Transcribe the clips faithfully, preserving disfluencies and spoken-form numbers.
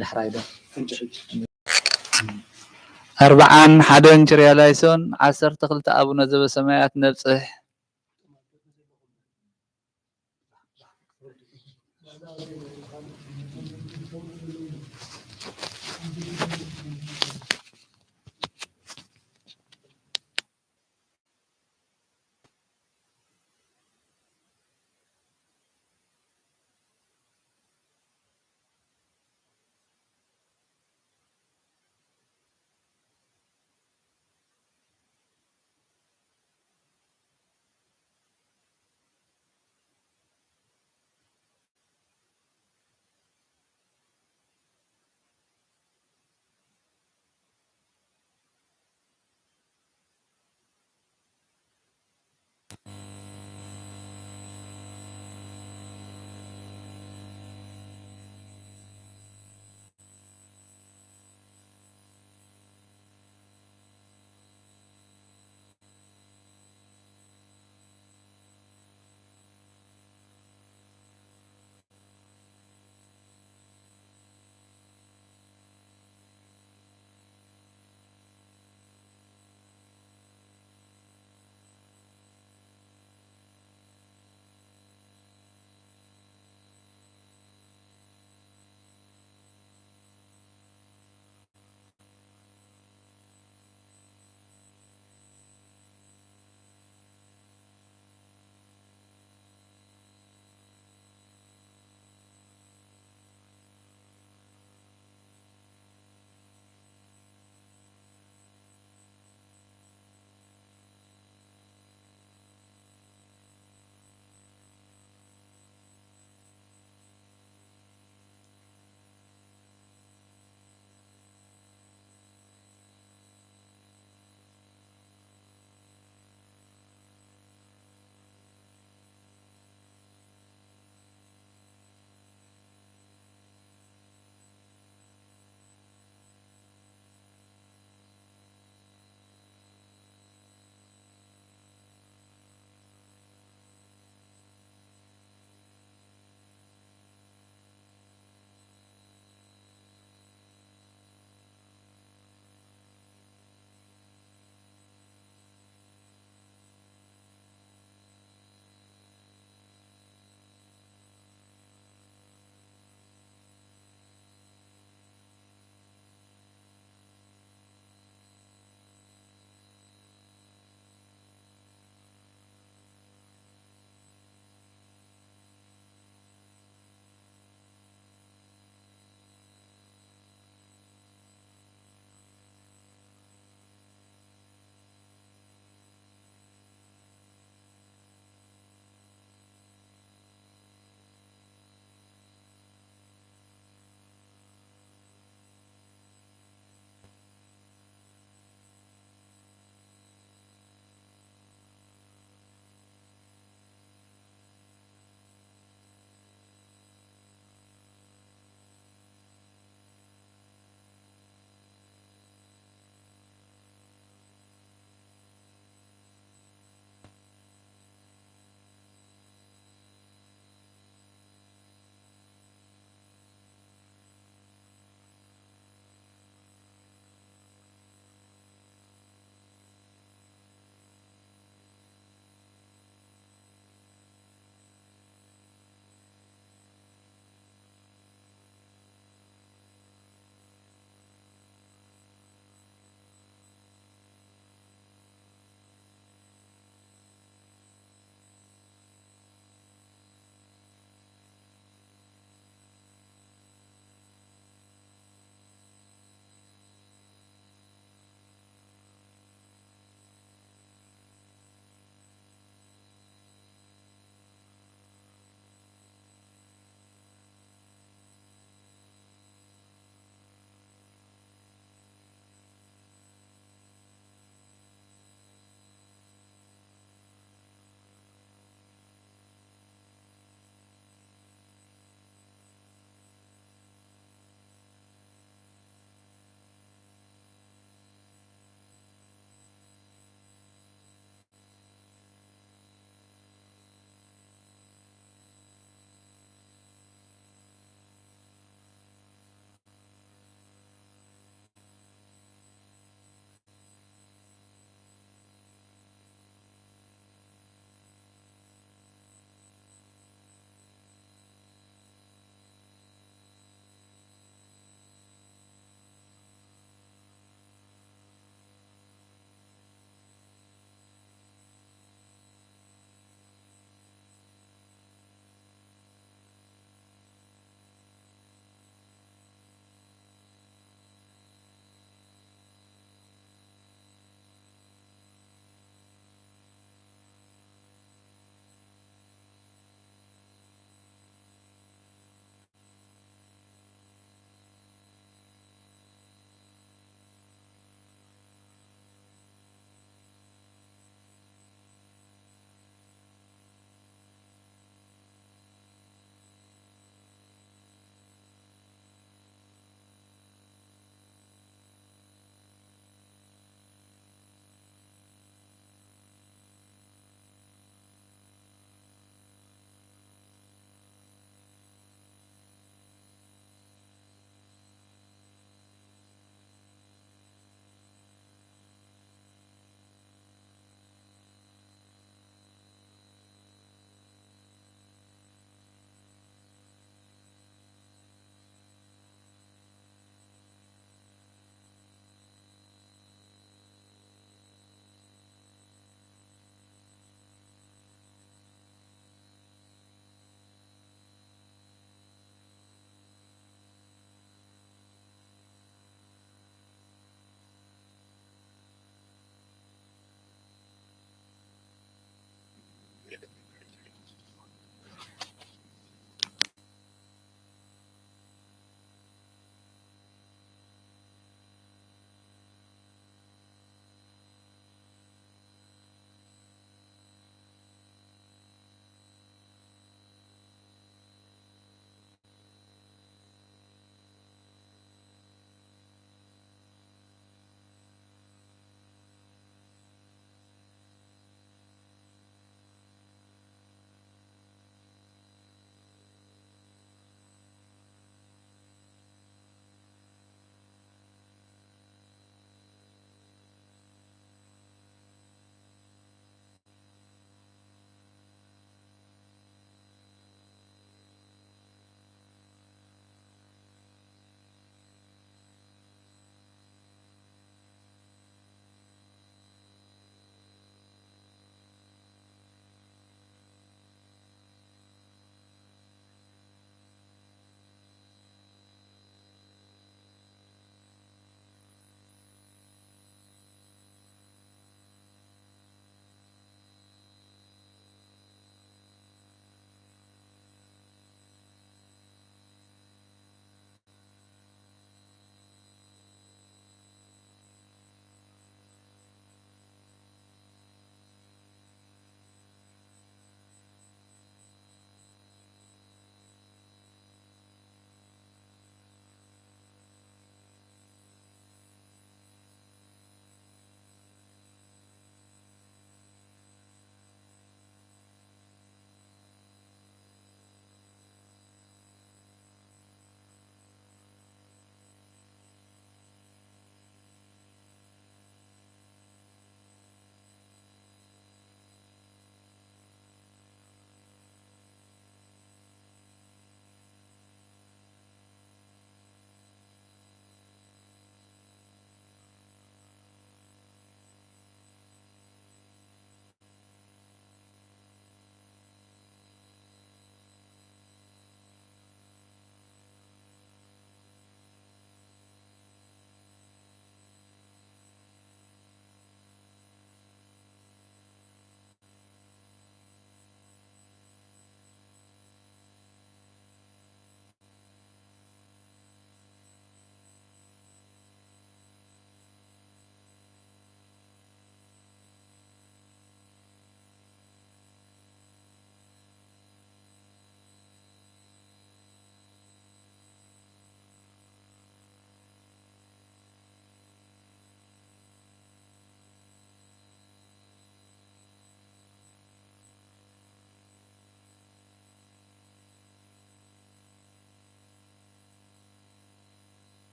ዳሕራይ ዶ? ኣርብዓን ሓደን ጭርያ ላይሶን፣ ዓሰርተ ክልተ ኣቡነ ዘበሰማያት ነብጽሕ።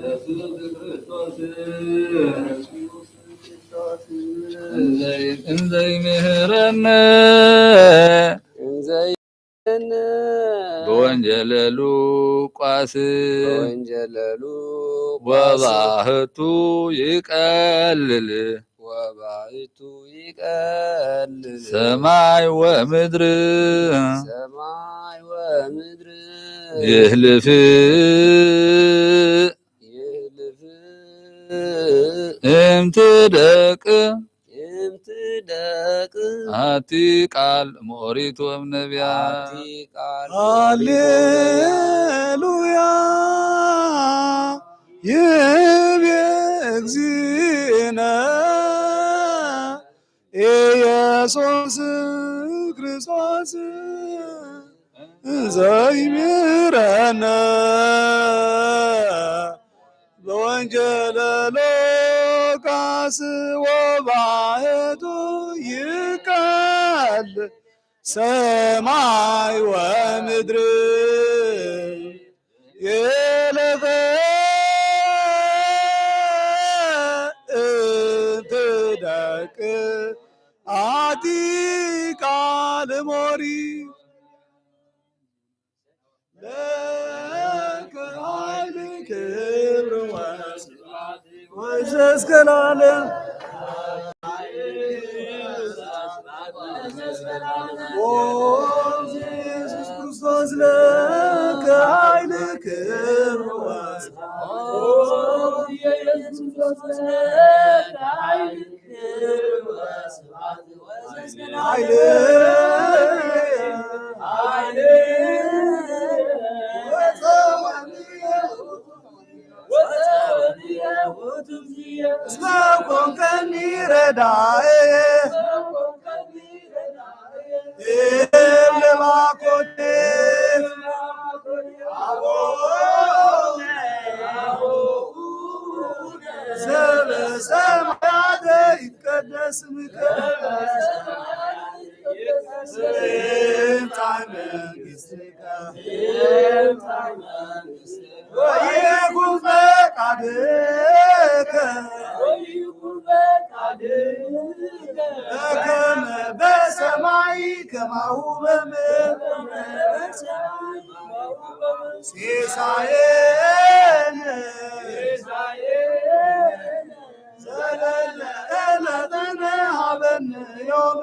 ኢየሱስ ክርስቶስ እንዘ-፣ እንዘ ይምህረነ። እንዘ ይምህረነ። በወንጌለ ሉቃስ። በወንጌለ ሉቃስ። ወባህቱ ይቀልል። ወባህቱ ይቀልል። ሰማይ ወምድር። ሰማይ ወምድር። ይህልፍ። ይህልፍ። እምትደቅ። እምትደቅ። አቲ ቃል እምኦሪት ወእምነቢያት። አቲ ቃል። ሃሌሉያ። ይቤ እግዚእነ ኢየሱስ ክርስቶስ ዘይምህረነ በወንጌለ ሉቃስ ወባህቱ ይቀልል ሰማይ ወምድር። ይህልፍ። እምትደቅ አቲ ቃል እምኦሪት። ለከ ኃይል ክብር ወስብሐት ወዘእስከ ለዓለም። ኦ ኢየሱስ ክርስቶስ ለከ ኃይል ክብር ወስብሐት። ኦ ኢየሱስ ክርስቶስ ለከ ኃይል ክብር ወስብሐት። ኃይል፣ ኃይል፣ እስመ ኮንከኒ ረዳኤ። እም ለባኮቴ። አቡነ ዘበሰማያት ይትቀደስ ስምከ። ትምጻእ መንግሥትከ። ወይኩን ፈቃድከ። በከመ በሰማይ ከማሁ በምድር። ሲሳየነ ዘለለ ዕለትነ ሀበነ ዮም።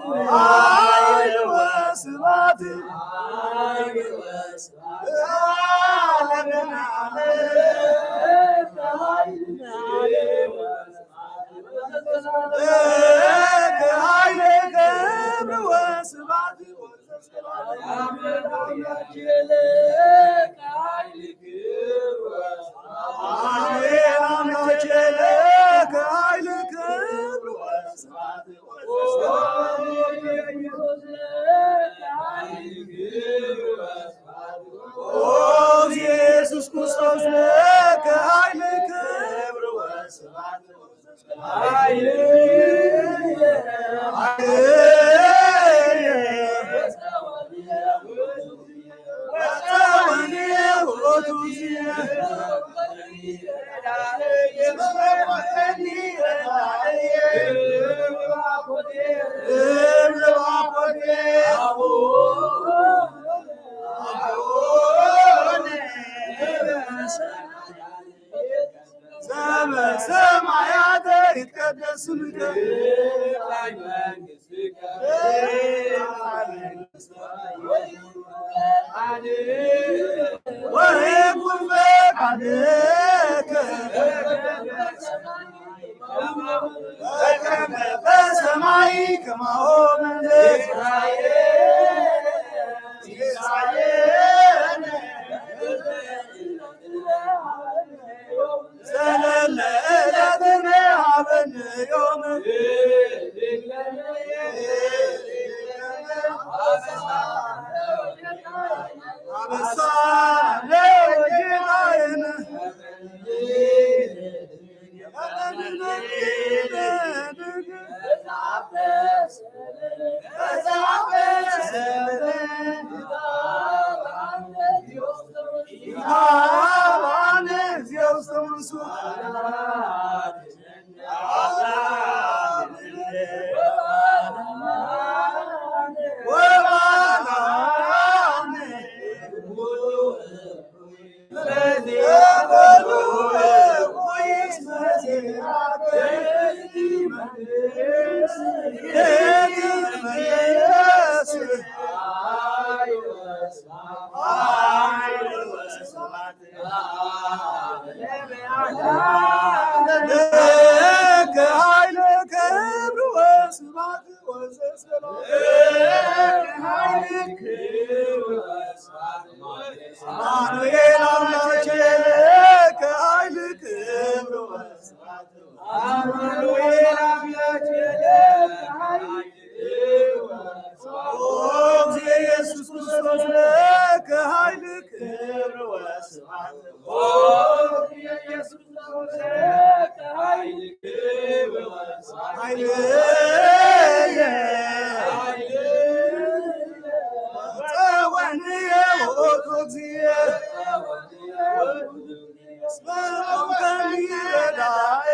ኃይል ወስብሐት ለዓለመ ዓለም። ኃይል ክብር ወስብሐት። አሜን። አምላኬ ለከ ኃይል ክብር ወስብሐት። ኦ ኢየሱስ ክርስቶስ ለከ ኃይል ክብር ወስብሐት። ዘበሰማያት ይትቀደስ ስምከ። ከማሆ መንገስ ሰለለ እለትነ ሀበነ ዮም አበሳነ ወጌጋየነ ለከ ሀይል ክብር ወስብሐት ወዘሰላም። ለከ ሀይል ክብር ወስብሐት አማኑኤል አምላኬ ለከ ኃይል ክብር ወስብሐት። አማኑኤል አምላኬ ለከ ኃይል ክብር ወስብሐት። ኦ እግዚእ ኢየሱስ ክርስቶስ ለከ ኃይል ክብር ወስብሐት። ኦ እግዚእ ኢየሱስ ኃይልየ ጸወንየ ውእቱ እግዚእ እስመ ኮንከኒ ረዳኤ።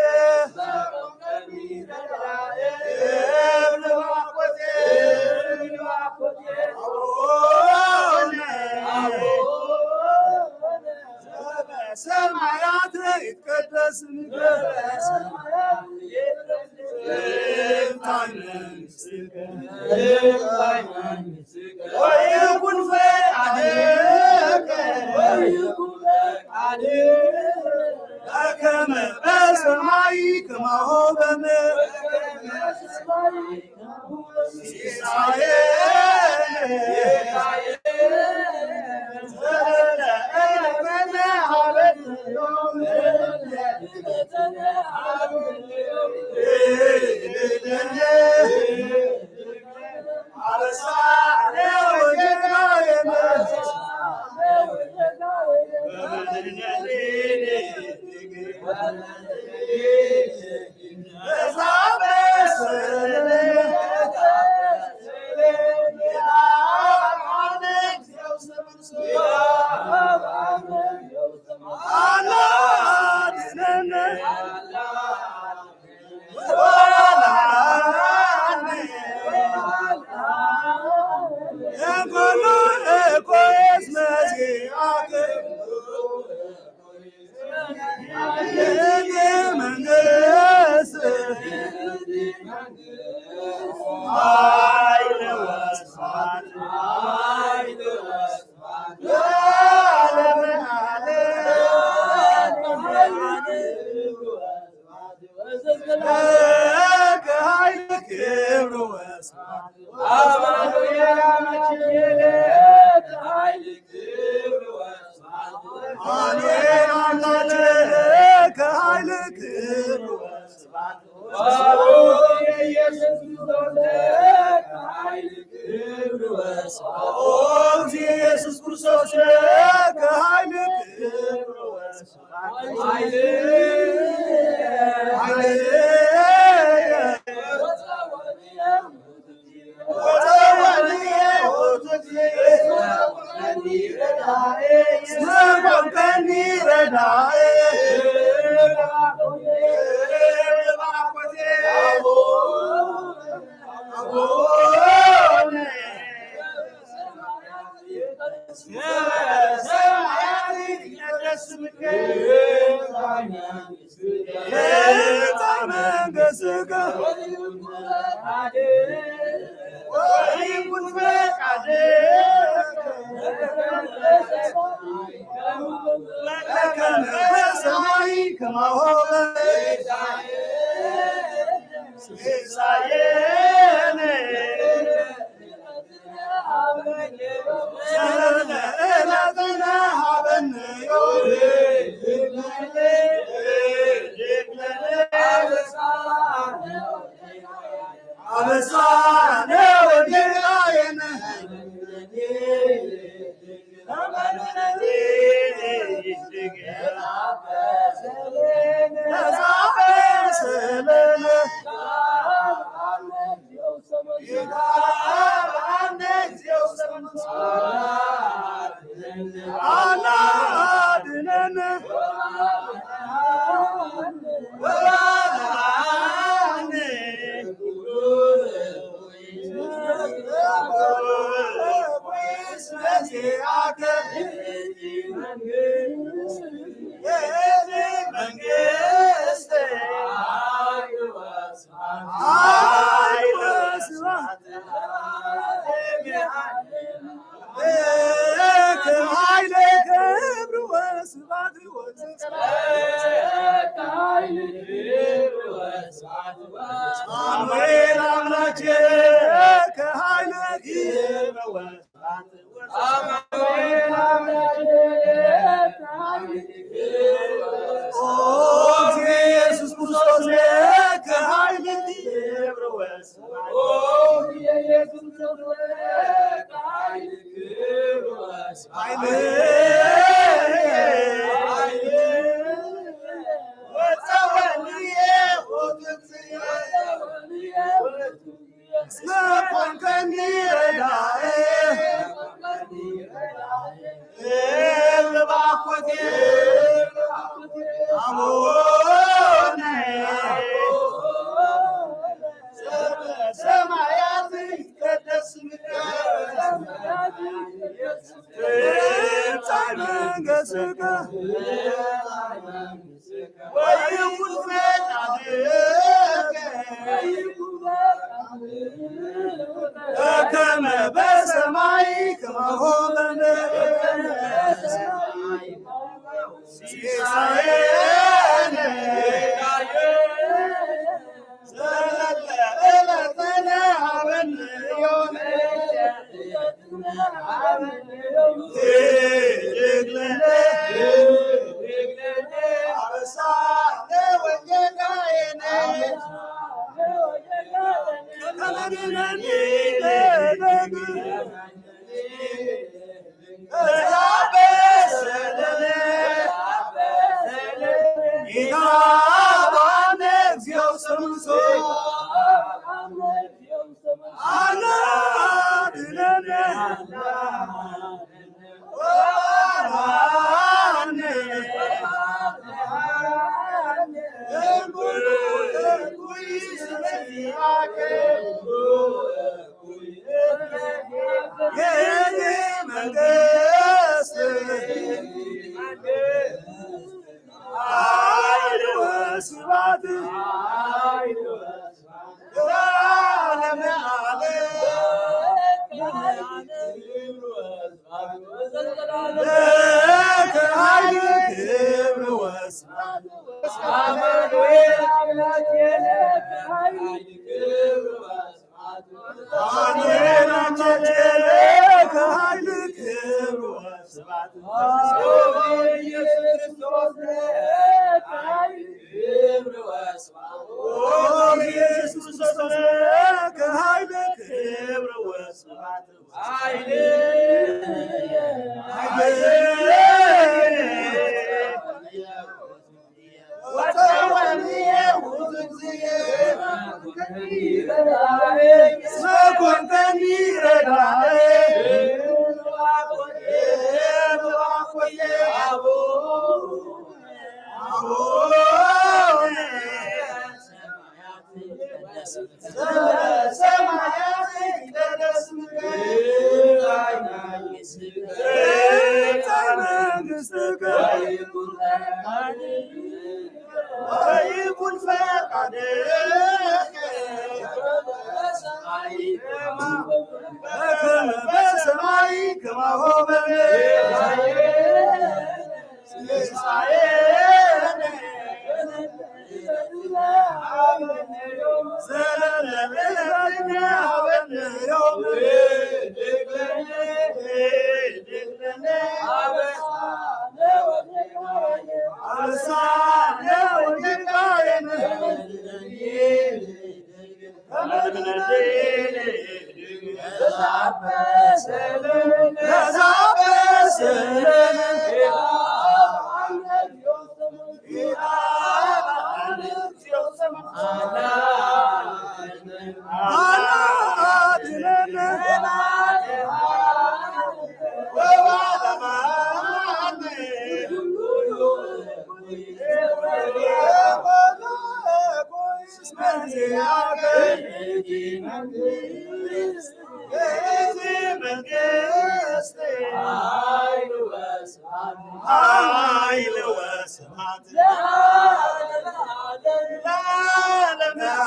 አቡነ ዘበሰማያት ይትቀደስ ስምከ። ትምጻእ መንግሥትከ። ወይኩን ፈቃድከ። በከመ በሰማይ ከማሁ በምድር። አማኑኤል አምላኬ ለከ ኃይል ክብር ወስብሐት። አማኑኤል አምላኬ ለከ ኃይል ክብር ወስብሐት። ኦ እግዚእ ኢየሱስ ክርስቶስ ለከ ኃይል ክብር ወስብሐት። ኦ እግዚእ ኢየሱስ ክርስቶስ ለከ ኃይል ክብር ወስብሐት። ኃይል ወተወልየ ወትንስኤ እስመ ኮንከኒ ረዳኤ። እብል ባኮቴ አቡነ ዘበሰማያት ይትቀደስ ስምከ ትምጻእ መንግሥትከ ወይኩን ፈቃድከ በከመ በሰማይ ከማሁ በምድር። ሲሳየነ ዘለለ ዕለትነ ሀበነ ዮም።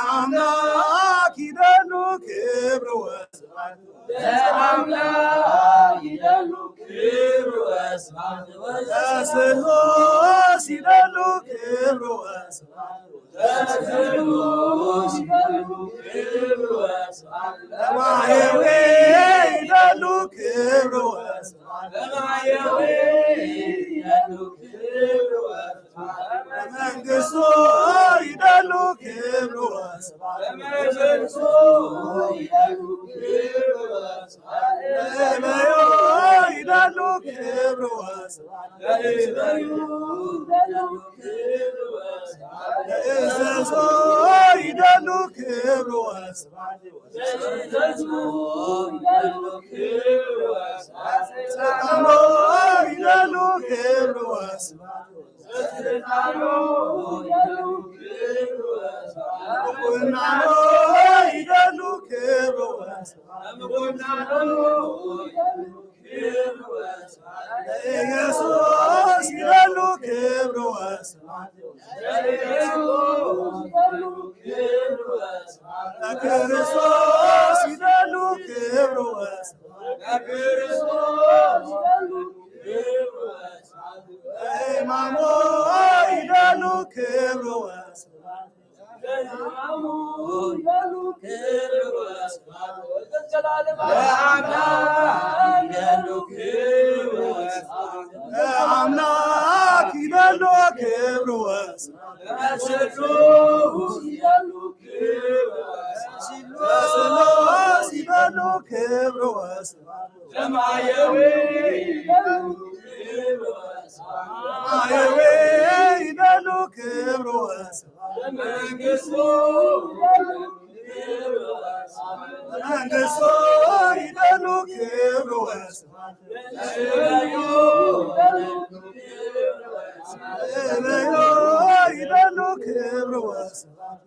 ለአምላክ ይደሉ ክብር ወስብሐት። ለአምላክ ይደሉ ክብር ወስብሐት። ለስሉስ ይደሉ ክብር ወስብሐት። ለስሉስ ይደሉ ክብር ወስብሐት። ለማየዊ ይደሉ ክብር ወስብሐት። ለማየዊ ይደሉ ክብር ወስብሐት። ለመንግስቱ ይደሉ ክብር ወስብሐት። ለመንግስቱ ይደሉ ክብር ወስብሐት። ለመዮ ይደሉ ክብር ወስብሐት። ለመዮ ይደሉ ክብር ወስብሐት። ለእዘዞ ይደሉ ክብር ወስብሐት። ለእዘዞ ይደሉ ክብር ወስብሐት። ለስልጣኖ ይደሉ ክብር ወስብሐት። ለቁናኖ ይደሉ ክብር ወስብሐት። ለኢየሱስ ይደሉ ክብር ወስብሐት። ለክርስቶስ ይደሉ ክብር ወስብሐት። ለክርስቶስ ይደሉ ክብር ወስብሐት። ለማሞ ይደሉ ክብር ወስብሐት። ለማሞ ይደሉ ክብር ወስብሐት። ለዘለዓለመ ለአምላክ ይደሉ ክብር ወስብሐት። ለአምላክ ይደሉ ክብር ወስብሐት። ለስሉስ ይደሉ ክብር ወስብሐት። ለስሉስ ይደሉ ክብር ወስብሐት። ለማየዊ ይደሉ ክብር ወስብሐት። ለማየዊ ይደሉ ክብር ወስብሐት። ለመንግስቱ ይደሉ ክብር ወስብሐት። ለመንግስቱ ይደሉ ክብር ወስብሐት። ለመዮ ይደሉ ክብር ወስብሐት። ለመዮ ይደሉ ክብር ወስብሐት።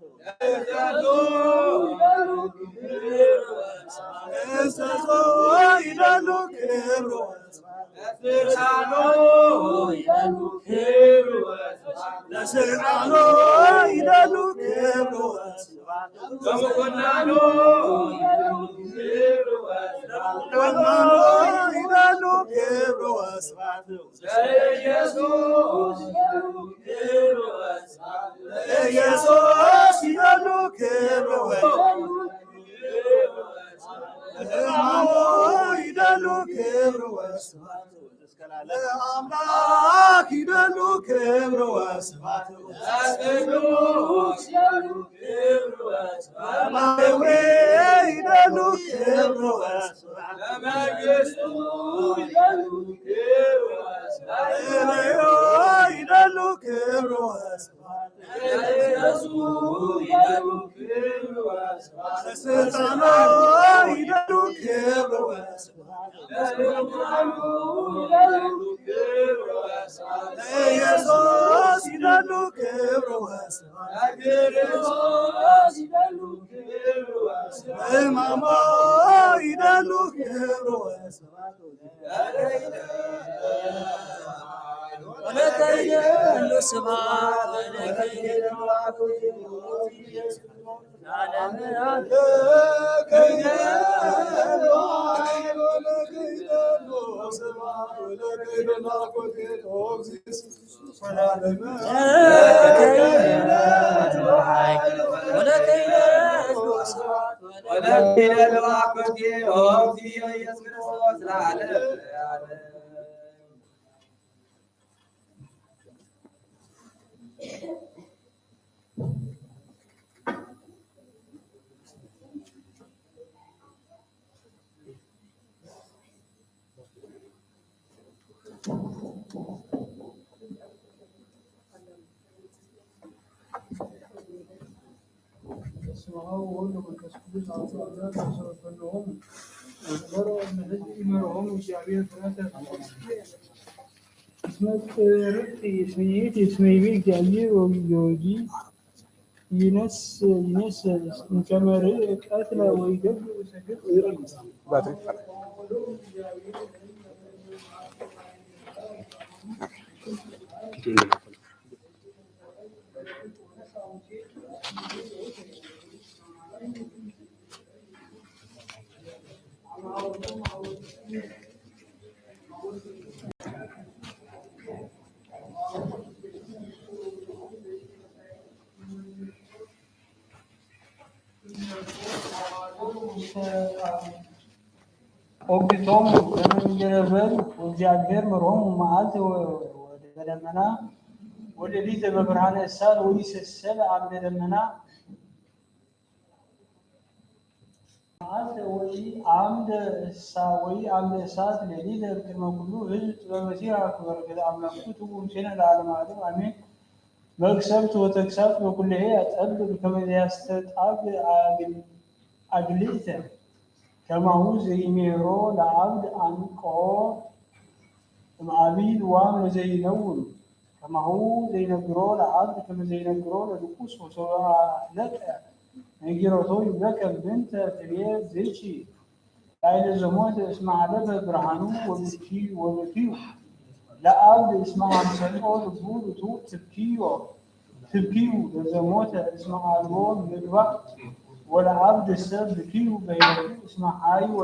ለስልጣኖ ይደሉ ክብር ወስብሐት። ለስልጣኖ ይደሉ ክብር ወስብሐት። ለመኮንኖ ይደሉ ክብር ወስብሐት። ለመኮንኖ ይደሉ ክብር ወስብሐት። ለኢየሱስ ይደሉ ክብር ወስብሐት። ለኢየሱስ ይደሉ ክብር ወስብሐት። ለማሞ ይደሉ ክብር ወስብሐት። ለአምላክ ይደሉ ክብር ወስብሐት። ለቅዱስ ይደሉ ክብር ወስብሐት። ለማየዊ ይደሉ ክብር ወስብሐት። ለመንግስቱ ይደሉ ክብር ወስብሐት። ለመዮ ይደሉ ክብር ወስብሐት። ለኢየሱስ ይደሉ ክብር ወስብሐት። ለስልጣኖ ይደሉ ክብር ወስብሐት። ለስልጣኖ ይደሉ ክብር ወስብሐት። ለኢየሱስ ይደሉ ክብር ወስብሐት። ለክርስቶስ ይደሉ ክብር ወስብሐት። ለማሞ ይደሉ ክብር ወስብሐት። በስመ አብ ወወልድ ወመንፈስ ቅዱስ አሐዱ አምላክ። ወሰብሐ ለሆሙ ወዘመረ እምነ ሕዝብ ኢመርሖሙ እግዚአብሔር ፍኖተ። እስመ ርትዕት እስመ ይእቲ እስመ ይቤ እግዚአብሔር ወጊዮርጊ ይነስ ይነስ እንከመ ርእ ቀትለ ወይገብእ ውስተ ግብጽ። ኦግቶሙ ለመንገረበል ወእግዚአብሔር መርሖሙ መዓልተ ወ-፣ ወደመና ወሌሊተ በብርሃነ እሳት ወኢሰሰለ አምደ ደመና። መዓልተ ወኢ አምደ እሳ-፣ ወኢ አምደ እሳት ሌሊተ እምቅድመ ኩሉ ሕዝብ ጥበበ ሲራክ በረከተ አምላክቱ ትኩን ምስሌነ ለዓለመ ዓለም አሜን። መክሰብት ወተግሳጽ በኩለሄ ያጠብብ ከመ ዘያስተጣብ አግል-፣ አግልዕተ ከማሁ ዘይሜህሮ ለአብድ አንቅሆ እምአቢ ልዋም ወዘይነውም ከማሁ ዘይነግሮ ለአብድ ከመ ዘይነግሮ ለድቁስ ወሶበ አህለቀ ነጊሮቶ ይብለከ ምንተ ትቤ ብኪ ላዕለ ዘሞተ እስመ ሀለፈ ብርሃኑ ወብኪ-፣ ወብኪዩ ለአብድ እስመ አምሰልኦ ልቡ ርቱዕ ትብኪዮ ትብኪዩ ለዘሞተ እስመ አልቦ ምግባእ ወለአብድሰ ብኪዩ በህይወቱ እስመ ሐይወ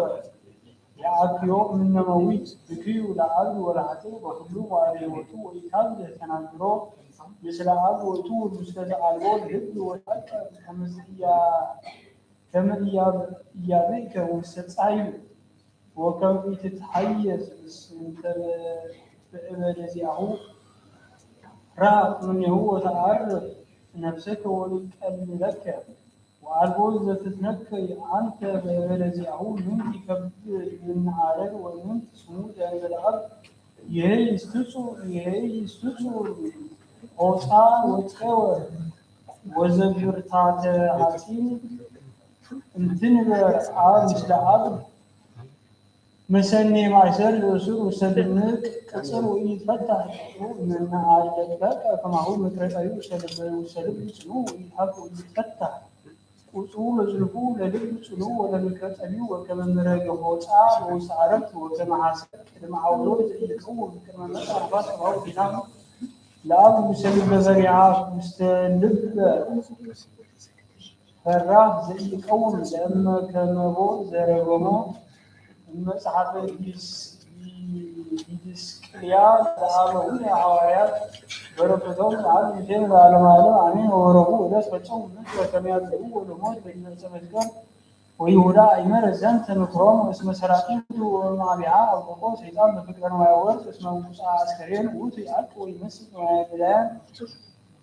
የአክዮ እምነ መዊት ብኪዩ ለአብድ ወለሀጥእ በኩሉ መዋዕለ ህይወቱ ወኢታብዝሕ ተናግሮ ምስለ አብድ ወእቱ ምስለ ዘአልቦ ልብ ወለአቀብ ከመ ዘኢያ-፣ ከመ ኢያ-፣ ኢያብእከ ውስተ ጻዩ ወከም ኢትትሐየዝ እንተ ብዕበ ለዚአሁ ርሐቅ እምኔሁ ወተዐርፍ ነፍሰከ ወኢቀልለከ ወአልቦ ዘትትነከይ አንተ ብዕበ ለዚአሁ ምንት ኢከብድ ምንዓረር ወምንት ስሙጥ ለእንበለዐል ይሄ ይስትጹ፣ ይሄ ይስትጹ ሆጻ ወጸወ ወዘብርታተ ሐጺን እንትንበር አብ ምስለ አብ መሰኔ ማእሰር ለእሱር ውሰልምቅ ቅጽር ወኢይትፈታህ መነአለቅለቀ ከማሁ ምክረ ጠቢብ ውሰልብ ጽኑ ወኢይትሐፍ ወኢይትፈታህ ቁጽሩ ለዝልፉ ለልብ ጽኑ ወለምክረ ጠቢብ ወከመ ምረገ ሆጻ በውስተ አረፍት ወከመ ሐሰር ቅድመ አውሎ ዘኢይቀውም ቅድመ መጽአ ነፋስ ከማሁ ዲናም ለአብ ውሰልብ በፈሪሃ ውስተ ልብ ፈራህ ዘኢይቀውም ለእመ ከመቦ ዘረገሞ እመጽሐፈ ዲስ-፣ ዲድስቅልያ ለአበዊነ ሐዋርያት በረከቶም ለዓለም ምስሌነ ለዓለመ ዓለም አሜን። ወወረቡ እለት ፈጸሙ ምክረ ከመ ያጽንዕዎ ለሞት በዲበ ዕፀ መስቀል ወይሁዳ አእመረ ዘንተ ምክሮሙ እስመ ሰራቂቱ ወእምአቢሃ አውደቆ ሰይጣን በፍቅረ ንዋየ ወርቅ እስመ ውጹአ አስከሬን ውእቱ ይዐቅብ ወይመስጥ ንዋየ ነዳያን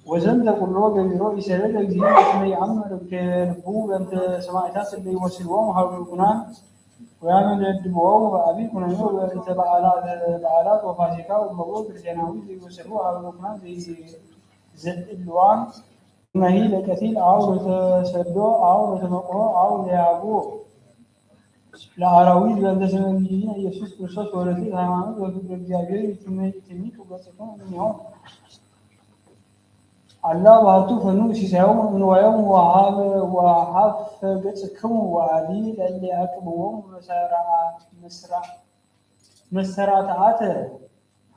ወዘንተ ኩሎ ገቢሮ ኢሰለለ እግዚእነ እስመ ይአምር እምክልቡ በእንተ ሰማዕታት እለ ይወስድዎሙ ሀበ ምኩናን ወያመነድብዎሙ በአቢ ኩነኔ ወበእንተ በዓላት፣ በዓላት ወፋሲካ ወእመቦ ክርስቲያናዊ ዘይወሰድዎ ሀበ ምኩናን ዘይ-፣ ዘእልዋን እመሂ ለቀቲል አው ለተሰዶ አው ለተመቅሆ አው ለያቡ ለአራዊት በእንተ ስመ እግዚእነ ኢየሱስ ክርስቶስ ወርትዕት ሃይማኖት ወፍቅረ እግዚአብሔር ይትም-፣ ይትሚጡ ገጽክሙ እምኔሆሙ። አላ ባቱ ፈኑ ሲሳዮሙ እምንዋዮሙ ወሀብ-፣ ወሀፈ ገጽክሙ ወአዲ ለእለ ያዕቅብዎሙ መሰራ-፣ መስራ-፣ መሰራትአተ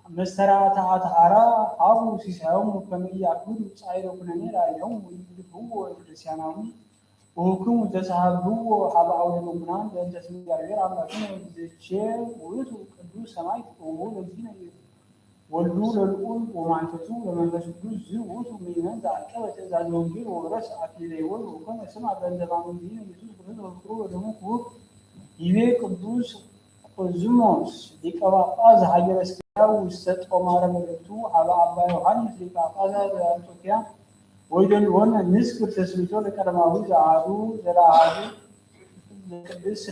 መስተራትአት ሐራ ሀቡ ሲሳዮሙ ከመ ኢያክብዱ ጻዕረ ኩነኔ ላዕሌሆሙ ወኢይግድፍዎ ለክርስቲያናዊ ወኩክሙ ዘተሳህልዎ ሀበ አውደ ምኩናን በእንተ ስመ እግዚአብሔር አምላክነ። ዝቼ ውእቱ ቅዱስ ሰማዕት ወውሉደ ለእግዚእነ ወልዱ ለልዑል ወማይተቱ ለመንፈስ ቅዱስ። ዝውእቱ ምእመን ዘዐቀበ ትእዛዘ ወንጌል ወወረሰ አክሊለ ሕይወት ወኮነ ስምዐ በእንተ ሕማመ እግዚእነ ኢየሱስ ክርስቶስ ወፍቅሩ ወደሙ ክቡር። ይቤ ቅዱስ ቆዝሞስ ሊቀ ጳጳስ ዘሀገረ እስክንድርያ ውስተ ጦማረ መልእክቱ ሀበ አባ ዮሐንስ ሊቀ ጳጳሳት ዘአንጾኪያ ወይደልወነ ንዝክር ተስብእቶ ለቀዳማዊ ዘአሐዱ ዘለአሐዱ ለቅድስ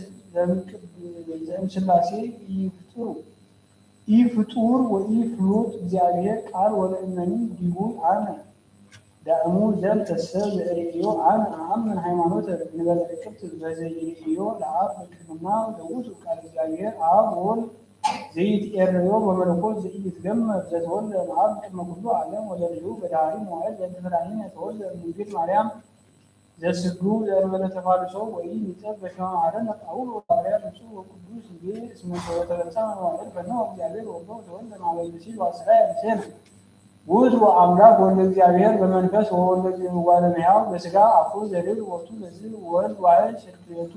ዘእምሥላሴ ኢፍጡር ኢፍጡር ወኢፍሉጥ እግዚአብሔር ቃል ወለእመኒ ዲቡ አነ። ዳእሙ ዘንተ ሰብ ለእርእዮ አነ አአምን ሃይማኖተ፣ እንበለ ዕቅብት በዘይርእዮ ለአብ በቅድምና ለውእቱ ቃለ እግዚአብሔር አብ ወወልድ ዘይትኤረዮ ወመለኮት ዘኢይትገመት ዘተወልደ እምአብ ቅድመ ኩሉ ዓለም ወለልዩ በዳህሪ መዋዕል ዘእንተ ፈዳኒነ ተወልደ እምድንግል ማርያም ዘስግው ዘእንበለ ተፋልሶ ወኢይጸብ በከመ መሃረነ ጳውሎስ ሐዋርያ ብፁዕ ወቅዱስ ይቤ እስመ ሶበ ተበጽሐ መዋዕል ፈነወ እግዚአብሔር ወልዶ ወተወልደ ማህበ ብእሲት ወአስተርአየ ምስሌነ። ውእቱ አምላክ ወልደ እግዚአብሔር በመንፈስ ወወልደ እጓለ እመሕያው በስጋ አኮ ዘርር ወቱ ለዝህ ወልድ ዋሕድ ስርክየቱ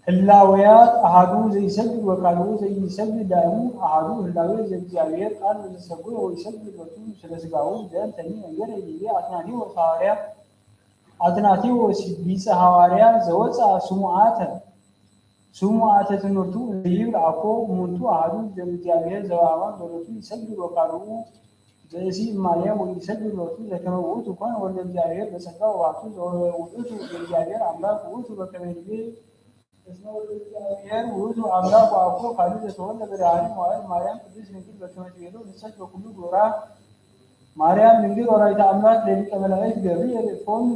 ህላዌያት አሐዱ ዘይሰግድ ወካልኡ ዘይሰግድ ዳእሙ አሐዱ ህላዌ ዘእግዚአብሔር ቃል ወዘሰጎ ወይሰግድ ሎቱ ስለ ስጋሁ ዘንተኒ ነገረ ይቤ አትናቴዎስ ሐዋርያ አትናቴዎስ ቢጸ ሐዋርያ ዘወጽአ ስሙዓተ ስሙዓተ ትምህርቱ እንዘ ይብል አኮ እሙንቱ አሐዱ ዘእግዚአብሔር ዘበአማን በሎቱ ይሰግድ ወካልኡ ብእሲ እማርያም ወኢይሰግድ ሎቱ ዘከመ ውእቱ ኮነ ወልደ እግዚአብሔር በጸጋ ወባቱ ዘወውእቱ ዘእግዚአብሔር አምላክ ውእቱ በከመ ይቤ እስመ ወልደ እግዚአብሔር ውእቱ አምላክ ወአኮ ካልእ ዘተወልደ በዳህሪ መዋዕል ማርያም ቅድስት ድንግል በከመ ትቤሎ ንሰት በኩሉ ግብራ ማርያም ድንግል ወላዲተ አምላክ ለሊቀ መላእክት ገብርኤል ፎኑ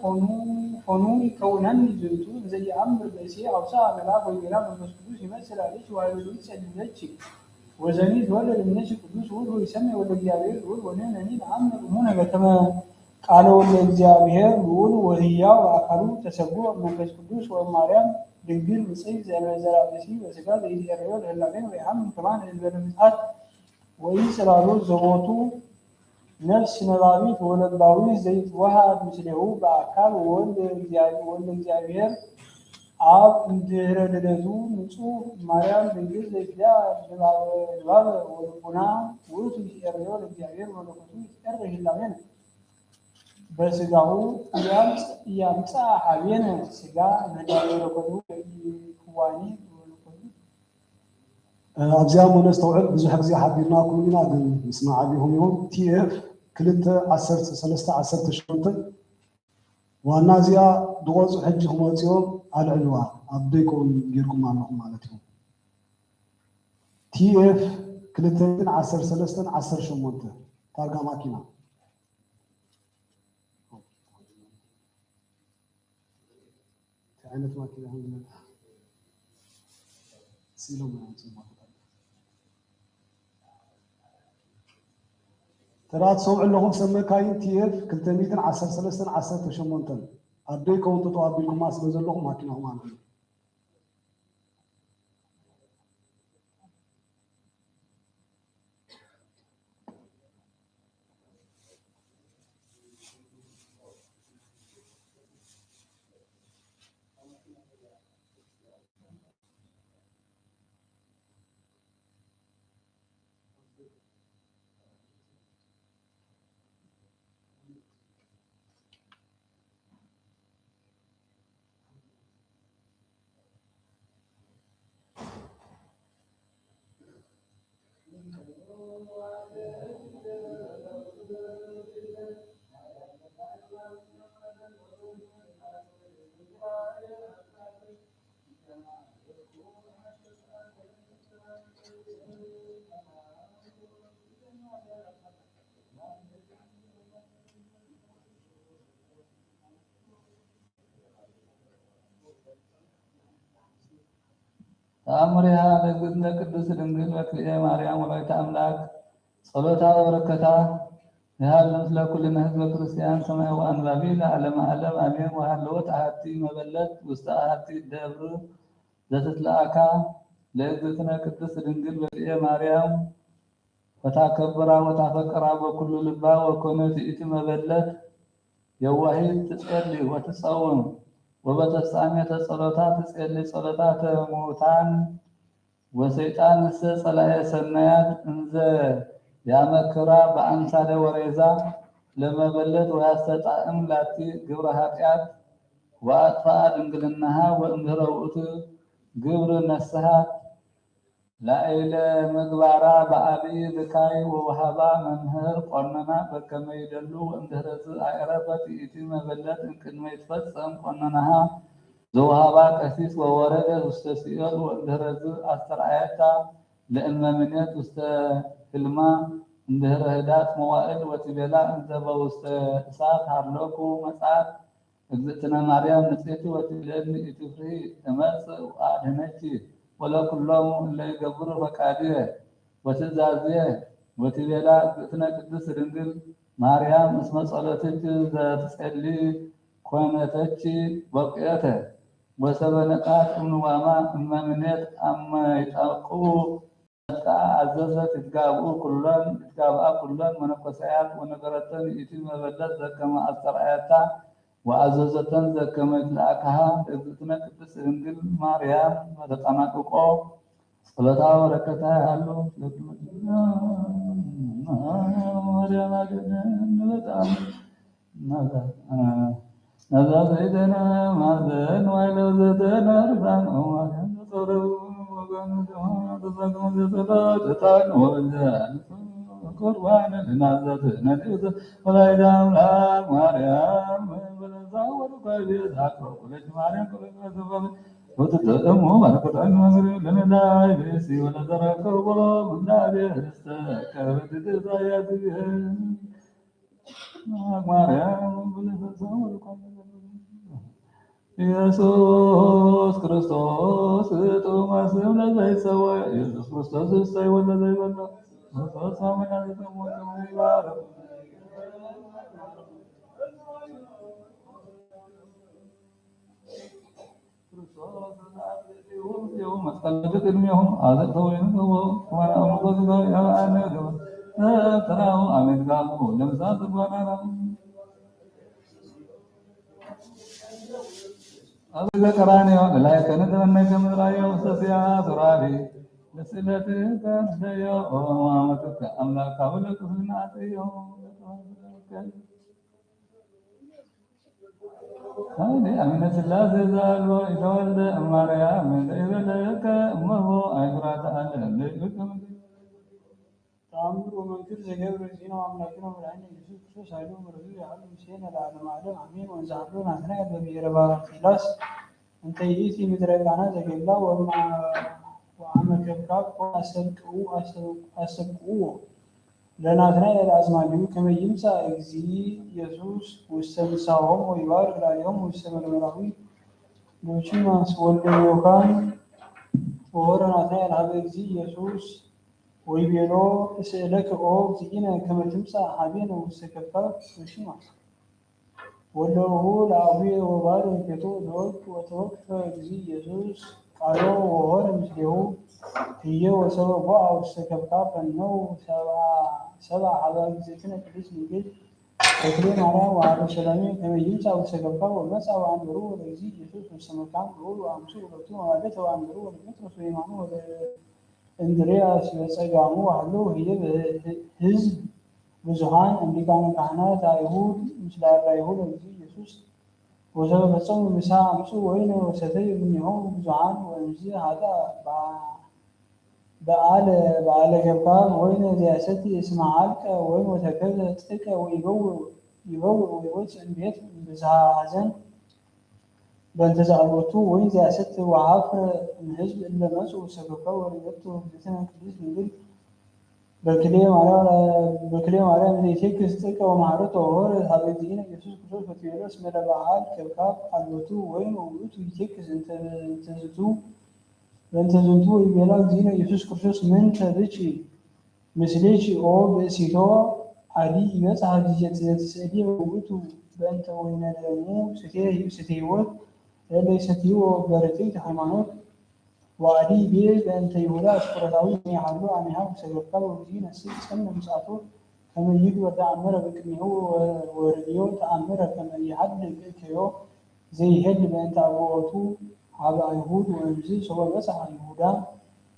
ፎኑ ፎኑ ይከውነኒ ዝንቱ እንዘ ይአምር ብእሴ አውስአ መልአክ ወይቤላ መንፈስ ቅዱስ ይመስል አልኪ ወኃይለ ልዑል ይጸልለኪ ወዘኒ ይትወለድ እምኔኪ ቅዱስ ውእቱ ይሰመ ወልደ እግዚአብሔር ልዑል ወንሕነኒ ነአምን እሙነ በከመ ቃለ ወልደ እግዚአብሔር ልዑል ወህያው በአካሉ ተሰግወ እመንፈስ ቅዱስ ወእማርያም ድንግል ንጽሕት ዘእንበለ ዘርአ ብእሲ በስጋ ዘይትኤረዮ ለህላዌነ ወየአምን ከማነ እንበለ ምጽአት ወኢጽላሎት ዘቦቱ ነፍስ ነባቢት ወለባዊት ዘይትወሃድ ምስሌሁ በአካል ወወልድ እግዚአብሔር ወልደ እግዚአብሔር አብ እንድህረ ልደቱ ንጹሕ ማርያም ድንግል ዘይትለያ ልባበ ልባበ ወልቡና ውእቱ ይትኤረዮ ለእግዚአብሔር ወመለኮቱ ይትኤረ ህላዌነ በስጋሁ ኢያምጽ- ኢያምጽአ ሀቤነ ስጋ ምህላዌ መለኮቱ ወኢክዋኔ መለኮቱ። እ፣ ኣብዚኣ እሞ ነስተውዕል፣ ብዙሕ ግዜ ሓቢርናኩም ኢና፣ ግን ምስማዕ ኣቢኹም ይኹን። ቲ ኤፍ ክልተ ዓሰርተ ሰለስተ ዓሰርተ ሸሞንተ ዋና እዚኣ ድቆጹ ሕጂ ክመጽኡ ኣልዕልዋ፣ ኣብ ደይኮም ጌርኩም ኣለኹም ማለት እዩ። ቲ ኤፍ ክልተ ሚእትን ዓሰርተ ሰለስተን ዓሰርተ ሸሞንተ ታርጋ ማኪና። እንታይ ዓይነት ማኪና ይሆን ዝመጣ? ሲሎም ነው ዝመጣ። ተራ ትሰምዑ ኣለኹም ሰብ መካይን ቲ ኤፍ ክልተ ሚእትን ዓሰርተ ሰለስተን ዓሰርተ ሸሞንተን። ኣብ ደይከውን ጠጠው ኣቢልኩማ ስለ ዘለኹም ማኪናኹም ኣልዕሉ። ተአምሪሃ ለእግዝእትነ ቅድስት ድንግል በክልኤ ማርያም ወላዲተ አምላክ። ጸሎታ ወበረከታ ይሃሉ ምስለ ኩልነ ህዝበ ክርስቲያን ሰማይ ወአንባቢ ለዓለመ ዓለም አሜን። ወሃለወት አሐቲ መበለት ውስተ አሐቲ ደብር ዘትትለአካ ለእግዝእትነ ቅድስት ድንግል በክልኤ ማርያም ፈታከብራ ወታፈቅራ በኩሉ ልባ ወኮነት ይእቲ መበለት የዋሂት ትጸሊ ወትጸውም ወበተፍጻሜተ ጸሎታ ትጸሊ ጸሎታተ ሙታን ወሰይጣን እሰ ጸላኤ ሰናያት እንዘ ያመክራ በአምሳለ ወሬዛ ለመበለት ወያስተጣዕም ላቲ ግብረ ኃጢአት ወአጥፍአ ድንግልናሃ ወእምድህረ ውእቱ ግብር ነስሃ ላእለ ምግባራ በአብይ ብካይ ወውሃባ መምህር ቆነና በከመ ይደሉ። ወእምድህረዝ አዕረፈት ይእቲ መበለት እምቅድመ ይትፈጸም ቆነናሃ ዘውሃባ ቀሲስ ወወረደት ውስተ ሲኦል። ወእምድህረዝ አስተርአየታ ለእመ ምኔት ውስተ ህልማ እምድህረ ህዳጽ መዋእል ወትቤላ፣ እንዘ በውስተ እሳት ሀሎኩ መጽአት እግዝእትነ ማርያም ንጽሕቲ ወትቤለኒ ኢትፍርሂ፣ እመጽእ ወአድህነኪ ወለኩሎሙ እለ ይገብሩ ፈቃድየ ወትእዛዝየ። ወትቤላ እግዝእትነ ቅድስት ድንግል ማርያም፣ እስመ ጸሎትኪ ዘትጼሊ ኮነተኪ በቁኤተ። ወሰበ ነቃት እምንዋማ እመ ምኔት አመ ይጠቅኡ መጥቃ አዘዘት ይትጋብኡ ኩሎን፣ ይትጋብአ ኩሎን መነኮሳያት ወነገረተን ይእቲ መበለት ዘከመ አስተርአየታ ወአዘዘተን ዘከመ ይትለአክሃ እግዝእትነ ቅድስት ድንግል ማርያም ወተጠናቅቆ ጸሎታ ወበረከታ ያሉ ነዛ ዘይደነ ማዘን ዋይለው ዘተናርዛን ኦማን ተጠረቡ ወገን ተጠረቡ ተጠረቡ ቁርባን ልናዘት ነዲዘ ወላዲተ አምላክ ማርያም በለዛ ወርቋ ቤዛ ቁለች ማርያም ቁለች ወትጠቀሙ ባረከታን መግሪ ለነዳይ ቤሲ ወለዘረከው ብሎ ምንዳቤ ስተከበድ ዛያት ማርያም በለዛ ወርቋ ኢየሱስ ክርስቶስ ጥዑመ ስም ለዘይሰወዕ፣ ኢየሱስ ክርስቶስ እሰይ ወለዘይበላ፣ ክርስቶስ አመና ለዘሞተ ይባረክ። ክርስቶስ መስቀል ቅድሜሁ አዘቅተ ወይኑ ገቦ፣ ወራ አምልኮ ስጋ ያለ አነ ገቦ፣ ተራሁ አሜን ጋቦ፣ ለምሳ ዝባና ነው። አበበ ቀራንዮ ለላይከነ ተመነገ ምድራዮ ሰስያ ሱራሪ ለስዕለትከ ንደዮ ኦ አመትከ አምላክ አቡነ ቁስልና አጥዮ አሜን። አሚነ ሥላሴ ዘአልቦ ኢተወልደ እማርያም ለኢበለከ እመቦ አይጉራተ አለም ለኢበከ ተአምር ወመንክር ዘገብረ እግዚእነ ወአምላክነ ወመድኃኒነ ኢየሱስ ክርስቶስ ኃይሉ ምሕረቱ ያህሉ ምስሌነ ለዓለመ ዓለም አሜን። ወእንዘ ሀሎ ናትናኤል በብሔረ ባርቲላስ እንተ ይእቲ ምድረ ቃና ዘገሊላ ወአመ ከብካብ አስተብቅኡ አስተብቅዎ ለናትናኤል አዝማዲሁ ከመ ይምጻእ እግዚእ ኢየሱስ ውስተ ንስሐሆሙ ወይባርክ ላዕሌሆሙ ውስተ መለመላዊ ዶኪማስ ወልደ ዮካን ወሆረ ናትናኤል ሀበ እግዚእ ኢየሱስ ወይቤሎ እስእለከ ኦ እግዚእነ ከመ ትምጻእ ሀቤነ ውስተ ከብካብ ዶኪማስ። ወለእሁ ለአቡየ ወባርክ ቤቶ ወተወክፈ እግዚእ ኢየሱስ ቃሎ ወሆረ ምስሌሁ ህዬ ወሰበ ቦአ ውስተ ከብካብ ፈነው ሰብአ ሀበ እግዝእትነ ቅድስት ድንግል በክልኤ ማርያም ወሀበ ሰላሜ ከመ ይምጻእ ውስተ ከብካብ ወመጻ ወአንበርዎ ለእግዚእ ኢየሱስ ውስተ መካን ልዑል ወአምጽኡ ሎቱ መባልዕተ ወአንበርዎ ለጴጥሮስ ወዮሐንስ ወለ እንድርያስ በጸጋሙ ወሀሎ ህዬ ህዝብ ብዙኃን እምሊቃነ ካህናት አይሁድ ምስለ አርዳኢሁ ለእግዚእ ኢየሱስ ወዘበፈጸሙ ምሳ አምጽኡ ወይነ ወሰተዩ እምኔሆሙ ብዙኃን ወእምዝ ሀጣ በአለ በአለ ከብካብ ወይነ ዘያሰቲ እስመ ሀልቀ ወይን ወተከዘ ጥቀ ወኢይበውእ ወይወፅእ እምቤት እምብዝሃ ሐዘን በእንተ ዘአልቦቱ ወይን ዘያሰቲ ወሀፍረ እምሕዝብ እለ መጽኡ ውስተ ከብካብ ወርእየቶ እግዝእትነ ቅድስት ድንግል በክልኤ ማርያም በክልኤ ማርያም ዘይቴክስ ጥቀ ወመሐረቶ ሆረ ሀበ እግዚእነ ኢየሱስ ክርስቶስ ወትቤሎ እስመ ለበአል ከብካብ አልቦቱ ወይን ወውእቱ ይቴክስ እንተ ዝንቱ በእንተ ዝንቱ ወይቤላ እግዚእነ ኢየሱስ ክርስቶስ ምንተ ብኪ ምስሌኪ ኦ ብእሲቶ አዲ ኢበጽሐ ጊዜ ዘትስእልየ ውእቱ በእንተ ወይነ ደሙ ስቴ ህይወት ለእለ ይሰትይዎ በርትዕት ሃይማኖት ወአዲ ይቤ በእንተ ይሁዳ አስቆሮታዊ እም ይሃሉ አሚሃ ውሰገድካ ወእግዚእ ነስእ ጸምእ ምጽአቱ ከመ ይግበር ተአምረ በቅድሜሁ ወርእዮ ተአምረ ከመ ይሃድግ እከዮ ዘይሄል በእንተ አግብኦቱ ሀበ አይሁድ ወእምዝ ሶበ በጽሐ ይሁዳ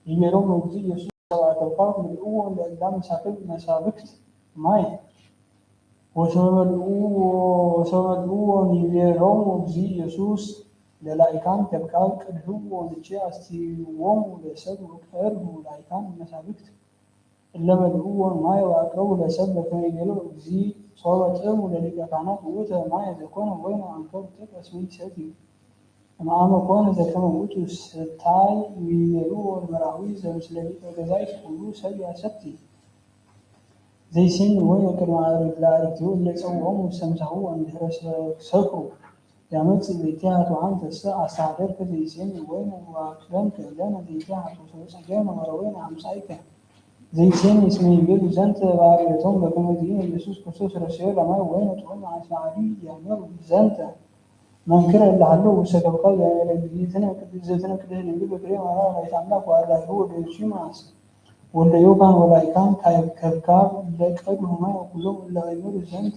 ይቤሎሙ እግዚእ ኢየሱስ ሰብአ ከብካብ ምልእዎ ለእላ መሳክብ መሳብክት ማይ ወሰመልኡ ወሰመልኡ ይቤሎሙ እግዚእ ኢየሱስ ለላኢካን ከብካብ ቅድሕዎ ንቼ አስትይዎሙ ለሰብ ወቀድሑ ላኢካን መሳብክት እለ መልእዎ ማይ ወአቅረቡ ለሰብ በከመ ይቤሎ እግዚእ ሶበ ጥዕሙ ለሊቀ ካህናት ውእተ ማይ ዘኮነ ወይነ አንከሩ ጥቀ እስመ ኢሰትዩ እምአመ ኮነ ዘከመ ውእቱ ስታይ ወይቤልዎ ለመራዊ ዘምስለ ሊቀ ገዛይት ኩሉ ሰብ ያሰቲ ዘይሰሚ ወይነ ቅድመ አርድእት ለአርድእቲሁ እለ ጸውዖሙ ወሰምሰሁ ወእምድህረ ሰክሩ ያመጽእ ዘይትሃት ወአንተሰ አሳደርከ ዘይሰሚ ወይነ ወአቅደምከ እለነ ዘይትሃት ወሰብእ ጸገይነ ወረወይነ አምጻእከ ዘይሰሚ እስመ ይቤሉ ዘንተ በአርዮቶም በከመ እግዚእነ ኢየሱስ ክርስቶስ ረሰዮ ለማይ ወወይነ ጥዑመ አስመ አዲ ያእምሩ ዘንተ መንክረ እለ ሀለው ውስተ ከብካብ ያእምሩ ለእግዝእትነ ቅድስት እግዝእትነ ቅድስት ድንግል በክልኤ ማርያም ወላዲተ አምላክ ወአራሂሩ ወለዮሲማስ ወለዮካን ወላይካን ከብካብ ለቀዱ ህማይ ወኩሎም እለ አእመሩ ዘንተ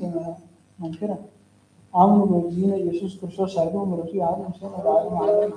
መንክረ አምኑ በእግዚእነ ኢየሱስ ክርስቶስ ሳይሉ ምረቱ ያህል ምስለ ለዓለም ዓለም።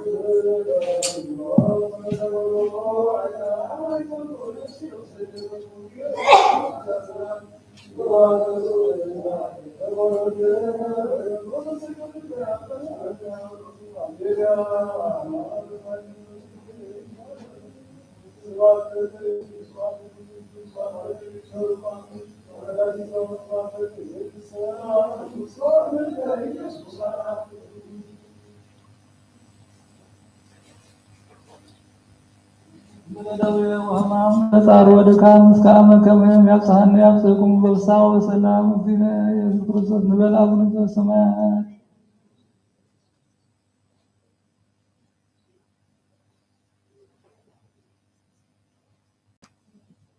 ጻር ወድካም እስከ አመ ከመ ያብጽሐነ ያብጽሕክሙ በፍስሐ ወሰላም እግዚእነ ኢየሱስ ክርስቶስ ንበል አቡነ ዘበሰማያት።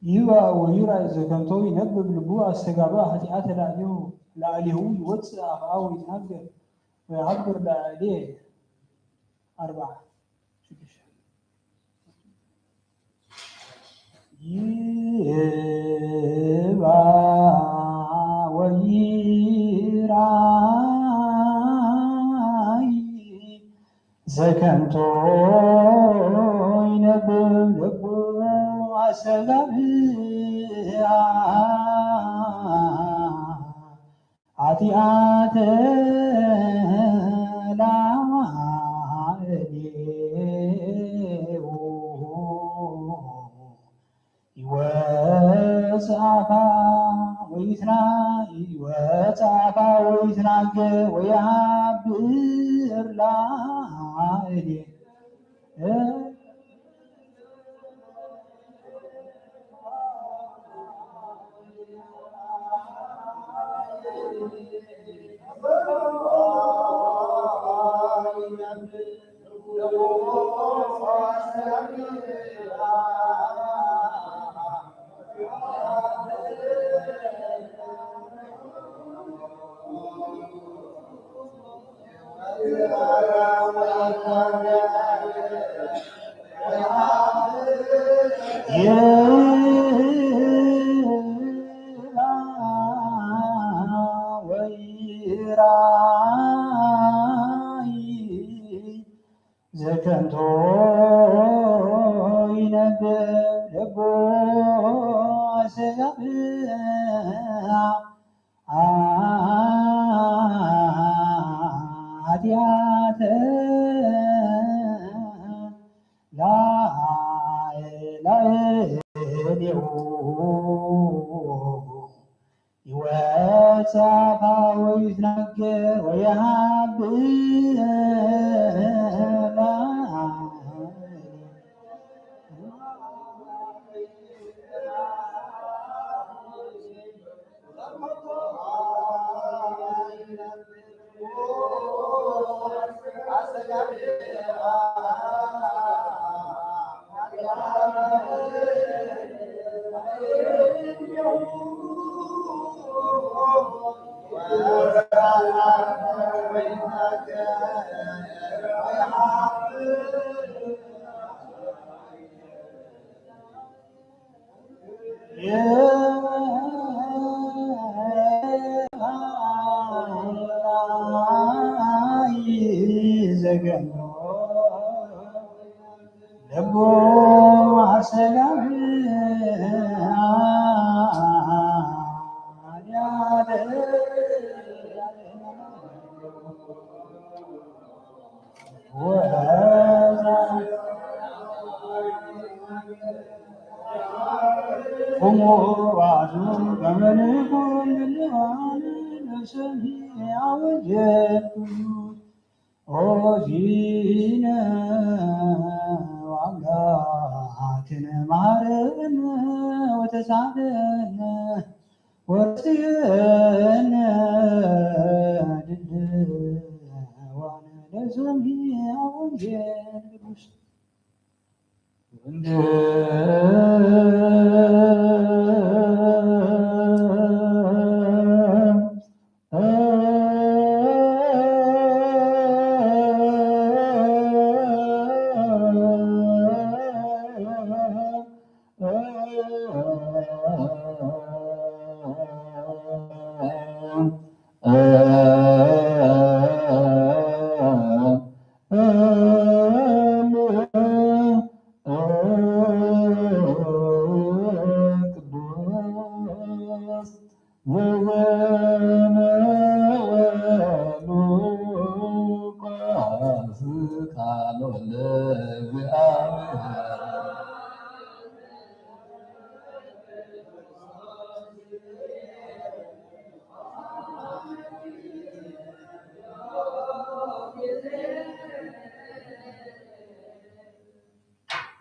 ይብአ ወይራእ ዘከንቶ ይነብብ ልቡ አስተጋብአ ኃጢአተ ላዕሌሁ ለአሌሁ ይወፅእ አፍአ ወይትናገር ወይሃብር ለአሌ አርብዓ ስድስት ይብአ ወይራይ ዘከንቶ ይነብብ ልቡ አስተጋብአ ኃጢአተ ላዕሌሁ ይወፅእ አፋ ወይትና-፣ ይወፅእ አፋ ወይትናገር ወይሃብር ላዕሌሁ። ወይራይ ዘከንቶ ይነብብ ልቡ አስተጋብአ ኃጢአተ ላዕሌሁ ይወፅእ አፋ ወይትናገር ወይሃብር ላዕሌሁ። ኦዚነ ወአምላክነ መሐረነ ወተሳለነ ወርትዕነ ድልዋነ ለሰሚዐ ወንጌል ቅዱስ። ቅዱስ ዘበነ ሉቃስ ቃሎ ለእግዚአብሔር።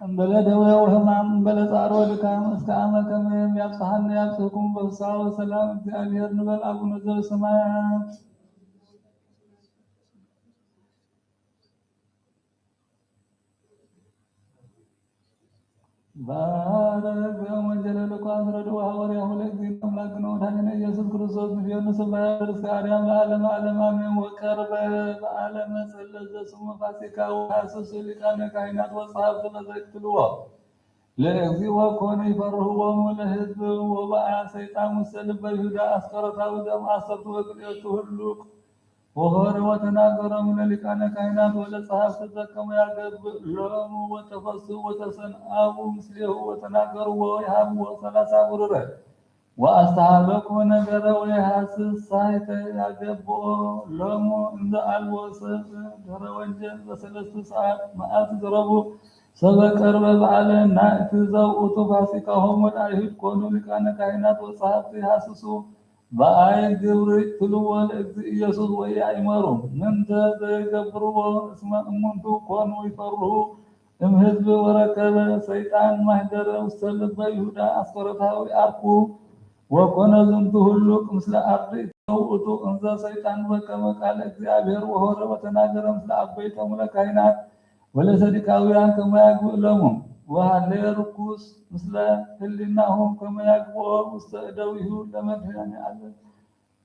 እምበለ ደዌ ወሕማም፣ እምበለ ጻዕር ወድካም፣ እስከ አመ ከመ ያብጽሐነ ያብጽሕኩም በፍስሐ ወሰላም እግዚአብሔር ንበል። አቡነ ዘበሰማያት። ባረክ በእም ወንጌለ ሉቃስ ረድኡ ሐዋርያሁ ለእግዚእነ አምላክነ ወመድኃኒነ ኢየሱስ ክርስቶስ ምስሌነ ስብሐት እስከ አርያም ለዓለመ ዓለም አሜን። ወቀርበ በዓለ መጸለት ዘስሙ ፋሲካ ወሐስሱ ሊቃነ ካህናት ወጸሐፍት በዘይቅትልዎ ለእግዚእ ወኮኑ ይፈርህዎሙ ለሕዝብ። ወበአ ሰይጣን ውስተ ልበ ይሁዳ አስቆሮታዊ ዘእም ዐሰርቱ ወክልኤቱ ህሉቅ ወሖረ ወተናገሮሙ ለሊቃነ ካህናት ወለጸሐፍት ዘከመ ያገብእ ሎሙ ወተፈስሑ ወተሰንአው ምስሌሁ ወተናገሩ ወይሃብዎ ሠላሳ ብሩረ። ወአስተሃለኩ ነገረ ወይሐስስ ሳይተ ያገብኦ ሎሙ እንዘ አልቦ ሰብእ ድህረ ወንጀል በሰለስቱ ሰዓት መዓት ዘረቡ። ሰበ ቀርበ በዓለ ናእቲ ዘውእቱ ፋሲካሆሙ ለአይሁድ ኮኑ ሊቃነ ካህናት ወጸሐፍት ይሐስሱ በአይ ግብር ይቅትልዎ ለእግዚእ ኢየሱስ ወኢአእመሩ ምንተ ዘይገብርዎ እስመ እሙንቱ ኮኑ ይፈርሁ እም ሕዝብ። ወረከበ ሰይጣን ማህደረ ውስተ ልበ ይሁዳ አስቆሮታዊ አርኩ። ወኮነ ዝንቱ ህሉቅ ምስለ አርድእት ዘውእቱ እንዘ ሰይጣን በከመ ቃለ እግዚአብሔር ወሖረ ወተናገረ ምስለ አበይቶሙ ለካህናት ወለሰዱቃውያን ከመ ያግብእ ሎሙ። ወሀለየ ርኩስ ምስለ ህሊናሁ ከመ ያግብኦ ውስተ እደዊሁ ለመድኃኔ ዓለም።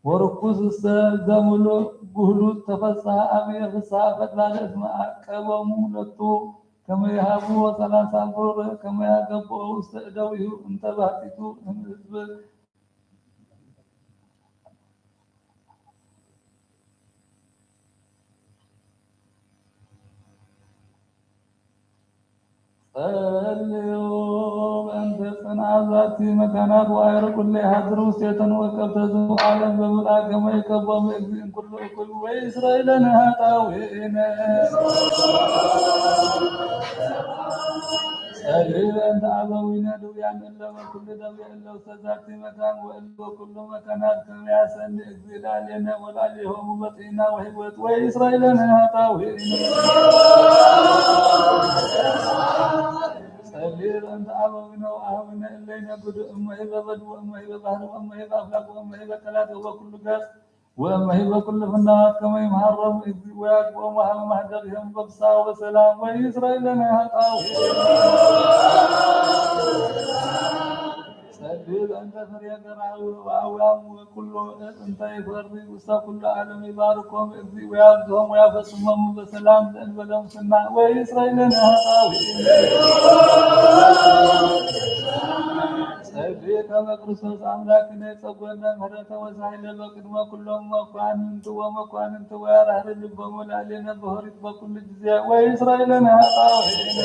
ወርኩስ እሰ ዘምሉእ ጉህሉት ተፈስሐ አብየ ፍስሐ ፈድባደ እስመ አቀቦሙ ሎቱ ከመ ይሃብዎ ሠላሳ ብሩረ ከመ ያገብኦ ውስተ እደዊሁ እንተ ባሕቲቱ እም ሕዝብ። ጸልዩ በእንተ ጽንዓት ዛቲ መካናት ወአይርቁ እለ ይሃድሩ ውስቴተን ወቀብተ ዝንቱ ዓለም በምልአ ከመ ይቀቦም እግዚእነ ኩሉ እኩይ ወኢይስረይ ለነ ኃጣውኢነ። ጸልዩ በእንተ አበዊነ ድውያን እለ በኩሉ ደዌ እለ ውስተ ዛቲ መካን ወእለ በኩሉ መካናት ከመ ያሰኒ እግዚእ ላዕሌነ ወላዕሌሆሙ በጤና ወሕይወት ወኢይስረይ ለነ ኃጣውኢነ። ጸልዩ በእንተ አበዊነ ወአኃዊነ እለ ይነግዱ እመሂ በበድን ወእመሂ በባሕር ወእመሂ በአፍላግ ወእመሂ በቀላትያ ወበኩሉ ገጽ ወእመሂ በኩሉ ፍናዋት ከመ ይምሐሮሙ እግዚእ ወያግብኦሙ ሀበ ማሕደሪሆሙ በፍስሐ ወበሰላም ወኢይስረይ ለነ ኃጣውኢነ። ጸልዩ በእንተ ፍሬ ዘርአዊ ወአበዊሆሙ ወኩሉ ዕፅ እንተ ይፈሪ ውስተ ኩሉ ዓለም ይባርኮሙ እግዚእ ወያብዝሖሙ ወያፈጽሞሙ በሰላም ዘእንበለ ሙስና ወኢይስረይ ለነ ኃጣውኢነ። ጸልዩ ከመ ክርስቶስ አምላክነ ይጸግወነ ምሕረተ ወሳህለ በቅድመ ኩሎም መኳንንቱ ወመኳንንቱ ወያርህር ልቦሙ ላዕሌነ በሆሪት በኩሉ ጊዜ ወኢይስረይ ለነ ኃጣውኢነ።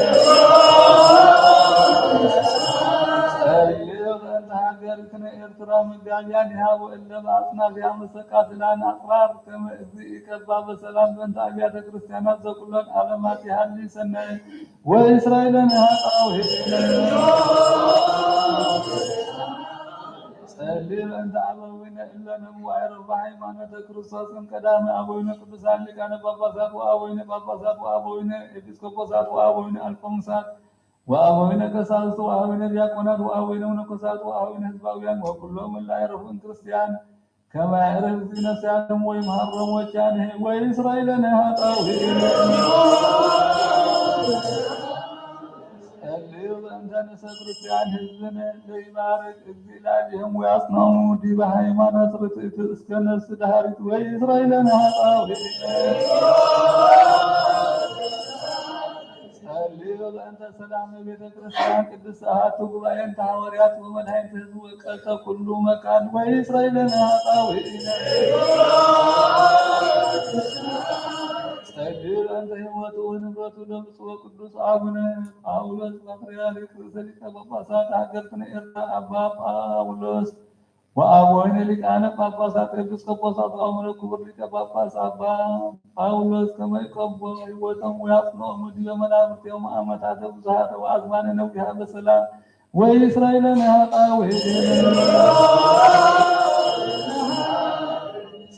ጸልዩ በእንተ ሀገርክነ ኤርትራ መጋቢያኒሃ ወእለ በአጽናፊሃ መስተቃትላን አጽራር ከመ እግዚእ ይቀባ በሰላም በእንተ አብያተ ክርስቲያናት ዘኩሎን ዓለማት ይሃሊ ሰናይ ወኢይስረይ ለነ ኃጣውኢነ። ጸልዩ በእንተ አበዊነ እለ ነብኡ አይረፉ ሃይማኖተ ክርስቶስ እም ቀዳሚ አበዊነ ቅዱሳን ሊቃነ ጳጳሳት ወአበዊነ ጳጳሳት ወአበዊነ ኤጲስቆጶሳት ወአበዊነ አልቆሙሳት ወአበዊነ ቀሳውስት ወአበዊነ ዲያቆናት ወአበዊነ መነኮሳት ወአበዊነ ሕዝባውያን ወኩሎም እለ አይረፉን ክርስቲያን ከመ ያዕርፍ እግዚእነ ነፍስያቲሆሙ ወይምሐሮሙ ወኪያኒሆሙ ወይስረይ ለነ ኃጣውኢነ። ጸልዩ በእንተ ንሰ ክርስቲያን ሕዝብነ ለይባርክ እግዚእ ላዕሌሆሙ ወያጽንዖሙ ዲበ ሃይማኖት ርትዕት እስከ ነፍስ ደሃሪት ወይስረይ ለነ ኃጣውኢነ። ጸልዩ በእንተ ሰላመ ቤተ ክርስቲያን ቅድስት አሐቲ ጉባኤ እንተ ሐዋርያት ወመድኃኒተ ሕዝብ ወቀልጠ ኩሉ መካን ወይስረይ ለነ ኃጣውኢነ። ጸልዩ በእንተ ሕይወቱ ወንብረቱ ለብፁዕ ወቅዱስ አቡነ ጳውሎስ ፓትርያርክ ርእሰ ሊቀ ጳጳሳት ሀገርትነ ኤርትራ አባ ጳውሎስ ወአበዊነ ሊቃነ ጳጳሳት ኤጲስቆጶሳት ወአቡነ ክቡር ሊቀ ጳጳስ አባ ጳውሎስ ከመ ይቀቦ ሕይወቶም ወያጽንዖሙ ዲበ መናብርቲሆሙ አመታተ ብዙኃተ ወአዝማነ ነዊሐ በሰላም ወይስረይ ለነ ኃጣውኢነ።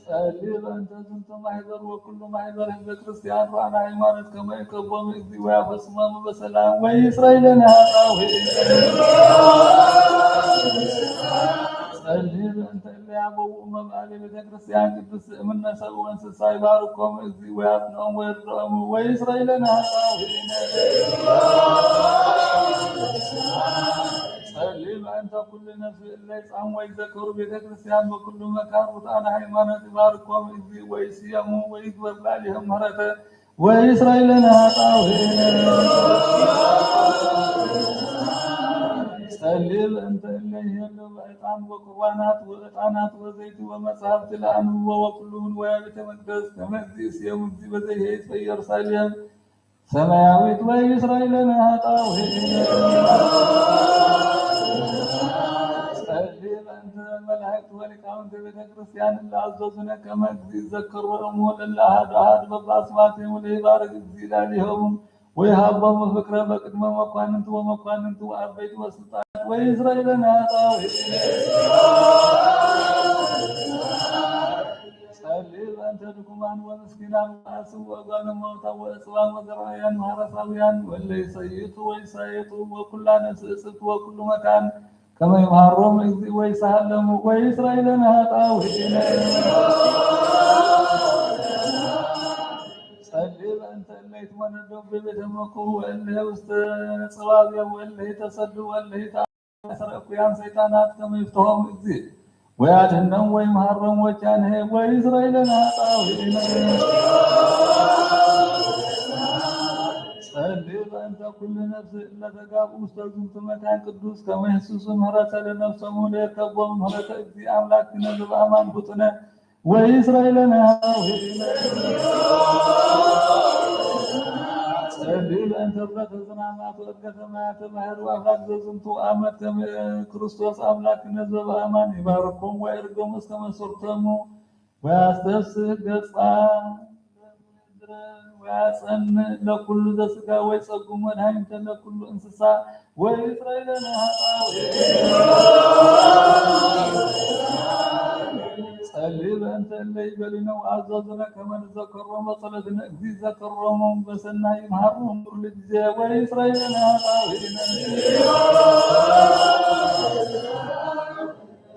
ጸልዩ በእንተ ዝንቱ ማሕበር ወኩሉ ማሕበር ህዝበ ክርስቲያን ርቱዓነ ሃይማኖት ከመ ይቀቦም እግዚእ ወያፈጽሞሙ በሰላም ወይስረይ ለነ ኃጣውኢነ። ጸልዩ በእንተ እለ ያበውኡ መብአ ለቤተ ክርስቲያን ቅድስት እምነ ሰብእ ወእንስሳ ይባርኮሙ እግዚእ ወያጽንዖሙ ወይርድኦሙ ወይስረይ ለነ ኃጣውኢነ። ጸልዩ በእንተ ኩሉ ነፍስ እለ ይጻሙ ወይዘከሩ ቤተ ክርስቲያን በኩሉ መካን ርቱዓነ ሃይማኖት ይባርኮሙ እግዚእ ወይስየሙ ወይግበር ላዕሌሆሙ ምሕረተ ወይስረይ ለነ ኃጣውኢነ። ጸልዩ በእንተ እለ ይሄሉ በዕጣን ወቁርባናት ወዕጣናት ወዘይት ወመጻሕፍት ለአንብቦ ወኩሉ ንዋየ ቤተ መቅደስ ከመ እግዚእ ይስየሙ እግዚእ በዘይሔ ይጸ ኢየሩሳሌም ሰማያዊት ወይስረይ ለነ ኃጣውኢነ። ጸልዩ በእንተ መላእክት ወሊቃውንተ ቤተ ክርስቲያን እለ አዘዙነ ከመ እግዚእ ይዘከሮሙ ለእለ አሐዱ አሐዱ በበአስማቲሆሙ ለይባርክ እግዚእ ላዕሌሆሙ ወይሃቦሙ ፍቅረ በቅድመ መኳንንት ወመኳንንት ወአበይት ወስልጣናት ወይስረይ ለነ ኃጣውኢነ። ጸልዩ በእንተ ድኩማን ወምስኪናን ወአስቡ ወጋነ መውታ ወዕጽዋን ወዘርአውያን ወሐረሳውያን ወእለ ይሰይጡ ወይሳየጡ ወኩላ ነፍስ እጽብት ወኩሉ መካን ከመ ይምሐሮሙ እግዚእ ወይሳለሙ ወይስረይ ለነ ኃጣውኢነ። ጸልዩ በእንተ እለ ይትመነደቡ በቤተ መክብብ ወእለ ውስተ ጸዋብዕ ወእለ ይተሰዱ ወእለ ይታ አሰረ እኩያን ሰይጣናት ከመ ይፍትሖሙ እግዚእ ወያድህኖሙ ወይምሐሮሙ ወኪያኒሆሙ ወይስረይ ለነ ኃጣውኢነ። ጸልዩ በእንተ ኩሉ ነፍስ እለ ተጋብኡ ውስተ ዝንቱ መካን ቅዱስ ከመ ይህስሱ ምህረተ ለነፍሶሙ ለይርከቦሙ ምህረተ እግዚእ አምላክነ ዘበአማን ፍጡነ ወይስረይ ለነ ኃጣውኢነ። ጸልዩ በእንተ ዕርገተ ዝናማት ወዕርገተ ማያተ ባሕር ወአፍላግ ዘዝንቱ አመት ከመ ክርስቶስ አምላክነ ዘበአማን ይባርኮሙ ወይዕርጎሙ እስከ መስርቶሙ ወያስተፍስህ ገጻ ወያጸንዕ ለኩሉ ዘስጋ ወይጸጉ መድኃኒተ ለኩሉ እንስሳ ወይስረይ ለነ ኃጣውኢነ። ጸልዩ በእንተ እለ ይቤሉነ ወአዘዙነ ከመ ንዘከሮሙ በጸሎትነ። እግዚእ ይዘከሮሙ በሰናይ ይምሐሮሙ ኩሉ ጊዜ ወይስረይ ለነ ኃጣውኢነ።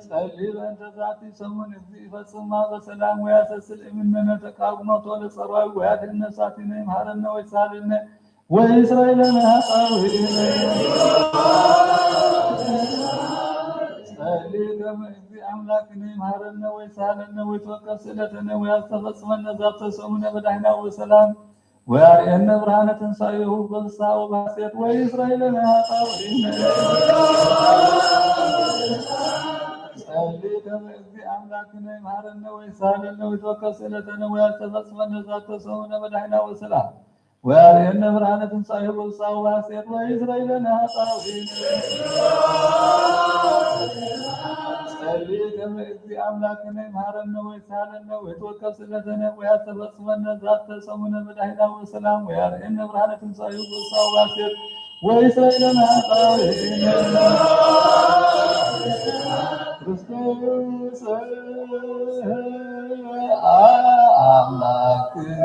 ጸልዩ በእንተ ዛቲ ሰሙን። እግዚእ ይፈጽማ በሰላም ወያሰስል እምኔነ ተቃርኖቶ ለጸራዊ ወያድህን ነፍሳቲነ ይምሐረነ ወይሳለነ ወይስረይ ለነ ኃጣውኢነ። ጸልዩ ከመ እግዚእ አምላክነ ይምሐረነ ወይሳለነ ወይትወከፍ ስእለተነ ወያስተፈጽመነ ዛተ ሰሙነ በዳህና ወሰላም ወያርኤነ ብርሃነ ትንሳኤሁ በፍስሐ ወበሐሴት ወይስረይ ለነ ኃጣውኢነ። ጸልዩ ከመ እግዚእ አምላክነ ይምሐረነ ወይሳለነ ወይትወከፍ ስእለተነ ወያስተፈጽመነ ዛተ ሰሙነ በዳህና ወሰላም ወያርኤነ ብርሃነ ትንሳኤሁ በፍስሐ ወበሐሴት ወይስረይ ለነ ኃጣውኢነ። ጸልዩ ከመ እግዚእ አምላክነ ይምሐረነ ወይሳለነ ወይትወከፍ ስእለተነ ወያስተፈጽመነ ዛተ ሰሙነ በዳህና ወሰላም ወያርኤነ ብርሃነ ትንሳኤሁ በፍስሐ ወበሐሴት ወይስረይ ለነ ኃጣውኢነ። ክርስቶስ አምላክነ።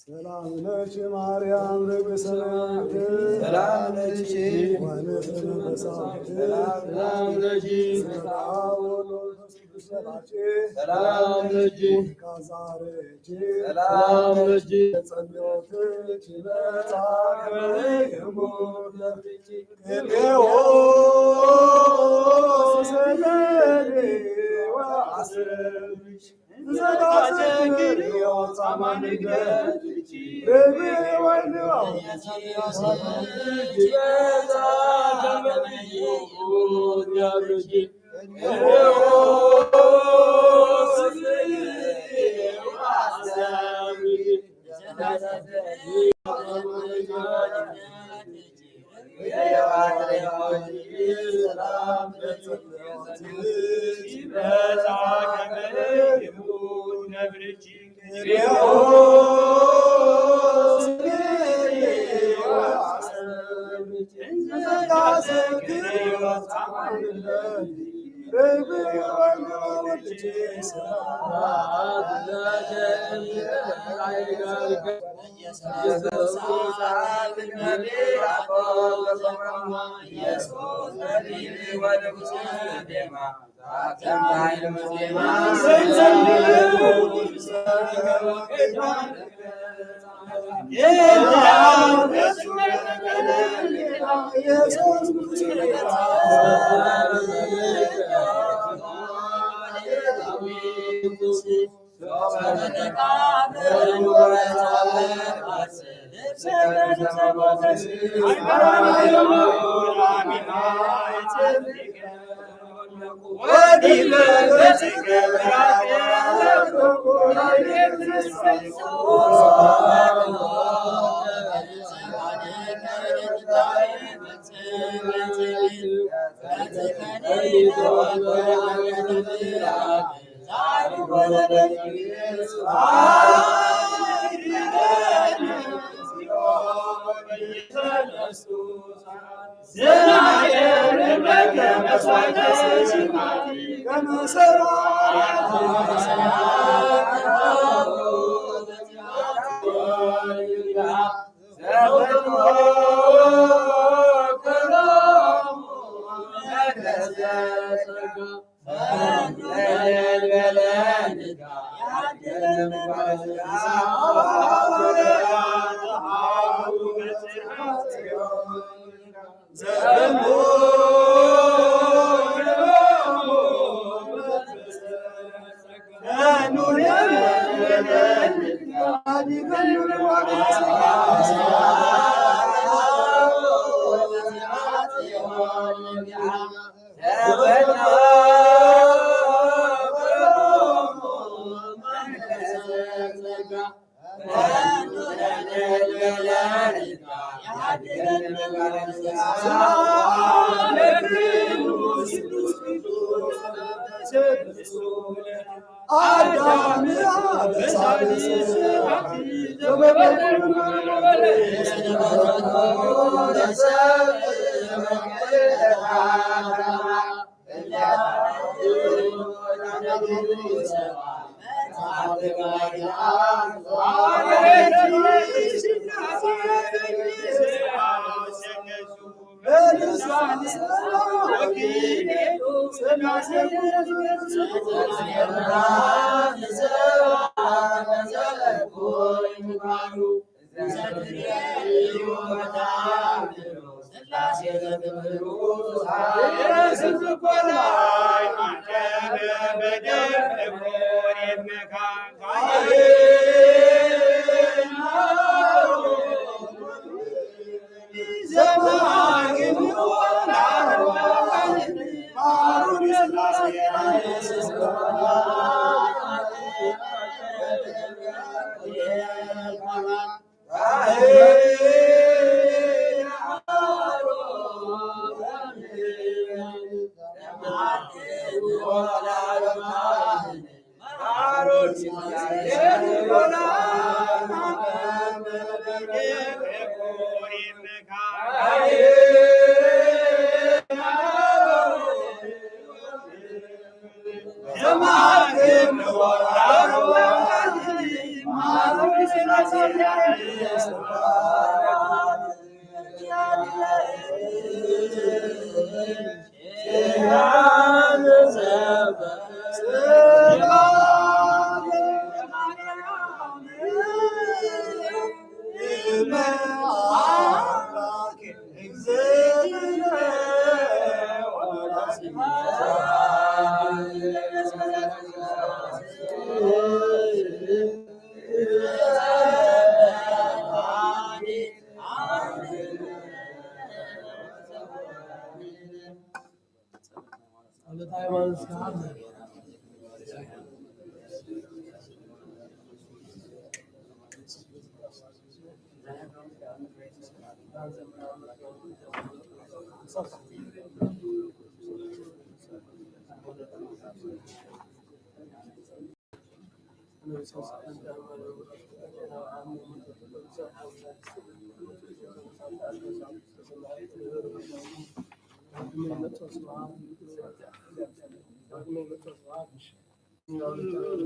Selam leki Meryem, Rebbi selamu aleyki. Selam leki. Ve nefsin ve sahbi. Selam leki. Selam leki. Selam leki. Kazareki. Selam leki. Selam leki.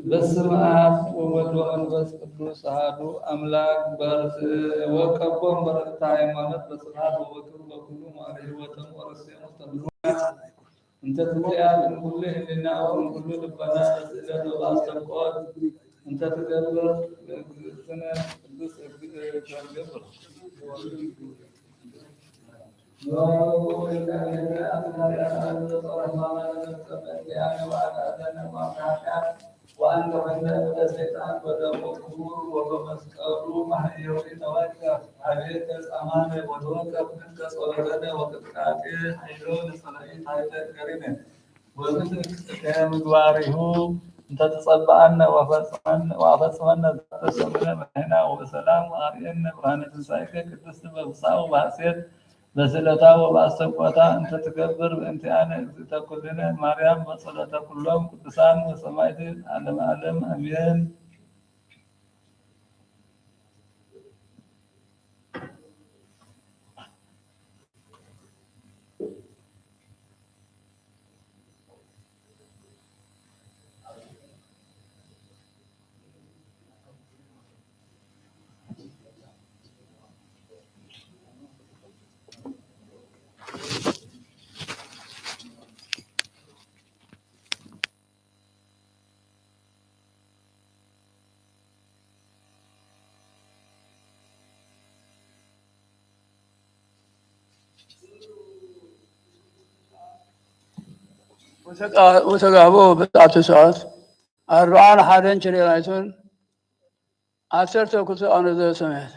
በስመ አብ ወወልድ ወመንፈስ ቅዱስ አሐዱ አምላክ። በርትዕ ወቀቦም በርትዕተ ሃይማኖት በስብሐት ወበክብር በኩሉ መዋዕለ ሕይወቶም ወረስዮም ውስተ ብሩክ እንተ ትትያዝ እምኩሉ ህሊና ወእምኩሉ ልቦና በስእለት ወበአስተብቆት እንተ ትገብር እግዝእትነ ቅድስት እግዝእትነ ትገብር። ወአንተ ሆነ ለሰይጣን ወደሙ ክቡር ወበመስቀሉ ማህየዊ ተወከፍ። አቤት ገጸ አማነ ወተወከፍ ምንተ ጸሎተነ ወቅጥቃጤ ኃይሎ ለጸላኢ ታሕተ እገሪነ። ወምስል ምግባሪሁ እንተ ትጸብአነ ወፈጽመነ፣ ወአፈጽመነ ዛተ ሰሙነ በደህና ወበሰላም ወአርኤነ ብርሃነ ትንሳኤከ ቅድስት በፍስሐ ወበሐሴት በስእለታ ወበአስተብቆታ እንተ ትገብር በእንቲአነ እግዝእተ ኩልነ ማርያም በጸሎተ ኩሎም ቅዱሳን ወሰማዕት ለዓለመ ዓለም አሜን። ወተጋ-፣ ወተጋብኦ ብጻቱ ሰዓት አርብዓን ሐደን ችሬናይቱን ዐሰርተ ክልተ አነዘ ሰሜት።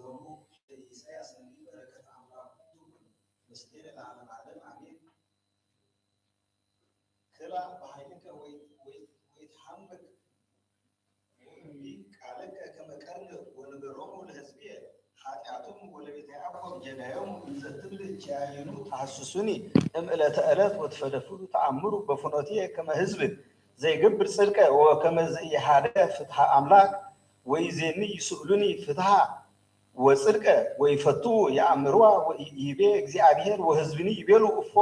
ኢሳያስ ነብይ በረከት አምላክ ምስሌነ ለዓለመ ዓለም አሜን። ክላእ በኃይልከ ወይ-፣ ወይ-፣ ወይትሐምቅ ቃልከ ከመ ቀርነ ወንገሮሙ ለሕዝብየ ኃጢአቶሙ ወለቤተ ያዕቆብ ጌጋዮሙ እንዘ ትብል ኪያሂኑ ተሐስሱኒ እም ዕለተ ዕለት ወትፈደፍዱ ተአምሩ በፍኖትየ ከመ ሕዝብ ዘይገብር ጽድቀ ወከመ ዘኢሐደገ ፍትሐ አምላክ ወይዜኒ ይስእሉኒ ፍትሐ ወጽድቀ ወይፈትዉ የአምርዋ ወይቤ እግዚአብሔር ወሕዝብኒ ይቤሉ እፎ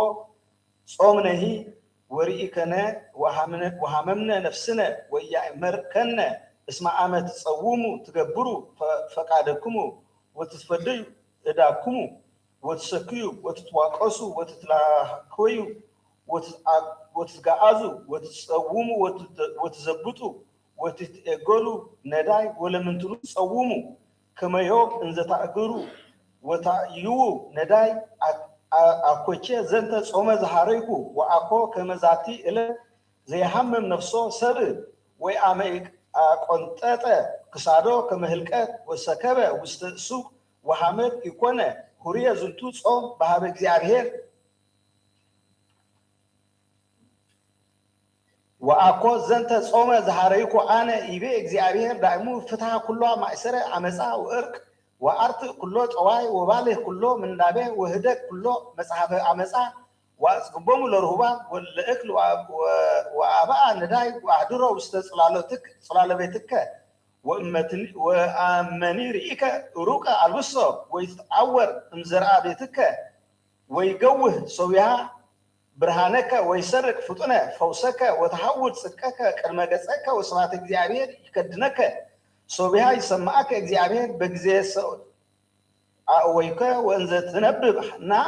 ጾምነሂ ወርኢከነ ወሐምነ-፣ ወሐመምነ ነፍስነ ወኢያእመርከነ እስመ አመ ትጸውሙ ትገብሩ ፈ-፣ ፈቃደክሙ ወትትፈደዩ እዳክሙ ወትሰክዩ ወትትዋቀሱ ወትትላከዩ ወትትአ-፣ ወትትጋአዙ ወትትጸውሙ ወትት-፣ ወትዘብጡ ወትትኤገሉ ነዳይ ወለምንትኑ ትጸውሙ ከመ ዮም እንዘ ታእግሩ ወታእይዉ ነዳይ አ-፣ አ-፣ አኮቼ ዘንተ ጾመ ዘሐረይኩ ወአኮ ከመ ዛቲ እለ ዘይሐምም ነፍሶ ሰብእ ወአመ አቆንጠጠ ክሳዶ ከመ ህልቀት ወሰከበ ውስተ ሱቅ ወሐመድ ኢኮነ ሁርየ ዝንቱ ጾም በሀበ እግዚአብሔር ወአኮ ዘንተ ጾመ ዘሐረይኮ አነ ይቤ እግዚአብሔር ዳእሙ ፍትሐ ኩሎ ማእሰረ አመጻ ወእርቅ ወአርትእ ኩሎ ጠዋይ ወባልህ ኩሎ ምንዳቤ ወህደግ ኩሎ መጽሐፈ አመጻ ወአጽግቦሙ ለርሁባን ወለእክል ወአ-፣ ወ-፣ ወአብአ ነዳይ ወአሕድሮ ውስተ ጽላሎትክ-፣ ጽላሎ ቤትከ ወእመትኒ-፣ ወአመኒ ርኢከ ሩቀ አልብሶ ወይትትዐወር እምዘርአ ቤትከ ወይገውህ ሶብያ ብርሃነከ ወይሰርቅ ፍጡነ ፈውሰከ ወተሐውር ጽድቀከ ቅድመ ገጸከ ወስብሐተ እግዚአብሔር ይከድነከ። ሶብያ ይሰማዐከ እግዚአብሔር በጊዜ ሰ-፣ አእወይከ ወእንዘ ትነብብ ና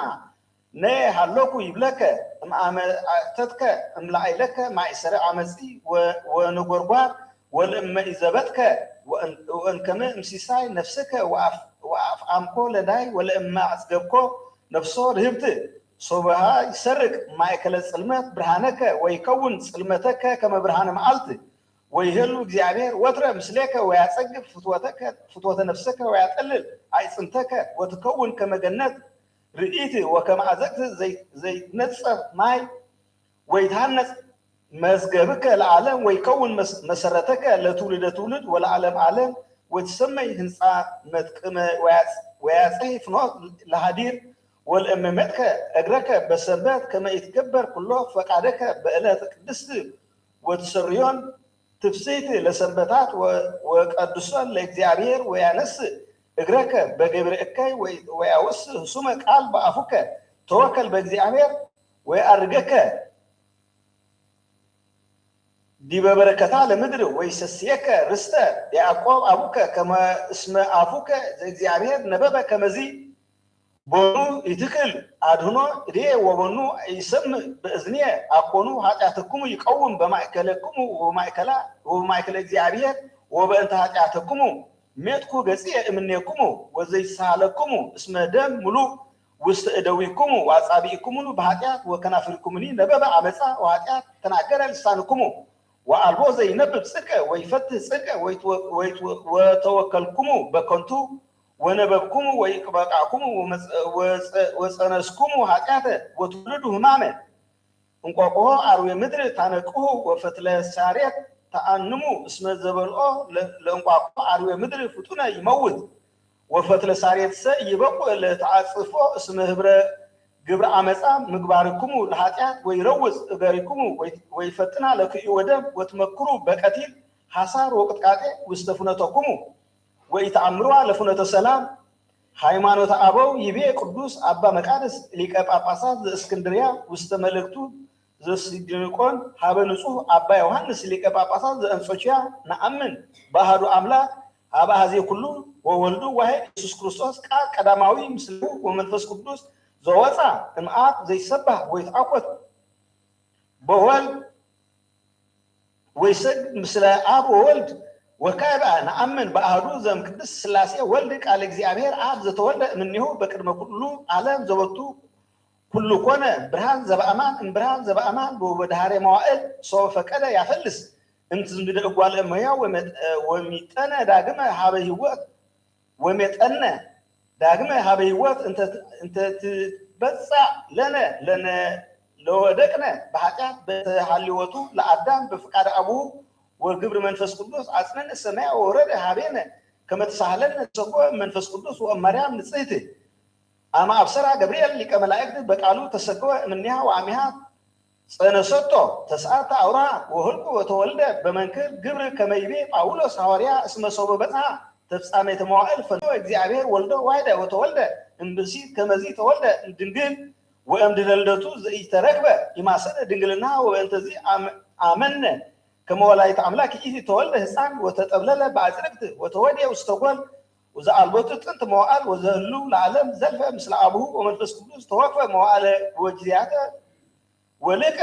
ነ ሃለኩ ይብለከ። እምአመ አእተትከ እምላዕለከ ማእሰረ አመጺ ወ-፣ ወነጎርጓር ወለእመ ኢዘበጥከ ወእን-፣ ወእንከመ እምሲሳይ ነፍስከ ወአፍ-፣ ወአፍአምኮ ለዳይ ወለእመ አጽገብኮ ነፍሶ ርህብት። ሶብያ ይሰርቅ ማእከለ ጽልመት ብርሃነከ ወይከውን ጽልመተከ ከመ ብርሃነ መዓልት። ወይሄሉ እግዚአብሔር ወትረ ምስሌከ ወያጸግብ ፍትወተከ፣ ፍትወተ ነፍስከ ወያጠልል አዕጽምተከ ወትከውን ከመ ገነት ርኢት ወከመ አዘቅት ዘይ-፣ ዘይትነጸፍ ማይ ወይትሃነጽ መዝገብከ ለዓለም ወይከውን መስ-፣ መሰረተከ ለትውልደ ትውልድ ወለዓለም ዓለም ወትሰመይ ህንጻ መትቅመ ወያጽ-፣ ወያጽሒ ፍኖት ለሃዲር ወለእመ መጥከ እግረከ በሰንበት ከመ ኢትገበር ኩሎ ፈቃደከ በዕለተ ቅድስት ወትሰርዮን ትፍስሕት ለሰንበታት ወ-፣ ወቀድሶን ለእግዚአብሔር ወያነስእ እግረከ በገብረ እከይ ወ-፣ ወያወስእ ህሱመ ቃል በአፉከ ተወከል በእግዚአብሔር ወየዐርገከ ዲበ በረከታ ለምድር ወይሰስየከ ርስተ ያዕቆብ አቡከ ከመ እስመ አፉከ ዘእግዚአብሔር ነበበ ከመዚ በኑ ኢትክል አድህኖ እዴ ወበኑ ኢሰምዕ በእዝንየ አኮኑ ኃጢአተክሙ ይቀውም በማእከለክሙ ወበማእከላ ወበማእከለ እግዚአብሔር ወበእንተ ኃጢአተክሙ ሜጥኩ ገጽየ እምኔክሙ ወዘይሳሃለክሙ እስመ ደም ምሉእ ውስተ እደዊክሙ ወአጻብዒክሙኑ በኃጢአት ወከናፍሪክሙኒ ነበበ አመጻ ወኃጢአት ተናገረ ልሳንክሙ። ወአልቦ ዘይነብብ ጽድቀ ወይፈትህ ጽድቀ ወይትወ-፣ ወይትወ-፣ ወተወከልክሙ በከንቱ ወነበብክሙ ወኢቅበቃክሙ ወመጸ-፣ ወጸ-፣ ወጸነስክሙ ኃጢአተ ወትውልዱ ህማመ። እንቋቁሖ አርዌ ምድር ታነቅሁ ወፈትለ ሳሬት ተአንሙ እስመ ዘበልዖ ለ-፣ ለእንቋቁሖ አርዌ ምድር ፍጡነ ይመውት። ወፈትለ ሳሬትሰ ኢይበቁዕ ለተአጽፎ እስመ ህብረ ግብረ አመጻ ምግባርክሙ ለኃጢአት ወይረውጽ እገሪክሙ ወይ-፣ ወይፈጥና ለክእወ ደም ወትመክሩ በቀቲል ሐሳር ወቅጥቃጤ ውስተ ፍኖተክሙ ወኢተአምርዋ ለፍኖተ ሰላም። ሃይማኖተ አበው ይቤ ቅዱስ አባ መቃርስ ሊቀ ጳጳሳት ዘእስክንድርያ ውስተ መልእክቱ ዘስዲንቆን ሀበ ንጹሕ አባ ዮሐንስ ሊቀ ጳጳሳት ዘአንጾኪያ ነአምን በአሐዱ አምላክ አብ አሐዜ ኩሉ ወወልዱ ዋሕድ ኢየሱስ ክርስቶስ ቃል ቀዳማዊ ምስሌሁ ወመንፈስ ቅዱስ ዘወፃ እምአብ ዘይሰባህ ወይትአኮት በወልድ ወይሰግድ ምስለ አብ ወወልድ ወካዕበ ነአምን በአሐዱ ዘእምቅድስት ሥላሴ ወልድ ቃለ እግዚአብሔር አብ ዘተወልደ እምኔሁ በቅድመ ኩሉ ዓለም ዘቦቱ ኩሉ ኮነ ብርሃን ዘበአማን እምብርሃን ዘበአማን ወበዳህሬ መዋእል ሶበ ፈቀደ ያፈልስ እምትዝምደ እጓለ እመሕያው ወመጠ-፣ ወሚጠነ ዳግመ ሀበ ህይወት ወመጠነ ዳግመ ሀበ ህይወት እንተ፣ እንተ ትበጽዕ ለነ፣ ለነ ለወደቅነ በኃጢአት በተሃልወቱ ለአዳም በፍቃድ አቡሁ ወግብር መንፈስ ቅዱስ አጽንዕነ ሰማያ ወወረደ ሀቤነ ከመ ትሳህለነ ተሰጎ መንፈስ ቅዱስ ወእም ማርያም ንጽሕት። አመ አብሰራ ገብርኤል ሊቀ መላእክት በቃሉ ተሰገወ እምኔሃ ወአሚሃ ጸነሰቶ ተስዓተ አውራ ወሁልቁ ወተወልደ በመንክር ግብር ከመ ይቤ ጳውሎስ ሐዋርያ እስመ ሶበ በጽሐ ተፍጻሜተ መዋዕል ፈኖ እግዚአብሔር ወልዶ ዋሕደ ወተወልደ እምብእሲት ከመዚ ተወልደ እምድንግል ወእምድህረ ልደቱ ዘኢተረክበ ኢማሰነ ድንግልና ወበእንተዚ አም-፣ አመነ ከመ ወላዲተ አምላክ ይእቲ ተወልደ ህፃን ወተጠብለለ በአጽርቅት ወተወድየ ውስተ ጎል ወዘአልቦቱ ጥንት መዋዕል ወዘህሉ ለዓለም ዘልፈ ምስለ አቡሁ ወመንፈስ ቅዱስ ተወክፈ መዋዕለ ወጊዜያተ ወልቀ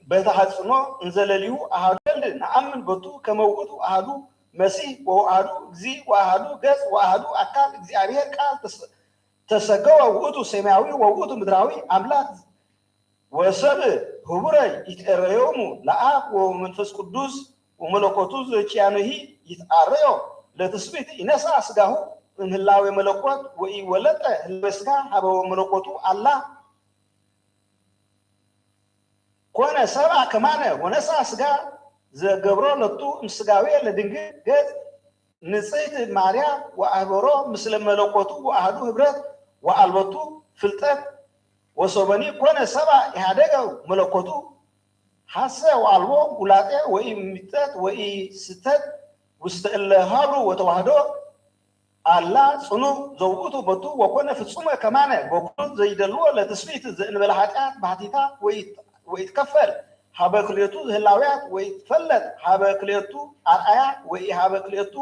በተሐጽኖ እንዘ ለሊሁ አሐዱ ወልድ ነአምን ቦቱ ከመ ውእቱ አሐዱ መሲሕ ወአሐዱ እግዚእ ወአሐዱ ገጽ ወአሐዱ አካል እግዚአብሔር ቃል ተሰ-፣ ተሰገወ ውእቱ ሰማያዊ ወውእቱ ምድራዊ አምላክ ወሰብ ህቡረ ይትአረዮሙ ለአብ ወመንፈስ ቅዱስ ወመለኮቱ ዘኪያኑሂ ይትአረዮ ለትስብእት ይነሳ ስጋሁ እምህላዌ መለኮት ወኢወለጠ ህላዌ ስጋ ሀበ ወመለኮቱ አላ ኮነ ሰብአ ከማነ ወነሳ ስጋ ዘገብሮ ለቱ እምስጋዌ ለድንግል ገጽ ንጽሕት ማርያም ወአህበሮ ምስለ መለኮቱ ወአሐዱ ህብረት ወአልቦቱ ፍልጠት ወሶበኒ ኮነ ሰብአ ኢሃደገ መለኮቱ ሐሰ ወአልቦ ውላጤ ወኢሚጠት ወኢስተት ውስተ እለ ሀብሩ ወተዋህዶ አላ ጽኑዕ ዘውእቱ ቦቱ ወኮነ ፍጹመ ከማነ በኩሉ ዘይደልዎ ለትስብእት ዘእንበለ ኃጢአት ባሕቲታ ወኢት-፣ ወኢትከፈል ሀበ ክልኤቱ ህላውያት ወኢትፈለጥ ሀበ ክልኤቱ አርአያ ወኢሀበ ክልኤቱ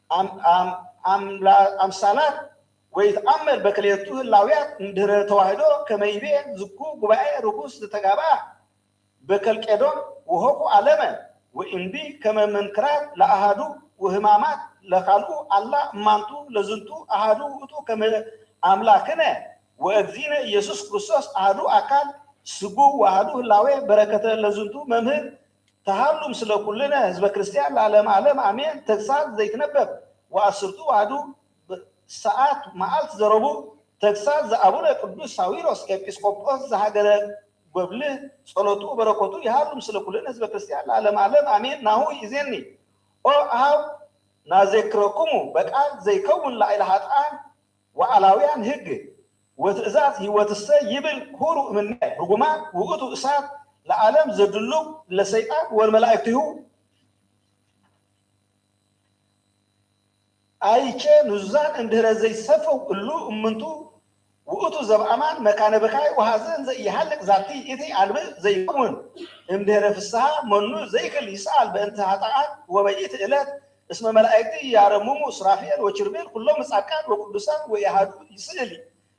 አም-፣ አም-፣ አምላ-፣ አምሳላት ወይትአመር በክልኤቱ ህላውያት እምድህረ ተዋህዶ ከመ ይቤ ዝኩ ጉባኤ ርኩስ ዘተጋብአ በከልቄዶን ወሆኩ ዓለመ ወእምቢ ከመ መንክራት ለአሃዱ ወህማማት ለካልኡ አላ እማንቱ ለዝንቱ አሃዱ ውእቱ ከመ አምላክነ ወእግዚእነ ኢየሱስ ክርስቶስ አሃዱ አካል ስጉ ወአሃዱ ህላዌ በረከተ ለዝንቱ መምህር ተሃሉ ምስለ ኩልነ ህዝበ ክርስቲያን ለዓለመ ዓለም አሜን። ተግሳጽ ዘይትነበብ ወአስርቱ ወአሃዱ ሰዓት መዓልት ዘረቡ ተግሳጽ ዘአቡነ ቅዱስ ሳዊሮስ ኤጲስቆጶስ ዘሀገረ ጎብልህ ጸሎቱ ወበረከቱ ይሃሉ ምስለ ኩልነ ህዝበ ክርስቲያን ለዓለመ ዓለም አሜን። ናሁ ይእዜኒ ኦ አሃው ናዜክረኩሙ በቃል ዘይከውን ላዕለ ኃጥአን ወአላውያን ህግ ወትእዛዝ ህይወትሰ ይብል ሁሩ እምኔ ርጉማን ውእቱ እሳት ለዓለም ዘድሉብ ለሰይጣን ወለመላእክቲሁ። አይቼ ንዙዛን እምድህረ ዘይሰፈው እሉ እምንቱ ውእቱ ዘበአማን መካነ ብካይ ወሐዘን ዘኢይሃልቅ ዛቲ ይእቲ አንብዕ ዘይከውን እምድህረ ፍስሃ መኑ ዘይክል ይስአል በእንተ ኃጥአን ወበይእቲ ዕለት እስመ መላእክቲ ያረምሙ ሱራፌል ወኪሩቤል ኩሎሙ ጻድቃን ወቅዱሳን ወኢአሐዱ ይስእል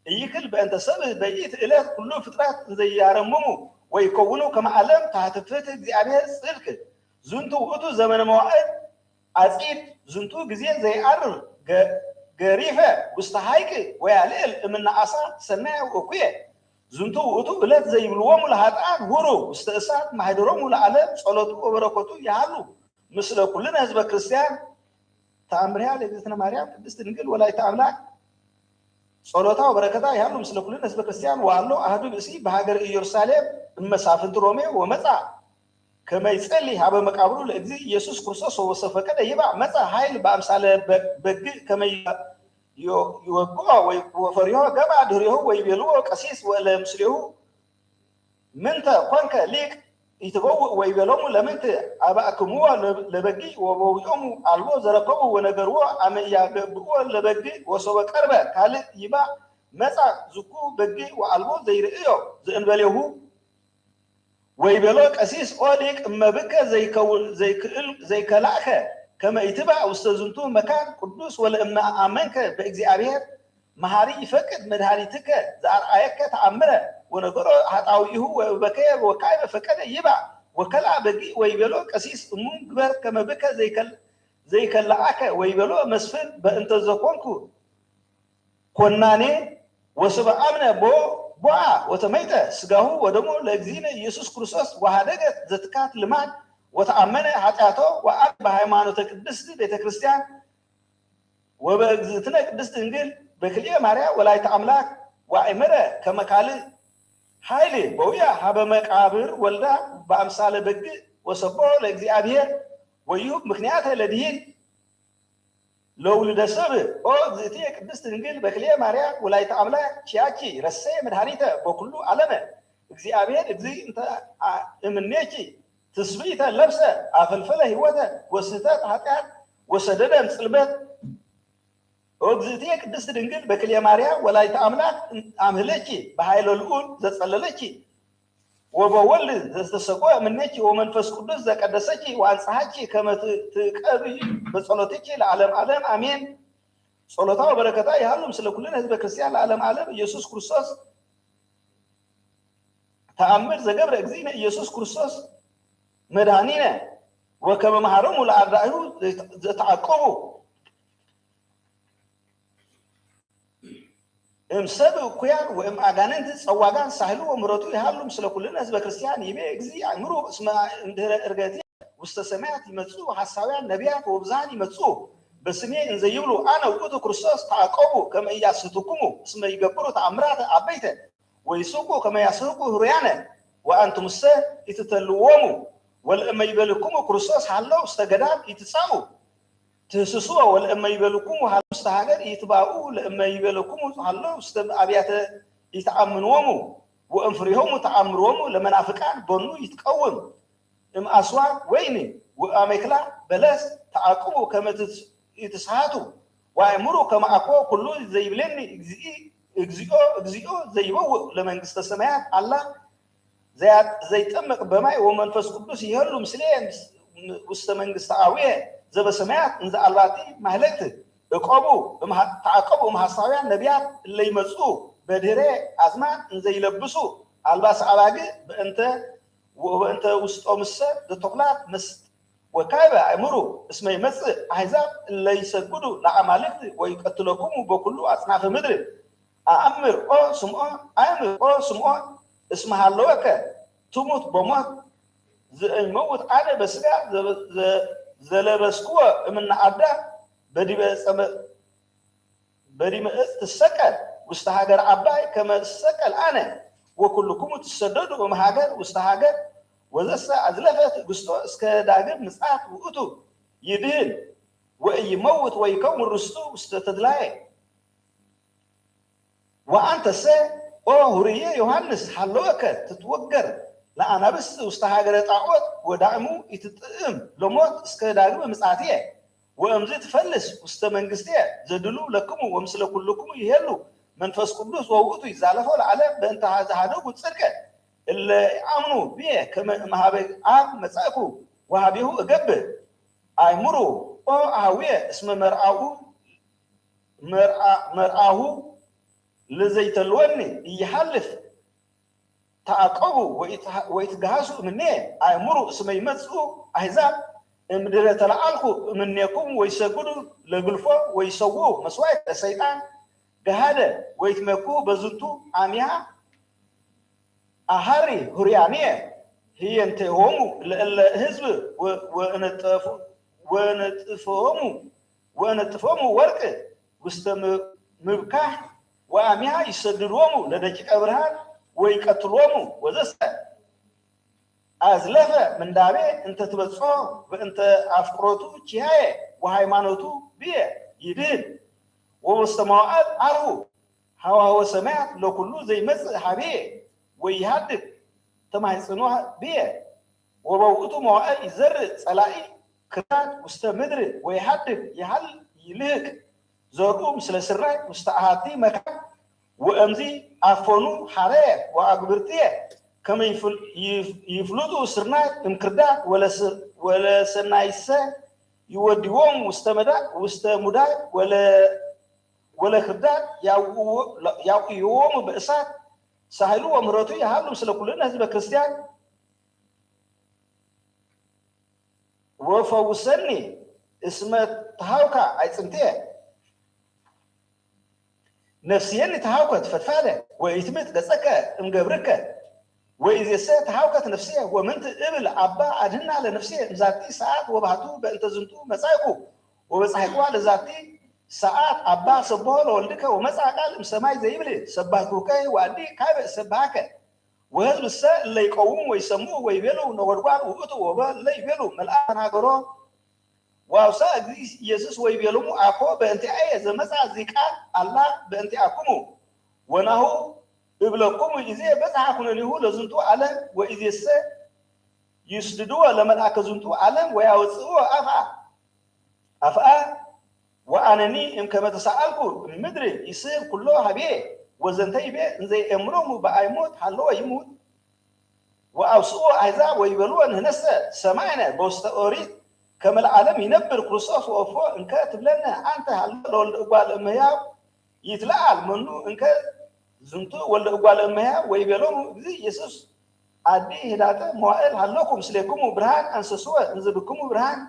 ኢይክል በእንተ ሰብእ በይእቲ ዕለት ኩሉ ፍጥረት እንዘ ያረምሙ ወይከውኑ ከመ ዓለም ተሐተ ፍትሕ እግዚአብሔር ጽድቅ ዝንቱ ውእቱ ዘመነ መዋዕል አጺድ ዝንቱ ጊዜ ዘይዐርር ገ-፣ ገሪፈ ውስተ ሐይቅ ወያልዕል እምነ አሳ ሰናየ ወእኩየ። ዝንቱ ውእቱ ዕለት ዘይብልዎሙ ለኃጥአን ሁሩ ውስተ እሳት ማሕደሮሙ ለዓለም ጸሎቱ ወበረከቱ ይሃሉ ምስለ ኩልነ ህዝበ ክርስቲያን። ተአምሪሃ ለእግዝእትነ ማርያም ቅድስት ድንግል ወላዲተ አምላክ ጸሎታ ወበረከታ ይሃሉ ምስለ ኩልነ ህዝበ ክርስቲያን። ወአሎ አሐዱ ብእሲ በሀገረ ኢየሩሳሌም እመሳፍንት ሮሜ ወመጻ ከመ ይጸሊ ሀበ መቃብሩ ለእግዚእ ኢየሱስ ክርስቶስ ወሰፈቀደ ይባእ መጻ ኃይል በአምሳለ በ-፣ በግእ ከመ ይ-፣ ዮ-፣ ይወግኦ ወይ ወፈሪሆ ገባ ድህሬሁ ወይቤልዎ ቀሲስ ወእለ ምስሌሁ ምንተ ኮንከ ሊቅ ኢትበውእ ወይቤሎሙ ለምንት አባእክምዎ ለ-፣ ለበግእ ወበዊኦሙ አልቦ ዘረከቡ ወነገርዎ አመ ያገብእዎ ለበግእ ወሶበ ቀርበ ካልእ ይባእ መጻ ዝኩ በግእ ወአልቦ ዘይርእዮ ዘእንበሌሁ። ወይቤሎ ቀሲስ ኦ ሊቅ እመ ብከ ዘይከው-፣ ዘይክእል-፣ ዘይከላእከ ከመ ኢትባእ ውስተ ዝንቱ መካን ቅዱስ ወለእመ አመንከ በእግዚአብሔር መሐሪ ይፈቅድ መድኃኒትከ ዘአርአየከ ተአምረ ወነገሮ ኃጣውኢሁ ወበከየ ወካዕበ ፈቀደ ይባእ ወከልአ በጊዕ ወይቤሎ ቀሲስ እሙን ግበር ከመ ብከ ዘይከል-፣ ዘይከልአከ ወይቤሎ መስፍን በእንተ ዘኮንኩ ኮናኔ ወስበ አምነ ቦ-፣ ቦአ ወተመይጠ ስጋሁ ወደሞ ለእግዚእነ ኢየሱስ ክርስቶስ ወሀደገት ዘትካት ልማድ ወተአመነ ኃጢአቶ ወአም በሃይማኖተ ቅድስት ቤተ ክርስቲያን ወበእግዝእትነ ቅድስት ድንግል በክልኤ ማርያ ወላዲተ አምላክ ወአእመረ ከመ ካልእ ኃይል በውያ ሀበ መቃብር ወልዳ በአምሳለ በግ ወሰብሖ ለእግዚአብሔር ወይሁብ ምክንያተ ለድሂን ለውልደ ሰብ። ኦ እግዝእትየ ቅድስት ድንግል በክልኤ ማርያ ወላዲተ አምላክ ኪያኪ ረሰየ መድኃኒተ በኩሉ ዓለመ። እግዚአብሔር እግዚእ እንተ አ- እምኔኪ ትስብእተ ለብሰ አፈልፈለ ህይወተ ወስህተተ ኃጢአት ወሰደደ እምጽልመት። ኦ እግዝእትየ ቅድስት ድንግል በክልኤ ማርያ ወላዲተ አምላክ አምህለኪ በኃይለ ልዑል ዘጸለለኪ ወበወልድ ዘተሰብኦ እምኔኪ ወመንፈስ ቅዱስ ዘቀደሰኪ ወአንጽሐኪ ከመ ት- ትቀብኢ በጸሎትኪ ለዓለም ዓለም አሜን። ጸሎታ ወበረከታ ይሃሉ ምስለ ኩልነ ህዝበ ክርስቲያን ለዓለም ዓለም። ኢየሱስ ክርስቶስ ተአምር ዘገብረ እግዚእነ ኢየሱስ ክርስቶስ መድኃኒነ ወከመ መሐሮሙ ለአርዳኢሁ ዘተዓቀቡ እም ሰብ እኩያን ወእም አጋንንት ጸዋጋን ሳህሉ ወምሕረቱ ይሃሉ ምስለ ኩልነ ህዝበ ክርስቲያን ይቤ እግዚእ። አእምሩ እስመ እምድህረ ዕርገትየ ውስተ ሰማያት ይመጽኡ ሐሳውያን ነቢያት ወብዙኃን ይመጽኡ በስሜ እንዘ ይብሉ አነ ውእቱ ክርስቶስ ተዓቀቡ ከመ ኢያስሕቱክሙ እስመ ይገብሩ ተአምራተ አበይተ ወይስሕቁ ከመ ያስሕቁ ህሩያነ ወአንትሙሰ ኢትተልውዎሙ። ወለእመ ይቤልክሙ ክርስቶስ ሀሎ ውስተ ገዳም ኢትጻኡ ትህስስዎ። ወለእመ ይቤልክሙ ሀሎ ውስተ ሀገር ኢትባኡ። ለእመ ይቤልክሙ ሀሎ ውስተ አብያተ ኢትአምንዎሙ። ወእም ፍሬሆሙ ተአምርዎሙ። ለመናፍቃን በኑ ይትቀውም እም አስዋር ወይን ወአሜክላ በለስ ተዓቀቡ ከመ ኢትስሐቱ። ወአእምሩ ከመ አኮ ኩሉ ዘይብለኒ እግዚእ እግዚኦ፣ እግዚኦ ዘይበውእ ለመንግስተ ሰማያት አላ ዘይጠምቅ በማይ ወመንፈስ ቅዱስ ይሀሉ ምስሌ ውስተ መንግስተ አቡየ ዘበሰማያት እንዘ አልባቲ ማህለቅት። እቀቡ እምሃ-፣ ተዓቀቡ እምሐሳውያን ነቢያት እለ ይመጽኡ በድህሬ አዝማን እንዘ ይለብሱ አልባሰ አባግዕ በእንተ ወበእንተ ውስጦምሰ ዘተኩላት መስጥ። ወካዕበ አእምሩ እስመ ይመጽእ አሕዛብ እለ ይሰግዱ ለአማልክት ወይቀትለኩሙ በኩሉ አጽናፈ ምድር። አእምር ኦ ስምዖ፣ አእምር ኦ ስምዖ እስመ ሀለወከ ትሙት በሞት ዘኢይመውት አነ በስጋ ዘ-፣ ዘ-፣ ዘለበስክዎ እምነ አዳም በዲበ ዕፀ መ-፣ በዲመ ዕፅ ትሰቀል ውስተ ሀገር አባይ ከመ እሰቀል አነ ወኩልክሙ ትሰደዱ እምሀገር ውስተ ሀገር። ወዘሰ አዝለፈ ትዕግስቶ እስከ ዳግም ምጽአት ውእቱ ይድህን ወኢይመውት ወይከውን ርስቱ ውስተ ተድላየ። ወአንተሰ ኦ ሁርየ ዮሐንስ ሀለወከ ትትወገር ለአናብስ ውስተ ሀገረ ጣዖት ወዳእሙ ኢትጥእም ለሞት እስከ ዳግም ምጽአትየ። ወእምዝ ትፈልስ ውስተ መንግስትየ ዘድሉ ለክሙ ወምስለ ኩልክሙ ይሄሉ መንፈስ ቅዱስ ወውእቱ ይዛለፎ ለዓለም በእንተ ዘሀደጉ ጽድቀ እለ ይአምኑ ብየ ከመ እምሃበ አብ መጻእኩ ወሃቤሁ እገብእ። አእምሩ ኦ አሃውየ እስመ መርአኡ መርአ-፣ መርአሁ ለዘይተልወኒ ኢይሓልፍ። ተዓቀቡ ወኢትገሃሱ እምኔ። አእምሩ እስመ ይመጽኡ አሕዛብ እምድረ ተለዓልኩ እምኔኩም ወይሰግዱ ለግልፎ ወይሰውኡ መስዋዕት ለሰይጣን ገሃደ ወይትመኩ በዝንቱ አሚሃ አሐሪ ሁርያንየ ህየንቴሆሙ ለእለ ህዝብ ወ-፣ ወእነጠፍ-፣ ወእነጥፍሆሙ፣ ወእነጥፍሆሙ ወርቅ ውስተ ም-፣ ምብካሕ ወአሚሃ ይሰድድዎሙ ለደቂቀ ብርሃን ወይቀትልዎሙ። ወዘሰ አዝለፈ ምንዳቤ እንተ ትበጽሖ በእንተ አፍቅሮቱ ኪያየ ወሃይማኖቱ ብየ ይድህን። ወውስተ መዋዕል አርሁ ሀዋህወ ሰማያት ለኩሉ ዘይመጽእ ሀቤየ ወይሃድግ ተማሕጽኖ ብየ። ወበውእቱ መዋዕል ይዘርእ ጸላኢ ክርዳድ ውስተ ምድር ወይሃድግ ይሃል ይልህቅ ዘርኡ ምስለ ስርናይ ውስተ አሐቲ መካን። ወእምዚ አፈኑ ሐረየ ወአግብርትየ ከመ ይፍል-፣ ይፍ-፣ ይፍልጡ ስርናይ እምክርዳድ ወለስ-፣ ወለሰናይሰ ይወድይዎሙ ውስተ መዳ-፣ ውስተ ሙዳይ ወለ-፣ ወለክርዳድ ያውእዎ-፣ ያውእይዎሙ በእሳት። ሳህሉ ወምህረቱ ይሃሉ ምስለ ኩልነ ህዝበ ክርስቲያን። ወፈውሰኒ እስመ ተሃውካ አዕጽምትየ። ነፍስየኒ ተሃውከት ፈድፋደ ወኢትምት ገጸከ እምገብርከ። ወኢዜሰ ተሃውከት ነፍስየ ወምንት እብል አባ አድህና ለነፍስየ እምዛቲ ሰዓት ወባህቱ በእንተ ዝንቱ መጻእኩ ወበጻሕክዋ ለዛቲ ሰዓት አባ ሰብሖ ለወልድከ ወመጽአ ቃል እምሰማይ ዘይብል ሰባህኩከ ወአዲ ካበ እሰብሐከ። ወሕዝብ እሰ እለ ይቀውሙ ወይሰምዑ ወይቤሉ ነጎድጓድ ውእቱ ወበ እለ ይቤሉ መልአክ ተናገሮ። ወአውሳ እግዚእ ኢየሱስ ወይቤሎሙ አኮ በእንቲአየ ዘመጽአ ዚ ቃል አላ በእንቲአክሙ። ወናሁ እብለክሙ ኢዜ በጽሐ ኩነኔሁ ለዝንቱ ዓለም ወኢዜሰ ይስድድዎ ለመልአከ ዝንቱ ዓለም ወያወጽእዎ አፍአ አፍአ። ወአነኒ እምከመ ተሳአልኩ እምድር ይስሕብ ኩሎ ሀብየ። ወዘንተ ይቤ እንዘ ይእምሮሙ በአይሞት ሀለወ ይሙት። ወአውስኡ አሕዛብ ወይቤልዎ ንሕነሰ ሰማዕነ በውስተ ኦሪት ከመ ለዓለም ይነብር ክርስቶስ ወእፎ እንከ ትብለነ አንተ ሀሎ ለወልደ እጓለ እመሕያው ይትለዓል መኑ እንከ ዝንቱ ወልደ እጓለ እመሕያው ወይቤሎሙ እግዚእ ኢየሱስ አዲ ህዳጠ መዋእል ሀለኩ ምስሌክሙ ብርሃን አንሰስወ እንዝብክሙ ብርሃን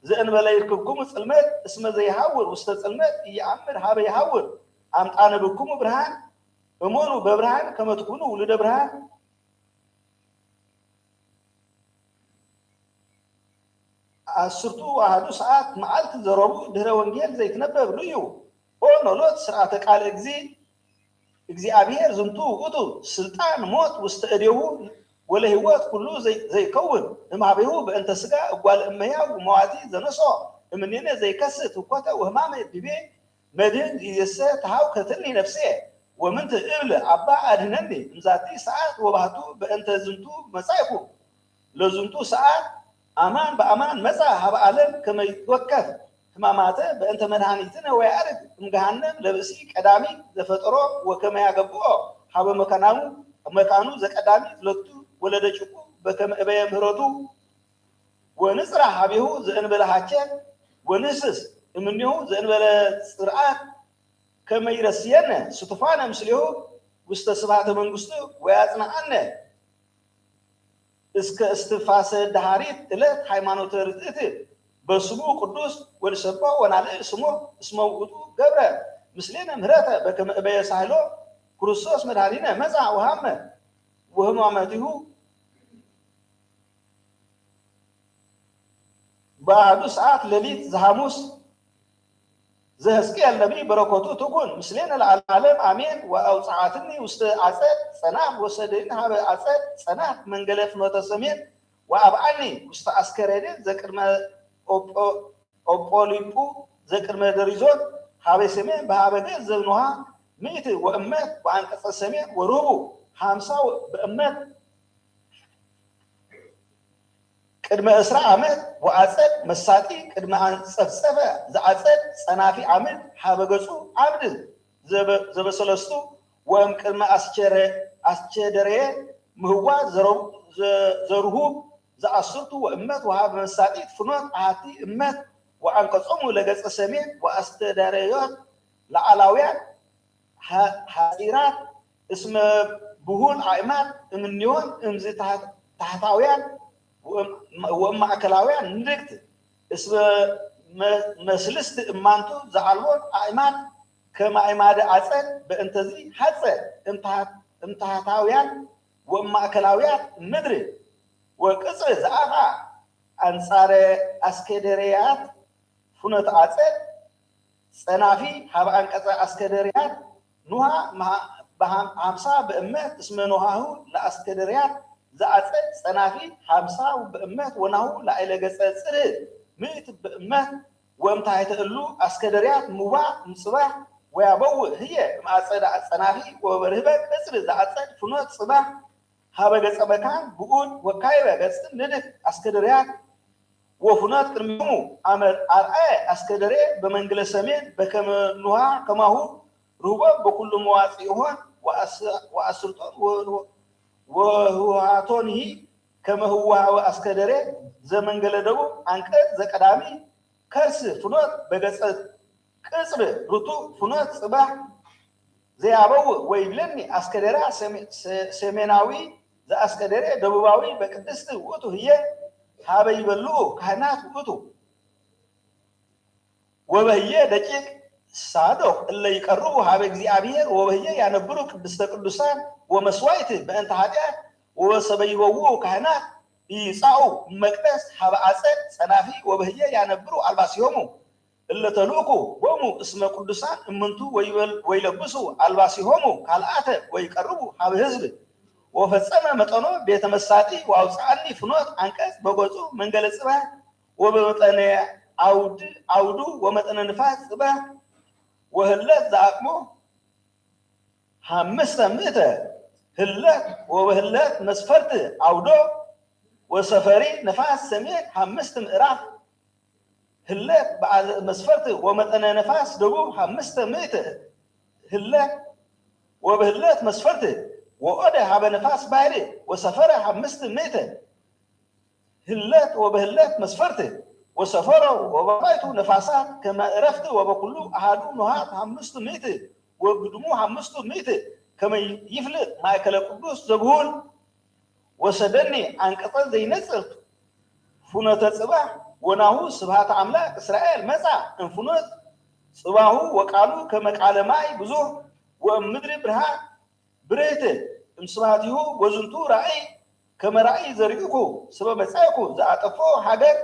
ዘእንበለ ይርክብክሙ ጽልመት እስመ ዘይሐውር ውስተ ጽልመት ኢየአምር ሀበ ይሐውር። አምጣነ ብክሙ ብርሃን እመኑ በብርሃን ከመ ትኩኑ ውሉደ ብርሃን። አስርቱ ወአሐዱ ሰዓት መዓልት ዘረቡዕ ድህረ ወንጌል ዘይትነበብ ርእዩ። ኦ ኖሎት ስርዓተ ቃል እግዚእ እግዚአብሔር ዝንቱ ውእቱ ስልጣን ሞት ውስተ እዴሁ ወለህይወት ኩሉ ዘይ-፣ ዘይከውን እምሃቤሁ በእንተ ስጋ እጓለ እመሕያው መዋቲ ዘነስኦ እምኔነ ዘይከስት ህኮተ ወህማመ ዲቤ መድህን ይእዜሰ ተሃው ከትኒ ነፍስየ። ወምንት እብል አባ አድህነኒ እምዛቲ ሰዓት ወባህቱ በእንተ ዝንቱ መጻእኩ። ለዝንቱ ሰዓት አማን በአማን መጻ ሀበ ዓለም ከመ ይትወከፍ ህማማተ በእንተ መድኃኒትነ ወያዕርግ እምገሃነም ለብእሲ ቀዳሚ ዘፈጠሮ ወከመ ያገብኦ ሀበ መካናሙ መካኑ ዘቀዳሚ ለቱ ወለደቂቁ በከመ እበየ ምህረቱ ወንጽራ ሀቤሁ ዘእንበለ ሀቸ ወንህስስ እምኔሁ ዘእንበለ ጽርዓት ከመ ይረስየነ ስቱፋነ ምስሌሁ ውስተ ስብሐተ መንግስቱ ወያጽንዓነ እስከ እስትንፋሰ ደሃሪት እለት ሃይማኖተ ርትዕት በስሙ ቅዱስ ወንሰብሖ ወናልዕል ስሞ እስመ ውእቱ ገብረ ምስሌነ ምህረተ በከመ እበየ ሳህሎ ክርስቶስ መድኃኒነ መጻ ወሃመ ወህማማቲሁ በአሐዱ ሰዓት ሌሊት ዘሐሙስ ዘሕዝቅኤል ነቢይ በረከቱ ትኩን ምስሌነ ለዓለመ ዓለም አሜን። ወአውጽአትኒ ውስተ አጸድ ጸናፍ ወሰደኒ ሀበ አጸድ ጸናፍ መንገለ ፍኖተ ሰሜን ወአብአኒ ውስተ አስከሬድን ዘቅድመ ኦጶ-፣ ኦጶሊጡ ዘቅድመ ደሪዞን ሀበ ሰሜን በሀበ ገጽ ዘኖሃ ምእት ወእመት ወአንቀጸ ሰሜን ወርህቡ ሀምሳ በእመት ቅድመ እስራ ዓመት ወአጸድ መሳጢ ቅድመ አንጸፍጸፈ ዘአጸድ ጸናፊ ዓምድ ሀበ ገጹ ዓምድ ዘበ-፣ ዘበሰለስቱ ወእም ቅድመ አስቸረ-፣ አስቸደረየ ምህዋ ዘረ-፣ ዘ-፣ ዘርሁብ ዘአስርቱ ወእመት ወሀበ መሳጢት ፍኖት አሐቲ እመት ወአንቀጾሙ ለገጸ ሰሜን ወአስተዳረዮት ለዓላውያን ሐ-፣ ሐጺራት እስመ ብሁል አዕማድ እምኔሆን እምዝ ታሕት-፣ ታሕታውያን ወእም-፣ ወእም ማእከላውያን ንድቅት እስመ መ-፣ መስልስት እማንቱ ዘአልቦን አዕማድ ከመ አዕማደ አጸድ በእንተዚ ሐጸ እም ታሕት-፣ እም ታሕታውያን ወእም ማእከላውያን ምድር ወቅጽር ዘአፋ አንጻረ አስከደርያት ፍኖተ አጸድ ጸናፊ ሀበ አንቀጸ አስከደርያት ኑሃ መሃ-፣ በሃም-፣ ሀምሳ በእመት እስመ ኖሃሁ ለአስከደርያት ዘአጸድ ጸናፊ ሀምሳ በእመት ወናሁ ላዕለ ገጸ ጽርህ ምእት በእመት ወእም ታሕተ እሉ አስከደርያት ሙባ እምጽባሕ ወያበውእ ህዬ እምአጸደ ጸናፊ ወበርህበ ቅጽር ዘአጸድ ፍኖት ጽባሕ ሀበ ገጸ መካን ብኡድ ወካይበ ገጽ ንድፍ አስከደርያት ወፍኖት ቅድሜሆሙ አመ አርአየ አስከደርየ በመንግለ ሰሜን በከመ ኑሃ ከማሁ ርሁቦም በኩሉ መዋጽኢሆን ወአስ-፣ ወአስርጦን ወ-፣ ወህወሃቶንሂ ከመ ህወሃወ አስከደርየ ዘመንገለ ደቡብ አንቀጽ ዘቀዳሚ ከርስ ፍኖት በገጸ ቅጽር ርቱዕ ፍኖት ጽባሕ ዘያበውእ ወይብለኒ አስከደርያ ሰሜ-፣ ሰ-፣ ሰሜናዊ ዘአስከደርየ ደቡባዊ በቅድስት ውእቱ ህዬ ሀበ ይበልዑ ካህናት ውእቱ። ወበህዬ ደቂቅ ሳዶቅ እለ ይቀርቡ ሀበ እግዚአብሔር ወበህዬ ያነብሩ ቅድስተ ቅዱሳን ወመስዋዕት በእንተ ኃጢአት ወሰበይበውኡ ካህናት ኢይጻኡ እመቅደስ ሀበ አጸድ ጸናፊ ወበህዬ ያነብሩ አልባሲሆሙ። እለ ተልእኩ ቦሙ እስመ ቅዱሳን እምንቱ ወይበል-፣ ወይለብሱ አልባሲሆሙ ካልአተ ወይቀርቡ ሀበ ህዝብ ወፈጸመ መጠኖ ቤተ መሳጢ ወአውፅአኒ ፍኖት አንቀጽ በገጹ መንገለ ጽባሕ ወበመጠነ አውድ-፣ አውዱ ወመጠነ ንፋስ ጽባሕ ወህለት ዘአቅሞ ሐምስተ ምእተ ህለት ወበህለት መስፈርት አውዶ ወሰፈሪ ነፋስ ሰሜን ሐምስት ምዕራፍ ህለት በአዘ መስፈርት ወመጠነ ነፋስ ደቡብ ሐምስተ ምእተ ህለት ወበህለት መስፈርት ወኦደ ሀበ ነፋስ ባሕሪ ወሰፈረ ሐምስት ምእተ ህለት ወበህለት መስፈርት ወሰፈሮ ወበባይቱ ነፋሳት ከመ ዕረፍት ወበኩሉ አሃዱ ኖሃት ሐምስቱ ምእት ወግድሙ ሐምስቱ ምእት ከመ ይፍልጥ ማእከለ ቅዱስ ዘብሁል ወሰደኒ አንቀጸ ዘይነጽር ፍኖተ ጽባሕ ወናሁ ስብሐተ አምላክ እስራኤል መጻ እምፍኖት ጽባሁ ወቃሉ ከመ ቃለ ማይ ብዙሕ ወእም ምድሪ ብርሃን ብርህት እምስባቲሁ ወዝንቱ ራእይ ከመ ራእይ ዘርኢኩ ስበ መጻእኩ ዘአጠፍኦ ሀገር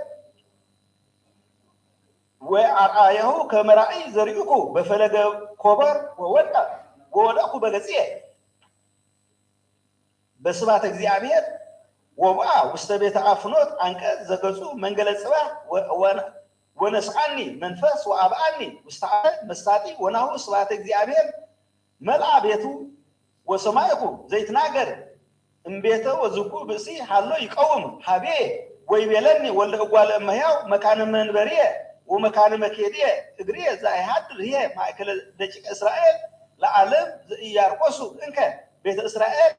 ወአርአያሁ ከመ ራእይ ዘርኢኩ በፈለገ ኮበር ወወድቀ ወወደቅኩ በገጽየ በስብሐተ እግዚአብሔር ወቦአ ውስተ ቤተ አፍኖት አንቀጽ ዘገጹ መንገለ ጽባሕ ወ-፣ ወነ-፣ ወነስአኒ መንፈስ ወአብአኒ ውስተ አርያም መሳጢ ወናሁ ስብሐተ እግዚአብሔር መልአ ቤቱ ወሰማዕኩ ዘይትናገር እምቤተ ወዝኩ ብእሲ ሀሎ ይቀውም ሀቤ ወይቤለኒ ወልደ እጓለ እመሕያው መካነ መንበርየ ወመካነ መኬድየ እግርየ ዘአይሃድር ህየ ማእከለ ደቂቀ እስራኤል ለዓለም ዘኢያርኮሱ እንከ ቤተ እስራኤል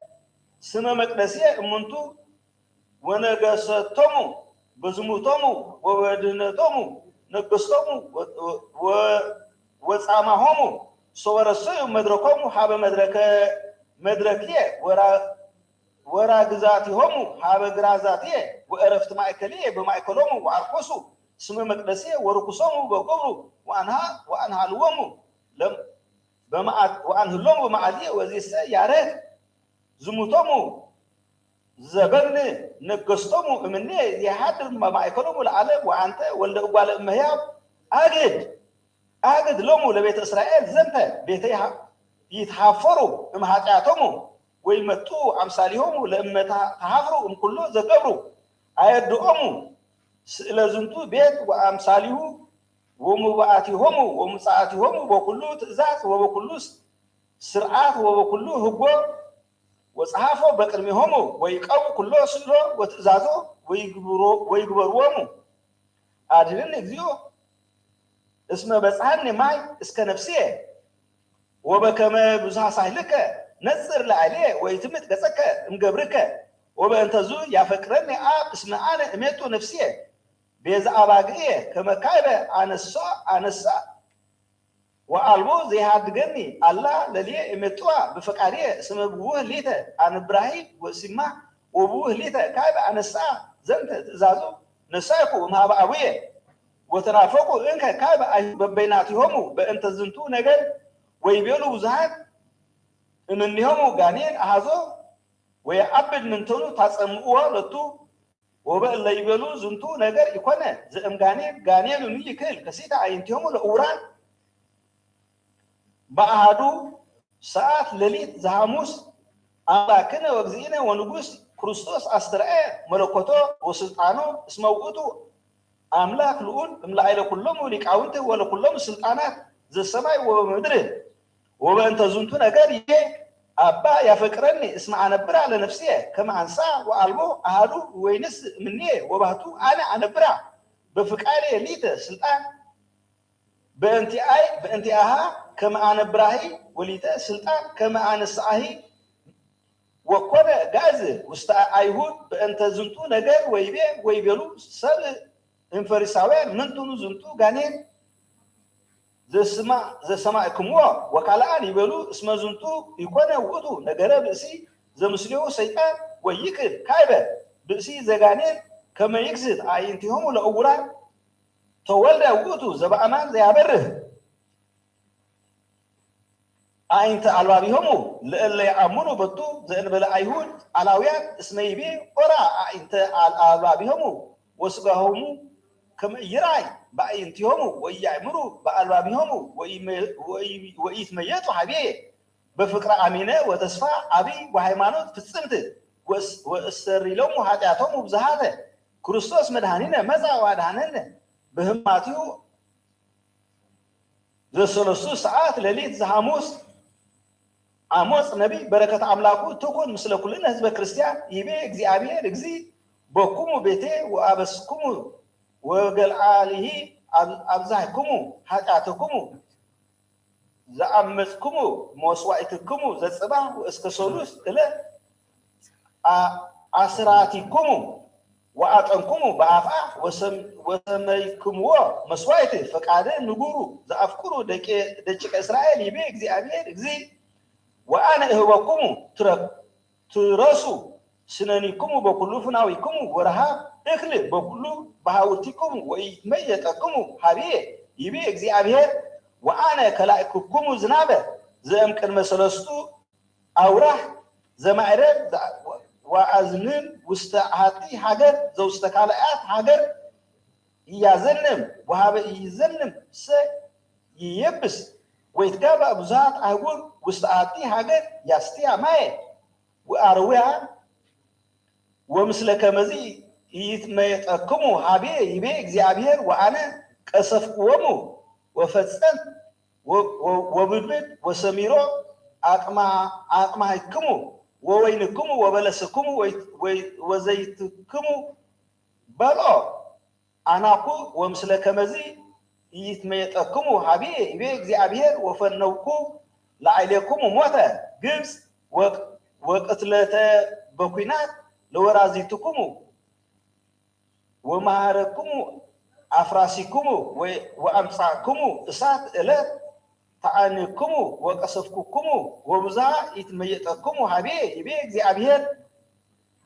ስመ መቅደስየ እምንቱ ወነገሰቶሙ በዝሙቶሙ ወበድህነቶሙ ነገስቶሙ ወ-፣ ወ-፣ ወጻማሆሙ ሶበ ረሰዩ መድረኮሙ ሀበ መድረከ፣ መድረክየ ወራ-፣ ወራግዛቲሆሙ ሀበ ግራዛትየ ወእረፍት ማእከልየ በማእከሎሙ ወአርኮሱ ስመ መቅደስየ ወርኩሶሙ በገብሩ ወአንሃ-፣ ወአንሃልዎሙ ለም-፣ በመዓል-፣ ወአንህሎሙ በመዓልየ ወዚሰ ያረክ ዝሙቶሙ ዘበግን ነገስቶሙ እምኔ የሃድር ማእከሎሙ ለዓለም ወአንተ ወልደ እጓለ እመሕያው አግድ፣ አግድ ሎሙ ለቤተ እስራኤል ዘንተ ቤተ ይሃ-፣ ይትሃፈሩ እምኃጢአቶሙ ወይመጡ አምሳሊሆሙ ለእመ ተሃፍሩ እምኩሎ ዘገብሩ አየድኦሙ ስእለ ዝንቱ ቤት ወአምሳሊሁ ወሙባአቲሆሙ ወሙጻአቲሆሙ በኩሉ ትእዛዝ ወበኩሉ ስርዓት ወበኩሉ ህጎ ወጸሐፎ በቅድሜሆሙ ወይቀው ኩሎ ስእሎ ወትእዛዞ ወይግብሮ-፣ ወይግበርዎሙ። አድህነኒ እግዚኦ እስመ በጽሐኒ ማይ እስከ ነፍስየ ወበከመ ብዙኃ ሳህልከ ነጽር ለአልየ ወይትምጥ ገጸከ እምገብርከ ወበእንተዙ ያፈቅረኒ አብ እስመ አነ እሜጡ ነፍስየ ቤዛ አባግእየ ከመ ካይበ አነሳ-፣ አነሳ ወአልቦ ዘይሃድገኒ አላ ለልየ እመጥዋ ብፈቃድየ እስመ ብውህ ሊተ አነብራሂ ወእሲማ ወብውህ ሊተ ካይበ አነሳ ዘንተ ትእዛዞ ነሳይኩ እምሃበ አቡየ ወተናፈቁ እንከ ካይበ አይሁድ በበይናቲሆሙ በእንተ ዝንቱ ነገር ወይቤሉ ብዙሃን እምኔሆሙ ጋኔን አሃዞ ወየአብድ ምንተኑ ታጸምእዎ ለቱ ወበእለ ይቤሉ ዝንቱ ነገር ኢኮነ ዘእምጋኔን ጋኔን ይክል ከሲተ አዕይንቲሆሙ ለእውራን በአሃዱ ሰዓት ሌሊት ዘሐሙስ አምላክነ ወእግዚእነ ወንጉስ ክርስቶስ አስተርአየ መለኮቶ ወስልጣኖ እስመ ውእቱ አምላክ ልዑል እምላዕለ ኩሎሙ ሊቃውንት ወለኩሎሙ ስልጣናት ዘሰማይ ወበምድር። ወበእንተ ዝንቱ ነገር ይቤ አባ ያፈቅረኒ እስመ አነብራ ለነፍስየ ከመ አንሳ ወአልቦ አሃዱ ወይንስ እምኔ ወባህቱ አነ አነብራ በፍቃዴ ሊተ ስልጣን በእንቲአይ በእንቲአሃ ከመ አነብራሂ ወሊተ ስልጣን ከመ አነስአሂ ወኮነ ጋዝ ውስተ አይሁድ በእንተ ዝንቱ ነገር ወይቤ ወይቤሉ ሰብእ እምፈሪሳውያን ምንትኑ ዝንቱ ጋኔን ዘስማ-፣ ዘሰማዕክምዎ ወካልአን ይቤሉ እስመ ዝንቱ ኢኮነ ውእቱ ነገረ ብእሲ ዘምስሌሁ ሰይጣን ወይክል ካይበ ብእሲ ዘጋኔን ከመ ይክስት አዕይንቲሆሙ ለእውራን ተወልደ ውእቱ ዘበአማን ዘያበርህ አዕይንተ አልባቢሆሙ ለእለ ይአምኑ በቱ ዘእንበለ አይሁድ አላውያን እስመ ይቤ ኦራ አዕይንተ አል-፣ አልባቢሆሙ ወስጋሆሙ ከመ ይርአይ በአይንቲሆሙ ወኢያእምሩ በአልባቢሆሙ ወኢመ-፣ ወኢ-፣ ወኢይትመየጡ ሀቤ። በፍቅር አሚነ ወተስፋ አብይ ወሃይማኖት ፍጽምት ወእስ-፣ ወእሰሪ ሎሙ ኃጢአቶሙ ብዙሃተ። ክርስቶስ መድኃኒነ መጻ ወአድኃነነ። በህማማቲሁ ዘሰለስቱ ሰዓት ሌሊት ዘሐሙስ አሞጽ ነቢይ በረከት አምላኩ ትኩን ምስለ ኩልነ ህዝበ ክርስቲያን ይቤ እግዚአብሔር እግዚ በኩሙ ቤቴ ወአበስኩሙ ወገልዓሊሂ አብ-፣ አብዛህኩሙ ኃጢአተኩሙ ዘአመጽኩሙ መስዋዕትክሙ ዘጽባሕ ወእስከ ሰሉስ እለ አ-፣ አስራቲክሙ ወአጠንኩሙ በአፍአ ወሰም-፣ ወሰመይክምዎ መስዋዕት ፈቃደ ንጉሩ ዘአፍቅሩ ደቂ-፣ ደቂቀ እስራኤል ይቤ እግዚአብሔር እግዚ ወአነ እህበኩሙ ትረ-፣ ትረሱ ስነኒክሙ በኩሉ ፍናዊክሙ ወረሃብ እክል በኩሉ በሃውርቲክሙ ወኢይትመየጠክሙ ሀብየ ይቤ እግዚአብሔር ወአነ ከላእክክሙ ዝናበ ዘእም ቅድመ ሰለስቱ አውራህ ዘማዕረር ወአዝንን ውስተ አሐቲ ሀገር ዘውስተ ካልአት ሀገር ኢያዘንም ወሀበ ኢይዘንም ሰ ይየብስ ወይትጋባእ ብዙሃት አህጉር ውስተ አሐቲ ሀገር ያስትያ ማየ ወአርውያ ወምስለ ከመዚ ኢይትመየጠክሙ ሀብየ ይቤ እግዚአብሔር ወአነ ቀሰፍክዎሙ ወፈጸን ወ-፣ ወ-፣ ወብድብድ ወሰሚሮ አቅማ-፣ አቅማህክሙ ወወይንክሙ ወበለስክሙ ወይ-፣ ወይ-፣ ወዘይትክሙ በልዖ። አናኩ ወምስለ ከመዚ ኢይትመየጠክሙ ሀብየ ይቤ እግዚአብሔር ወፈነውኩ ለአይሌክሙ ሞተ ግብጽ ወቅ-፣ ወቅትለተ በኩናት ለወራዚትክሙ ወመሃረክሙ አፍራሲክሙ ወ-፣ ወአምጻእክሙ እሳት እለ ተዓንክሙ ወቀሰፍኩክሙ ወብዝሃ ኢትመየጠክሙ ሀብየ ይቤ እግዚአብሔር።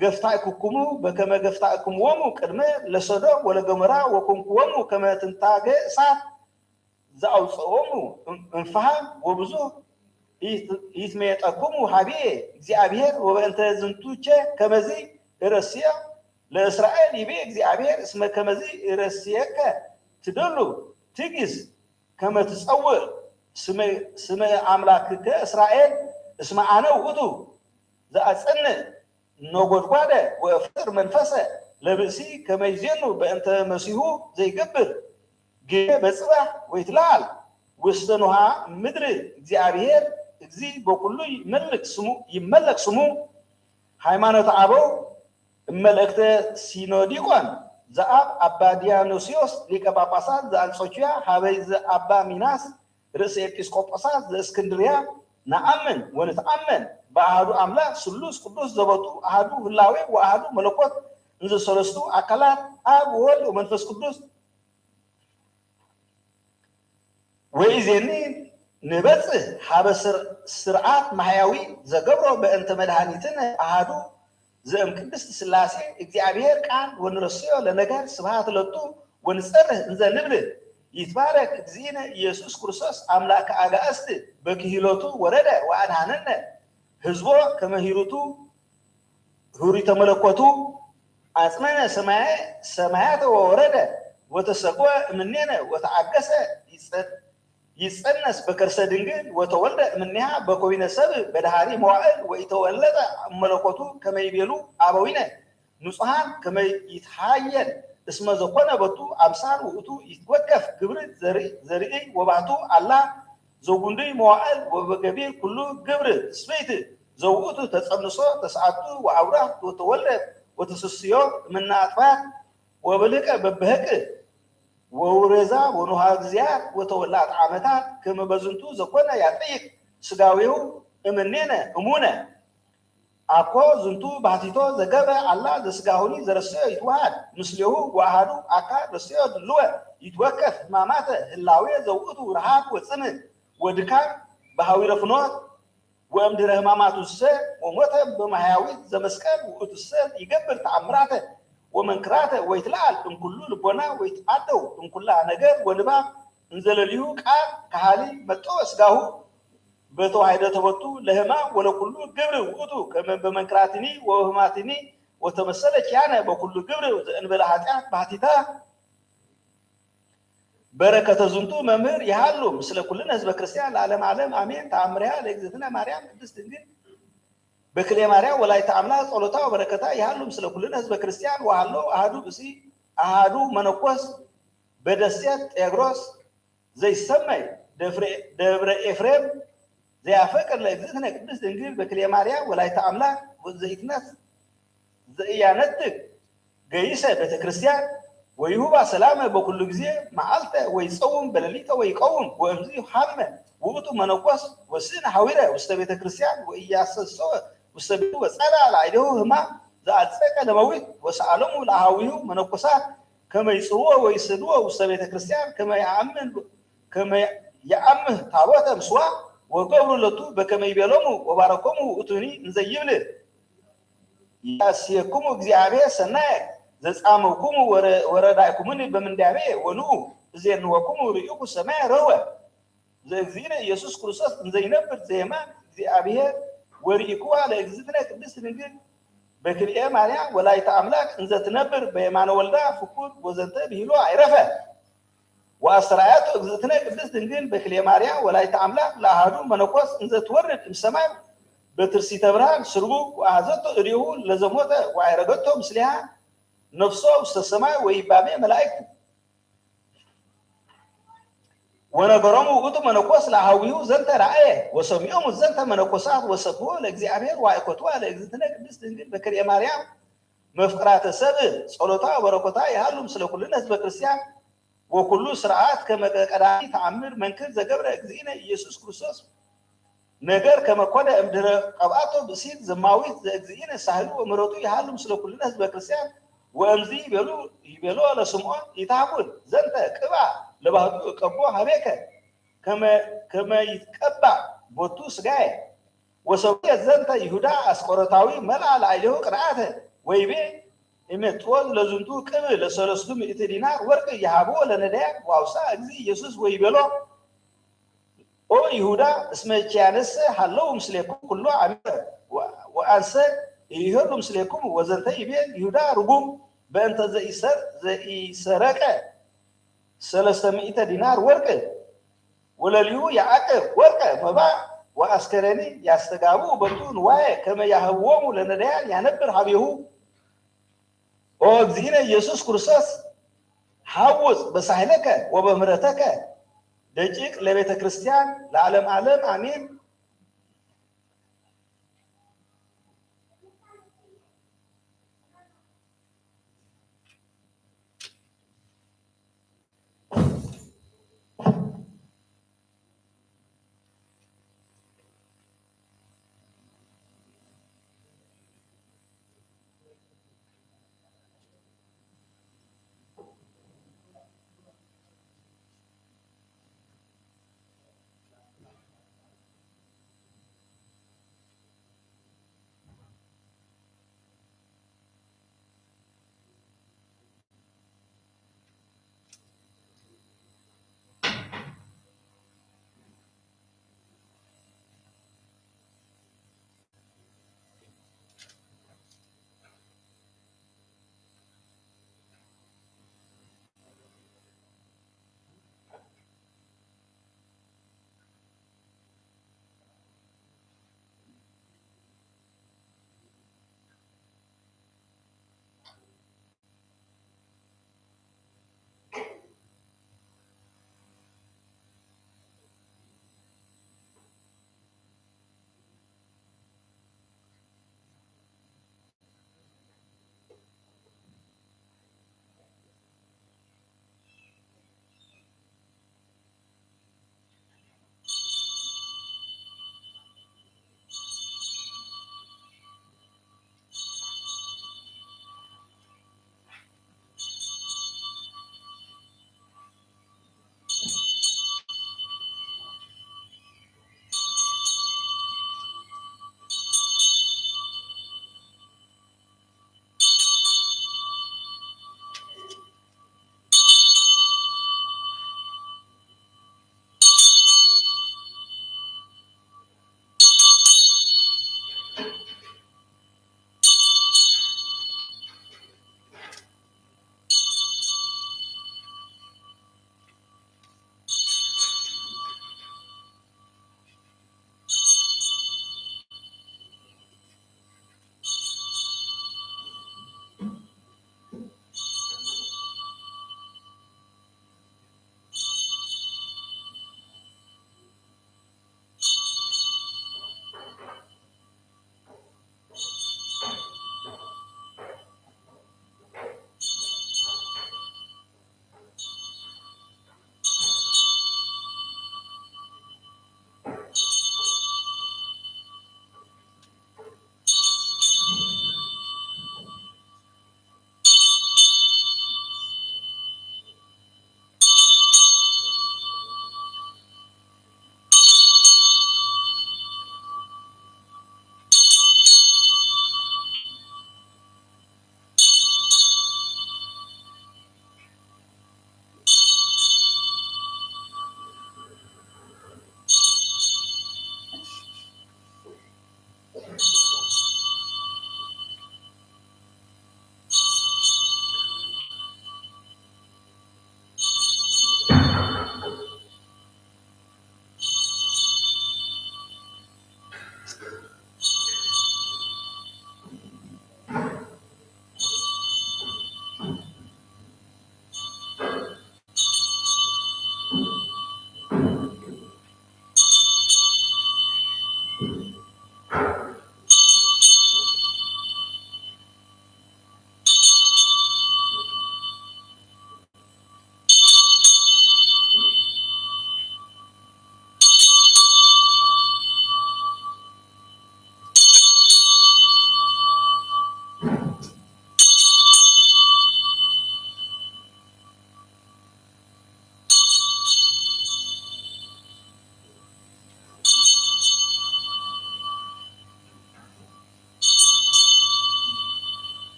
ገፍታእኩክሙ በከመ ገፍታእክምዎሙ ቅድመ ለሰዶም ወለገሞራ ወኮንክዎሙ ከመ ትንታገ እሳት ዘአውጸኦሙ እም-፣ እምፍሃም ወብዙህ ኢት-፣ ኢትመየጠክሙ ሀብየ እግዚአብሔር ወበእንተ ዝንቱቸ ከመዚ እረስዮ ለእስራኤል ይቤ እግዚአብሔር እስመ ከመዚ እረስየከ ትደሉ ትጊስ ከመ ትጸውዕ ስመ፣ ስመ አምላክከ እስራኤል እስመ አነ ውእቱ ዘአጸንዕ ነጎድጓደ ወእፈጥር መንፈሰ ለብእሲ ከመ ይዜኑ በእንተ መሲሁ ዘይገብር ግየ በጽባሕ ወይትለዓል ውስተ ኖሃ ምድር እግዚአብሔር እግዚ በኩሉ ይመልክ ስሙ፣ ይመለክ ስሙ። ሃይማኖተ አበው እመልእክተ ሲኖዲቆን ዘአብ አባ ዲዮናስዮስ ሊቀ ጳጳሳት ዘአንጾኪያ ሀበይ ዘአባ ሚናስ ርእሰ ኤጲስቆጶሳት ዘእስክንድርያ ነአምን ወንትአመን በአሐዱ አምላክ ስሉስ ቅዱስ ዘቦቱ አሐዱ ህላዌ ወአሐዱ መለኮት እንዘ ሰለስቱ አካላት አብ ወወልድ ወመንፈስ ቅዱስ። ወኢዜኒ ንበጽሕ ሀበ ስር-፣ ስርዓት ማሕያዊ ዘገብሮ በእንተ መድኃኒትነ አሐዱ ዘእም ቅድስት ሥላሴ እግዚአብሔር ቃል ወንረስዮ ለነገር ስብሐት ለቱ ወንጸርህ እንዘ ንብል ይትባረክ እግዚእነ ኢየሱስ ክርስቶስ አምላከ አጋእዝት በክሂሎቱ ወረደ ወአድኃነነ ህዝቦ ከመ ሂሩቱ ህሩተ መለኮቱ አጽነነ ሰማየ-፣ ሰማያተ ወወረደ ወተሰቅወ እምኔነ ወተአገሰ ይጸ-፣ ይጸነስ በከርሰ ድንግል ወተወልደ እምኔሃ በኮዊነ ሰብ በደሃሪ መዋእል ወኢተወለጠ እመለኮቱ ከመ ይቤሉ አበዊነ ንጹሃን ከመ ይትሃየን እስመ ዘኮነ በቱ አምሳል ውእቱ ይትወከፍ ግብር ዘርኢ-፣ ዘርኢ ወባህቱ አላ ዘጉንዱይ መዋእል ወበገቢር ኩሉ ግብር ትስብእት ዘውእቱ ተጸንሶ ተስዓቱ ወአውራህ ወተወልደ ወተሰስዮ እምነ አጥባት ወበልህቀ በበህቅ ወውሬዛ ወኖሃ ግዚያት ወተወላት ዓመታት ከመ በዝንቱ ዘኮነ ያጠይቅ ስጋዌሁ እምኔነ እሙነ። አኮ ዝንቱ ባሕቲቶ ዘገብረ አላ ዘስጋሁኒ ዘረሰዮ ይትወሃድ ምስሌሁ ወአሃዱ አካል ረሰዮ ድልወ ይትወከፍ ህማማተ ህላዌ ዘውእቱ ረሃብ ወጽምእ ወድካም በሃዊረ ፍኖት ወእምድህረ ህማማቱሰ ወሞተ በማሕያዊት ዘመስቀል ውእቱሰ ይገብር ተአምራተ ወመንክራተ ወይትለዓል እምኩሉ ልቦና ወይትአደው እምኩላ ነገር ወንባብ እንዘለሊሁ ቃል ከሃሊ መጠወ ስጋሁ በተዋሕደተ ቦቱ ለህማም ወለኩሉ ግብር ውእቱ ከመ በመንክራቲኒ ወህማማቲኒ ወተመሰለ ኪያነ በኩሉ ግብር ዘእንበለ ኃጢአት ባሕቲታ። በረከተ ዝንቱ መምህር ይሃሉ ምስለ ኩልነ ህዝበ ክርስቲያን ለዓለመ ዓለም አሜን። ተአምሪሃ ለእግዝእትነ ማርያም ቅድስት ድንግል በክልኤ ማርያም ወላዲተ አምላክ ጸሎታ ወበረከታ ይሃሉ ምስለ ኩልነ ህዝበ ክርስቲያን። ወሃሎ አሃዱ ብእሲ አሃዱ መነኮስ በደሴት ጤግሮስ ዘይሰመይ ደፍረ-፣ ደብረ ኤፍሬም ዘያፈቅር ለእግዝእትነ ቅድስት ድንግል በክልኤ ማርያም ወላዲተ አምላክ ወዘኢትነስ ዘኢያነትግ ገይሰ ቤተክርስቲያን ወይሁባ ሰላመ በኩሉ ጊዜ መዓልተ ወይጸውም በሌሊተ ወይቀውም። ወእምዝ ሐመ ውእቱ መነኮስ ወስእነ ሐዊረ ውስተ ቤተክርስቲያን ወኢያሰሰወ ውስተ ቤቱ ወጸልአ ላዕሌሁ ህማም ዘአጸቀ ለመዊት ወሰአሎሙ ለአሃዊሁ መነኮሳት ከመ ይጽውዎ ወይሰድዎ ውስተ ቤተክርስቲያን ከመ የአምን ከመ የአምህ ታቦተ ምስዋ ወገብሩ ለቱ በከመ ይቤሎሙ ወባረኮሙ ውእቱኒ እንዘ ይብል ያስየኩሙ እግዚአብሔር ሰናየ ዘጻመኩሙ ወረ-፣ ወረዳይኩሙኒ በምንዳቤ ወንኡ እዜንወኩሙ ርኢኩ ሰማየ ረህወ ዘእግዚእነ ኢየሱስ ክርስቶስ እንዘ ይነብር ዘየማን እግዚአብሔር ወርኢኩዋ ለእግዝእትነ ቅድስት ድንግል በክልኤ ማርያም ወላዲተ አምላክ እንዘ ትነብር በየማነ ወልዳ ፍቁር ወዘንተ ብሂሎ አይረፈ። ወአስተርአየቶ እግዝእትነ ቅድስት ድንግል በክልኤ ማርያም ወላዲተ አምላክ ለአሃዱ መነኮስ እንዘ ትወርድ እምሰማይ በትርሲተ ብርሃን ስርጉግ ወአሐዘቶ እዴሁ ለዘሞተ ወአዕረገቶ ምስሌሃ ነፍሶ ውስተ ሰማይ ወይባቤ መላእክት ወነገሮሙ ውእቱ መነኮስ ለአሃዊሁ ዘንተ ራእየ ወሰሚዖሙ ዘንተ መነኮሳት ወሰብሕዎ ለእግዚአብሔር ወአይኮትዋ ለእግዝእትነ ቅድስት ድንግል በክልኤ ማርያም መፍቅራተ ሰብእ ጸሎታ ወበረኮታ ይሃሉ ምስለ ኩልነ ህዝበ ክርስቲያን። ወኩሉ ስርዓት ከመ ቀዳሚ ተአምር መንክር ዘገብረ እግዚእነ ኢየሱስ ክርስቶስ ነገር ከመ ኮነ እምድህረ ቀብአቶ ብእሲት ዘማዊት ዘእግዚእነ ሳህሉ ወምሕረቱ ይሃሉ ምስለ ኩልነ ህዝበ ክርስቲያን። ወእምዝ ይቤሉ፣ ይቤሎ ለስምዖን ኢታኩት ዘንተ ቅብአ ለባህቱ እቀቦ ሀቤከ ከመ፣ ከመ ይትቀባእ ቦቱ ስጋየ። ወሰውየ ዘንተ ይሁዳ አስቆሮታዊ መልአ ላዕሌሁ ቅንአተ ወይቤ፣ እሜጥዎ ለዝንቱ ቅብ ለሰለስቱ ምእቲ ዲናር ወርቅ የሀብዎ ለነዳያን። ወአውሳ እግዚ ኢየሱስ ወይቤሎ፣ ኦ ይሁዳ፣ እስመ ኪያነሰ ሀለው ምስሌኩም ኩሎ አሚረ ወ-፣ ወአንሰ ይሄሉ ምስሌኩም። ወዘንተ ይቤ ይሁዳ ርጉም በእንተ ዘኢሰር-፣ ዘኢሰረቀ ሰለስተ ምእተ ዲናር ወርቅ። ወለሊሁ የዐቅብ ወርቀ መባእ ወአስከሬኒ ያስተጋብኡ በንቱ ንዋየ ከመ ያህብዎሙ ለነዳያን ያነብር ሀቤሁ። ኦ እግዚእነ ኢየሱስ ክርስቶስ፣ ሐውጽ በሳህለከ ወበምህረተከ ደቂቅ ለቤተ ክርስቲያን ለዓለም ዓለም አሜን።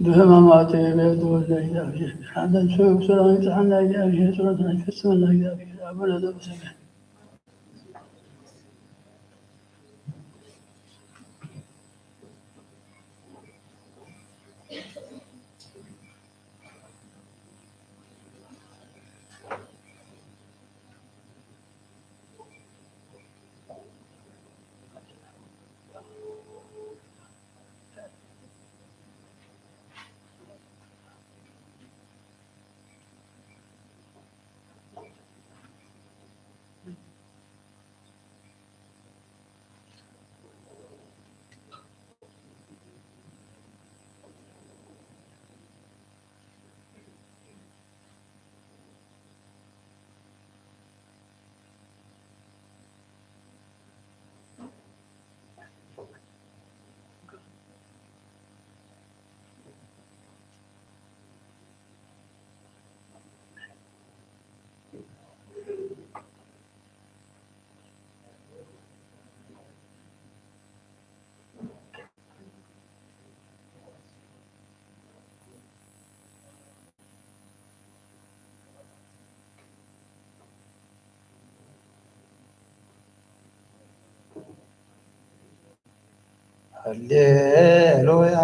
በህማማት በደወል ላይ እግዚአብሔር አንተን ሰው ሰላም ይጽሐና እግዚአብሔር ጸሎት ላይ ፈጽመና እግዚአብሔር አቡነ ዘበሰማያት። ሃሌሉያ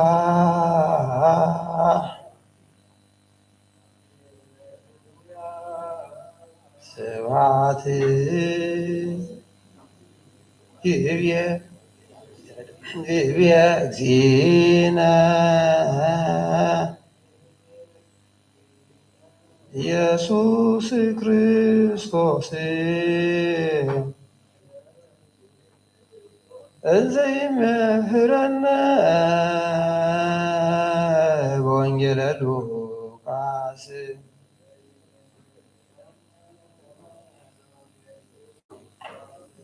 ስብሐት ይብየ ይብየ እግዚእነ ኢየሱስ ክርስቶስ እንዘ ይምህረነ በወንጌለ ሉቃስ።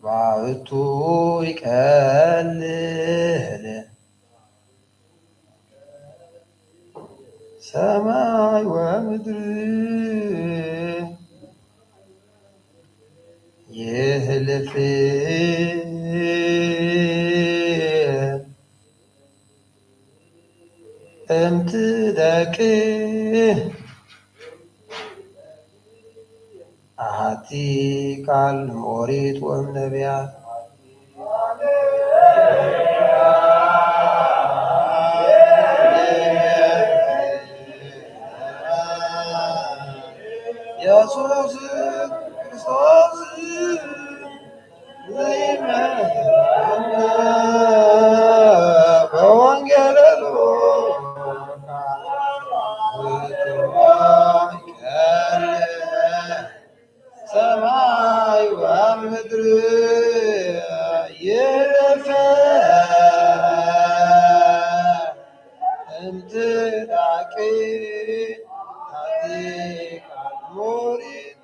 ባእቱ ይቀልል ሰማይ ወምድር ይህልፍ እምትዳቅ አሐቲ ቃል እምኦሪት ወእምነቢያት። ኢየሱስ ክርስቶስ ዘይመ በወንጌል ሉቃስ ወትወንጌል ሰማይ ወምድር ይለፈ እምትዳቅ አሐቲ ቃል እምኦሪት።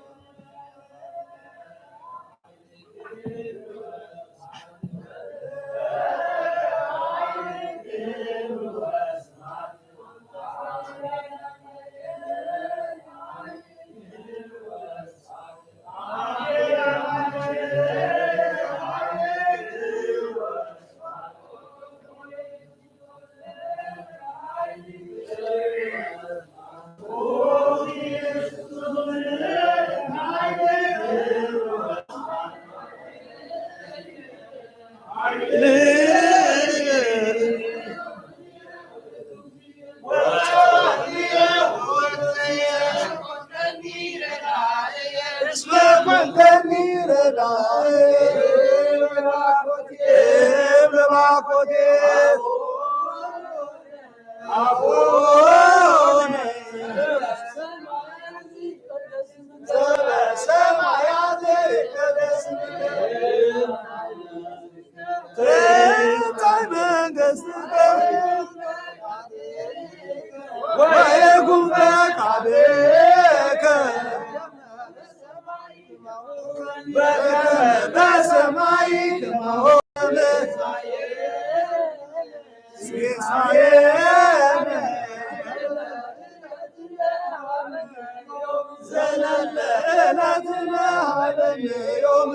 ትምጻእ መንግስትከ ወይኩን ፈቃድከ በከመ በሰማይ ከማሁ በምድር። ሲሳየነ ዘለለ ዕለትነ ሀበነ ዮም።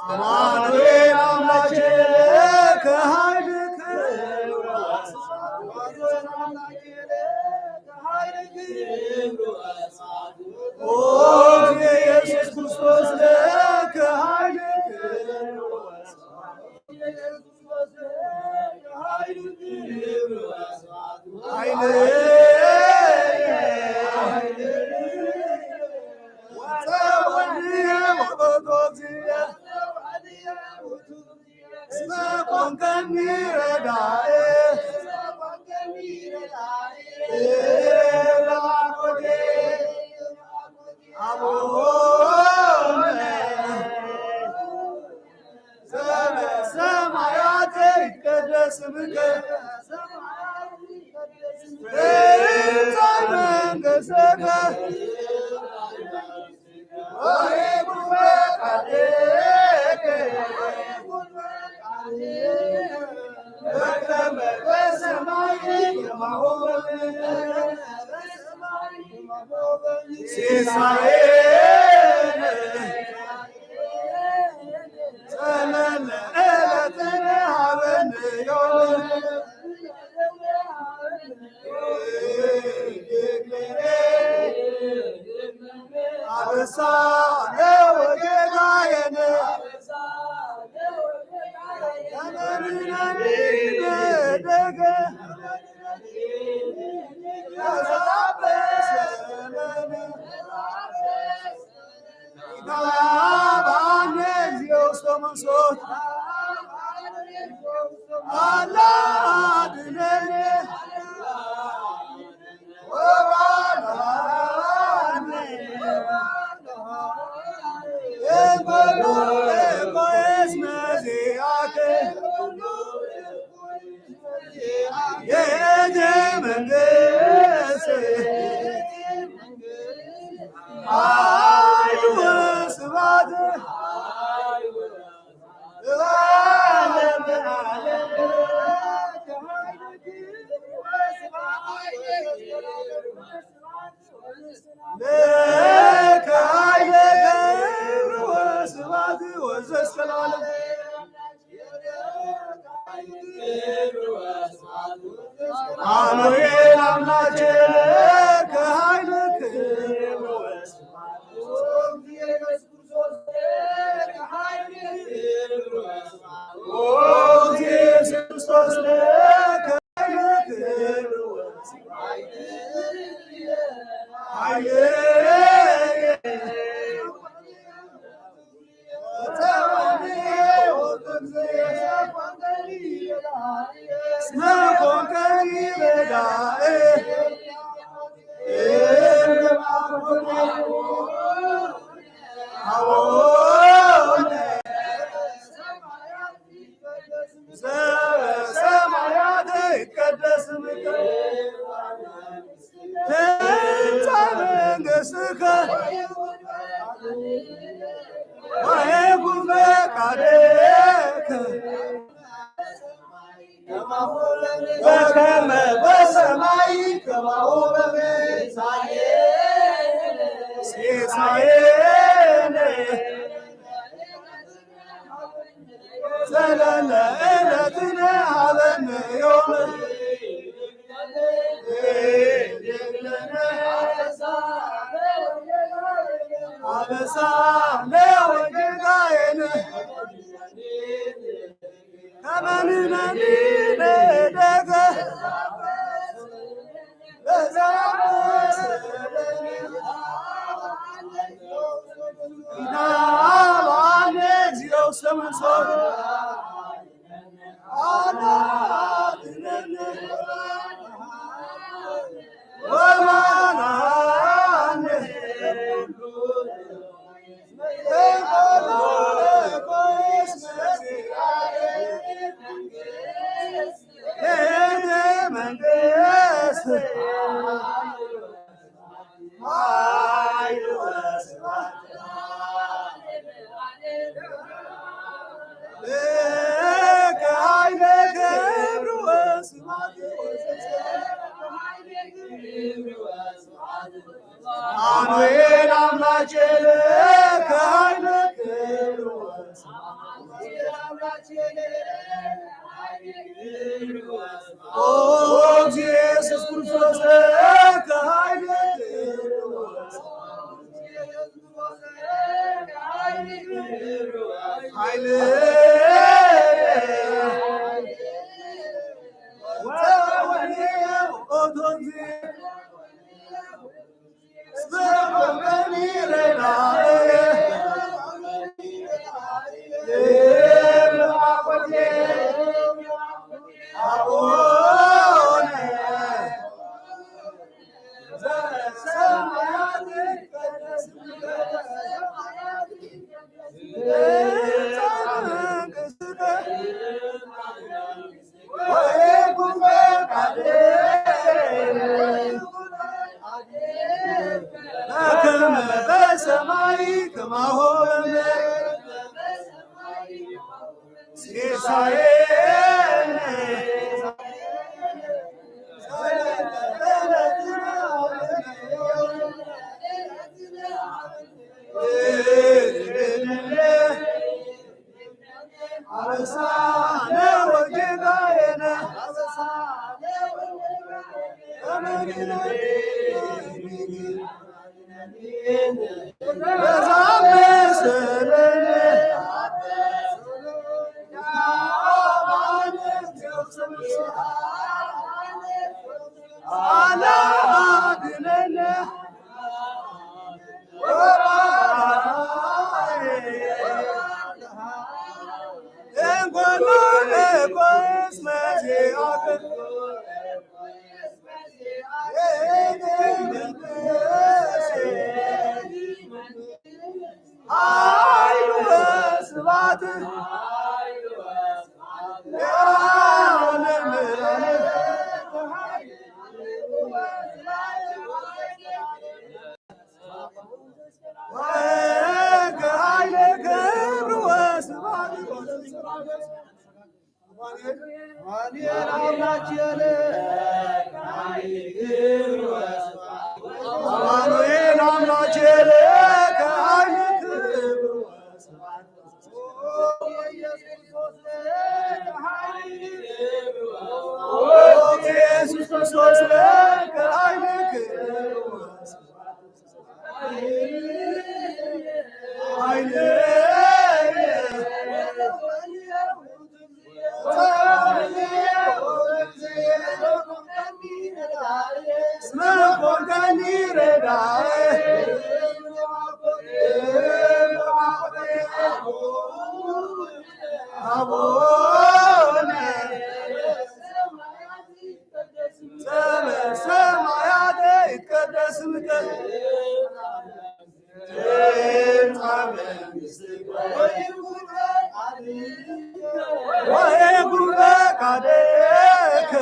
አማኑኤል አምላኬ ለከ ኃይል ክብር ወስብሐት። ኦ ኢየሱስ ክርስቶስ ለከ ኃይል ክብር ወስብሐት። አቡነ ዘበሰማያት ይትቀደስ ስምከ። ትምጻእ መንግሥትከ። ወይኩን ፈቃድከ። በከመ በሰማይ ከማሁ በምድር። ሲሳየነ ዘለለ ዕለትነ ሀበነ ዮም። አበሳነ ወጌጋየነ። ለከ ኃይል ክብር ወስብሐት ወዘእስከ ለዓለም። አማኑኤል አምላኬ ለከ ኃይል ክብር ወስብሐት። ኦ ኢየሱስ ክርስቶስ ለከ ዘበሰማያት ይትቀደስ ስምከ። ትምጻእ መንግሥትከ። ወይኩን ፈቃድከ። በከመ በሰማይ ከማሁ በምድር። ሲሳየነ ዘለለ ዕለትነ ሀበነ ዮም። አበሳነ ወጌጋየነ። ከመ ንሕነኒ ንሕደግ ለዘአበሰ ለነ። አማኑኤል አምላክ የለ ከኃይል ክብር ወስፋት። ኦ ኢየሱስ ክርስቶስ ከኃይል ክብር ወስፋት። ኃይል በከመ በሰማይ ከማሁ በምድር ሲሳየነ አበሳነ ወጌጋየነ አማኑኤል አምላክ የለ ከኃይል ክብር ወስፋት። ኦ ኢየሱስ ክርስቶስ ከኃይል ክብር ወስፋት። ሰማያት ይትቀደስ ስምከ። ትምጻእ መንግስትከ ወይኩን ፈቃድከ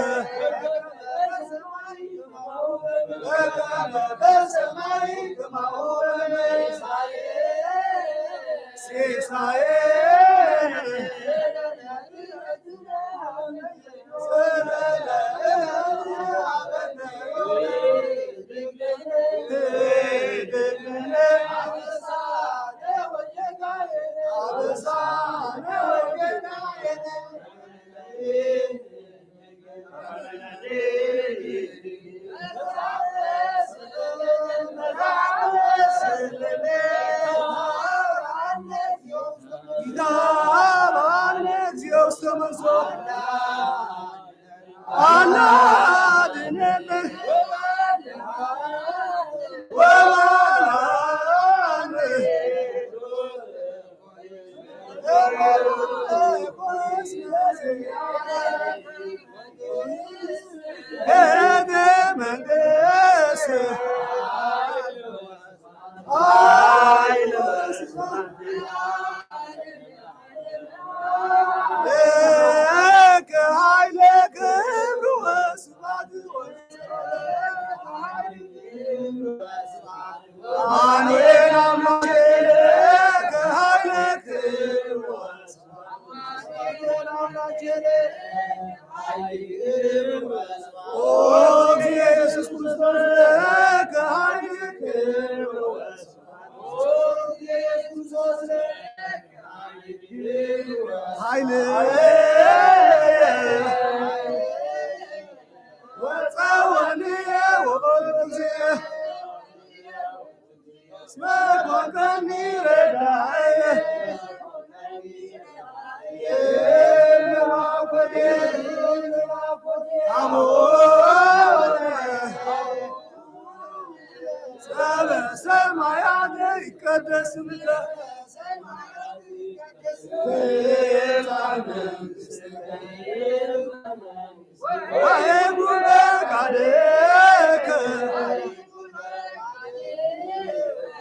በከመ በሰማይ ከማሁ በምድር። ሲሳየነ ሰማያት ይቀደስ ስምከ። ወይኩን ፈቃድከ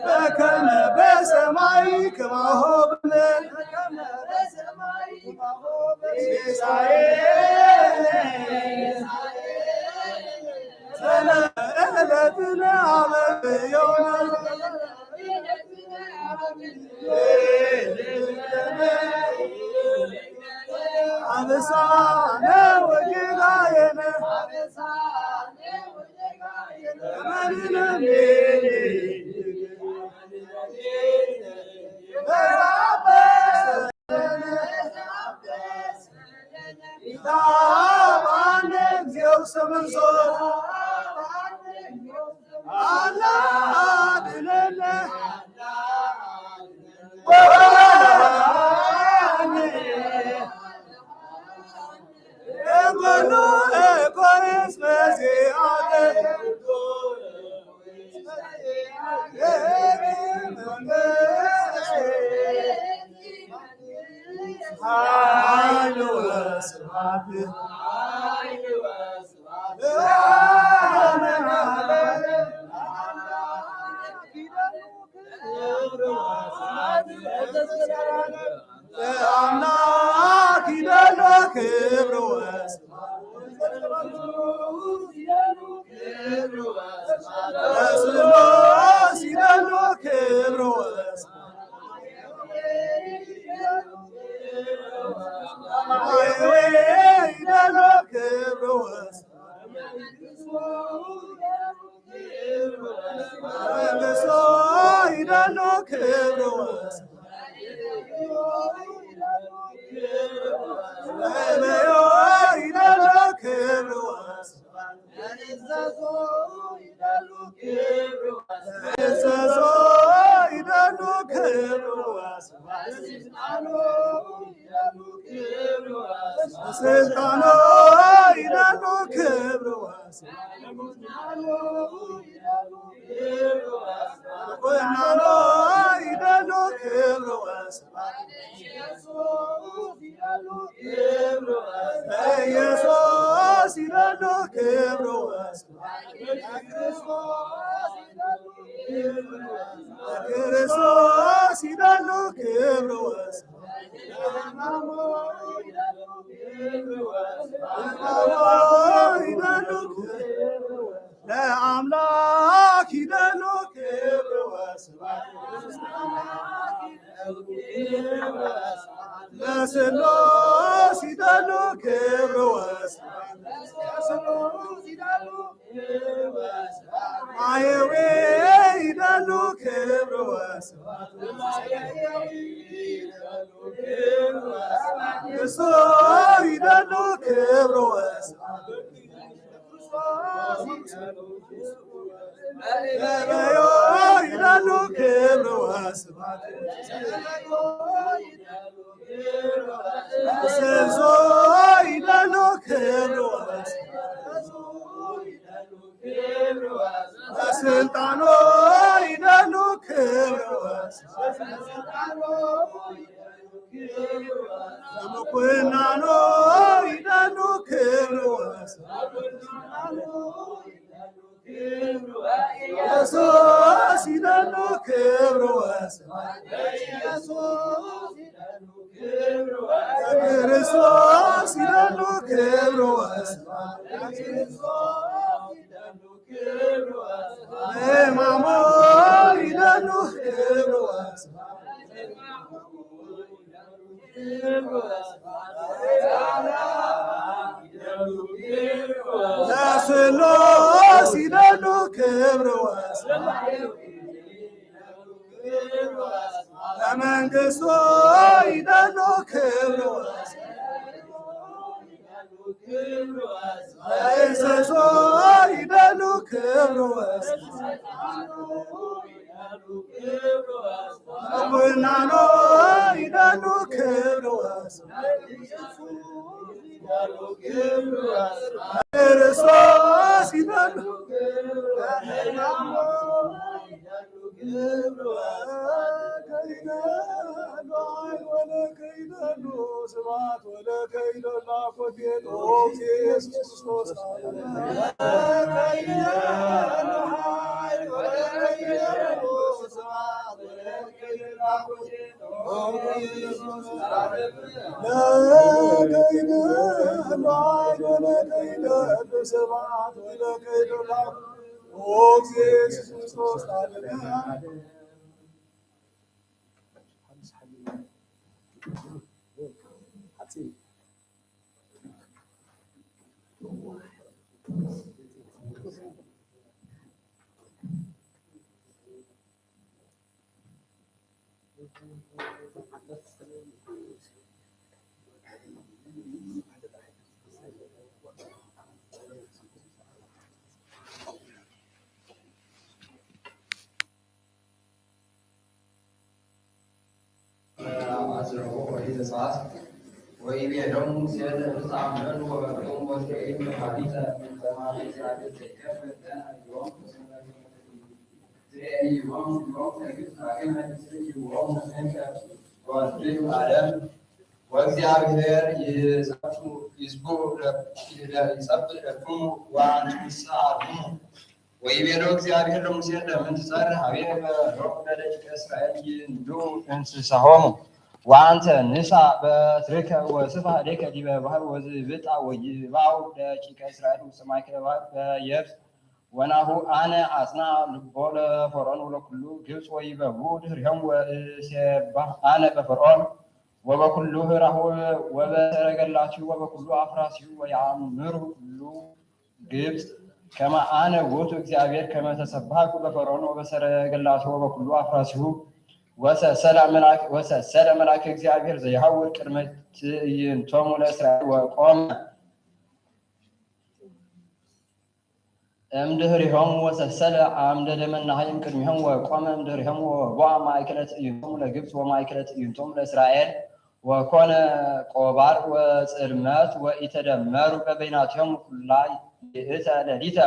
በከመ በሰማይ ከማሁ በምድር። ሲሳየነ ዘለለዕለትነ ሀበነ ዮም። አበሳነ ወጌጋየነ። ኃይል ወስብሐት ለአምላክ ይደሉ ክብር ወስብሐት። ለስሉስ ይደሉ ክብር ወስብሐት። ይደሉ ክብር ወስብሐት። ለመንግስቱ ይደሉ ክብር ወስብሐት። ለበዮ ይደሉ ክብር ወስብሐት። ለእዘዞ ይደሉ ክብር ወስብሐት። ለስልጣኑ ይደሉ ክብር ወስብሐት። ለቁናኑ ይደሉ ክብር ወስብሐት። ለኢየሱስ ይደሉ ክብር ወስብሐት። ለክርስቶስ ይደሉ ክብር ወስብሐት። ለማርያም ይደሉ ክብር ወስብሐት። ለአምላክ ይደሉ ክብር ወስብሐት። ለስሉስ ይደሉ ክብር ወስብሐት። ማየዌ ይደሉ ክብር ወስብሐት። እሱ ይደሉ ክብር ወስብሐት። ለበዮ ይደሉ ክብር ወስብሐት። ለሰዞ ይደሉ ክብር ወስብሐት። ለስልጣኑ ይደሉ ክብር ወስብሐት። ለምኩናኑ ይደሉ ክብር ወስብሐት። ለኢየሱስ ይደሉ ክብር ወስብሐት። ለክርስቶስ ይደሉ ክብር ወስብሐት። ለማርያም ይደሉ ክብር ወስብሐት። ለስሉስ ይደሉ ክብር ወስብሐት። ለመንግስቱ ይደሉ ክብር ወስብሐት። ለእዘዞ ይደሉ ክብር ወስብሐት። ብናኖ ይደሉ ክብር ወስብሐት ይደሉ ክብር ወስብሐት ክርስቶስ ይደሉ ክብር ወስብሐት ይደሉ ክብር ወስብሐት አዝረው ኦሪት ዘጸአት። ወይቤሎሙ ሙሴ ለሕዝብ አምረን ወበርቁም ወትሬኒ መካኒተ እምነ ሰማይ እግዚአብሔር ዘይከፍል ለነ ዮም ትሬኒ ዮም ዮም ለግብጽ ዳግመ ትሬኒ ዮም እንከ ወትሬኒ ዓለም ወእግዚአብሔር ይጸብእ ይጸብእ ለክሙ ወአንትሙሰ አርሙ። ወይቤሎ እግዚአብሔር ለሙሴ ለምን ትጸርህ ሀቤ በሎሙ ለደቂቀ እስራኤል ይንዱ እንስሳሆሙ ወአንተ ንሳ በትርከ ወስፋ እዴከ ዲበ ባሕር ወዝብጣ ወይባኡ ደቂቀ እስራኤል ውስተ ማእከለ ባሕር በየብስ። ወናሁ አነ አጽንዓ ልቦ ለፈርዖን ወለኩሉ ግብጽ ወይበውኡ ድህሬሆሙ ወእሴብሖ አነ በፈርዖን ወበኩሉ ህራሁ ወበሰረገላቲሁ ወበኩሉ አፍራሲሁ ወየአምሩ ኩሉ ግብጽ ከመ አነ ውእቱ እግዚአብሔር ከመ ተሰብሐኩ በፈርዖን ወበሰረገላቲሁ ወበኩሉ አፍራሲሁ። ወሰሰለ መልአክ ወሰሰለ መልአክ እግዚአብሔር ዘይሐውር ቅድመ ትዕይንቶሙ ለእስራኤል ወቆመ እምድህሬሆሙ ወሰሰለ አምደ ደመናሃይ እምቅድሜሆሙ ወቆመ እምድህሬሆሙ ወቦአ ማእከለ ትዕይንቶሙ ለግብጽ ወማእከለ ትዕይንቶሙ ለእስራኤል ወኮነ ቆባር ወጽልመት ወኢተደመሩ በበይናቲሆሙ ኩላ ይእተ ሌሊተ።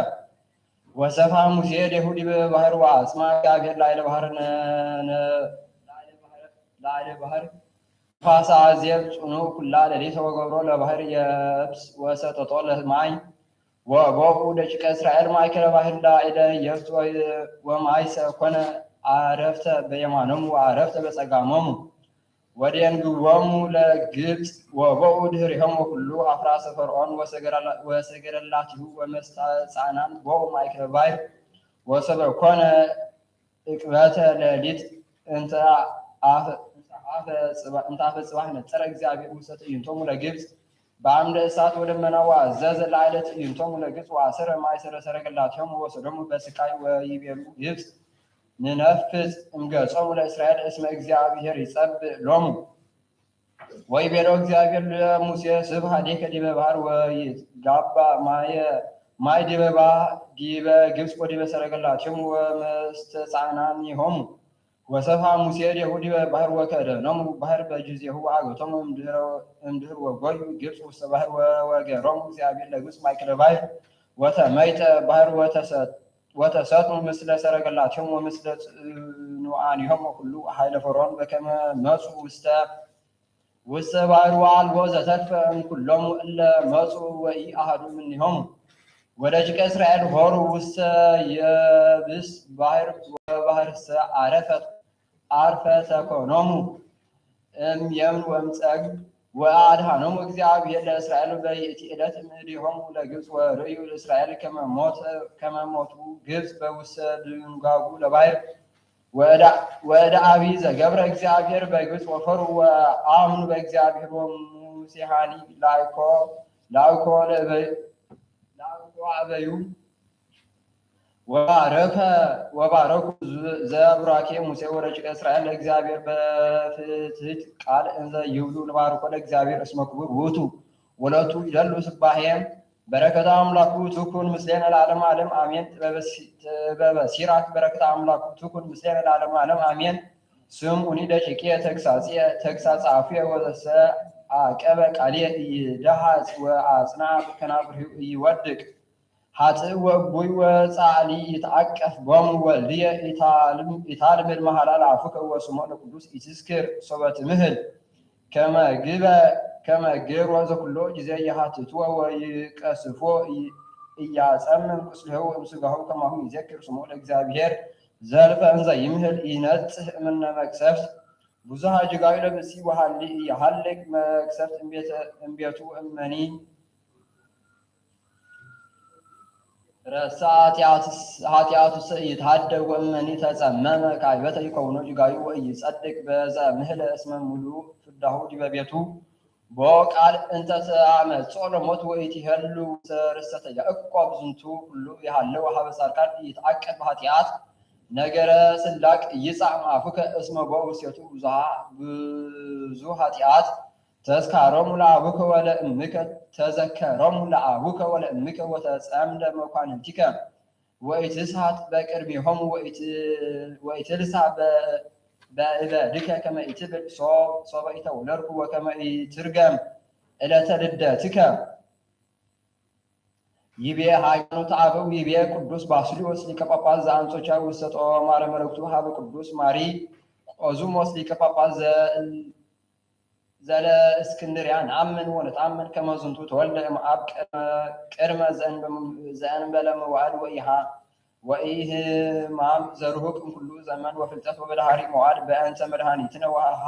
ወሰፍሐ ሙሴ እዴሁ ዲበ ባሕር ወአጽምዐ እግዚአብሔር ላዕለ ባሕር ነ- ነ- ላዕለ ባሕር ንፋሰ አዜብ ጽኑዕ ኩላ ሌሊተ ወገብሮ ለባሕር የብስ ወሰጠጦ ለማይ። ወቦኡ ደቂቀ እስራኤል ማእከለ ባሕር ላዕለ የብስ ወ- ወማይሰ ኮነ አረፍተ በየማኖሙ ወአረፍተ በጸጋሞሙ። ወደንግዎሙ ለግብጽ ወቦኡ ድህሬሆሙ ወኩሉ አፍራሰ ፈርዖን ወሰገረላ- ወሰገረላቲሁ ወመስተጻዕናን ቦኡ ማእከለ ባሕር። ወሶበ ኮነ ዕቅበተ ሌሊት እንተ አፈ- እንተ አፈ ጽባ- እንተ አፈ ጽባሕ ነጸረ እግዚአብሔር ውስተ ትዕይንቶሙ ለግብጽ። በአምደ እሳት ወደመና ወአዘዘ ላዕለ ትዕይንቶሙ ለግብጽ ወአሰረ ማእሰረ ሰረገላቲሆሙ ወወሰዶሙ በስቃይ ወይቤሉ ግብጽ ንነፍጽ እምገጾሙ ለእስራኤል እስመ እግዚአብሔር ይጸብእ ሎሙ። ወይቤሎ እግዚአብሔር ለሙሴ ስብሐ እዴከ ዲበ ባሕር ወይትጋባ ማየ ማይ ዲበ ባ- ዲበ ግብጽ ወዲበ ሰረገላቲሆሙ ወመስተጻዕናኒሆሙ። ወሰፍሐ ሙሴ እዴሁ ዲበ ባሕር ወከደኖሙ ባሕር በጊዜሁ ወአግበቶሙ እምድህር ወጎዩ ግብጽ ውስተ ባሕር ወወገሮሙ እግዚአብሔር ለግብጽ ማእከለ ባሕር ወተመይጠ ባሕር ወተሰጥሙ ምስለ ሰረገላቲሆሙ ወምስለ ጽኑዓኒሆሙ ወኩሉ ኃይለ ፈርዖን በከመ መጹ ውስተ ውስተ ባሕር ወአልቦ ዘተርፈ እምኩሎሙ እለ መጹ ወኢአሐዱ እምኔሆሙ። ወደቂቀ እስራኤል ሖሩ ውስተ የብስ ባሕር ወባሕርሰ ዐረፈት ዐርፈ ተኮኖሙ እም የምን ወእም ጸግ። ወአድኃኖሙ እግዚአብሔር ለእስራኤል በይእቲ ዕለት እምእዴሆሙ ለግብጽ ወርእዩ ለእስራኤል ከመ ሞተ ከመ ሞቱ ግብጽ በውስተ ድንጋጉ ለባሕር። ወእደ አቢ ዘገብረ እግዚአብሔር በግብጽ ወፈሩ ወአምኑ በእግዚአብሔር ወሙሴሃኒ ላይኮ ላይኮ ለእበዩ ላይኮ አበዩ ወባረከ ወባረኩ ዘቡራኬ ሙሴ ወደቂቀ እስራኤል ለእግዚአብሔር በፍትሕት ቃል እንዘ ይብሉ ንባርኮ ለእግዚአብሔር እስመ ክቡር ውእቱ ወለቱ ይደሉ ስባሄ። በረከተ አምላኩ ትኩን ምስሌነ ለዓለመ ዓለም አሜን። ጥበበ ሲ- ጥበበ ሲራክ በረከተ አምላኩ ትኩን ምስሌነ ለዓለመ ዓለም አሜን። ስምዑኒ ደቂቅየ ተግሳጽየ፣ ተግሳጽ አፉየ ወዘሰአቀበ ቃልየ ኢይደሃጽ ወአጽንዐ ከናፍሪሁ ኢይወድቅ። ሀጥእ ወእቡይ ወጻዕሊ ይትዐቀፍ ቦሙ ወልድየ ኢታልም-፣ ኢታልምድ መሃላ ለአፉከ ወስሞ ለቅዱስ ኢትዝክር ሶበ ትምህል። ከመ ግበ-፣ ከመ ገሮ ዘኩሎ ጊዜ ይሃትትዎ ወይቀስፎ ይ-፣ ኢያጸምም ቁስሌሁ እምስጋሁ ከማሁ ይዘክር ስሞ ለእግዚአብሔር ዘልፈ እንዘ ይምህል ኢነጽህ እምነ መቅሰፍት። ብዙሃ ጅጋዩ ለብእሲ ወሃሊ ኢያሃልቅ መቅሰፍት እምቤተ-፣ እምቤቱ እመኒ ረሳ ኃጢአትስ-፣ ኃጢአቱሰ ኢይትሃደግ ወእመኒ ተጸመመ ካይበተ ይከውኖ ጅጋዩ ወኢይጸድቅ በዘ ምህለ እስመ ምሉእ ፍዳሁ ዲበ ቤቱ። በወቃል እንተ ተአመጽኦ ለሞት ወኢትሄሉ ውስተ ርሰተ ያዕቆብ ዝንቱ ኩሉ ይሃለው ሀበ ጻድቃን ኢይትዐቀብ ኃጢአት። ነገረ ስላቅ ይጻእ እምአፉከ እስመ ቦ ውስቴቱ ብዙሃ ብዙ ኃጢአት። ተዝካሮሙ ለአቡከ ወለእምከ፣ ተዘከሮሙ ለአቡከ ወለእምከ ወተጸምደ መኳንንቲከ። ወኢትስሐት በቅድሜሆሙ ወኢት-፣ ወኢትልሳ በ-፣ በእበድከ ከመ ኢትብል ሶ-፣ ሶበ ኢተወለድኩ ወከመ ኢትርገም ዕለተ ልደትከ። ይቤ ሃይማኖተ አበው፣ ይቤ ቅዱስ ባስልዮስ ሊቀ ጳጳስ ዘአንጾኪያ ውስተ ጦማረ መለክቱ ሀበ ቅዱስ ማሪ ቆዙሞስ ሊቀ ጳጳስ ዘ-፣ ዘለእስክንድርያ። ነአምን ወነተአምን ከመ ዝንቱ ተወልደ እምአብ ቅድመ፣ ቅድመ ዘእንበ-፣ ዘእንበለ መዋዕል ወኢሃ-፣ ወኢህማም ዘርሁቅ እምኩሉ ዘመን ወፍልጠት ወበዳህሪ መዋዕል በእንተ መድኃኒትነ ወሃ-፣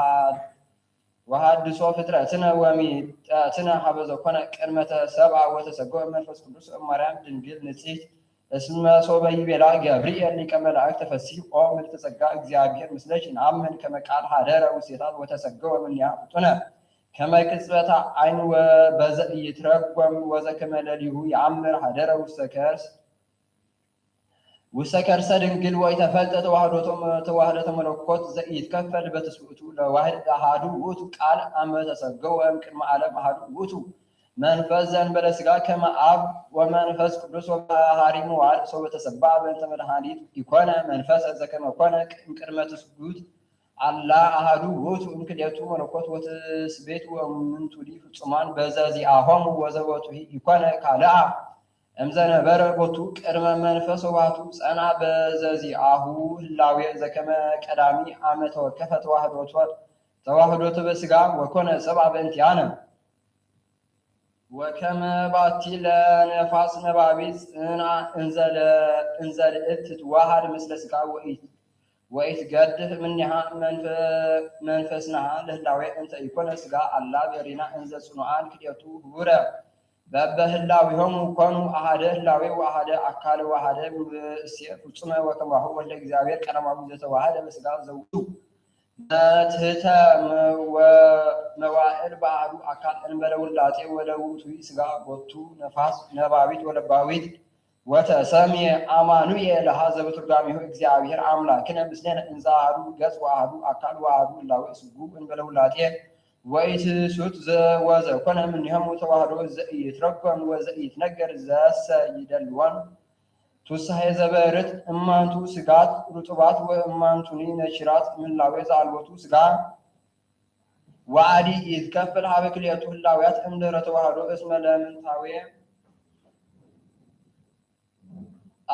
ወሃድሶ ፍጥረትነ ወሚጠትነ ሀበ ዘኮነ ቅድመ ተሰብአ ወተሰገወ መንፈስ ቅዱስ እማርያም ድንግል ንጽሕት። እስመ ሶበ ይቤላ ገብርኤል ሊቀ መላእክት ተፈሲ ኦ ምልዕተ ጸጋ እግዚአብሔር ምስለኪ ነአምን ከመ ቃል ሀደረ ውስቴታ ወተሰገወ እምኔሃ ፍጡነ ከመ ቅጽበተ አይን ወበዘ ኢይትረጎም ወዘከመ ለሊሁ የአምር ሀደረ ውስተ ከርስ ውስተ ከርሰ ድንግል ወኢተፈልጠ ተዋህዶተ፣ ተዋህዶተ መለኮት ዘኢይትከፈል በትስብእቱ ለዋህድ አሃዱ ውእቱ ቃል አመ ተሰገወ እምቅድመ ዓለም አሃዱ ውእቱ መንፈስ ዘእንበለ ሥጋ ከመ አብ ወመንፈስ ቅዱስ ወበሐሪ መዋዕል ሶበ ተሰብአ በእንተ መድኃኒት ኢኮነ መንፈሰ ዘከመ ኮነ እምቅድመ ትስጉት አላ አሃዱ ውእቱ እምክልኤቱ መለኮት ወትስብእት ወእሙንቱሂ ፍጹማን በዘዚአሆሙ ወዘቦቱሂ ኢኮነ ካልአ እምዘነበረ ቦቱ ቅድመ መንፈስ ወባቱ ጸንአ በዘዚአሁ ህላዌ ዘከመ ቀዳሚ አመ ተወከፈ ተዋህዶተ፣ ተዋህዶተ በሥጋ ወኮነ ሰብአ በእንቲአነ። ወከመ ባቲ ለነፋስ ነባቢት ጽንአ እንዘ ለ-፣ እንዘ ልእትትዋሃድ ምስለ ሥጋ ወኢት-፣ ወኢትገድፍ እምኔሃ መንፈ-፣ መንፈስናሃ ለህላዌ እንተ ኢኮነ ሥጋ አላ በሪና እንዘ ጽኑዓን ክልኤቱ ህቡረ በበህላዌሆሙ ኮኑ አሃደ ህላዌ ወአሃደ አካል ወአሃደ እሴት ፍጹመ ወከማሁ ወልደ እግዚአብሔር ቀዳማዊ ዘተዋህደ በሥጋ ዘውቱ በትሕተ መ-፣ ወ-፣ መዋዕል በአሐዱ አካል እንበለ ውላጤ ወለውእቱ ሥጋ ቦቱ ነፋስ ነባቢት ወለባዊት ወተሰምየ አማኑኤል ለሃ ዘበትርጓሜሁ እግዚአብሔር አምላክነ ምስሌነ እንዘ አሐዱ ገጽ ወአሐዱ አካል ወአሐዱ ህላዌ ስጉ እንበለ ውላጤ ወኢትሱት ዘ-፣ ወዘኮነ እምኔሆሙ ተዋህዶ ዘኢይትረጎም ወዘኢይትነገር ዘሰ ይደልወን ቱሳሄ ዘበርት እማንቱ ስጋት ርጡባት ወእማንቱኒ ነኪራት ምህላዌ ዘአልቦቱ ስጋ ወአዲ ይትከፈል ሀበ ክልኤቱ ህላዌያት እምድህረ ተዋህዶ እስመ ለምንታዌ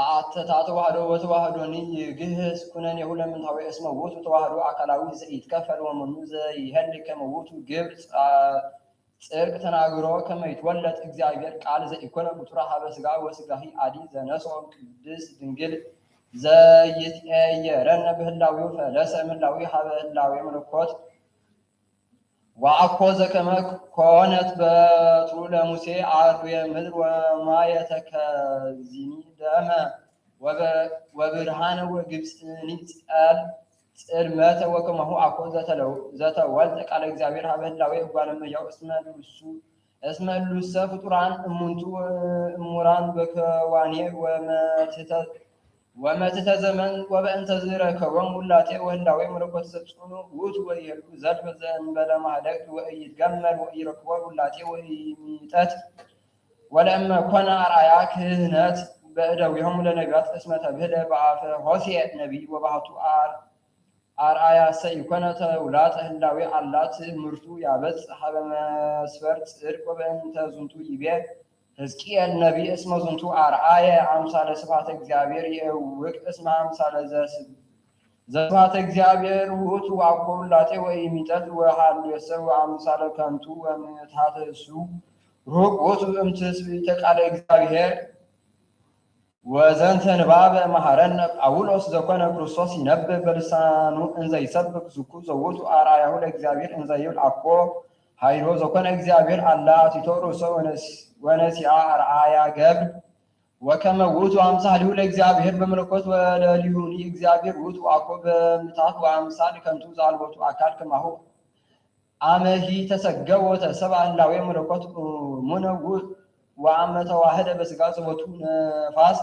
አተታ ተዋህዶ ወተዋህዶኒ ይግህስ ኩነኔሁ ለምንታዌ እስመ ውእቱ ተዋህዶ አካላዊ ዘኢይትከፈል ወመኑ ዘይሄልክ ከመ ውእቱ ግብር ጸ-፣ ጽድቅ ተናግሮ ከመ ይትወለድ እግዚአብሔር ቃል ዘኢኮነ ብቱራ ሀበ ሥጋ ወሥጋሂ አዲ ዘነስኦ ቅድስት ድንግል ዘይትኤየረነ በህላዌሁ ፈለሰ እምህላዌ ሀበ ህላዌ መለኮት ወአኮ ዘከመ ኮነት በትሩ ለሙሴ አርዌ ምድር ወማየ ተከዚኒ ደመ ወበ-፣ ወብርሃነ ወግብጽኒ ጸል-፣ ጽልመተ ወከማሁ አኮ ዘተለው-፣ ዘተወልደ ቃለ እግዚአብሔር ሀበ ህላዌ እጓለ እመሕያው እስመ እሉሱ፣ እስመ እሉሰ ፍጡራን እሙንቱ እሙራን በከዋኔ ወመትተ-፣ ወመትተ ዘመን ወበእንተዝ ረከቦም ውላጤ ወህላዌ መለኮት ዘጽኑ ውእቱ ወይሄሉ ዘልፈ ዘእንበለ ማህለቅት ወኢይትገመር ወኢይረክቦ ውላጤ ወኢይሚጠት ወለእመ ኮነ አርአያ ክህነት በእደዊሆሙ ለነቢያት እስመ ተብህለ በአፈ ሆሴዕ ነቢይ ወባህቱ አር-፣ አርአያሰ ኢኮነ ተውላጠ ህላዌ አላ ትእምርቱ ያበጽሕ ሀበ መስፈርት ጽድቅ። ወበእንተ ዝንቱ ይቤ ሕዝቅኤል ነቢይ እስመ ዝንቱ አርአየ አምሳለ ስብሐተ እግዚአብሔር ይእውቅ እስመ አምሳለ ዘስብ-፣ ዘስብሐተ እግዚአብሔር ውእቱ አኮ ውላጤ ወኢሚጠት ወሃልዮሰ ወአምሳለ ከንቱ ወምትሐተ እሱ ሩቅ ውእቱ እምትስብእተ ቃለ እግዚአብሔር። ወዘንተ ንባብ መሐረነ ጳውሎስ ዘኮነ ክርስቶስ ይነብብ በልሳኑ እንዘ ይሰብክ ዝኩ ዘውቱ አርአያሁ ለእግዚአብሔር እንዘ ይብል አኮ ኃይሎ ዘኮነ እግዚአብሔር አላ አቲቶ ርእሶ ወነስ-፣ ወነሲአ አርአያ ገብር። ወከመ ውእቱ አምሳሊሁ ለእግዚአብሔር በመለኮት ወለሊሁኒ እግዚአብሔር ውእቱ አኮ በምታት ወአምሳል ከንቱ ዘአልቦቱ አካል ከማሁ አመሂ ተሰገወ ተሰብአ ህላዌ መለኮት እሙነ ውእቱ ወአመ ተዋህደ በስጋ ዘቦቱ ነፋስ፣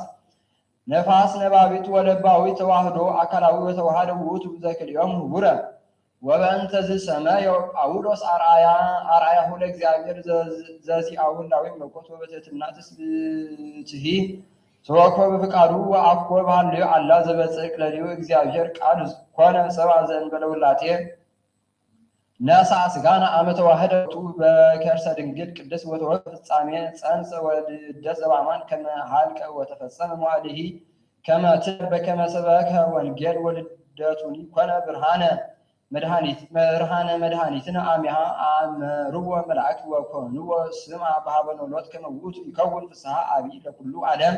ነፋስ ነባቢት ወለባዊት ተዋህዶ አካላዊ ወተዋህደ ውእቱ ዘክልኤሆሙ ህቡረ። ወበእንተዝ ሰመዮ ጳውሎስ አርአያ፣ አርአያሁ ለእግዚአብሔር ዘ-፣ ዘዚአሁ ህላዌ መለኮት ወበትሕትና ትስብእትሂ ተወክፎ በፍቃዱ ወአኮ በሃልዮ አላ ዘበጽድቅ ለሊሁ እግዚአብሔር ቃል ኮነ ሰብአ ዘእንበለ ውላጤ ነሳ ስጋነ አመ ተዋህደ ውእቱ በከርሰ ድንግል ቅድስት ወተወልደ ፍጻሜ ጸንሰ ወልደት ዘበአማን ከመ ሀልቀ ወተፈጸመ መዋዕሊሂ ከመ ትነብ በከመ ሰበከ ወንጌል ወልደቱኒ ኮነ ብርሃነ መድኃኒት፣ ብርሃነ መድኃኒትነ አሚሃ አመርዎ መላእክት ወኮንዎ ስምዐ በሀበ ኖሎት ከመ ውእቱ ይከውን ፍስሐ አብይ ለኩሉ ዓለም።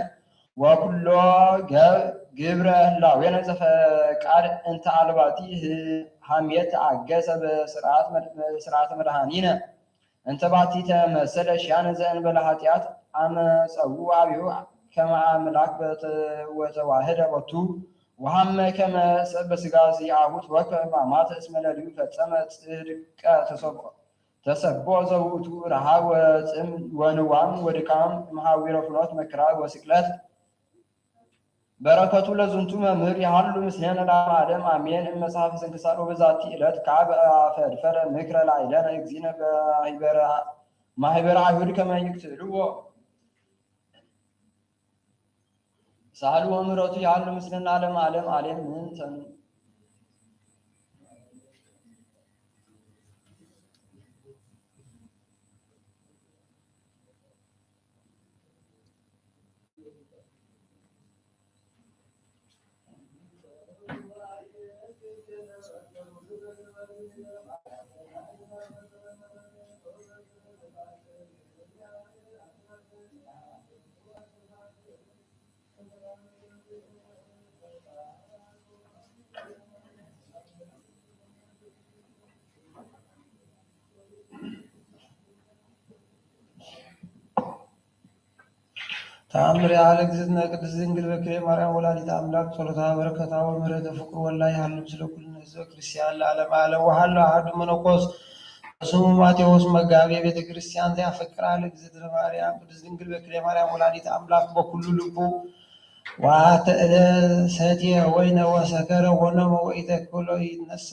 ወኩሎ ገ-፣ ግብረ ህላዌነ ዘፈቃድ እንተ አልባቲ ህ-፣ ሐሜት ተአገሰ በስርዓት መድ-፣ በስርዓተ መድኃኒነ እንተ ባቲ ተመሰለ ሺያነ ዘእንበለ ኃጢአት አመ ጸውዖ አብሁ ከመ አምላክ በተ-፣ ወተዋህደ ቦቱ ወሐመ ከመ ሰብ በስጋ ዚአሁ ተወክፈ ማማተ እስመ ለሊሁ ፈጸመ ጽድቀ ተሰብኦ ተሰቦ ዘውቱ ረሃብ ወጽም ወንዋም ወድካም እምሃዊረ ፍኖት መከራ ወስቅለት። በረከቱ ለዝንቱ መምህር ይሃሉ ምስሌነ ለዓለመ ዓለም አሜን። እም መጽሐፈ ስንክሳር። ወበዛቲ ዕለት ከአብ አፈድፈደ ምክረ ላዕሌነ እግዚእነ ማህበረ፣ ማህበረ አይሁድ ከመ ይቅትልዎ። ሳህሉ ወምሕረቱ ያሉ ምስልና ዓለም ዓለም ዓለም ምን ሰኑ። ተአምር ያለ እግዝእትነ ቅድስት ድንግል በክሌ ማርያም ወላዲተ አምላክ ጸሎታ በረከታ ወምሕረተ ፍቅር ወላ ይሃሉ ምስለ ኩልነ ህዝበ ክርስቲያን ለዓለመ ዓለም። ወሃሎ አሐዱ መነኮስ ስሙ ማቴዎስ መጋቤ ቤተ ክርስቲያን ዘያፈቅራ ለእግዝእትነ ማርያም ቅድስት ድንግል በክሌ ማርያም ወላዲተ አምላክ በኩሉ ልቡ ወአተእለ ሰትየ ወይነ ወሰከረ ወኖመ ወኢተክሎ ይትነሳ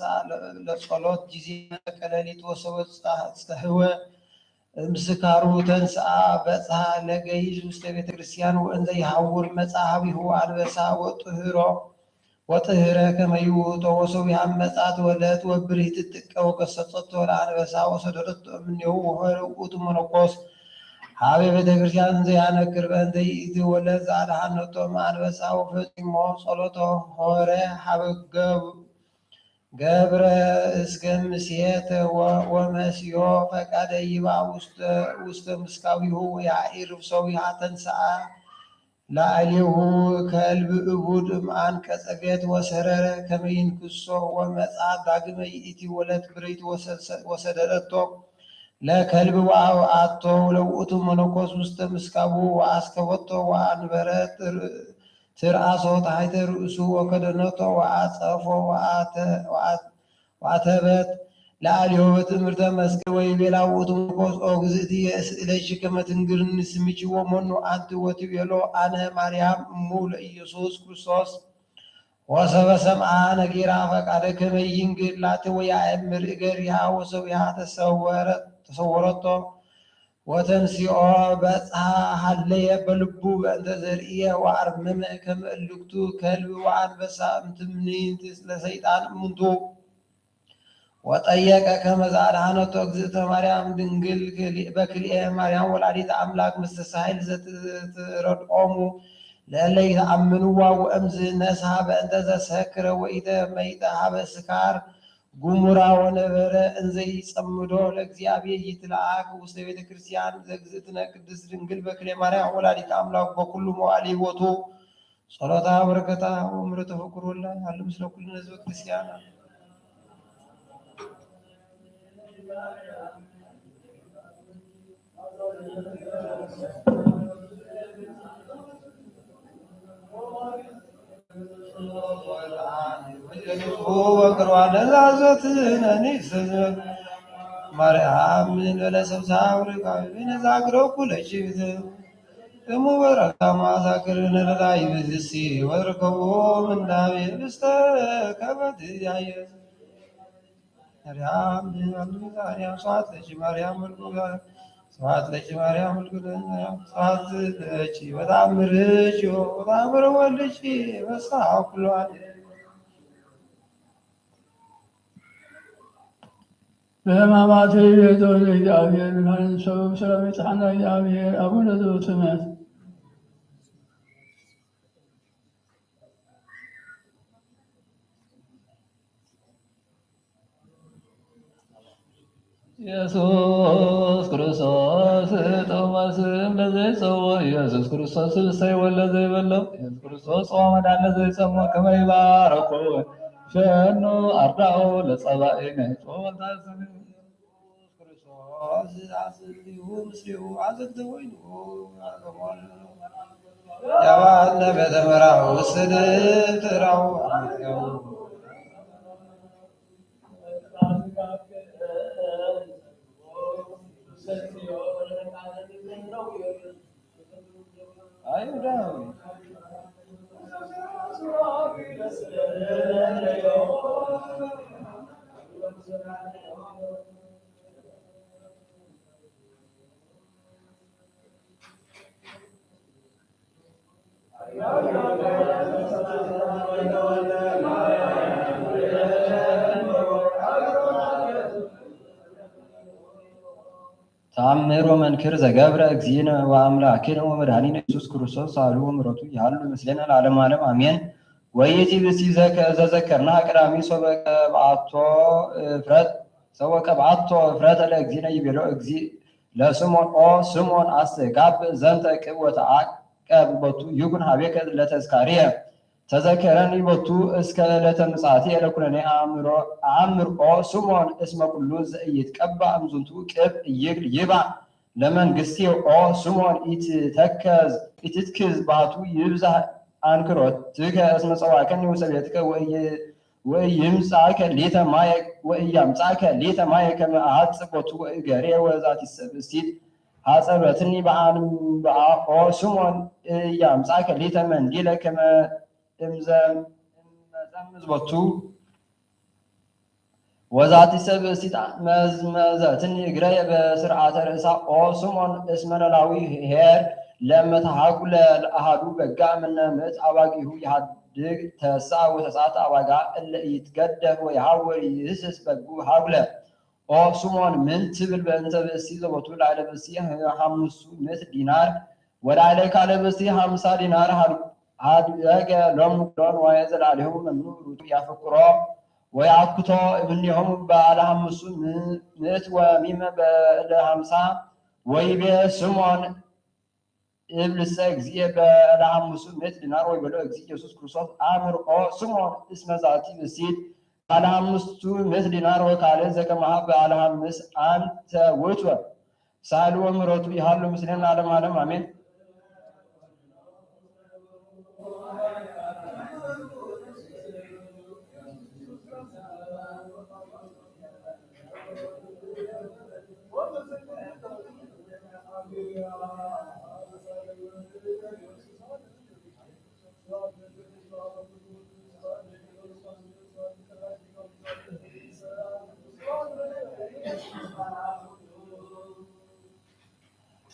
ለጸሎት ጊዜ መለከ ሌሊት ወሰወ ጸህወ እምስካሩ ተንስአ በጽሐ ለገይዝ ውስተ ቤተ ክርስቲያን ወእንዘ ይሐውር መጽአ ሀቢሁ አንበሳ ወጥህሮ ወጥህረ ከመ ይውህጦ ወሰዊሃ መጽአት ወለት ወብርህት ጥቀ ወገሰጸቶ ለአንበሳ ወሰደደቶ እምኔሁ ወሆረ ውእቱ መነኮስ ሀበ ቤተ ክርስቲያን እንዘ ያነክር በእንተ ይእቲ ወለት ዘአድኃነቶ እምአንበሳ ወፈጺሞ ጸሎቶ ሆረ ሀበ ገብ-፣ ገብረ እስከ ምሴተ ወ-፣ ወመስዮ ፈቃደ ይባ ውስተ፣ ውስተ ምስካቢሁ ወያኢር ሰዊሃ ተንስአ ላዕሌሁ ከልብ እቡድ እምአንቀጸ ቤት ወሰረረ ከመ ይንክሶ ወመጽአ ዳግመ ይእቲ ወለት ብርህት ወሰ-፣ ወሰደደቶ ለከልብ ወአውአቶ ለውእቱ መነኮስ ውስተ ምስካቡ ወአስከበቶ ወአንበረ ትር-፣ ትርአሶ ታሕተ ርእሱ ወከደነቶ ወአጸፎ ወአተ-፣ ወአት-፣ ወአተበት ለአልዮ በትእምርተ መስቀል ወይቤላ ውእቱ መነኮስ ኦ እግዝእትየ እስእለኪ ከመ ትንግርኒ ስምኪ ወመኑ አንቲ ወትቤሎ አነ ማርያም እሙ ለኢየሱስ ክርስቶስ። ወሰበ ሰምዓ ነጊራ ፈቃደ ከመ ይንግር ላቲ ወያእምር እገሪሃ ወሰዊሃ ተሰወረ-፣ ተሰወረቶ። ወተንሲኦ በጽሐ ሀለየ በልቡ በእንተ ዘርእየ ወአርመመ ከመ እልክቱ ከልብ ወአንበሳ እምትምኒት ለሰይጣን እሙንቱ። ወጠየቀ ከመ ዘአድሐነቶ እግዝእተ ማርያም ድንግል ክል-፣ በክልኤ ማርያም ወላዲተ አምላክ ምስለ ሳህል ዘትረድኦሙ ለእለ ይተአምንዋ ወእምዝ ነስሐ በእንተ ዘሰክረ ወኢተመይጠ ሀበ ስካር ጉሙራ ወነበረ እንዘ ይጸምዶ ለእግዚአብሔር ይትለአክ ውስተ ቤተ ክርስቲያን ዘእግዝእትነ ቅድስት ድንግል በክልኤ ማርያም ወላዲተ አምላክ በኩሉ መዋዕለ ሕይወቱ። ጸሎታ በረከታ ወምሕረቱ ፍቁር ወላ ያሉ ምስለ ኩልነ ህዝበ ክርስቲያን። ወቅርባ ለዛዘት ነኒስ ማርያም ለሰብሳ ወርቃ ነዛግረው ኩለችብት እሙ በረካ ማሳክር ነለላይ ብዝሲ ወርከቦ ምንዳቤ ብስተ ከበት ያየ ማርያም፣ ማርያም፣ ስብሐት ለኪ ማርያም፣ ስብሐት ለኪ ማርያም፣ ስብሐት ለኪ በተአምርኪ ወተአምረ ወልድኪ በስሐ ኩሉ ዓለም። በሕማማት ይቤቶ ለእግዚአብሔር ብርሃን ሰው ሰላም ይጽሐና እግዚአብሔር አቡነ ዘበሰማያት። ኢየሱስ ክርስቶስ ጥዑመ ስም ለዘይጸውዖ፣ ኢየሱስ ክርስቶስ ስብሰ ይወለ ዘይበለው፣ ኢየሱስ ክርስቶስ ጾመ ዳን ለዘይጸሞ ከመ ይባረኮ ሸኑ አርዳኦ ለጸባኢ ነህጾ ወልታስብ። ክርስቶስ አጽንቲሁ ምስሌሁ አዘግተ ወይኑ ያባነ ቤተ መራሁ ስድትራሁ አመልከው። ተአምር ወመንክር ዘገብረ እግዚእነ ወአምላክነ ወመድኃኒነ ኢየሱስ ክርስቶስ ሳህሉ ወምሕረቱ ይሃሉ ምስሌነ ለዓለመ ዓለም አሜን። ወይእቲ ብእሲት ዘከ-፣ ዘዘከርናሃ ቀዳሚት ሶበ ቀብአቶ እፍረት፣ ሶበ ቀብአቶ እፍረተ ለእግዚእነ ይቤሎ እግዚእ ለስምዖን ኦ ስምዖን አስተጋብእ ዘንተ ቅብ ወተዓቀብ ቦቱ ይኩን ሀቤከ ለተዝካርየ። ተዘከረኒ ቦቱ እስከ ዕለተ ምጽአትየ ለኩነኔ አእምሮ፣ አእምር ኦ ስምዖን እስመ ኩሉ ዘኢይትቀባእ እምዝንቱ ቅብ ኢይክል ይባእ ለመንግሥትየ ኦ ስምዖን ኢትተከዝ፣ ኢትትክዝ ባቱ ይብዛህ አንክሮትከ እስመ ጸዋከኒ ውስተ ቤትከ ወኢይ-፣ ወኢይምጻእከ ሊተ ማየ፣ ወኢያምጻእከ ሊተ ማየ ከመ አሐጽብ ቦቱ ወእገሬ ወዛቲ ሰብ እሲት ሐጸበትኒ በአንብአ ኦ ስምዖን ኢያምጻእከ ሊተ መንዲለ ከመ እምዘ-፣ እመዘምዝ ቦቱ ወዛቲ ሰብ እሲት መዝመዘትኒ እግረየ በስርዓተ ርእሳ ኦ ስምዖን እስመ ኖላዊ ኄር ለመተሐጉለ ለአሐዱ በጋ ምነ ምእት አባጊሁ ይሐድግ ተስዓ ወተስዓተ አባግዓ እለ ኢይትገደፍ ወይሐውር ይህስስ በጉ ሐጉለ። ኦ ስምዖን ምን ትብል በእንተ ብእሲ ዘቦቱ ላዕለ ብእሲ ሐምሱ ምእት ዲናር ወላዕለ ካልእ ብእሲ ሐምሳ ዲናር ሀድገ ሎሙ ኩሎ ንዋየ ዘላዕሌሁ መኑ ርቱ ያፈቅሮ ወያአክቶ እምኔሆሙ በዐለ ሐምሱ ምእት ወሚመ በእለ ሐምሳ። ወይቤ ስምዖን እብልሰ እግዚእ በእለ ሐምሱ ምእት ዲናር ወይቤሎ እግዚእ ኢየሱስ ክርስቶስ አእምር ኦ ስምዖን እስመ ዛቲ ብእሲት በዐለ ሐምሱ ምእት ዲናር ወካልእ ዘከማሃ በዐለ ሐምስ አንተ ውእቱ። ሳሉ ወምሕረቱ ይሃሉ ምስሌነ ለዓለመ ዓለም አሜን።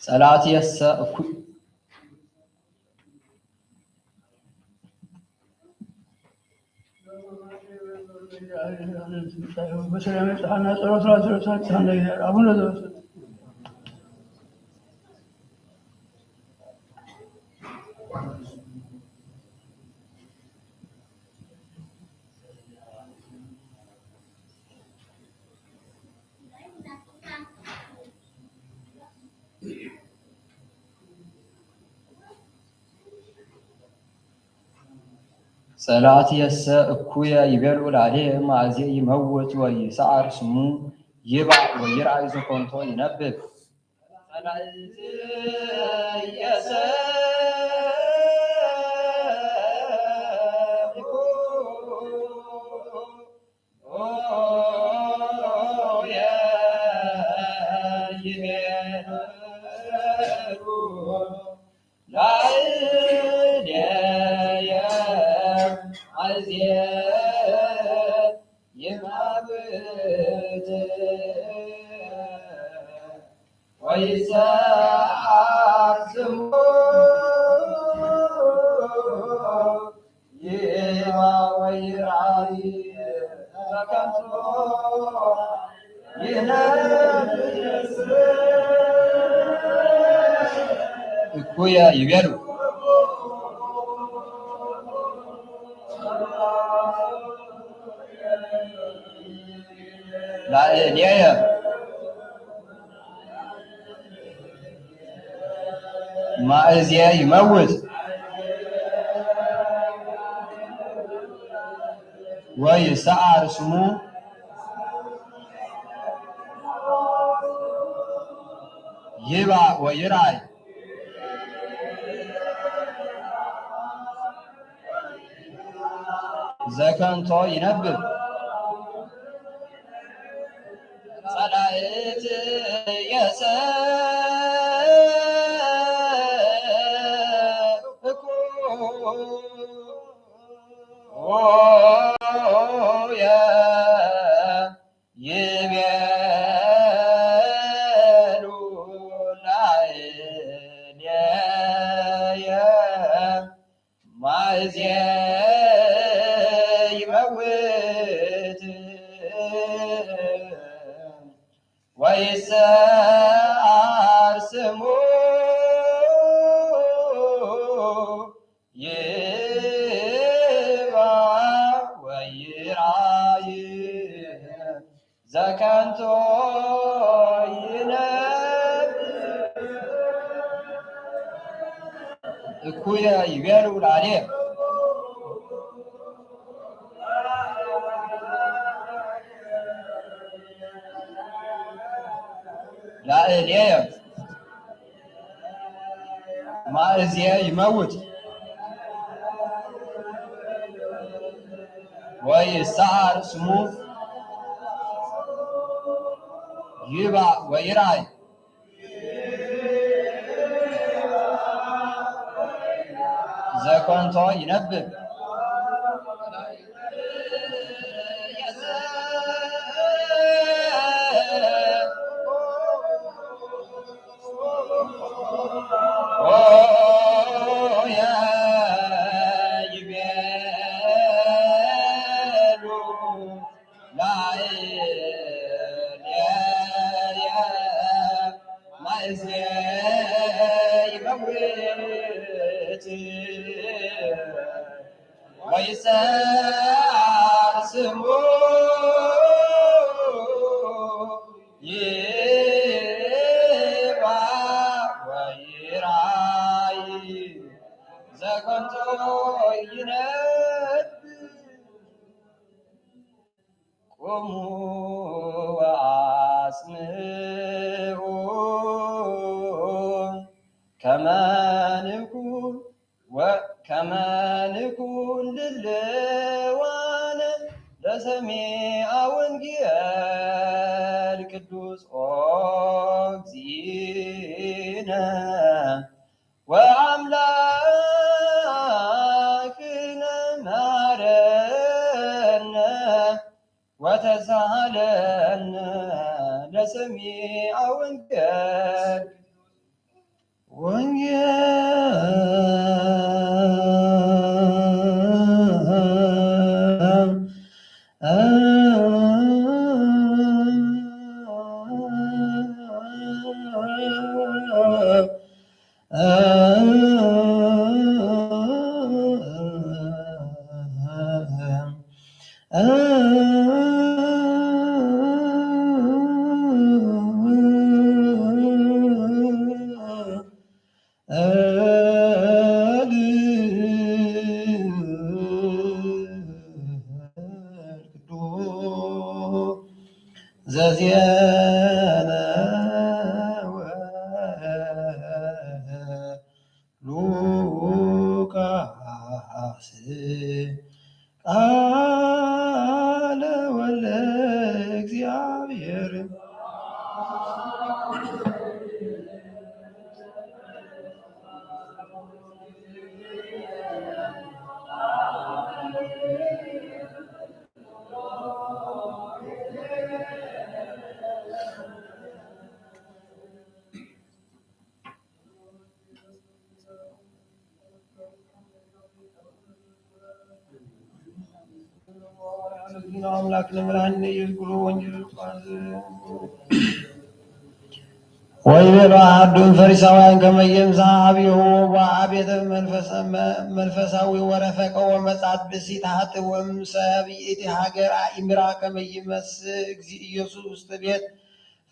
ጸላእትየሰ እኩ- ጸላእትየሰ እኩየ ይቤሉ ላለ ማእዜ ይመውት ወይሰዓር ስሙ ይባእ ወይርአይ ዘከንቶ ይነብብ። ጸላእትየሰ እኩየ ይቤሉ ላዕሌየ ማእዜ ይመውት ወይሰዓር ስሙ ይባእ ወይርአይ ዘከንቶ ይነብብ። እኩየ ይቤሉ ላዕሌየ ማእዜ ይመውት ወይሰዓር ስሙ ይባእ ወይርአይ ዘከንቶ ይነብብ። ጸላእትየሰ እኩየ ይቤሉ ላዕሌየ ማእዜ ይመውት ወይሰዓር ስሙ ይባእ ወይርአይ ዘከንቶ ይነብብ። እኩየ ይቤሉ ላዕሌየ ላዕሌየ ማእዜ ይመውት ወይሰዓር ስሙ ይባእ ወይርአይ ዘከንቶ ይነብብ። ወይሰዓር ስሙ ይባእ ወይርአይ ዘከንቶ ይነብብ። ቁሙ ወአጽምዑ ከመ ንኩን ወከመ ንኩን ድልዋነ ለሰሚዐ ወንጌል ቅዱስ ኦ እግዚእነ ወአምላክነ መሐረነ ወተሳሃለነ ለሰሚዐ ወንጌል። ወንጌል ዘዜነወ ሉቃስ ቃለ ወልደ እግዚአብሔር። አምላክ ለመድኃኒነ ኢየሱስ ኩሉ ወንጌል። ወይቤሎ አሐዱ እምፈሪሳውያን ከመ ይምጻእ ሀቤሁ ወበአ ቤተ መንፈሳዊ ወረፈቀ ወመጻት ብእሲት ሀጥእ ወእምሰብ ይእቲ ሀገር አእምራ ከመ ይመጽእ እግዚእ ኢየሱስ ውስተ ቤት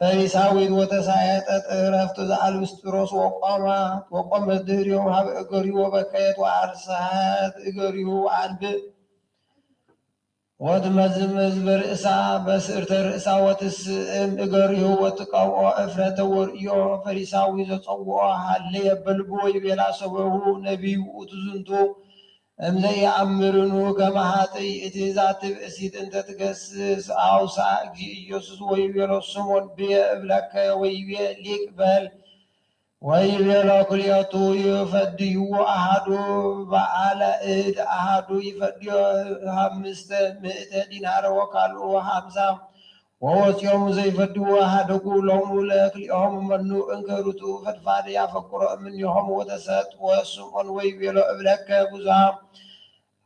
ፈሪሳዊት ወተሳየጠት እረፍት ዘአልብስጥሮስ ወቆማ ወቆመት ድህሬሁ ሀበ እገሪሁ ወበከየት ወአርሰሐት እገሪሁ ወአንብእ ወትመዝምዝ በርእሳ በስእርተ ርእሳ ወትስእም እገሪሁ ወትቀብኦ እፍረተ ወርእዮ ፈሪሳዊ ዘጸውኦ ሀለየ በልቡ ወይቤላ ሰበሁ ነቢይ ውእቱ ዝንቱ እምዘ ኢአምርኑ ከመ ሀጥእ ይእቲ ዛቲ ብእሲት እንተ ትገስስ አውሳ እግዚእ ኢየሱስ ወይቤሎ ስምዖን ብየ እብለከ ወይቤ ሊቅ በል ወይቤሎ ክልኤቱ ይፈድይዎ አሐዱ በአለ እድ አሐዱ ይፈድዮ ሀምስተ ምእተ ዲናር ወካልኡ ሀምሳ ወወጽኦም ዘይፈድዎ ሀደጉ ሎሙ ለክልኤሆሙ መኑ እንከ ርቱዕ ፈድፋድ ያፈቅሮ እምኔሆሙ ወተሰጥወ ስምዖን ወይቤሎ እብለከ ብዙሃ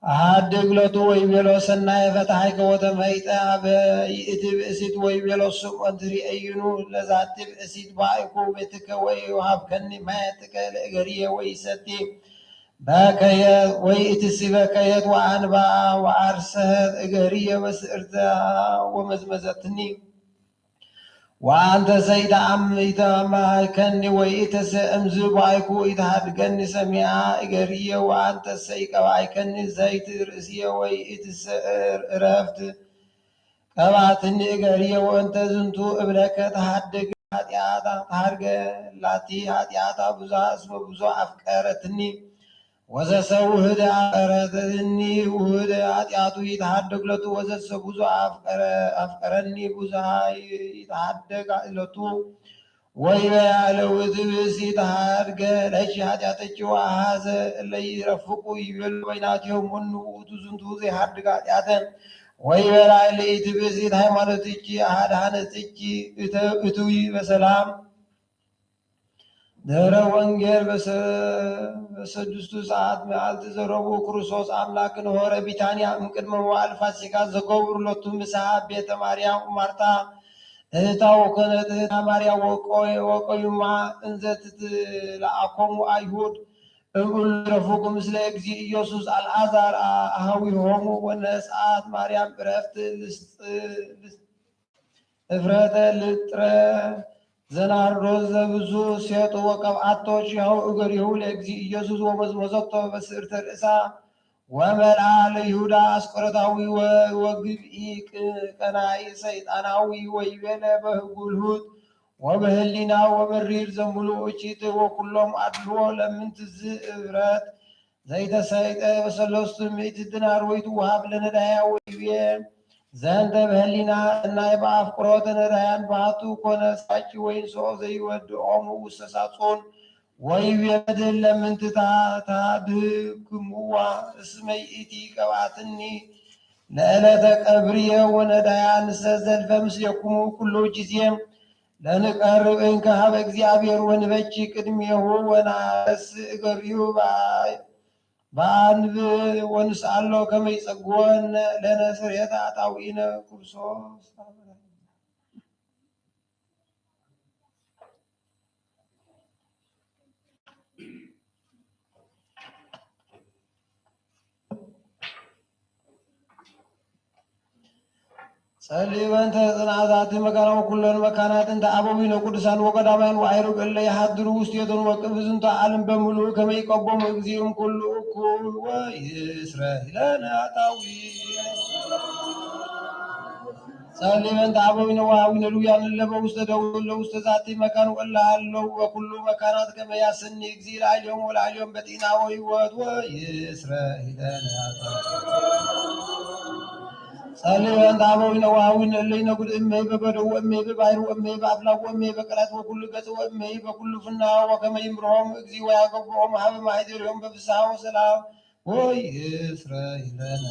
ሀድግ ለቱ ወይቤሎ ሰናየ ፈትሐይከ ወተመይጠ ሀበ ይእቲ ብእሲት ወይቤሎ ስምዖን ትርኤይኑ ለዛቲ ብእሲት ባእኩ ቤትከ ወኢውሀብከኒ ማየ ጥቀ ለእገርየ ወኢሰቲ በከየት ወይእትሲ በከየት ወአንባ ወአርሰሐት እገርየ በስእርታ ወመዝመዘትኒ ወአንተሰ ኢተአም- ኢተአምሃልከኒ ወኢእተሰ እምዝ ባይኩ ኢተሃድገኒ ሰሚያ እገርየ ወአንተሰ ኢቀባይከኒ ዘይት ርእስየ ወኢእትሰ እረፍት ቀባትኒ እገርየ ወእንተ ዝንቱ እብለከ ተሃድግ ኃጢአታ ተሃድገ ላቲ ኃጢአታ ብዙሃ እስመ ብዙ አፍቀረትኒ ወዘሰ ውህደ አፍቀረትኒ ውህደ ኃጢአቱ ይትሃደግ ለቱ ወዘሰ ብዙ አፍቀረ- አፍቀረኒ ብዙሃ ይትሃደግ ለቱ። ወይቤ አለ ውእቱ ብእሲ ተሃድገ ለኪ ኃጢአትኪ ወአሃዘ እለ ይረፍቁ ይቤሉ በይናቲሆሙ መኑ ውእቱ ዝንቱ ዘይሃድግ ኃጢአተ። ወይቤላ እለ ይእቲ ብእሲት ሃይማኖትኪ አድኃነትኪ እተ- እትዊ በሰላም። ድህረ ወንጌል በሰ- በሰድስቱ ሰዓት መዓልት ዘረቡ ክርስቶስ አምላክን ሆረ ቢታንያ እምቅድመ መዋዕል ፋሲካ ዘገብሩ ሎቱ ምሳሐ ቤተ ማርያም ማርታ እህታ ወኮነት እህታ ማርያም ወቆ- ወቆዩማ እንዘ ትትለአኮሙ አይሁድ እምእሉ ረፉቁ ምስለ እግዚእ ኢየሱስ አልዓዛር አ- አሃዊሆሙ ወነስአት ማርያም ዕረፍት ልስጥ- ልስ- እፍረተ ልጥረ ዘናርዶስ ዘብዙ ሴጡ ወቀብአቶ ቺሃው እገሪሁ ለእግዚእ ኢየሱስ ወመዝመዘቶ በስእርተ ርእሳ ወመልአ ለይሁዳ አስቆሮታዊ ወ- ወግብኢ ቅ- ቀናኢ ሰይጣናዊ ወይቤለ በህጉልሁት ወበህሊና ወመሪር ዘምሉ እቺት ወኩሎም አድልዎ ለምንትዝ እፍረት ዘይተሰይጠ በሰለስቱ ምእት ድናር ወይትውሃብ ለነዳያ ወይቤ ዘንተ በህሊና እናይ በአፍቅሮተ ነዳያን ባቱ ኮነ ሳቂ ወይን ሰኦ ዘይወድኦሙ ውስተ ሳጹን ወይቤ መድህን ለምንትታ ታድህክምዋ እስመ ይእቲ ቀባትኒ ለዕለተ ቀብርየ ወነዳያንሰ ዘልፈ ምስሌኩሙ ኩሉ ጊዜ ለንቀርብ እንከ ሀበ እግዚኣብሔር ወንበኪ ቅድሜሁ ወናነስእ እገሪሁ በአንብ ወንስአሎ ከመ ይጸግወነ ለነ ስርየተ ኃጣውኢነ ክርስቶስ። ጸልዩ በእንተ ጽንዓት ዛቲ መካን ወኩሎን መካናት እንተ አበዊነ ቅዱሳን ወቀዳማውያን ወአዕሩግ እለ ይሃድሩ ውስቴቶን ወቅብ ዝንቱ ዓለም በምሉኡ ከመ ይቀቦሙ እግዚእም ኩሉ እኩይ ወይስረይ ለነ ኃጣውኢነ። ጸልዩ በእንተ አበዊነ ወአኃዊነ ልውያን እለ በውስተ ደውል እለ ውስተ ዛቲ መካን ወእለ ሀለው በኩሉ መካናት ከመ ያሰኒ እግዚእ ላዕሌሆሙ ወላዕሌሆሙ በጤና ወሕይወት ወይስረይ ለነ ኃጣውኢነ። ጸልዩ በእንተ አበዊነ ወአኃዊነ እለ ይነግዱ እምይእዜ በበደው ወእምይእዜ በባሕር ወእምይእዜ በአፍላግ ወእምይእዜ በቀላያት ወኩሉ ገጽ ወእምይእዜ በኩሉ ፍናው ወከመ ይምርሆሙ እግዚእ ወያገብኦሙ ሀበ ማሕደሪሆሙ በፍስሓ ወሰላም ወይስረይ ለነ።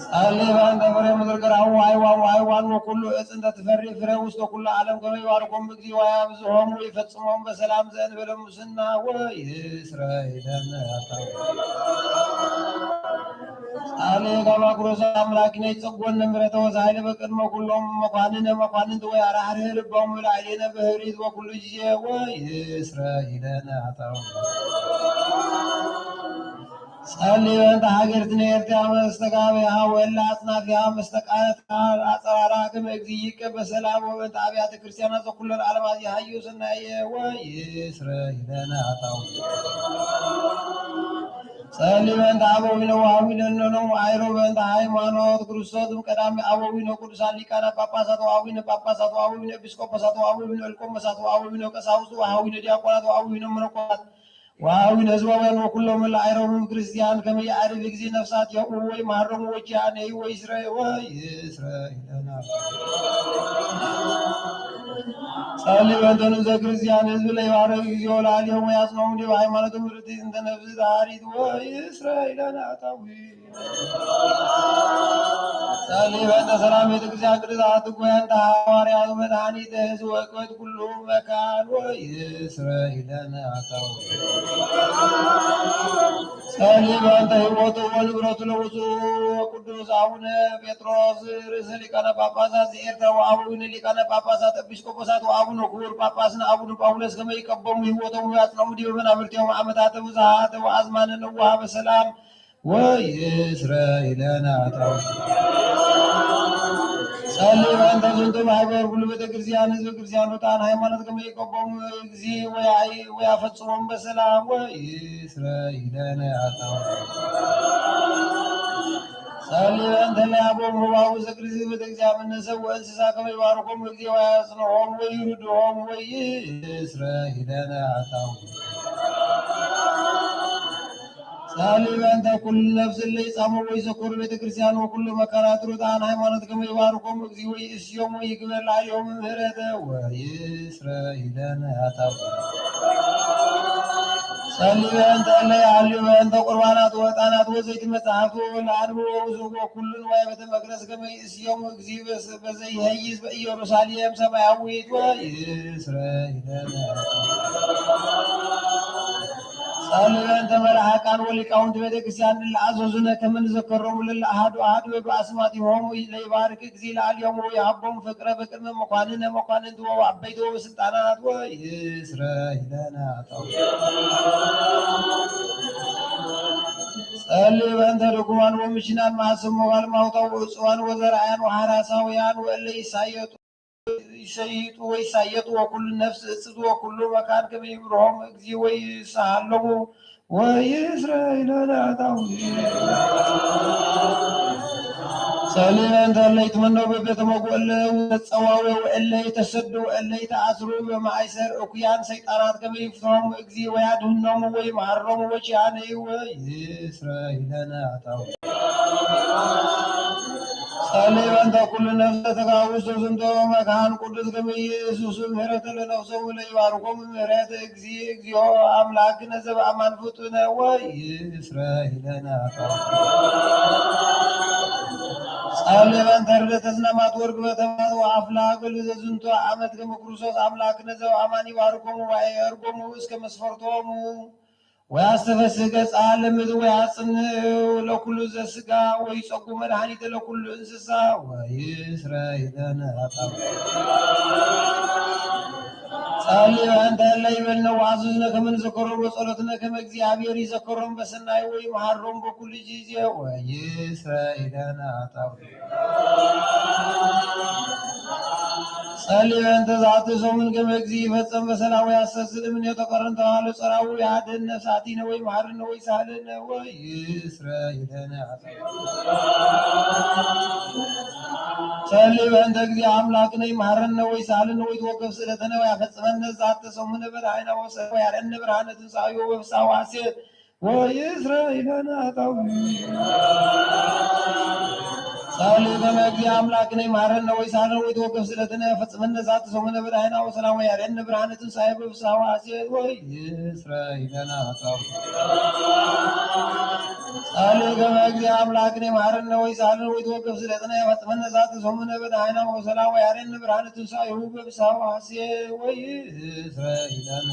ጸልዩ በእንተ ፍሬ ምድር ገራሁ ወአዕዋን ወአዕዋን ወኩሉ ዕፅ እንተ ትፈሪ ፍሬ ውስተ ኩሉ ዓለም ከመ ይባርኮሙ እግዚእ ወያብዝሖሙ ወይፈጽሞሙ በሰላም ዘእንበለ ሙስና ወይስረይ ለነ ኃጣውኢነ። ጸልዩ ከመ ክርስቶስ አምላክነ ይጸግወነ ምሕረተ ወኃይለ በቅድመ ኩሎም መኳንንት መኳንንት ወያርሐርሕ ልቦሙ ላዕሌነ በህሪት ወኩሉ ጊዜ ወይስረይ ለነ ኃጣውኢነ። ጸልዩ በእንተ ሀገርትነ ኤርትራ መስተጋብአ ወእለ አጽናፍያ መስተቃትላ አጸራራ ከመ እግዚእ ይቀበ ሰላም ወበእንተ አብያተ ክርስቲያናት ዘኩለን ዓለማት ይሃዩ ሰናየ ወይስረይ ለነ ኃጣውኢነ። ጸልዩ በእንተ አበዊነ ወአኃዊነ እለ ሎሙ አይሮ በእንተ ሃይማኖት ክርስቶስ እምቀዳሚ አበዊነ ቅዱሳን ሊቃነ ጳጳሳት ወአበዊነ ጳጳሳት ወአበዊነ ኤጲስቆጶሳት ወአበዊነ ኤልቆሞሳት ወአበዊነ ቀሳውስት ወአኃዊነ ዲያቆናት ወአበዊነ መነኮሳት ወአኃዊነ ሕዝባውያን ወኩሎም እለ አይረቡም ክርስቲያን ከመ ይዐርፍ እግዚእ ነፍሳቲሆሙ ወይመሐሮሙ ወኪያኔሁ ወይስረይ ወይስረይ ለነ። ጸልዩ በእንተ ንዑሰ ክርስቲያን ሕዝብ ለይባርክ እግዚኦ ለአልዮሙ ወያጽንዖሙ ዲበ ሃይማኖቱ ምርት እንተ ነፍስ ዳሪት ወይስረይ ለነ ኃጣውኢነ። ጸልዩ በእንተ ሰላም ቤተ ክርስቲያን ቅድስት አትጎ እንተ ሐዋርያት መድኃኒተ ሕዝብ ወቅበት ኩሉ መካን ወይስረይ ለነ ኃጣውኢነ። ጸልዩ በእንተ ሕይወቱ ወንብረቱ ለብፁዕ ወቅዱስ አቡነ ጴጥሮስ ርእሰ ሊቃነ ጳጳሳት ዘኤርትራ ወአበዊነ ሊቃነ ጳጳሳት ኤጲስቆጶሳት ወአቡነ ክቡር ጳጳስነ አቡነ ጳውሎስ ከመ ይቀበሙ ሕይወቶም ወያጽንዖሙ ዲበ መናብርቲሆም ዓመታተ ብዝሃተ ወአዝማነ ነዋሃ በሰላም ወይስረይ ለነ ኃጣውኢነ። ጸልዩ በእንተ ዝንቱ ማሕበር ኩሉ ቤተ ክርስቲያን ሕዝበ ክርስቲያን ርቱዓን ሃይማኖት ከመ ይቀበሙ እግዚእ ወያይ ወያፈጽሞም በሰላም ወይስረይ ለነ ኃጣውኢነ። ጸልዩ በእንተ ለአበው መባኡ ዘክርስት ቤተ ክርስቲያን እምነ ሰብ ወእንስሳ ከመ ይባርኮም እግዚእ ወያጽንዖም ወይርድኦም ወይስረይ ለነ ኃጣውኢነ። ጸልዩ በእንተ ኩሉ ነፍስ እለ ይጻመው ወይዘክሩ ቤተ ክርስቲያን ወኩሉ መካናት ርቱዓን ሃይማኖት ከመ ይባርኮም እግዚእ ወይእስዮም ወይግበር ላዕሌሆም ምሕረተ ወይስረይ ለነ ኃጣውኢነ። ጸልዩ በእንተ እለ ይሃልዩ በእንተ ቁርባናት ወዕጣናት ወዘይት መጻሕፍት ወለአንብቦ ወውስቦ ኩሉ ንዋየ ቤተ መቅደስ ከመ ይእስዮም እግዚእ በዘ ይሄይስ በኢየሩሳሌም ሰማያዊት ወይስረይ ለነ። ጸልዩ በእንተ መልሐቃን ወሊቃውንት ቤተ ክርስቲያን እለ አዘዙነ ከመ ንዘከሮሙ ለእለ አሐዱ አሐዱ በአስማቲሆሙ ለይባርክ እግዚእ ለአልዮሙ ወይሃቦሙ ፍቅረ በቅድመ መኳንንት ወመኳንንት ወአበይት ወበስልጣናት ወይስረይ ለነ። ጸልዩ በእንተ ድኩማን ወምሽናን ማሰሞ ጋልማውታ ወእጽዋን ወዘርአያን ወሐራሳውያን ወእለ ይሳየጡ ይሰይጡ ወይሳየጡ ወኩሉ ነፍስ እጽት ወኩሉ መካን ከመ ይምርሆም እግዚእ ወይሳሃሎሙ ወይስረይ ለነ ኃጣውኢነ። ጸልዩ በእንተ እለ ይትመነው በቤተ መጉ እለ ይጸዋወው እለ ይተሰዱ እለ ይተአስሩ በማእሰር እኩያን ሰይጣናት ከመ ይፍትሆም እግዚእ ወያድህኖሙ ወይመሐሮሙ ወኪያኔሁ ወይስረይ ለነ ኃጣውኢነ። ጸልዩ በእንተ ኩሉ ነፍስ ተጋውስ ዝንቶ መካን ቅዱስ ከመ ይእስሱ ምህረተ ለነፍሶሙ ለይባርኮሙ ምህረተ እግዚእ እግዚኦ አምላክነ ዘበአማን ፍጡነ ወይስረይ ለነ ኃጣውኢነ። ጸሊ በእንተ ርደተ ዝናማት ወርግበተ ማይ ወአፍላ እግል ዘዝንቱ አመት ከመ ክርስቶስ አምላክነ ዘወአማን ይባርኮሙ ወያዕርጎሙ እስከ መስፈርቶሙ ወያስተፈስህ ገጸ ለምድር ወያጽንዕ ለኩሉ ዘስጋ ወይጸጉ መድኃኒተ ለኩሉ እንስሳ ወይስረይ ለነ ኃጣውእ። ጸሊ በእንተ እለ ይበልነ ወአዝዝነ ከመ ንዘከሮም በጸሎትነ ከመ እግዚአብሔር ይዘከሮም በሰናይ ወይምሃሮም በኩሉ ጊዜ ወይስረይ ለነ ኃጣውእ። ጸሊ በእንተ ዛቲ ሰሙን ከመ እግዚእ ይፈጸም በሰላም ወያስተስል እምኔሁ ተቀረንተ ሀሎ ጸራዊ ያድን ነፍሳቲነ ወይምሃርነ ወይሳልነ ወይስረይ ለነ ጸሊ በእንተ እግዚእ አምላክነ ይምሃረነ ወይሳልነ ወይትወከፍ ስእለተነ ወያፈጽመነ ዛተ ሰሙነ በደሃይና ወሰ-፣ ወያርአነ ብርሃነ ትንሳኤሁ በፍስሐ ወሐሴት ወይስረይ ለነ ኃጣውእ። ጸሊ ከመ እግዚእ አምላክነ ይምሃረነ ወይሳልነ ወይትወከፍ ስእለተነ ወያፈጽመነ ዛተ ሰሙነ በደሃይና ወሰላም ወያርአነ ብርሃነ ትንሳኤሁ በፍስሐ ወሐሴት ወይስረይ ለነ ኃጣውእ። ጸሊ ከመ እግዚእ አምላክነ ይምሃረነ ወይሳልነ ወይትወከፍ ስእለተነ ወያፈጽመነ ዛተ ሰሙነ በደሃይና ወሰላም ወያርአነ ብርሃነ ትንሳኤሁ በፍስሐ ወሐሴት ወይስረይ ለነ።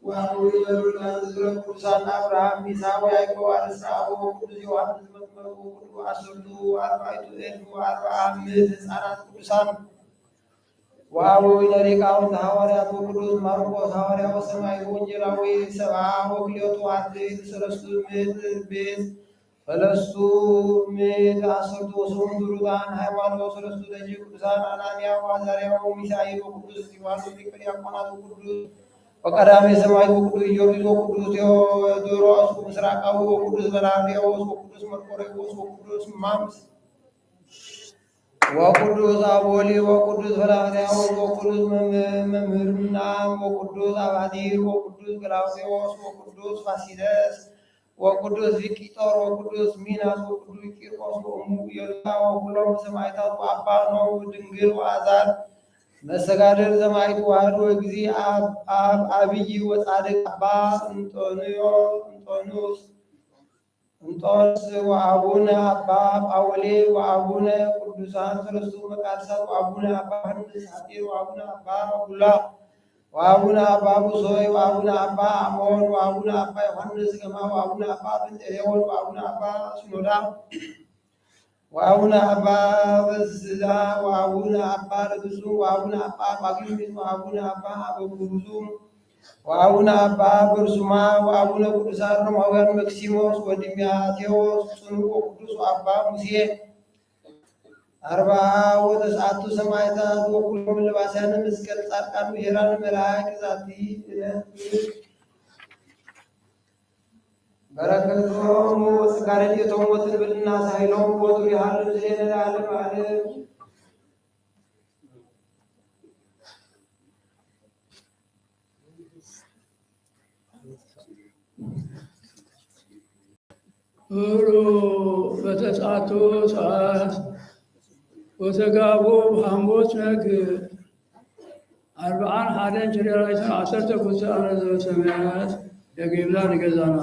ወአበዊነ ቅዱሳን አብርሃም ይስሐቅ ወያዕቆብ አርእስተ አበው ወቅዱስ ዮሐንስ መጥምቁ ወቅዱስ አሰርቱ ወአርባዕቱ እልፍ ወአርብዓ ምእት ሕፃናት ቅዱሳን ወአበዊነ ሊቃውንት ሐዋርያት ወቅዱስ ማርቆስ ሐዋርያ ወሰማዕቱ ወንጌላዊ ሰብዓ ወክልኤቱ አርድእት ሰለስቱ ምእት ቤት ሰለስቱ ምእት አሰርቱ ወሰሙንቱ ርቱዓን ሃይማኖት ሰለስቱ ደቂቅ ቅዱሳን አናንያ ወአዛርያ ወሚሳኤል ወቅዱስ እስጢፋኖስ ሊቀ ዲያቆናት ወቅዱስ ወቀዳሜ ሰማዕት ወቅዱስ ጊዮርጊስ ወቅዱስ ቴዎድሮስ ምስራቃዊ ወቅዱስ በላርዮስ ወቅዱስ መርቆሬዎስ ወቅዱስ ማምስ ወቅዱስ አቦሊ ወቅዱስ ፈላፍያዎስ ወቅዱስ መም-፣ መምህርና ወቅዱስ አባዲር ወቅዱስ ገላውዴዎስ ወቅዱስ ፋሲለስ ወቅዱስ ቪቅጦር ወቅዱስ ሚናስ ወቅዱስ ቂርቆስ ወእሙ ኢየሉጣ ወኩሎም ሰማዕታት ወአባ ኖህ ድንግል ወአዛር መስተጋድል ሰማዕት ወአሐዱ እግዚእ አብ፣ አብ አብይ ወጻድቅ አባ እንጦንዮ-፣ እንጦንዮስ እንጦንስ ወአቡነ አባ ጳውሌ ወአቡነ ቅዱሳን ሰለስቱ መቃድሳት ወአቡነ አባ ዮሐንስ ሐጺር ወአቡነ አባ ቡላ ወአቡነ አባ ቡሶይ ወአቡነ አባ አሞን ወአቡነ አባ ዮሐንስ ገማ ወአቡነ አባ ጴንጤሌዎን ወአቡነ አባ ሲኖዳ ወአቡነ አባ በስዳ ወአቡነ አባ ለግጹ ወአቡነ አባ ጳጉሚስ ወአቡነ አባ አበጉሩዙ ወአቡነ አባ በርሱማ ወአቡነ ቅዱሳን ሮማውያን መክሲሞስ ወዲሚያቴዎስ ጽኑዕ ወቅዱስ አባ ሙሴ አርብዓ ወተስዓቱ ሰማዕታት ወኩሎም ለባስያነ መስቀል ጻድቃን ወሄራን መላእክት ዛቲ ዕለት በረከቶም ወጸጋ ረድኤቶም ወትንብልና ሳይሎም ወትሩ ይሃሉ ምስሌነ ለዓለመ ዓለም። እሩ በተስዓቱ ሰዓት ወተጋቡ ሐሙስ ነግ አርብዓን ሐደን ችርቻሪትን ዐሰርተ ክልተ አነ ዘበሰማያት ደጊምና ንገዛና።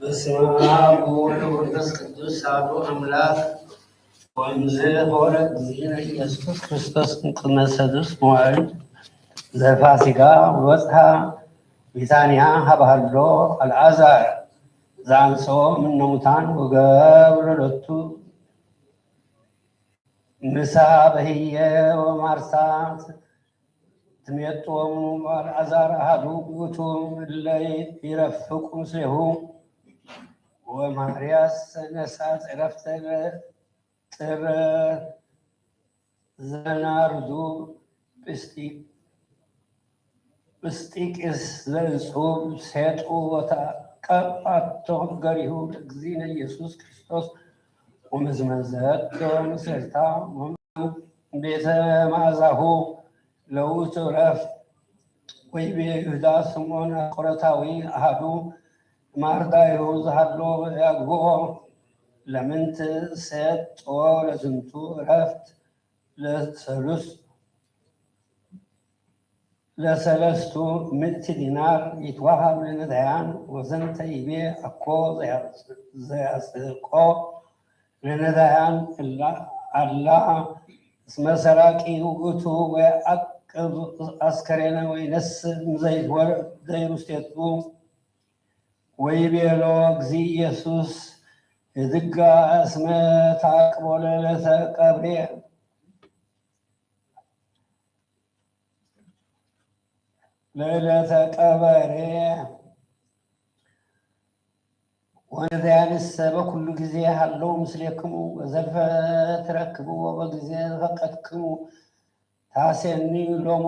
በስመ አብ ወወልድ ወመንፈስ ቅዱስ አሐዱ አምላክ። ወእምዝ ሆረ እግዚእነ ኢየሱስ ክርስቶስ እምቅድመ ሰዱስ መዋዕል ዘፋሲጋ ወበጽሐ ቢታንያ ሀበ ሀሎ አልዓዛር ዘአንስኦ እምነ ሙታን ወገብረ ሎቱ ምሳ በህየ ወማርታ ትሜጦሙ አልዓዛር አሐዱ ውእቱ እለ ይረፍቁ ምስሌሁ። ወማርያስ ነሳ ጸረፍተ ጥረ ዘናርዱ ጲስጢ-፣ ጲስጢቅስ ዘእጹብ ሴጡ ወተቀብአቶ ገሪሁ ለእግዚእነ ኢየሱስ ክርስቶስ ወመዝመዘቶ ምስሌታ ቤተ መዓዛሁ ለውእቱ ዕረፍት። ወይቤ ይሁዳ ስምዖን አስቆሮታዊ አሐዱ ማርዳዩ ዘሀሎ ያግብኦ ለምንት ሴጦ ለዝንቱ ዕረፍት ለሰሉስ ለሰለስቱ ምእቲ ዲናር ይትወሀብ ለነዳያን። ወዘንተ ይቤ አኮ ዘያጽ-፣ ዘያጽድቆ ለነዳያን እላ፣ አላ እስመ ሰራቂ ውእቱ ወየዐቅብ አስከሬነ ወይነስእ እምዘይትወደዩ ሴጡ። ወይቤሎ እግዚእ ኢየሱስ ህድጋ እስመ ተዐቅቦ ለዕለተ ቀብሬ ለዕለተ ቀበሬ። ወነዳያንሰ በኩሉ ጊዜ ሀለው ምስሌክሙ ወዘልፈ ትረክብዎ በጊዜ ዘፈቀድክሙ ታሴኒ ሎሙ።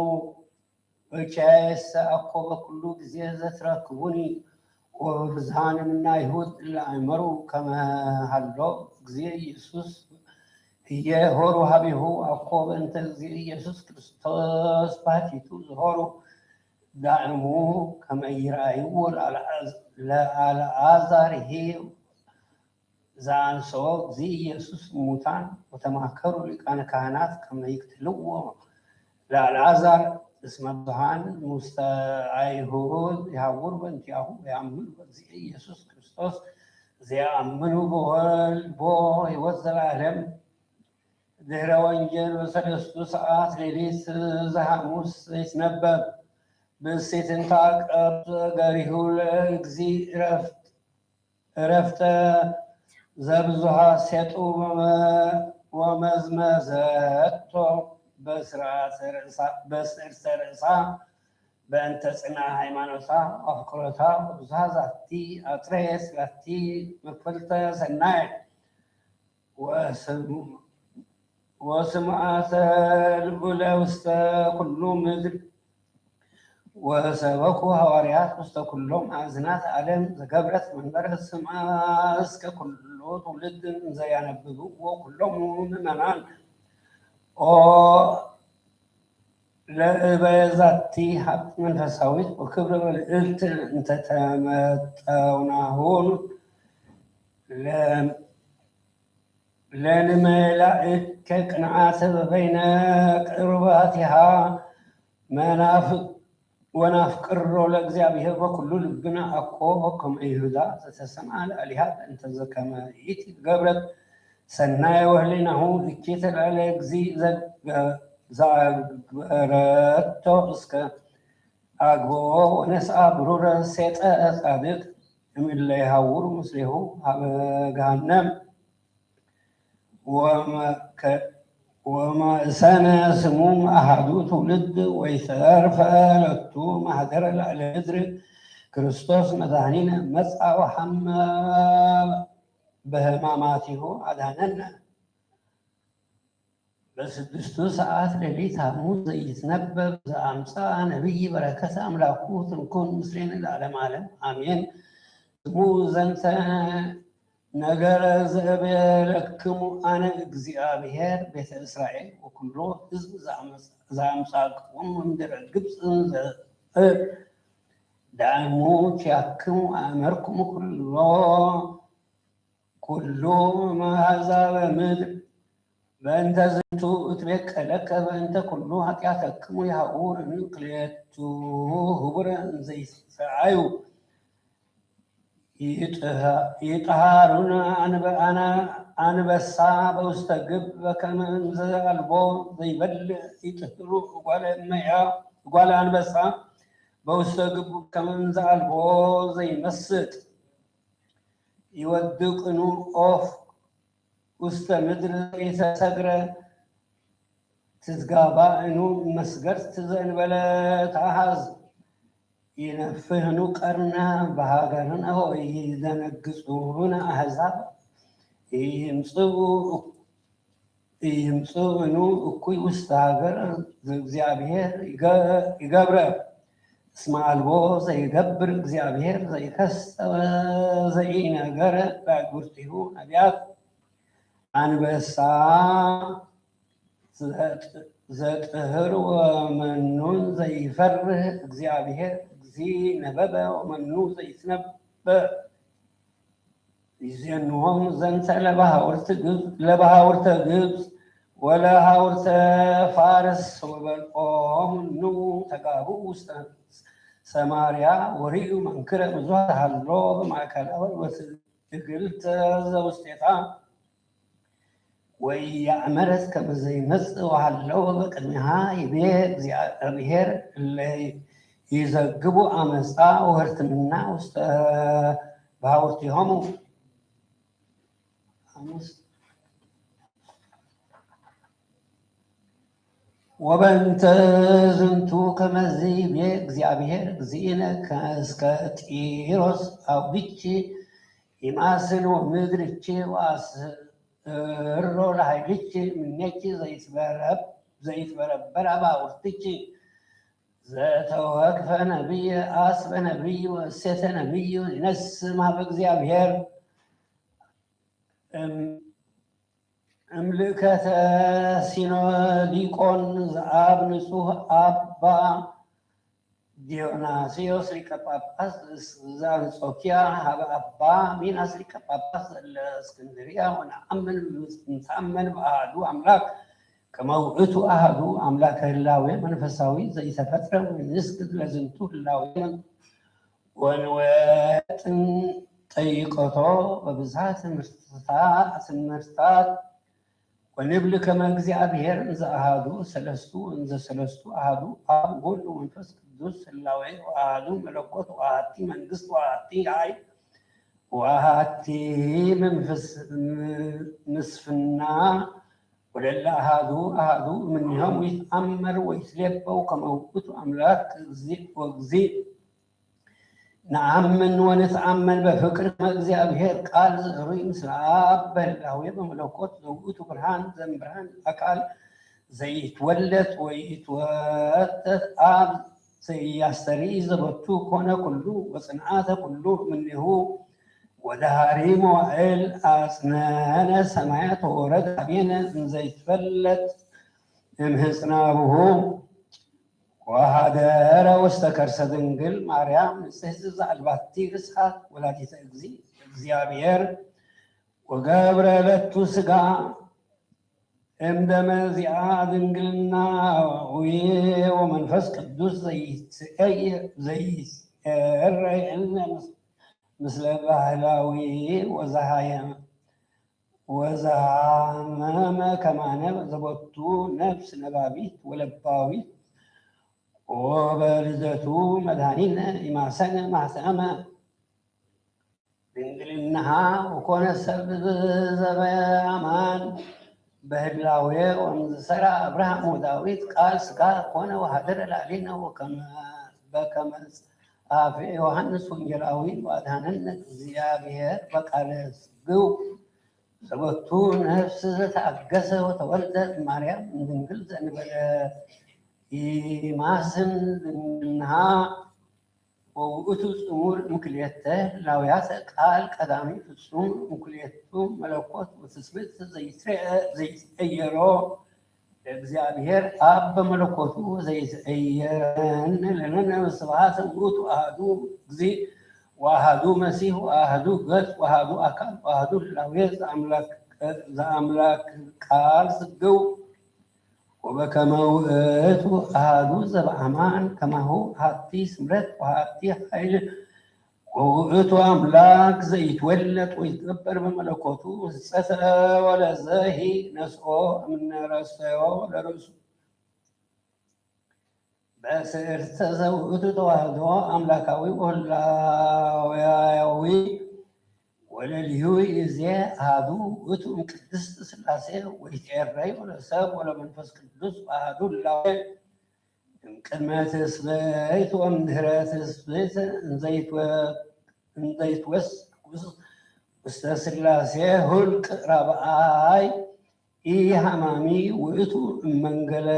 ወኪያየሰ አኮ በኩሉ ጊዜ ዘትረክቡኒ። ወብዙኃን እምነ አይሁድ እለ አእመሩ ከመ ሀሎ እግዚእ ኢየሱስ ህዬ ሆሩ ሀቤሁ። አኮ በእንተ እግዚእ ኢየሱስ ክርስቶስ ባሕቲቱ ዘሆሩ ዳእሙ ከመ ኢረአይዎ ለአልዓዝ-፣ ለአልዓዛርሂ ዘአንስኦ እግዚእ ኢየሱስ እሙታን። ወተማከሩ ሊቃነ ካህናት ከመ ይቅትልዎ ለአልዓዛር እስመ ብዙኃን ውስተ አይሁድ ይሐውሩ በእንቲአሁ ወየአምኑ በእግዚእ ኢየሱስ ክርስቶስ ዘየአምኑ በወልድ ቦ ሕይወት ዘለዓለም። ድህረ ወንጌል በሰለስቱ ሰዓት ሌሊት ዘሐሙስ ይትነበብ። ብእሲት እንተ አቀብ ገሪሁ ለእግዚእ ዕረፍት፣ ዕረፍተ ዘብዙኃ ሴጡ ወመ-፣ ወመዝመዘቶ በስርዓተ ርእሳ፣ በስዕርተ ርእሳ በእንተ ጽንዓ ሃይማኖታ ወአፍቅሮታ ወብዙኃ ዛቲ አጥረየት ላቲ መክፈልተ ሰናየ። ወስም-፣ ወስምዓተ ልዑለ ውስተ ኩሉ ምድር። ወሰበኩ ሐዋርያት ውስተ ኩሎም አዕዝናተ ዓለም ዘገብረት መንበረ ስምዓ እስከ ኩሉ ትውልድ እንዘ ያነብብዎ ኩሎሙ ምእመናን። ኦ ለእበ ዛቲ ሀብት መንፈሳዊት ወክብር ወልዕልት እንተ ተመጠውናሁን ለ-፣ ለንመላእከ ቅንዓተ በበይነ ቅርባቲሃ መናፍ-፣ ወናፍቅሮ ለእግዚአብሔር በኩሉ ልብነ አኮ ከመ ይሁዳ ዘተሰምዐ ለአሊሃ በእንተ ዘከመ ይእቲ ገብረት ሰናየ ወህሊናሁ እኪት ለእግዚእ ዘገ-፣ ዘአግበረቶ እስከ አግብኦ ወነስአ ብሩረ ሴጠ ጻድቅ እምእለ ይሐውሩ ምስሌሁ ሀበ ገሃነም። ወመ-፣ ከ-፣ ወማእሰነ ስሙ አሐዱ ትውልድ ወይተርፈ ለቱ ማህደረ ላዕለ ምድር። ክርስቶስ መድኃኒነ መጽአ ወሐመ በሕማማቲሁ አድኃነነ። በስድስቱ ሰዓት ሌሊት ሐሙስ ዘይትነበብ ዘአምጽአ ነቢይ በረከተ አምላኩ ትንኩን ምስሌነ ለዓለመ ዓለም አሜን። ስምዑ ዘንተ ነገረ ዘእቤለክሙ አነ እግዚአብሔር ቤተ እስራኤል ወኩሎ ሕዝብ ዘአምጽ-፣ ዘአምጻእክሙ እምድረ ግብጽ ዘእር ዳእሙ ኪያክሙ አእመርክሙ ኩሎ ኩሉ እምአሕዛብ ምድር። በእንተ ዝንቱ እትቤቀለከ በእንተ ኩሉ ኃጢአተክሙ የሐውር እምክልኤቱ ህቡረ እንዘ ይትረአዩ ይጥሃ-፣ ይጥሃሩነ አንበ-፣ አና-፣ አንበሳ በውስተ ግብ በከመ እንዘ አልቦ ዘይበልዕ ይጥህሩ እጓለ እመሕያው፣ እጓለ አንበሳ በውስተ ግብ በከመ እንዘ አልቦ ዘይመስጥ ይወድቅኑ ኦፍ ውስተ ምድር ዘይተሰግረ ትትጋባእኑ መስገርት ዘእንበለ ተአሐዝ ይነፍህኑ ቀርነ በሀገርነ ወኢይደነግጹነ አሕዛብ ኢይምጽኡ፣ ኢይምጽኡኑ እኩይ ውስተ ሀገር ዘእግዚአብሔር ይገ-፣ ይገብረ። እስመ አልቦ ዘይገብር እግዚአብሔር ዘይከሰበ ዘኢነገረ በአግብርቲሁ ነቢያት። አንበሳ ዘጥ-፣ ዘጥህር ወመኑን ዘይፈርህ እግዚአብሔር እግዚእ ነበበ ወመኑ ዘይትነበእ ይዜንዎም ዘንተ ለበሃውርት ግብጽ፣ ለበሃውርተ ግብጽ ወለሃውርተ ፋርስ ወበልዖሙ ኑ ተጋብኡ ውስተ ሰማርያ ወርእዩ መንክረ ብዙኃ ተሃሎ በማእከላ ወትእግልተ ዘውስቴታ ወኢየአመረት ከመ ዘይመጽእ ወሃለው በቅድሜሃ ይቤ እግዚአብሔር እለ ይዘግቡ አመጻ ወህርትምና ውስተ በሃውርቲሆሙ። ወበእንተ ዝንቱ ከመዚ ይቤ እግዚአብሔር እግዚእነ እስከ ጢሮስ አውግቼ ይማስን ወምድርቼ ወአስ- እሮ ለኃይልኪ እምኔኪ ዘይትበረብ-፣ ዘይትበረበር አባውርትኪ። ዘተወክፈ ነቢይ አስበ ነቢይ ወእሴተ ነቢይ ይነስ ማህበ እግዚአብሔር። እም-፣ እምልእከተ ሲኖዲቆን ዘአብ ንጹሕ አባ ዲዮናስዮስ ሊቀ ጳጳስ ዘአንጾኪያ ሀበ አባ ሚናስ ሊቀ ጳጳስ ዘእስክንድርያ ወነአምን፣ ንትአመን በአሐዱ አምላክ ከመ ውእቱ አሐዱ አምላከ ህላዌ መንፈሳዊ ዘይተፈጥረ ወንስግድ ለዝንቱ ህላዌ ወንወጥን ጠይቀቶ በብዝሃ ትምህርትታ-፣ ትምህርታት ወንብል ከመ እግዚአብሔር እንዘ አሐዱ ሰለስቱ እንዘ ሰለስቱ አሐዱ አብ ወወልድ ወመንፈስ ቅዱስ ህላዌ ወአሐዱ መለኮት ወአሐቲ መንግስት ወአሐቲ ኃይል ወአሐቲ መንፍስ-፣ ም-፣ ምስፍና ወለለ አሐዱ አሐዱ እምኔሆሙ ይትአመር ወይትሌበው ከመ ውእቱ አምላክ እግዚእ ወእግዚእ ነአምን ወንትአመን በፍቅር ከመ እግዚአብሔር ቃል ዘዕሩይ ምስለ አብ በህላዌ በመለኮት ዘውእቱ ብርሃን ዘእምብርሃን አካል ዘይትወለድ ወይትወተት አብ ዘኢያስተርኢ ዘቦቱ ኮነ ኩሉ ወጽንዓተ ኩሉ እምኔሁ ወደሃሪ መዋዕል አጽነነ ሰማያት ወወረደ ሀቤነ እንዘይትፈለጥ እምህጽነ አቡሁ ወሀደረ ውስተ ከርሰ ድንግል ማርያም ንጽሕት ዘአልባቲ ርስሓት ወላዲተ እግዚ-፣ እግዚአብሔር ወገብረ ለቱ ሥጋ እምደመ ዚአ ድንግልና ወመንፈስ ቅዱስ ዘይትቀየ-፣ ዘይትቀየር እለ ምስ-፣ ምስለ ባህላዊ ወዘሃየ-፣ ወዘሃመመ ከማነ ዘቦቱ ነፍስ ነባቢት ወለባዊት ወበልደቱ መድኃኒነ ኢማሰነ ማህተመ ድንግልናሃ ወኮነ ሰብ ዘበአማን በህላዌ ወምዘሰራ አብርሃም ወዳዊት ቃል ሥጋ ኮነ ወሀደረ ላዕሌነ ወከመ-፣ በከመ ጸሐፈ ዮሐንስ ወንጌላዊ ወአድኃነነ እግዚአብሔር በቃለ ሥግው ዘቦቱ ነፍስ ዘተአገሰ ወተወልደ እምማርያም እምድንግል ዘእንበለ ኢማስን ድንግልናሃ ወውእቱ ጽሙር እምክልኤተ ህላውያተ ቃል ቀዳሚ ፍጹም እምክልኤቱ መለኮት ወትስብእት ዘይትረ-፣ ዘይትቀየሮ ለእግዚአብሔር አብ በመለኮቱ ዘይትቀየረን ለነነ ስብሐት ውእቱ አሐዱ እግዚእ ወአሐዱ መሲሕ ወአሐዱ ገጽ ወአሐዱ አካል ወአሐዱ ህላዌ ዘአምላክ፣ ዘአምላክ ቃል ስግው። ወበከመ ውእቱ አሐዱ ዘበአማን ከማሁ አሐቲ ስምረት ወአሐቲ ኃይል ወውእቱ አምላክ ዘኢትወለድ ወይትገበር በመለኮቱ ሕጸተ ወለዘሂ ነስኦ እምነ ረሰዮ ለርእሱ። በስእርተ ዘውእቱ ተዋህዶ አምላካዊ ወህላዌያዊ ወለሊሁ ይዜ አሐዱ ውእቱ እምቅድስት ሥላሴ ወይትዔረዩ ለሰብ ወለመንፈስ ቅዱስ አሐዱ ህላዌ። እምቅድመ ትስብእት ወእምድህረ ትስብእት እንዘይትወ-፣ እንዘይትወስክ ውስተ ሥላሴ ሁልቅ ራብአይ ኢሐማሚ ውእቱ እመንገለ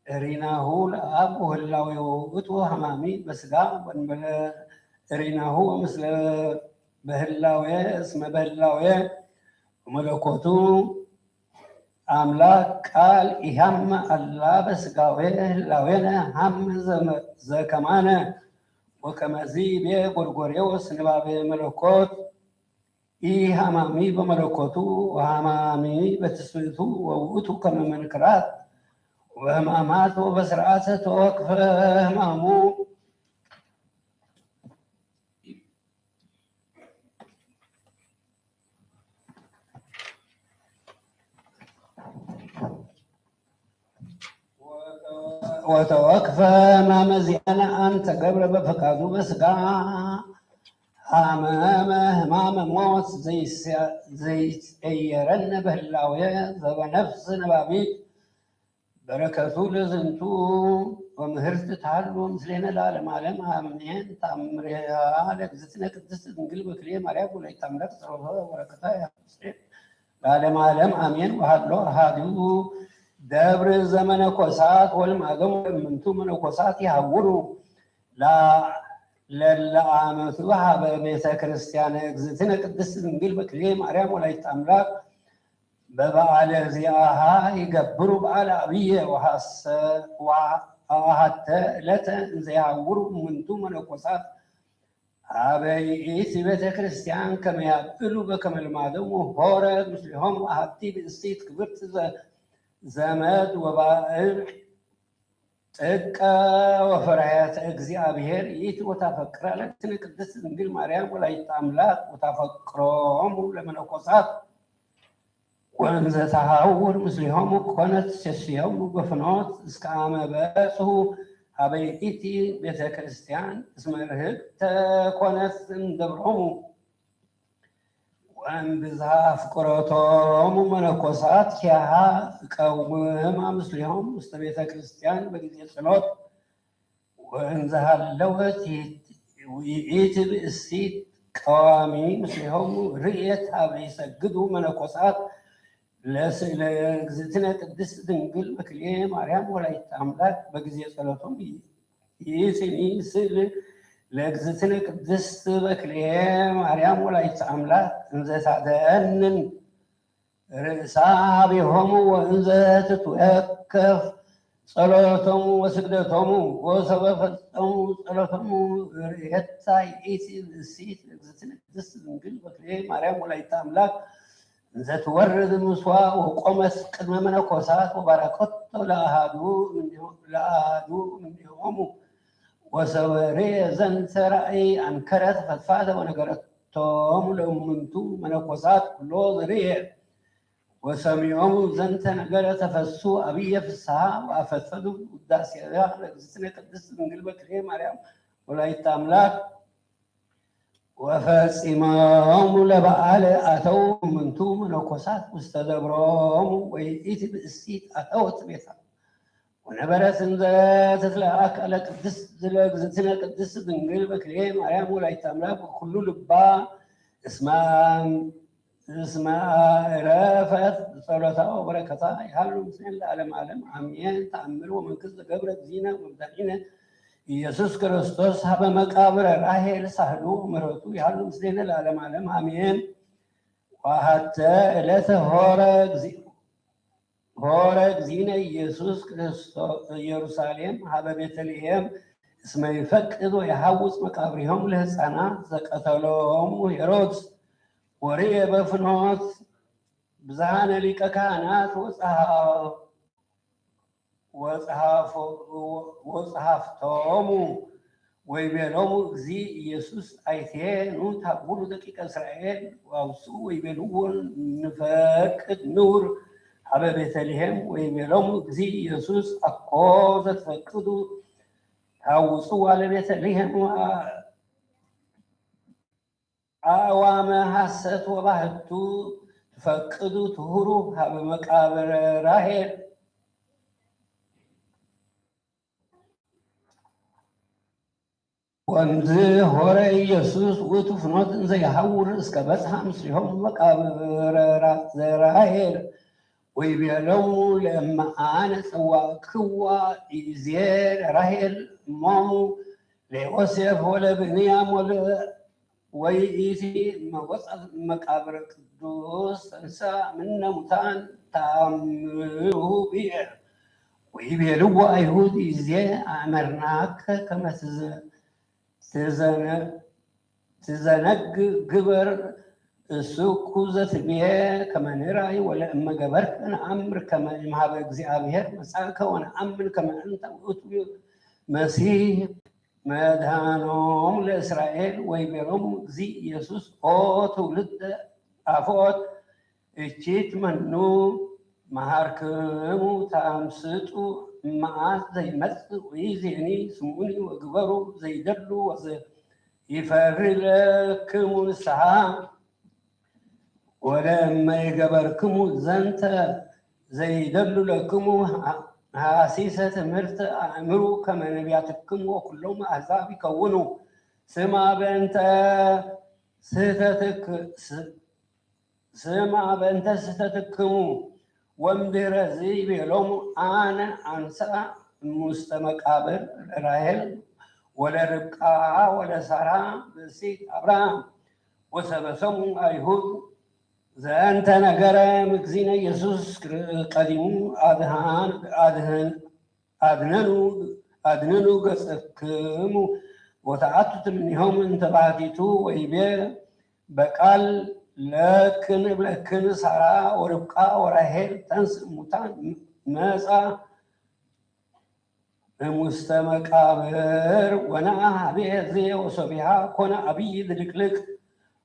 ሪናሁ ለአብ ወህላዌሁ ውእቱ ሐማሚ በሥጋ ወእንበለ ሪናሁ ወምስለ በህላዌ እስመ በህላዌ ወመለኮቱ አምላክ ቃል ኢሐመ አላ በሥጋዌ ህላዌነ ሐመ ዘመ-፣ ዘከማነ ወከመዚ ቤ ጎርጎርዮስ ንባቤ መለኮት ኢሐማሚ በመለኮቱ ወሐማሚ በትስብእቱ ወውእቱ ከመ መንክራት ወበሕማማት ወበስርዓተ ተወክፈ ሕማሙ። ወተወክፈ ሕማመ ዚአነ አንተ ገብረ በፈቃዱ በሥጋ ሐመመ ሕማመ ሞት ዘይስ-፣ ዘይትቀየረነ በህላዌ ዘበነፍስ ነባቢት በረከቱ ለዝንቱ ወምህርት ተሃሉ ምስሌነ ለዓለመ ዓለም አሜን። ተአምሪሃ ለእግዝእትነ ቅድስት ድንግል በክልኤ ማርያም ወላዲተ አምላክ ጸሎታ ወበረከታ ያብጽሕ ለዓለመ ዓለም አሜን። ወሀሎ አሐዱ ደብር ዘመነኮሳት ወልማዶም እምንቱ መነኮሳት ይሐውሩ ላ-፣ ለለአመቱ ሀበ ቤተ ክርስቲያን እግዝእትነ ቅድስት ድንግል በክልኤ ማርያም ወላዲተ አምላክ በበዓለ ዚአሃ ይገብሩ በዓለ አብየ ወሐሰ-፣ ወአሐተ ዕለተ እንዘ ይሐውሩ እምንቱ መነኮሳት ሀበ ይእቲ ቤተ ክርስቲያን ከመ ያብዕሉ በከመ ልማዶሙ ሆረ ምስሌሆሙ አሐቲ ብእሲት ክብርት ዘ-፣ ዘመድ ወባዕል ጥቀ ወፈራህያተ እግዚአብሔር ይእቲ ወታፈቅራ ለእግዝእትነ ቅድስት ድንግል ማርያም ወላዲተ አምላክ ወታፈቅሮሙ ለመነኮሳት ወእንዘ ተሐውር ምስሌሆሙ ኮነት ሴስዮሙ በፍኖት እስከ አመ በጽሑ ሀበ ይእቲ ቤተ ክርስቲያን እስመ ርህቅተ ኮነት እምደብሮሙ። ወእምብዝሃ አፍቅሮቶሙ መነኮሳት ኪያሃ እቀውማ ምስሌሆሙ ውስተ ቤተ ክርስቲያን በጊዜ ጸሎት። ወእንዘ ሀለወት ይእቲ ብእሲት ቀዋሚ ምስሌሆሙ ርእየት ሀበ ይሰግዱ መነኮሳት ለስእለ እግዝእትነ ቅድስት ድንግል በክልኤ ማርያም ወላዲተ አምላክ በጊዜ ጸሎቶም። ይእቲ ስእሊ ለእግዝእትነ ቅድስት በክልኤ ማርያም ወላዲተ አምላክ እንዘ ታደንን ርእሳ ሀቤሆሙ ወእንዘ ትትወከፍ ጸሎቶሙ ወስግደቶሙ ወሰበ ፈጸሙ ጸሎቶሙ ርእየታ ይእቲ ብእሲት እግዝእትነ ቅድስት ድንግል በክልኤ ማርያም ወላዲተ አምላክ እንዘ ትወርድ ምስዋ ወቆመት ቅድመ መነኮሳት ወባረከቶ ለአሃዱ እምኔሆ-፣ ለአሃዱ እምኔሆሙ ወሰበ ርኤ ዘንተ ራእይ አንከረት ፈድፋደ ወነገረቶሙ ለእሙንቱ መነኮሳት ኩሎ ዘርኤ ወሰሚዖሙ ዘንተ ነገረ ተፈሱ አብየ ፍስሃ ወአፈድፈዱ ውዳሴሃ ለእግዝእትነ ቅድስት ድንግል በክልኤ ማርያም ወላዲተ አምላክ። ወፈጺሞሙ ለበዓለ አተው እምንቱ መነኮሳት ውስተ ደብሮሙ ወይእቲ ብእሲት አተወት ቤታ ወነበረት እንዘ ትትለአክ አለ ቅድስት ለእግዝእትነ ቅድስት ድንግል በክልኤ ማርያም ወላዲተ አምላክ በኩሉ ልባ እስመ እስመ አዕረፈት ጸሎታ ወበረከታ ይሃሉ ምስሌነ ለዓለመ ዓለም አሜን። ተአምር ወመንክር ዘገብረ እግዚእነ ወመድኃኒነ ኢየሱስ ክርስቶስ ሀበ መቃብረ ራሔል ሳህሉ ወምሕረቱ ይሃሉ ምስሌነ ለዓለመ ዓለም አሜን። ወአሐተ ዕለተ ሆረ እግዚ-፣ ሆረ እግዚእነ ኢየሱስ ክርስቶስ ኢየሩሳሌም ሀበ ቤተልሔም እስመ ኢፈቅድ ወኢሐውጽ መቃብሪሆሙ ለሕፃናት ዘቀተሎሙ ሄሮድስ ወርእየ በፍኖት ብዝሃነ ሊቀ ካህናት ወጸሐ-፣ ወጸሐፎ-፣ ወጸሐፍቶሙ። ወይቤሎሙ እግዚእ ኢየሱስ አይቴ ኑ ታውሩ ደቂቀ እስራኤል ወአውፅኡ። ወይቤልዎ ንፈቅድ ንዑር ሀበ ቤተልሔም። ወይቤሎሙ እግዚእ ኢየሱስ አኮ ዘትፈቅዱ ታውፅዋ ለቤተልሔም አዕዋመ ሐሰት ወባህቱ ትፈቅዱ ትሁሩ ሀበ መቃብረ ራሔል። ወእምዝ ሆረ ኢየሱስ ውእቱ ፍኖት እንዘ ይሐውር እስከ በጽሐ ምስሌሆሙ መቃብረ ራ-፣ ዘራሔል። ወይቤሎሙ ለእመ አነ ጸዋዕክዋ ኢዜ ለራሔል እሞሙ ለዮሴፍ ወለብንያም ወለ-፣ ወይእቲ እመ ወጸአት እም መቃብረ ቅዱስ ተንሥአ እምነ ሙታን ተአምሩ ብዕ። ወይቤልዎ አይሁድ ኢዜ አእመርናከ ከመ ትዘ-፣ ትዘነ-፣ ትዘነግ ግበር። እሱ ኩዘ ትቤ ከመ ንርአይ ወለእመ ገበርከ ነአምር ከመ እምሃበ እግዚአብሔር መጻእከ ወነአምን ከመ እንተ ውእቱ መሲሕ መድኃኖሙ ለእስራኤል። ወይቤሎሙ እግዚእ ኢየሱስ ኦ ትውልደ አፍዖት እኪት መኑ መሃርክሙ ተአምስጡ እምአት ዘይመጽእ ወይዜኒ ስምዑኒ ወግበሩ ዘይደሉ ወዘ ይፈሪ ለክሙ ንስሐ። ወለእመ ይገበርክሙ ዘንተ ዘይደሉ ለክሙ ሐሲሰ ትምህርት አእምሩ ከመ ነቢያትክሙ ወኩሎሙ አሕዛብ ይከውኑ ስማ በእንተ ስህተትክ-፣ ስ-፣ ስማ በእንተ ስህተትክሙ። ወምድረዝ ይቤሎሙ አነ አንሳ እሙስተ መቃብር ለራሔል ወለርብቃ ወለሳራ ብእሲት አብርሃም ወሰበሰሙ አይሁድ ዘእንተ ነገረ እምእግዚእነ ኢየሱስ ቀዲሙ አድኃን-፣ አድህን-፣ አድነኑ፣ አድንኑ ገጸክሙ ወተአቱ ትምኔሆሙ እንተ ባሕቲቱ ወይቤ በቃል ለክን እብለክን ሳራ ወርብቃ ወራሔል ተንስ እሙታን መጻ እሙስተ መቃብር ወነአ ሀቤ ዘየ ወሶቢሃ ኮነ አብይ ድልቅልቅ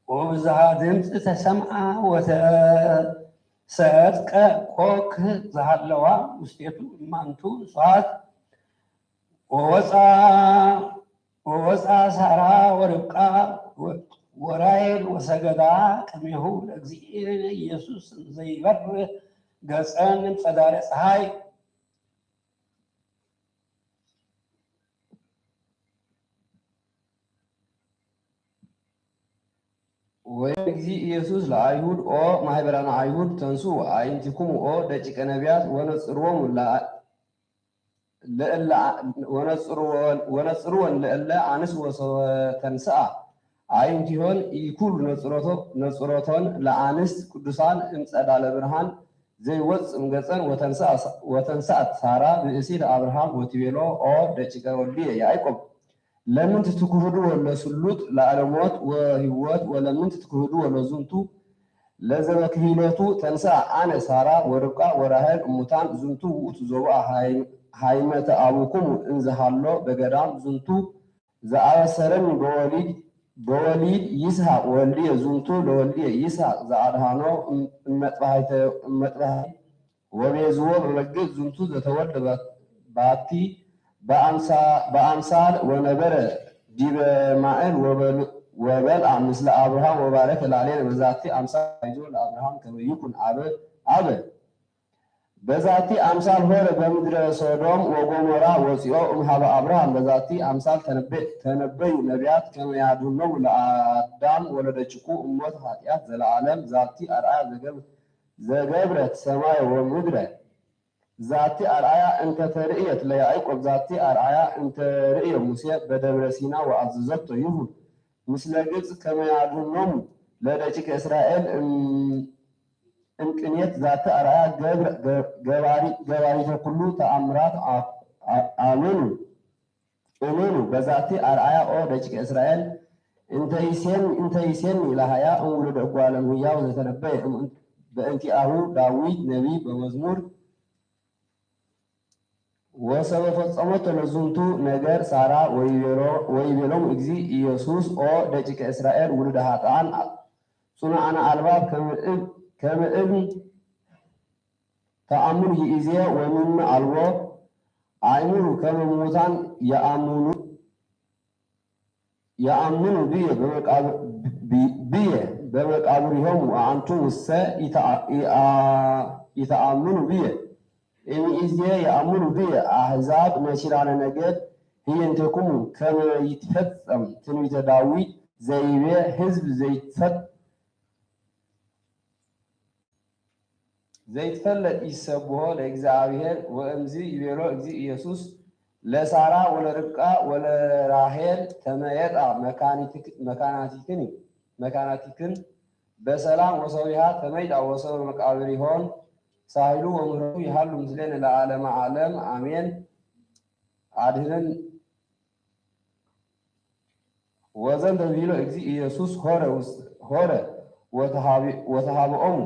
ወብዝሃ ድምፅ ተሰምዐ ወተሰጥቀ ኮክ ዘሃለዋ ውስቴቱ እማንቱ ንጹሃት ወወፃ ወወፃ ሳራ ወርብቃ ወራሔል ወሰገዳ ቅድሜሁ ለእግዚእነ ኢየሱስ ዘይበርህ ገጸን እምፀዳለ ፀሐይ። ወእግዚእ ኢየሱስ ለአይሁድ ኦ ማህበራነ አይሁድ ተንሱ አዕይንቲኩሙ ኦ ደቂቀ ነቢያት ወነጽርዎሙ ለአ-፣ ለእለ አ-፣ ወነጽርወን፣ ወነጽርወን ለእለ አንስ ወሰወ ተንስአ። አዕይንቲሆን ኢኩሉ ነጽሮቶ-፣ ነጽሮቶን ለአንስት ቅዱሳን እምጸዳለ ብርሃን ዘይወጽእ እምገጸን ወተንስአ-፣ ወተንስአት ሳራ ብእሲት አብርሃም ወትቤሎ ኦ ደቂቀ ወልድየ ያዕቆብ ለምንት ትክህድዎ ለስሉጥ ለዓለሞት ወህይወት ወለምንት ትክህድዎ ለዝንቱ ለዘበክሂሎቱ ተንስአ አነ ሳራ ወርብቃ ወራሔል እሙታን ዝንቱ ውእቱ ዘቦአ ሃይ-፣ ሃይመተ አቡኩሙ እንዘ ሀሎ በገዳም ዝንቱ ዘአበሰረኒ በወሊድ፣ በወሊድ ይስሐቅ ወልድየ ዝንቱ ለወልድየ ይስሐቅ ዘአድኃኖ እም-፣ እመጥባሕይተ-፣ እመጥባሕይ ወቤዝዎ በበግዕ ዝንቱ ዘተወልደ ባ-፣ ባቲ በአምሳ-፣ በአምሳል ወነበረ ዲበ ማእል ወበል-፣ ወበልዓ ምስለ አብርሃም ወባረከ ላዕሌነ በዛቲ አምሳል ይዞ ለአብርሃም ከመ ይኩን አበ፣ አበ። በዛቲ አምሳል ሆረ በምድረ ሶዶም ወጎሞራ ወፂኦ እምሃበ አብርሃም በዛቲ አምሳል ተነበ-፣ ተነበዩ ነቢያት ከመ ያድህኖሙ ለአዳም ወለደቂቁ እሞት ኃጢአት ዘለዓለም ዛቲ አርአያ ዘገብ-፣ ዘገብረት ሰማየ ወምድረ። ዛቲ አርአያ እንተ ተርእየት ለያዕቆብ፣ ዛቲ አርአያ እንተ ርእየ ሙሴ በደብረ ሲና ወአዘዘቶ ይሁድ ምስለ ግብፅ ከመ ያድህኖሙ ለደቂቀ እስራኤል እም-፣ እምቅኔት ዛቲ አርአያ ገብረ-፣ ገ-፣ ገባሪ-፣ ገባሪተ ኩሉ ተአምራት አ-፣ አ-፣ አምኑ። እመኑ በዛቲ አርአያ ኦ ደቂቀ እስራኤል፣ እንተ ይሴን-፣ እንተ ይሴኒ ለሃያ እም ውሉደ እጓለ እምሕያው ዘተነበየ እም-፣ በእንቲአሁ ዳዊት ነቢይ በመዝሙር። ወሰበ ፈጸመቶ ለዝንቱ ነገር ሳራ ወይቤሎ-፣ ወይቤሎሙ እግዚእ ኢየሱስ ኦ ደቂቀ እስራኤል ውሉደ ኃጥኣን ጽኑዓነ አልባብ ከመ እብ-፣ ከመ እብን ተአምኑ ይእዜ ወምመ አልቦ አእምሩ ከመ ሙታን የአምኑ፣ የአምኑ ብየ በመቃብ-፣ ብ-፣ ብየ በመቃብሪሆሙ ወአንቱም ውሰ ኢተአ-፣ ኢአ-፣ ኢተአምኑ ብየ። እምይእዜ የአምኑ ብየ አሕዛብ ነሲራነ ነገድ ህየንቴኩሙ ከመ ይትፈጸም ትንቢተ ዳዊት ዘይቤ ህዝብ ዘይትፈ-፣ ዘይትፈለጥ ይሰብሖ ለእግዚአብሔር። ወእምዝ ይቤሎ እግዚእ ኢየሱስ ለሳራ ወለርብቃ ወለራሔል ተመየጣ መካኒትክ-፣ መካናቲክን፣ መካናቲክን በሰላም ወሰዊሃ ተመይጣ ወሰበ መቃብሪሆን ሳህሉ ወምህረቱ ይሃሉ ምስሌነ ለዓለመ ዓለም አሜን። አድህነን። ወዘንተ ብሂሎ እግዚእ ኢየሱስ ሆረ ውስ-፣ ሆረ ወተሃቢ-፣ ወተሃብኦሙ።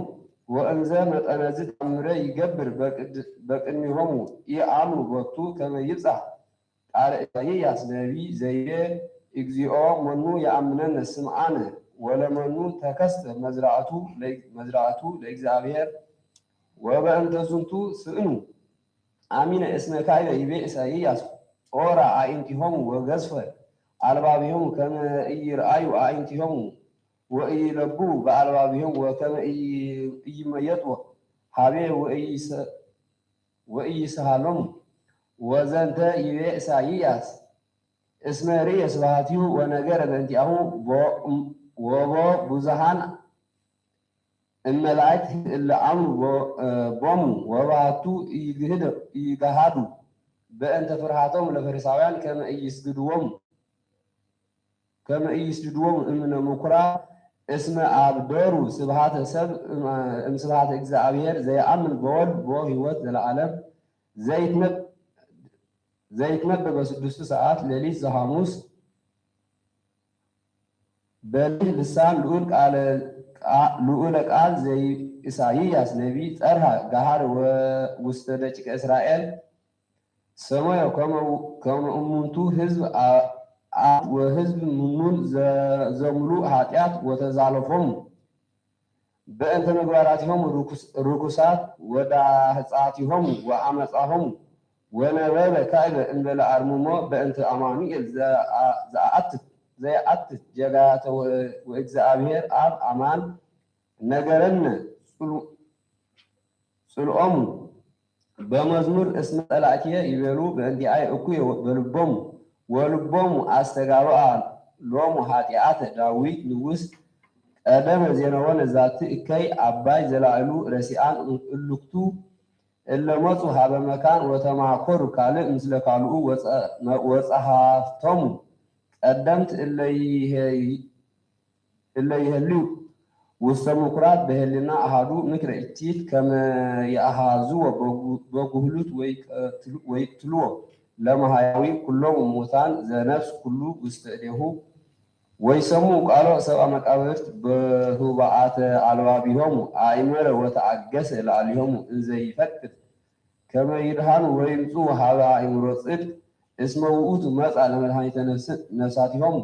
ወእንዘ መጠነዝ ተአምረ ይገብር በቅድ-፣ በቅድሚሆሙ ኢአምኑ ቦቱ ከመ ይብጻሕ ቃለ ኢሳይያስ ነቢይ ዘይቤ እግዚኦ መኑ የአምነነ ስምዓነ ወለመኑ ተከስተ መዝራእቱ ለ-፣ መዝራእቱ ለእግዚአብሔር። ወበእንተ ዝንቱ ስእኑ አሚነ እስመ ካይበ ይቤ ኢሳይያስ ጾራ አኢንቲሆሙ ወገዝፈ አልባቢሆሙ ከመ ኢይርአዩ አኢንቲሆሙ ወኢይለቡ በአልባቢሆሙ ወከመ ኢይ-፣ ኢይመየጡ ሀቤ ወኢይሰ-፣ ወኢይስሃሎሙ። ወዘንተ ይቤ ኢሳይያስ እስመ ርእየ ስብሐቲሁ ወነገረ በእንቲአሁ ወቦ ብዙሃን እመላእክት እለ አምኑ ቦ-፣ ቦሙ ወባቱ ኢይግሃዱ በእንተ ፍርሃቶሙ ለፈሪሳውያን ከመ ኢይስድድዎሙ፣ ከመ ኢይስድድዎሙ እምነ ምኩራብ እስመ አብደሩ ስብሐተ ሰብ እም-፣ እምስብሐተ እግዚአብሔር ዘየአምን በወልድ ቦ ሕይወት ዘለዓለም ዘይትነብ-፣ ዘይትነበ በስድስቱ ሰዓት ሌሊት ዘሐሙስ በሊህ ልሳን ልዑል ቃለ፣ ቃ-፣ ልዑለ ቃል ዘኢሳይያስ ነቢይ ጸርሃ ገሃር ወውስተ ደቂቀ እስራኤል ሰመዮ ከመ፣ ከመ እሙንቱ ህዝብ አ-፣ አ-፣ ወህዝብ ምኑን ዘ-፣ ዘምሉእ ኃጢአት ወተዛለፎሙ። በእንተ ምግባራቲሆሙ ርኩስ-፣ ርኩሳት ወዳህጻቲሆሙ ወአመጻሆሙ ወነበበ ካዕበ እምበለ አርምሞ በእንተ አማኑኤል ዘአ-፣ ዘአአትት፣ ዘየአትት ጀጋተ ወ-፣ ወእግዚአብሔር አብ አማን ነገረነ ጽሉ-፣ ጽልኦሙ። በመዝሙር እስመ ጸላእትየ ይቤሉ በእንቲአየ እኩየ በልቦሙ ወልቦሙ አስተጋብአ ሎሙ ኃጢአተ። ዳዊት ንጉስ ቀደመ ዜነወነ ዛቲ እከይ አባይ ዘላእሉ ረሲአን እልክቱ እለ መጹ ሀበ መካን ወተማከሩ ካልእ ምስለ ካልኡ ወጸ-፣ ወጸሐፍቶሙ ቀደምት እለ ይሄ-፣ እለ ይሄልዩ ውስተ ምኩራብ በህሊና አሃዱ ምክረ እቲት ከመ የአሃዝዎ በጉ-፣ በጉህሉት ወይቀትሉ-፣ ወይቅትልዎ ለመሃያዊ ኩሎሙ ሙታን ዘነፍስ ኩሉ ውስተ እዴሁ ወይሰምዑ ቃሎ ሰብአ መቃብርት በሁባአተ አልባቢሆሙ አእመረ ወተአገሰ ለአሊሆሙ እንዘ ይፈቅድ ከመ ይድሃኑ ወይምጽኡ ሀበ አእምሮ ጽድቅ እስመ ውእቱ መጽአ ለመድኃኒተ ነፍስ-፣ ነፍሳቲሆሙ።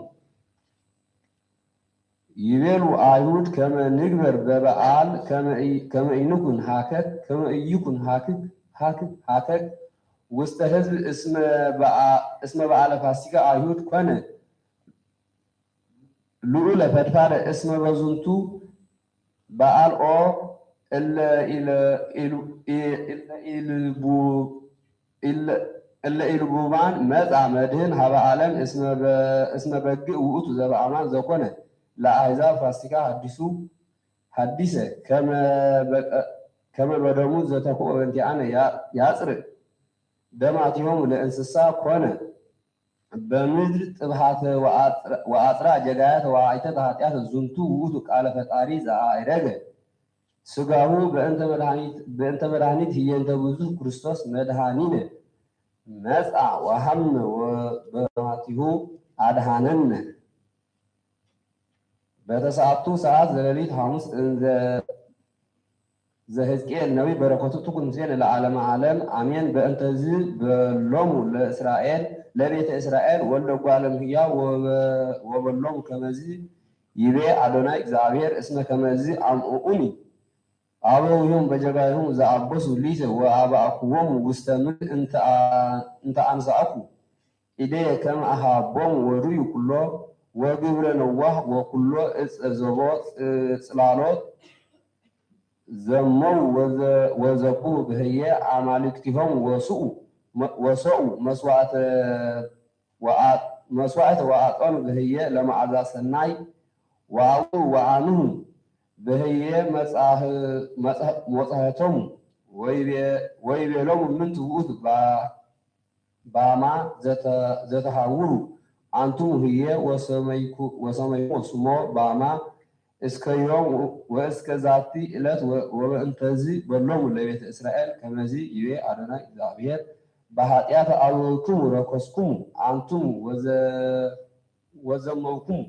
ይቤሉ አይሁድ ከመ ንግበር በበዓል ከመ ኢ-፣ ከመ ኢንኩን ሀከክ፣ ከመ ኢይኩን ሀክክ፣ ሀክክ፣ ሀከክ ውስተ ህዝብ እስመ በዓ-፣ እስመ በዓለ ፋሲካ አይሁድ ኮነ ልዑለ ፈድፋደ እስመ በዝንቱ በዓል ኦ እለ ኢለ-፣ ኢሉ-፣ ኢ-፣ እለ ኢልቡ-፣ እለ፣ እለ ኢልቡባን መጽአ መድህን ሀበ ዓለም እስመ በ-፣ እስመ በግዕ ውእቱ ዘበአማን ዘኮነ ለአሕዛብ ፋሲካ ሐዲሱ፣ ሐዲሰ ከመ በቀ-፣ ከመ በደሙ ዘተክኦ በእንቲአነ ያ-፣ ያጽርእ ደማቲሆሙ ለእንስሳ ኮነ በምድር ጥብሐተ ወአጽራ-፣ ወአጽራ ጀጋያተ ወአዕይተተ ኃጢአተ። ዝንቱ ውእቱ ቃለ ፈጣሪ ዘአዕረገ ስጋሁ በእንተ መድኃኒት፣ በእንተ መድኃኒት ህየንተ ብዙ ክርስቶስ መድኃኒነ። መጽአ ወሐመ ወበማማቲሁ አድሐነነ። በተሰዓቱ ሰዓት ዘለሊት ሐሙስ እንዘ ዘሕዝቅኤል ነቢ በረከቱ ትኩን ምስሌነ ለዓለመ ዓለም አሜን። በእንተዝ በሎሙ ለእስራኤል፣ ለቤተ እስራኤል ወልደ እጓለ እምሕያው ወበ-፣ ወበሎሙ ከመዝ ይቤ አዶናይ እግዚኣብሔር እስመ ከመዝ አምዕዑኒ አበዊሆሙ በጀጋይሆሙ ዘአበሱ ሊተ ወአብአክዎሙ ውስተ ምድር እንተ አ-፣ እንተ አንሳእኩ እዴየ ከመ አሃቦሙ ወርእዩ ኩሎ ወግብረ ነዋህ ወኩሎ እጸ ዘቦ ጽ-፣ ጽላሎት ዘመው ወዘ-፣ ወዘብሑ በህየ አማልክቲሆሙ ወስኡ መ-፣ ወሰኡ መስዋዕተ ወአ-፣ መስዋዕተ ወአጠኑ በህየ ለመዓዛ ሰናይ ወአውኡ ወአንሁ በህየ መጻህ-፣ መጻህ-፣ መጻህቶሙ ወይቤ-፣ ወይቤሎሙ ምንት ውእቱ ባ-፣ ባማ ዘተ-፣ ዘተሃውሩ አንትሙ ህዬ ወሰመይኩ-፣ ወሰመይኩሙ ስሞ ባማ እስከ ዮም ወእስከ ዛቲ እለት ወ-፣ ወበእንተዚ በሎሙ ለቤተ እስራኤል ከመዚ ይቤ አዶናይ እግዚኣብሔር በኃጢአተ አበዊክሙ ረከስኩሙ አንትሙ ወዘ-፣ ወዘመውኩሙ።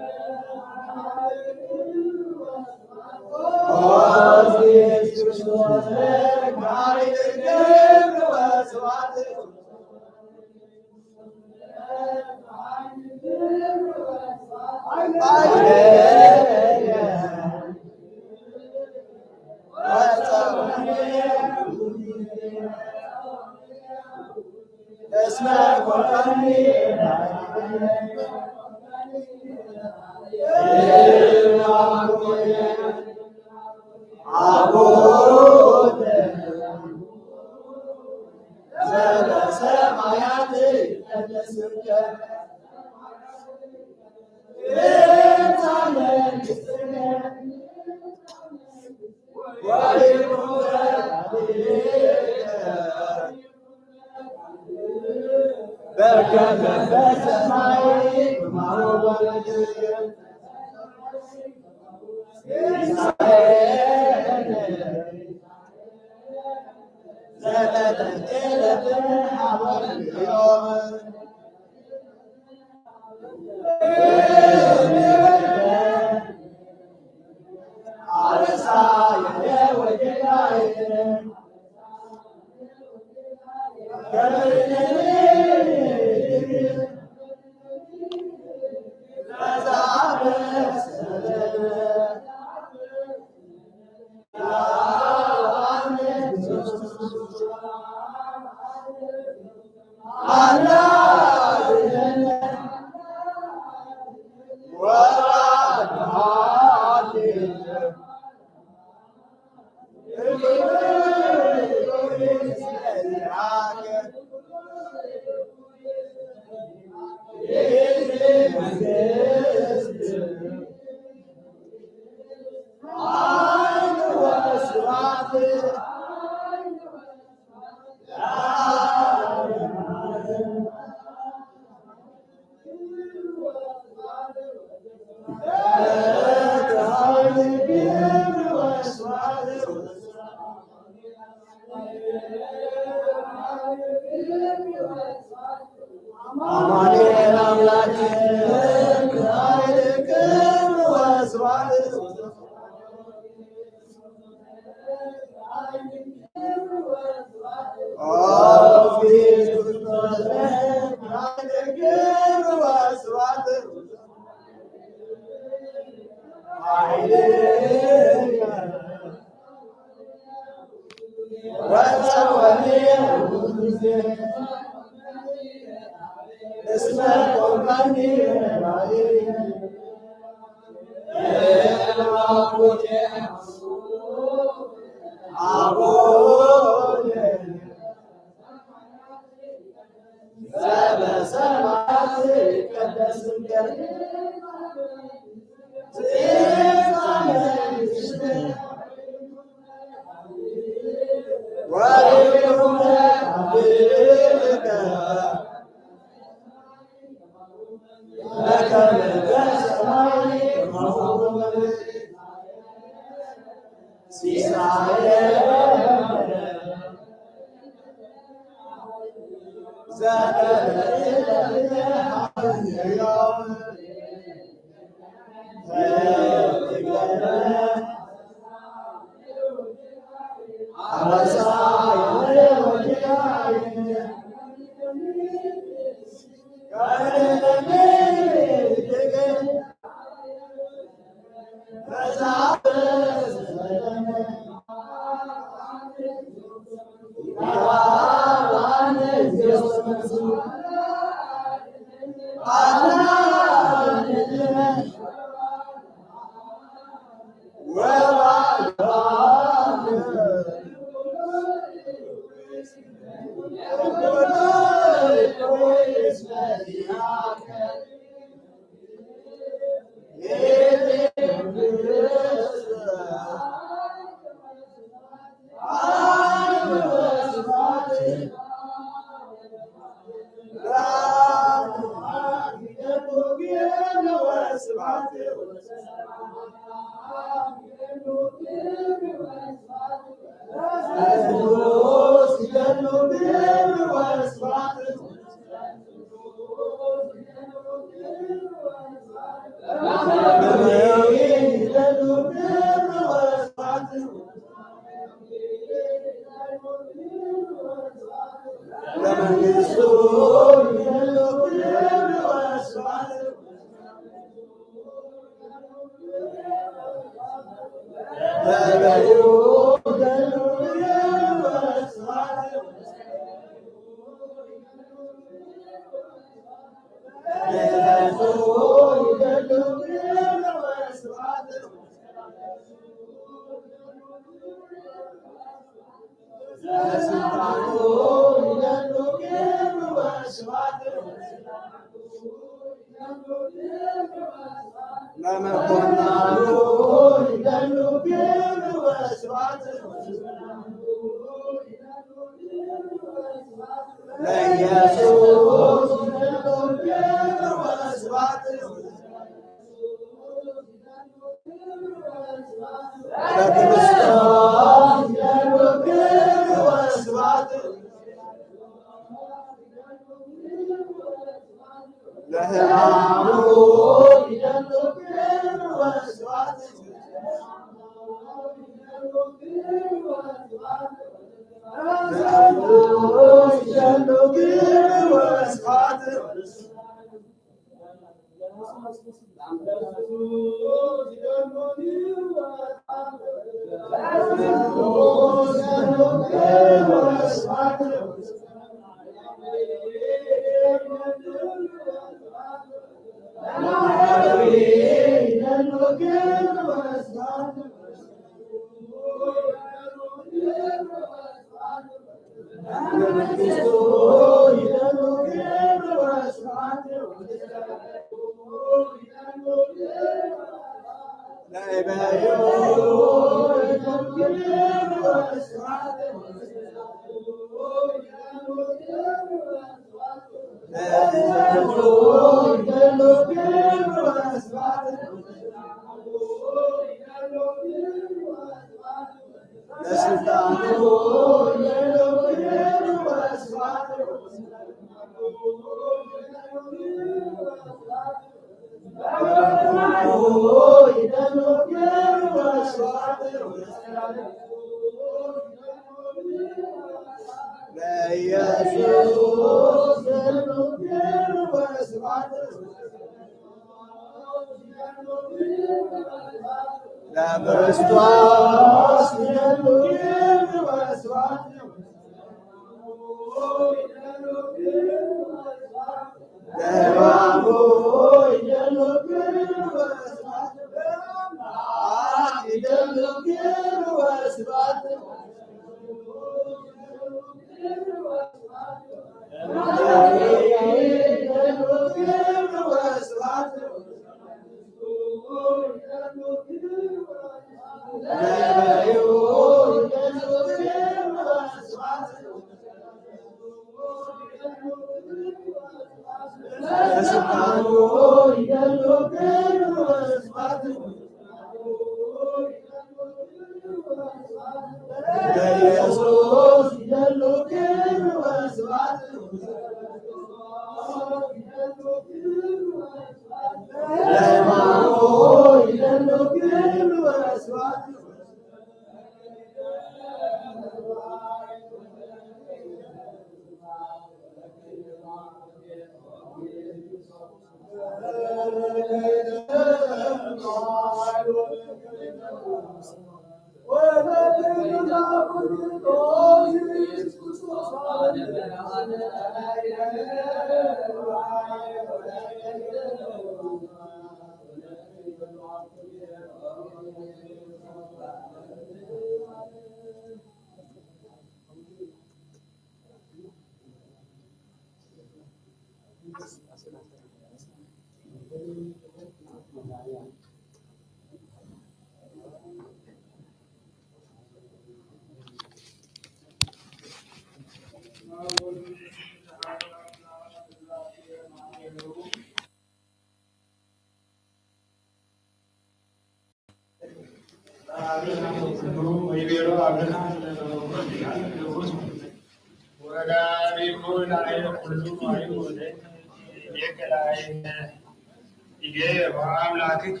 በአምላክከ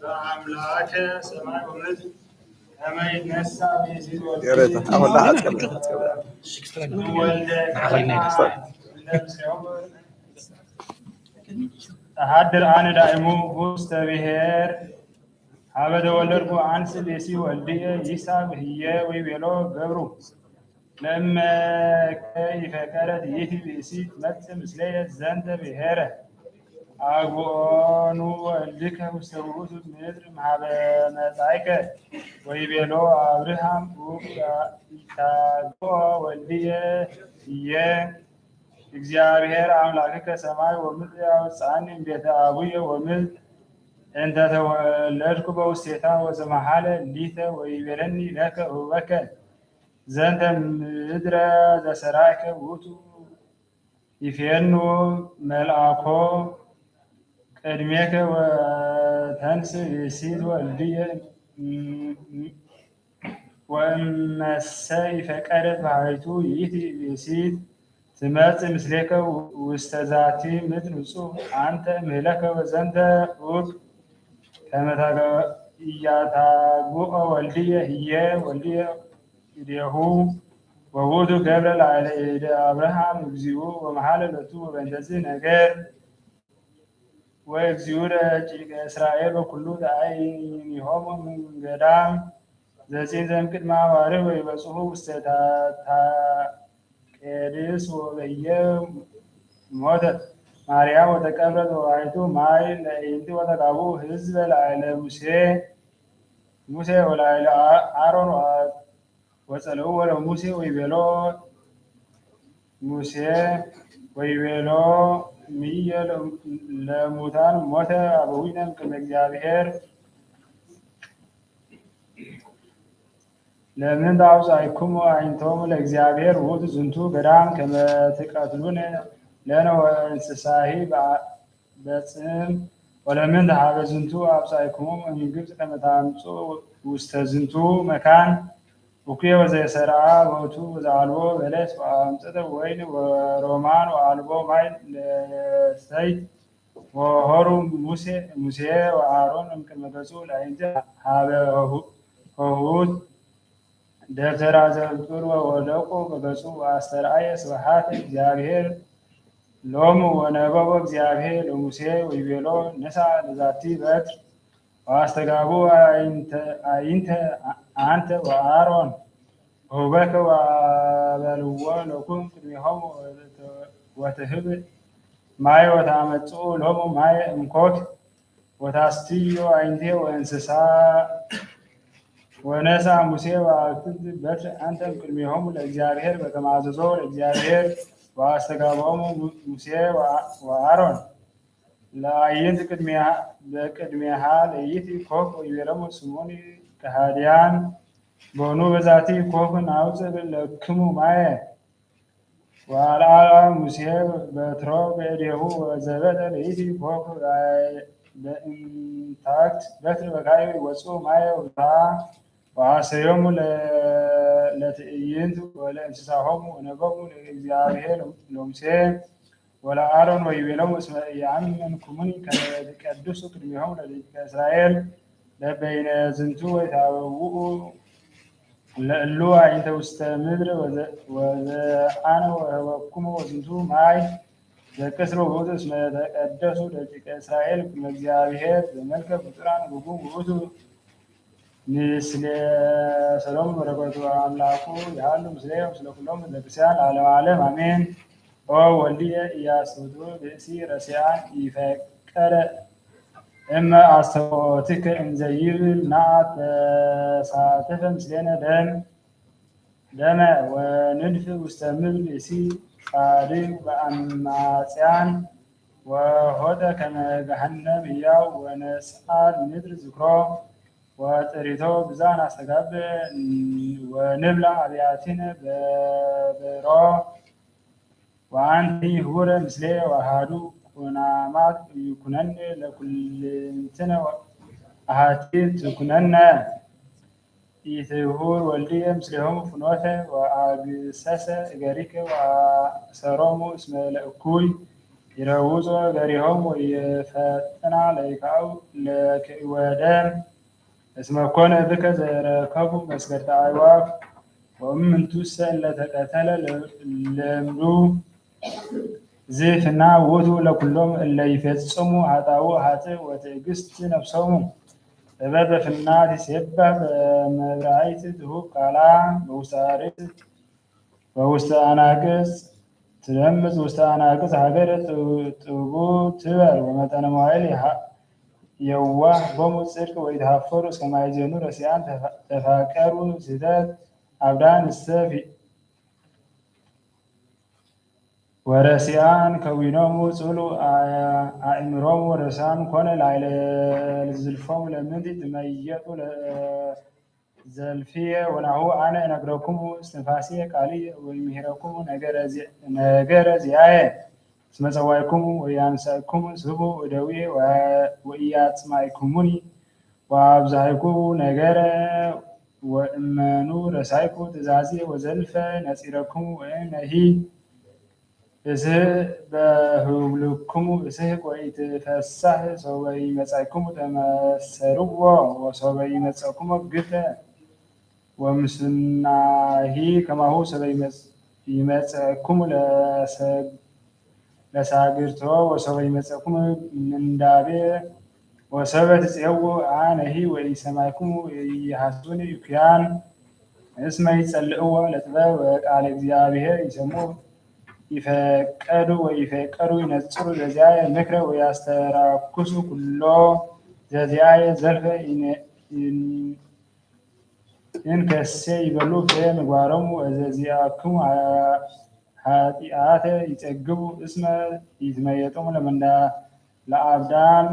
በአምላከ ሰማይ ወምድር ከመ ይትነሳ ብእሲት ወልድየ ያሬታ፣ አሁን ላ አትቀበል፣ አትቀበል። ወልደ ተሐድር አነ ዳእሙ ውስተ ብሔር ሀበ ተወለድኩ አንስ ብእሲ ወልድየ ይሳብ ህዬ ወይቤሎ ገብሩ ለእመ ከይፈቀደት ይእቲ ብእሲት መጽእ ምስሌየ ዘንተ ብሔረ አግብኦኑ ወልድከ ውስተ ውእቱ ምድር እምሃበ መጻእከ። ወይቤሎ አብርሃም ኡቅ ኢታግብኦ ወልድየ ህዬ እግዚአብሔር አምላክከ ሰማይ ወምድር ያውፅአኒ እምቤተ አቡየ ወምድር እንተ ተወለድኩ በውስቴታ ወዘመሃለ ሊተ ወይቤለኒ ለከ እሁበከ ዘንተ ምድረ ዘሰራይከ ውእቱ ይፌኑ መልአኮ ቅድሜከ ወተንስ ብእሲት ወልድየ ወእመሰ ይፈቀደ ባሕቱ ይእቲ ብእሲት ትመጽእ ምስሌከ ውስተ ዛቲ ምድር ንጹሕ አንተ እምህለከ ወዘንተ ውቅ ከመ ኢያታግብኦ ወልድየ ህዬ ወልድየ እዴሁ ወውእቱ ገብረ ላዕለ እደ አብርሃም እግዚኡ ወመሃለ ሎቱ ወበእንተዝ ነገር ወእግዚኡ ለደቂቀ እስራኤል ወኩሉ ተአይኒሆሙ እምገዳም ዘጺን ዘእምቅድመ አዋርህ ወይበጽሑ ውስተ ታቄድስ ወበህዬ ሞተት ማርያም ወተቀብረት ወባሕቱ ማይ ለኢንቲ ወተጋቡ ህዝበ ላዕለ ሙሴ ሙሴ ወላዕለ አሮን ወጸልእዎ ለሙሴ ወይቤሎ ሙሴ ወይቤሎ ምየ ለሙታን ሞተ አበዊነ እምቅድመ እግዚአብሔር ለምንት አውጻእኩሙ አዕይንቲክሙ ለእግዚአብሔር ውእቱ ዝንቱ ገዳም ከመ ትቀትሉነ ለነ ወእንስሳሂ በጽም ወለምንት ሀበ ዝንቱ አብጻእኩሙ እምግብጽ ከመ ታምጽኡ ውስተ ዝንቱ መካን እኩየ ወዘሰርዐ ቦቱ ወዘአልቦ በለስ ወአምጸተ ወይን ወሮማን ወአልቦ ማይ ለሰትይ ወሆሩ ሙሴ ሙሴ ወአሮን እምቅድመ ገጹ ለአዕይንተ ሀበ ሆሁት ደብተራ ዘብጡር ወወደቁ በገጹ ወአስተርአየ ስብሐት እግዚአብሔር ሎሙ ወነበቦ እግዚአብሔር ለሙሴ ወይቤሎ ንሳ ለዛቲ በትር ወአስተጋቡ አዕይንተ አንተ ወአሮን ወሁበከ ወአበልዎ ለኩም ቅድሜሆሙ ወትህብ ማይ ወታመጽኡ ሎሙ ማይ እምኮክ ወታስትዮ አዕይንቲሄ ወእንስሳ ወነሳ ሙሴ ወአክልት በትር አንተ እምቅድሜሆሙ ለእግዚአብሔር በከመ አዘዞ ለእግዚአብሔር ወአስተጋብኦሙ ሙሴ ወአሮን ለአዕይንት በቅድሜሃ ለይእቲ ኮክ ወይቤሎሙ ስምዑኒ ከሃድያን ቦኑ በዛቲ ኮክ ናውፅእ ለክሙ ማየ ወአልዓላ ሙሴ በትሮ በእዴሁ ወዘበጠ ለይእቲ ኮክ በእንታክት በትር በካይ ወፁ ማየ ውታ ወአሰዮሙ ለትእይንት ወለእንስሳሆሙ ወነበቡ ለእግዚአብሔር ለሙሴ ወለአሮን ወይቤሎሙ እስመ ኢአምንኩሙኒ ከመ ትቀድሱ ቅድሜሆሙ ለደቂቀ እስራኤል ለበይነ ዝንቱ ወይታበውኡ ለእሉ አዕይንተ ውስተ ምድር ወዘአነ ወሀበኩሙ ወዝንቱ ማይ ዘቅስር ውእቱ እስመ ተቀደሱ ደቂቀ እስራኤል ቅድመ እግዚአብሔር ዘመልከ ፍጡራን ግጉም ውእቱ። ምስለ ሰሎሞን በረከቱ አምላኩ ያሉ ምስሌ ምስለ ኩሎም ለክርስቲያን ለዓለመ ዓለም አሜን። ኦ ወልድየ ኢያስተውቱ ብእሲ ረሲዓን ኢፈቀደ እመ አስተውኦትከ እንዘ ይብል ናት ተሳተፈ ምስሌነ ደም ደመ ወንድፍ ውስተ ምድር ብእሲ ጻድቅ በአማጽያን ወሆጠ ከመ ገሃነም ህያው ወነስአል ምድር ዝክሮ ወጥሪቶ ብዛን አስተጋብ ወንብላ አብያቲነ በበሮ ወአንቲ ህቡረ ምስሌ ወአሃዱ ኩናማት ይኩነነ ለኩልንትነ አሃቲ ትኩነነ። ኢትሁር ወልድየ ምስሌሆሙ ፍኖተ ወአግሰሰ እገሪከ ወአሰሮሙ እስመ ለእኩይ ይረውጾ ገሪሆም ወይፈጥና ለይካው ለከኢወደም እስመ ኮነ ብከ ዘረከቡ መስገድተ አዕዋፍ ወእምንቱሰ እለ ተቀተለ ለምዱ ዝፍና ውእቱ ለኩሎም እለ ይፈጽሙ ሀጣውእ ሀጥእ ወትዕግስት ነፍሶሙ ጥበበ ፍናት ይሴባህ በመብራይት ትሁብ ቃላ በውስተ አርዕት በውስተ አናቅጽ ትለምጽ ውስተ አናቅጽ ሀገር ጥቡ ትበር ወመጠነ መዋዕል የዋህ ቦሙ ጽድቅ ወይትሃፈሩ እስከ ማይዜኑ ረሲያን ተፋቀሩ ስህተት አብዳን እሰ ወረሲያን ከዊኖሙ ጽሉ አእምሮሙ ወረሲያን ኮነ ላዕለ ዝልፎሙ ለምንት ትመየጡ ዘልፍየ ወናሁ አነ እነግረኩሙ እስትንፋስየ ቃልየ ወይምህረኩሙ ነገረ ዚአየ እስመ ጸዋዕኩሙ ወኢአንሳእኩሙ ስቡ እደውየ ወኢአጽማዕኩሙኒ ወአብዛሕኩ ነገረ ወእመኑ ረሳይኩ ትእዛዝየ ወዘልፈ ነጺረኩሙ ወእነሂ እስህቅ በህብልኩሙ እስህቅ ወኢትፈሳህ ሶበ ይመጸእኩሙ ተመሰልዎ ወሶበ ይመጸእኩሙ ግፈ ወምስናሂ ከማሁ ሶበ ይመጸእኩሙ ለሳግርቶ ወሶበ ይመጸእኩሙ ምንዳቤ ወሶበ ትጼው አነሂ ወኢሰማይኩሙ ወኢሐስቡኒ እኩያን እስመ ይጸልእዎ ለጥበብ ወቃለ እግዚአብሔር ይሰምዑ ይፈቀዱ ወይፈቀዱ ይነጽሩ ዘዚአየ ምክረ ወያስተራኩሱ ኩሎ ዘዚአየ ዘልፈ እንከሴ ይበሉ ፍሬ ምግባሮሙ ወዘዚአክሙ ኃጢአተ ይጸግቡ እስመ ይትመየጦሙ ለመንዳ ለአብዳን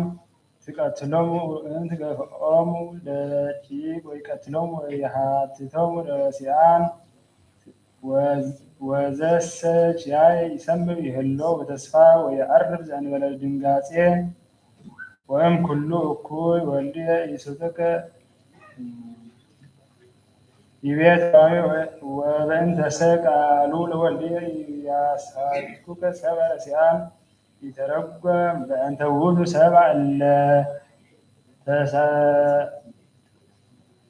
ትቀትሎሙ እም ትገፍዖሙ ለደቂቅ ወይቀትሎሙ ወይሃትቶሙ ለሲአን ወዘሰ ኪያየ ይሰምዕ ይህሎ ወተስፋ ወይዐርፍ ዘእንበለ ድንጋጼ ወእም ኩሉ እኩይ ወልድየ ኢስሕትከ ይቤ ተርጓሚ ወበእንተሰ ቃሉ ለወልድየ ያሳትኩከ ሰብአ ረሲአን ይተረጎም በእንተ ውእቱ ሰብአ እለ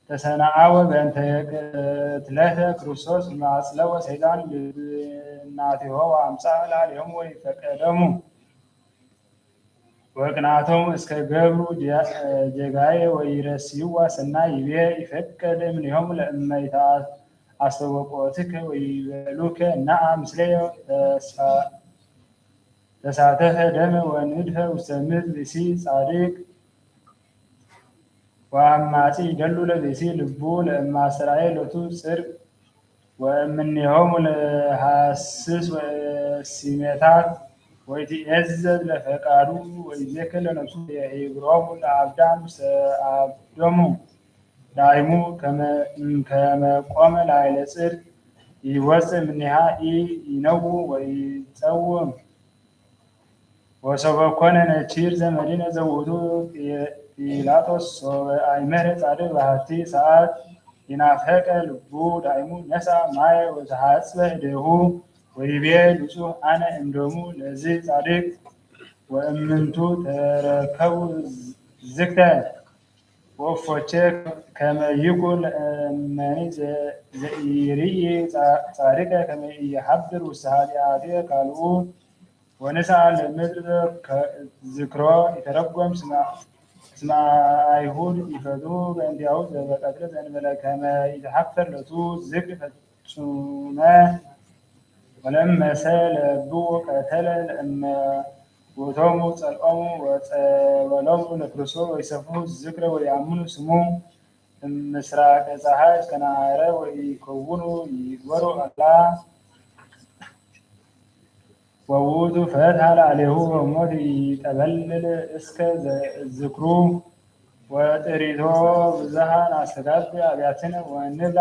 ተሰነአወ በእንተ ቅትለተ ክርስቶስ እምአጽለወ ሰይጣን ልብናቲሆ ወአምጽአ ላዕሌሆሙ ወይፈቀደሙ ወቅንአቶሙ እስከ ገብሩ ጀጋየ ወይረስይዋ ሰናይ ይቤ ይፈቀድ እምኔሆሙ ለእመ ይትአስተበቁኦትከ ወይቤሉከ ነአ ምስሌየ ተሳተፈ ደመ ወንድፈ ውስተ ምድር ብእሲ ጻድቅ ወአማጺ ይደሉ ለብእሲ ልቡ ለእመ አስተርአየ ሎቱ ጽድቅ ወእምኔሆሙ ለሐስስ ወእሲሜታት ወኢትዔዘዝ ለፈቃዱ ወኢዜክር ለነፍሱ ወየሂብሮሙ ለአብዳን ውስተ አብዶሙ ዳይሙ ከመ እምከመ ቆመ ላዕለ ጽድቅ ኢይወጽእ እምኔሃ ኢይነውእ ወኢይጸውም። ወሶበ ኮነ ነኪር ዘመዲነ ዘውእቱ ጲላጦስ ሶበ አይመረ ጻድቅ በሃቲ ሰዓት ኢናፍሐቀ ልቡ ዳይሙ ነስአ ማየ ወተሐጽበ እዴሁ ወይቤ ንጹሕ አነ እምደሙ ለዝህ ጻድቅ ወእምንቱ ተረከቡ ዝክተ ወእፎቼ ከመ ይኩን ለእመኒ ዘኢርእይ ጻድቀ ከመ ኢይሐድር ውስተ ኃጢአትየ ካልኡ ወንስአ ለምድር ዝክሮ ይተረጎም እስመ አይሁድ ይፈትዉ በእንቲአሁ ዘበቀትለ ዘእንበለ ከመ ይትሐፈር ሎቱ ዝክር ፈጹመ ወለእመሰ ለብኡ ቀተለ ለእመ ውእቶሙ ጸልኦሙ ወጸበሎሙ ለክርስቶስ ወይሰፍሁ ዝክረ ወይአምኑ ስሙ እምስራቀ ጸሓይ እስከ ነዓረ ወኢይከውኑ ይግበሩ አላ ወውእቱ ፈትሐ ለአሌሁ ወሞት ይጠበልል እስከ ዝክሩ ወጥሪቶ ብዝሃ ናስተጋብ አብያትነ ወንብላ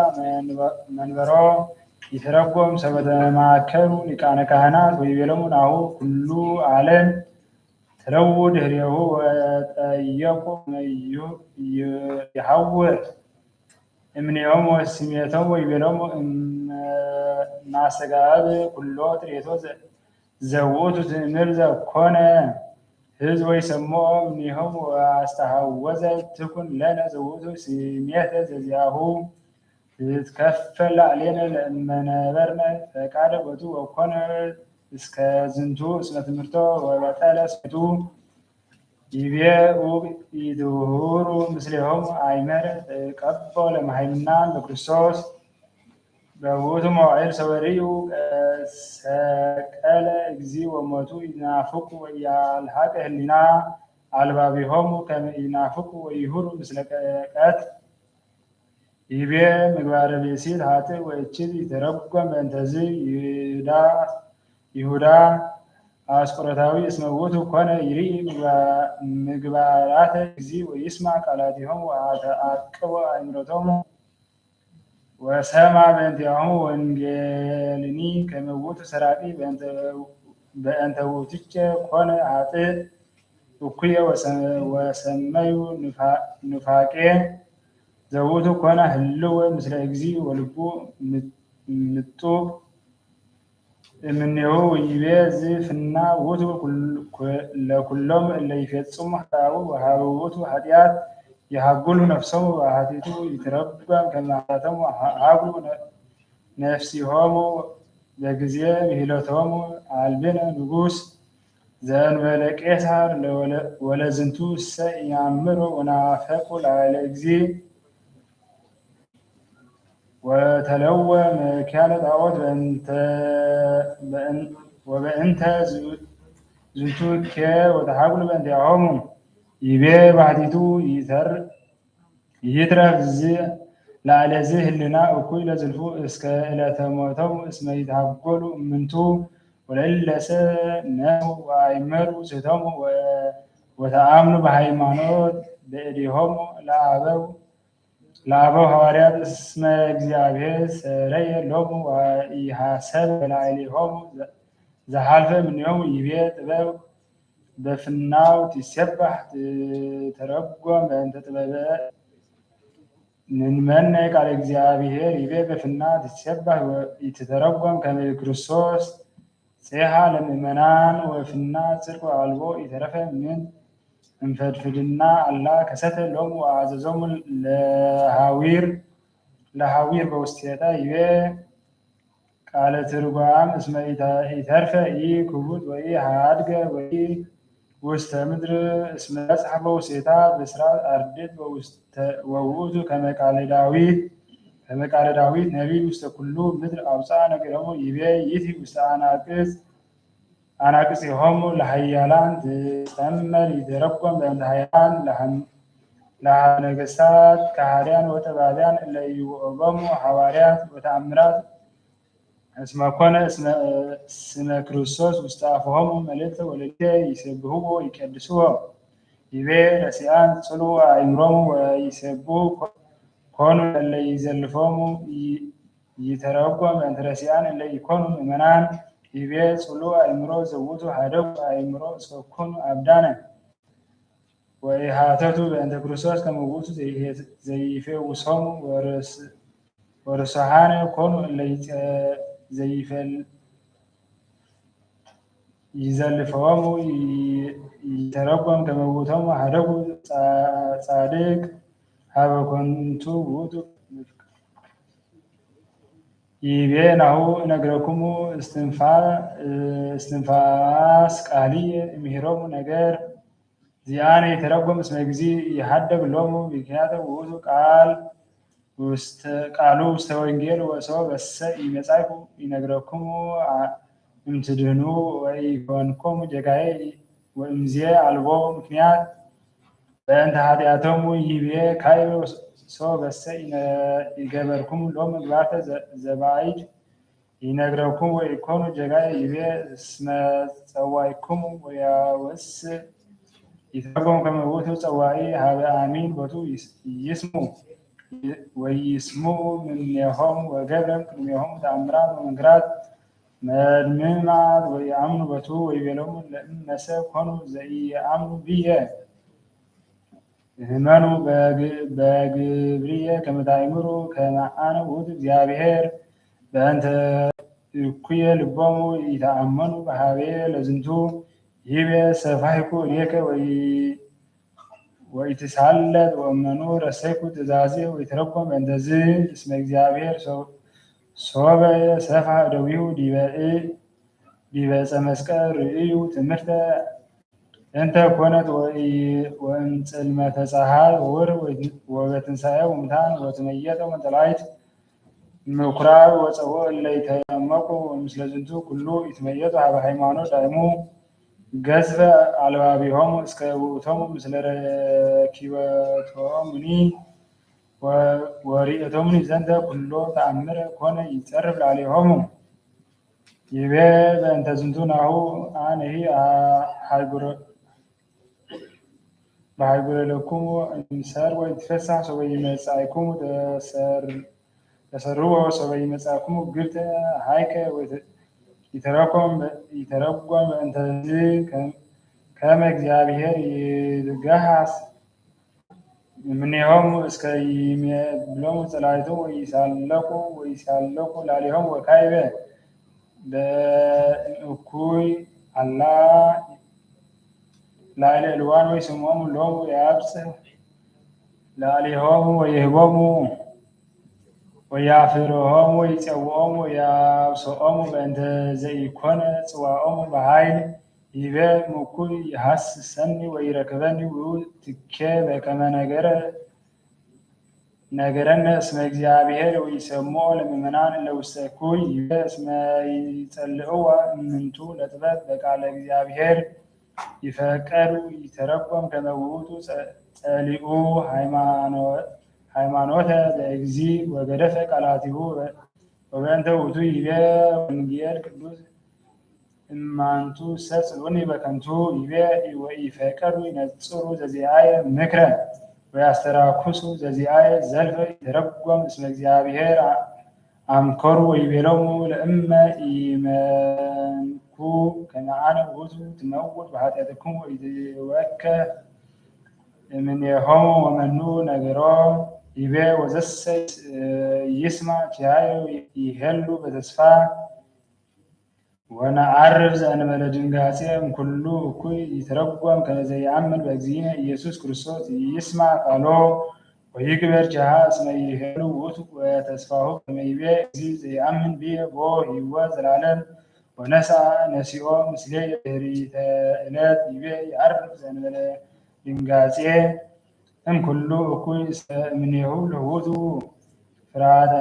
መንበሮ ይትረጎም ሰበ ተማከሩ ሊቃነ ካህናት ወይቤሎሙ ናሁ ኩሉ ዓለም ተለዉ ድህሬሁ ወጠየቁ ይሐውር እምኔሆሙ ወስሜቶሙ ወይቤሎሙ እመ ናስተጋብ ኩሎ ጥሪቶ ዘውቱ ትእምር ዘኮነ ህዝብ ወይሰምዖ እምኔሆሙ ወአስተሐወዘ ትኩን ለነ ዘውቱ ስሜተ ዘዚአሁ ትትከፈል ላዕሌነ ለእመነበርነ ፈቃደ ቦቱ ወኮነ እስከ ዝንቱ እስመ ትምህርቶ ወበጠለ ስሜቱ። ይቤ ውእቱ ኢትሁሩ ምስሌሆሙ አይመረ ተቀቦ ለመሃይምናን በክርስቶስ። በውእቱ መዋዕል ሰወሪኡ ሰቀለ እግዚ ወሞቱ ኢናፍቁ ወኢያልሐቀ ህሊና አልባቢሆሙ ከመ ኢናፍቁ ወይሁሩ ምስለ ቀት። ይቤ ምግባረ ብእሲት ሀጥእ ወእችል ይተረጎም በእንተዝ ይሁዳ ይሁዳ አስቆሮታዊ እስመ ውእቱ ኮነ ይርኢ ምግባራተ እግዚ ወይስማ ቃላቲሆሙ ወአተአቅቦ አእምሮቶሙ። ወሰማ በእንቲአሆሙ ወንጌልኒ ከመ ውእቱ ሰራቂ በእንተ ውእቱቼ ኮነ ሀጥእ እኩየ ወሰመዩ ኑፋቄ ዘውቱ ኮነ ህልወ ምስለ እግዚ ወልቡ ምጡብ እምኔሁ ወይቤ ዝፍና ውእቱ ለኩሎም እለ ይፌጽሙ ሀጣው ወሀበ ውእቱ ሀጥያት የሀጉሉ ነፍሶሙ ወሀቲቱ ይትረጓም ከመ ሀጣቶም ሀጉሉ ነፍሲሆሙ በጊዜ ምሂሎቶሙ አልብነ ንጉስ ዘእንበለ ቄሳር ወለዝንቱ እሰ ኢነአምሮ ወናፈቁ ላዕለ እግዚ ወተለወ መኪያነ ጣዖት ወበእንተ ዝንቱ እኬ ወተሐጉሉ በእንቲአሆሙ ይቤ ባሕቲቱ ይተር ይትረፍ ላዕለ ዝህ ህልና እኩይ ለዝልፉ እስከ እለተ ሞቶም እስመ ይትሃጎሉ እምንቱ ወለእለሰ ነሙ ወአይመሩ ስህቶሙ ወተአምኑ በሃይማኖት በእዴሆሙ ለአበው ለአበው ሐዋርያት እስመ እግዚአብሔር ሰረየ ሎሙ ወኢሐሰበ በላዕሌሆሙ ዘሐልፈ እምኔሆሙ ይቤ ጥበብ በፍናው ትሴባሕ ትተረጎም በእንተ ጥበበ ንንመነ ቃለ እግዚአብሔር ይቤ በፍና ትሴባሕ ኢትተረጎም ከመ ክርስቶስ ጼሓ ለምእመናን ወፍና ጽድቅ አልቦ ኢተረፈ ምን እንፈድፍድና አላ ከሰተ ሎሙ ወአዘዞሙ ለሐዊር ለሐዊር በውስቴታ ይቤ ቃለ ትርጓም እስመ ኢተርፈ ኢክቡጥ ወኢሃድገ ወኢ ውስተ ምድር እስመ በጽሐ በውስቴታ ብስራት አርድእት ወውእቱ ከመ ቃለ ዳዊት ከመ ቃለ ዳዊት ነቢይ ውስተ ኩሉ ምድር አውፅአ ነገሮሙ ይቤ ይእቲ ውስተ አናቅጽ አናቅጽሆሙ ለሀያላን ትጸመር ይትረጎም በእንተ ሀያላን ለሀ ነገስታት ከሃድያን ወጠባብያን እለ ኢወኦቦሙ ሐዋርያት ወተአምራት እስመ ኮነ ስመ ክርስቶስ ውስተ አፍሆሙ መልእክተ ወለሊተ ይሴብሕዎ ይቀድስዎ ይቤ ረሲአን ጽሉ አእምሮሙ ወይሴብሑ ኮኑ እለ ይዘልፎሙ ይተረጎም በእንተ ረሲአን እለ ኢኮኑ ምእመናን ይቤ ጽሉ አእምሮ ዘውቱ ሀደጉ አእምሮ እስከ ኮኑ አብዳነ ወኢሃተቱ በእንተ ክርስቶስ ከመ ውእቱ ዘይፌውሶሙ ወርሱሓነ ኮኑ እለ ዘይፈል ይዘልፈዎሙ ይተረጎም ከመ ውእቶሙ ሀደጉ ጻድቅ ሀበ ኮንቱ ውእቱ ይቤ ናሁ እነግረክሙ እስትንፋስ ቃልየ እምሂሮሙ ነገር ዚአነ ይተረጎም እስመ እግዚእ ይሀደግ ሎሙ ምክንያተ ውእቱ ቃል ቃሉ ውስተ ወንጌል ወሶ በሰ ኢመጻእኩ ይነግረክሙ እምትድህኑ ወኢኮንክሙ ጀጋየ ወእምዜ አልቦ ምክንያት በእንተ ኃጢአቶሙ ይቤ ካይበ ሶ በሰ ኢገበርክሙ ሎሙ ምግባርተ ዘባይድ ይነግረኩም ወኢኮኑ ጀጋይ ይቤ እስመ ጸዋኢክሙ ወያወስ ይትረጎም ከመ ውእቱ ጸዋኢ ሀበ አሚን ቦቱ ይስሙ ወይስምዑ እምኔሆሙ ወገብረ ቅድሜሆሙ ተአምራት ወመንክራት መድምማት ወኢአምኑ ቦቱ ወይቤሎሙ ለእመሰ ኮኑ ዘኢየአምኑ ብየ እመኑ በግብርየ ከመ ታእምሩ ከመ አነ ውእቱ እግዚአብሔር በእንተ እኩየ ልቦሙ ኢተአመኑ በሀቤ ለዝንቱ ይቤ ሰፋይኩ እዴከ ወኢ-፣ ወኢትሳለጥ ወእመኑ ረሰይኩ ትእዛዜ ወኢትረጎም በእንተዝ እስመ እግዚአብሔር ሶ-፣ ሶበ ሰፋ እደዊሁ ዲበ እ-፣ ዲበ ዕፀ መስቀል ርእዩ ትምህርተ እንተ ኮነት ወኢ-፣ ወእምጽልመተ ጸሓይ ወወር ወበትንሳኤ ወሙታን ወትመየጠ ወንጠላይት ምኩራብ ወጸውኦ እለ ይተመቁ። ወምስለ ዝንቱ ኩሉ ይትመየጡ ሀበ ሃይማኖት ዳይሙ ገዝፈ አልባቢሆሙ እስከ ውእቶሙ ምስለ ረኪበቶሙኒ ወ-፣ ወሪኤቶሙኒ ዘንተ ኩሎ ተአምረ ኮነ ይጸርፍ ላዕሌሆሙ። ይቤ በእንተ ዝንቱ ናሁ አነሂ አ-፣ ሃይጉረ-፣ በሃይጉረ ለክሙ እምሰር ወይትፈሳህ ሶበ ይመጻእኩሙ ተሰር-፣ ተሰርዎ ሶበ ይመጻእኩሙ ግብተ ሃይከ ወይተ-፣ ይተረጎም በ-፣ ይተረጎም በእንተዝ ከ-፣ ከመ እግዚአብሔር ይትገሃስ እምኔሆሙ እስከ ይሜብሎሙ ጸላይቶሙ ወይሳለቁ፣ ወይሳለቁ ላዕሌሆሙ ወካይበ በእኩይ አላ ላዕለ እልዋን ወይስምዖሙ ሎሙ ወያብጽሕ ላዕሌሆሙ ወይህቦሙ ወያፍርሆሙ ወይጸውዖሙ ወያብስዖሙ በእንተ ዘኢኮነ ጽዋዖሙ በኃይል ይቤ እምኩይ ይሐስሰኒ ወይረክበኒ ውእቱ ትኬ በከመ ነገረ ነገረነ እስመ እግዚአብሔር ወይሰምዖ ለምእመናን እለ ውስተ እኩይ ይቤ እስመ ይጸልእዋ እምንቱ ለጥበብ በቃለ እግዚአብሔር ይፈቀዱ ይተረጎም ከመ ውእቱ ጸ-፣ ጸሊኡ ሃይማኖ-፣ ሃይማኖተ ለእግዚእ ወገደፈ ቃላቲሁ ወበእንተ ውእቱ ይቤ ወንጌል ቅዱስ እማንቱ ሰጽሉኒ በከንቱ ይቤ ወኢፈቀዱ ይነጽሩ ዘዚአየ ምክረ ወያስተራኩሱ ዘዚአየ ዘልፈ ይተረጎም እስመ እግዚአብሔር አ-፣ አምከሩ ወይቤሎሙ ለእመ ኢመንኩ ከመ አነ ውእቱ ትመውት በኃጢአትክሙ ወይትወከ እምኔሆሙ ወመኑ ነገሮ ይቤ ወዘሰ ይስማ ኪያየ ይሄሉ በተስፋ ወነዐርፍ ዘእንበለ ድንጋጼ እምኩሉ እኩይ ይትረጎም ከመ ዘይአምን በእግዚእነ ኢየሱስ ክርስቶስ ይስማ ቃሎ ወይግበር ቸሃ እስመ ይሄሉ ውእቱ ወተስፋሁ ከመ ይቤ እግዚእ ዘይአምን ብየ ቦ ህይወት ዘላለም ወነስአ ነሲኦ ምስሌ ድህሪተ ዕለት ይቤ ይዐርፍ ዘእንበለ ድንጋጼ እምኩሉ እኩይ እስመ እምኔሁ ለውእቱ ፍርሃተ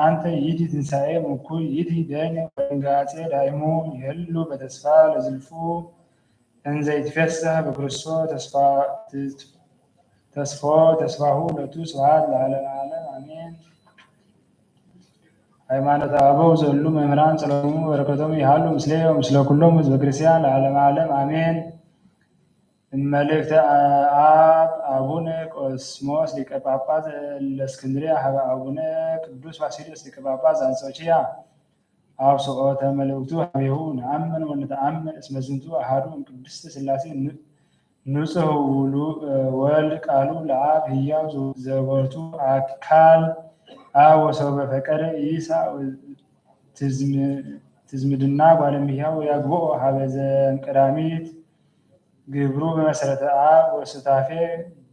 አንተ ይእቲ ትንሳኤ እምኩይ ይእቲ ደይነ ወድንጋጼ ዳይሙ ይሄሉ በተስፋ ለዝልፉ እንዘ ይትፌሳህ በክርስቶስ ተስፋ-፣ ተስፎ ተስፋሁ ለቱ ስብሐት ለዓለመ ዓለም አሜን። ሃይማኖተ አበው ዘሉ መምህራን ጸሎቶሙ በረከቶሙ ይሃሉ ምስሌ ወምስለ ኩሎም ህዝበ ክርስቲያን ለዓለመ ዓለም አሜን። መልእክተ አብ አቡነ ቆስሞስ ሊቀ ጳጳስ ለእስክንድርያ ሀበ አቡነ ቅዱስ ባሲልዮስ ሊቀ ጳጳስ ዘአንጾኪያ። አብ ሰኦተ መልእክቱ ሀቤሁ ነአምን ወንተአምን እስመ ዝንቱ አሐዱ እምቅድስት ሥላሴ ን-፣ ንጹሕ ውሉ-፣ ወልድ ቃሉ ለአብ ህያው ዘ-፣ ዘቦቱ አካል አብ ወሰው በፈቀደ ኢሳ ትዝም-፣ ትዝምድና ጓለ እምሕያው ያግብኦ ሀበ ዘእምቀዳሚት ግብሩ በመሰረተ አብ ወሱታፌ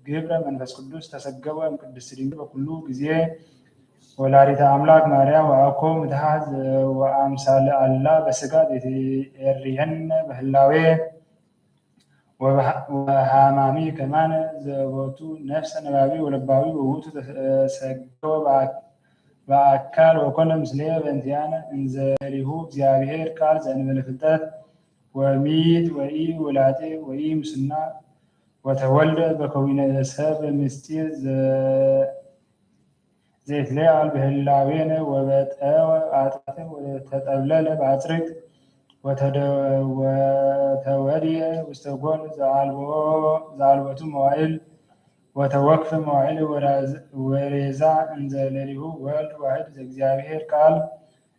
ግብረ መንፈስ ቅዱስ ተሰገወ እምቅድስት ድንግል በኩሉ ጊዜ ወላዲተ አምላክ ማርያም ወአኮ ምትሃት ወአምሳለ አላ በስጋ ዘይትኤርየነ በህላዌ ወበሃ-፣ ወሃማሚ ከማነ ዘቦቱ ነፍሰ ነባቢ ወለባዊ ወውእቱ ተሰገወ በአክ-፣ በአካል ወኮነ ምስሌነ በእንቲአነ እንዘ ሊሁ እግዚአብሔር ቃል ዘእንበለ ፍልጠት ወሚት ወኢ ውላጤ ወኢ ሙስና ወተወልደ በከዊነ ሰብ ምስጢር ዘ-፣ ዘይትለዓል በህላዌነ ወበጠወ አጥባተ ወተጠብለለ በአጽርቅት ወተደ-፣ ወተወድየ ውስተ ጎል ዘአልቦ-፣ ዘአልቦቱ መዋዕል ወተወክፈ መዋዕል ወራዝ-፣ ወሬዛ እንዘ ለሊሁ ወልድ ዋሕድ ዘእግዚአብሔር ቃል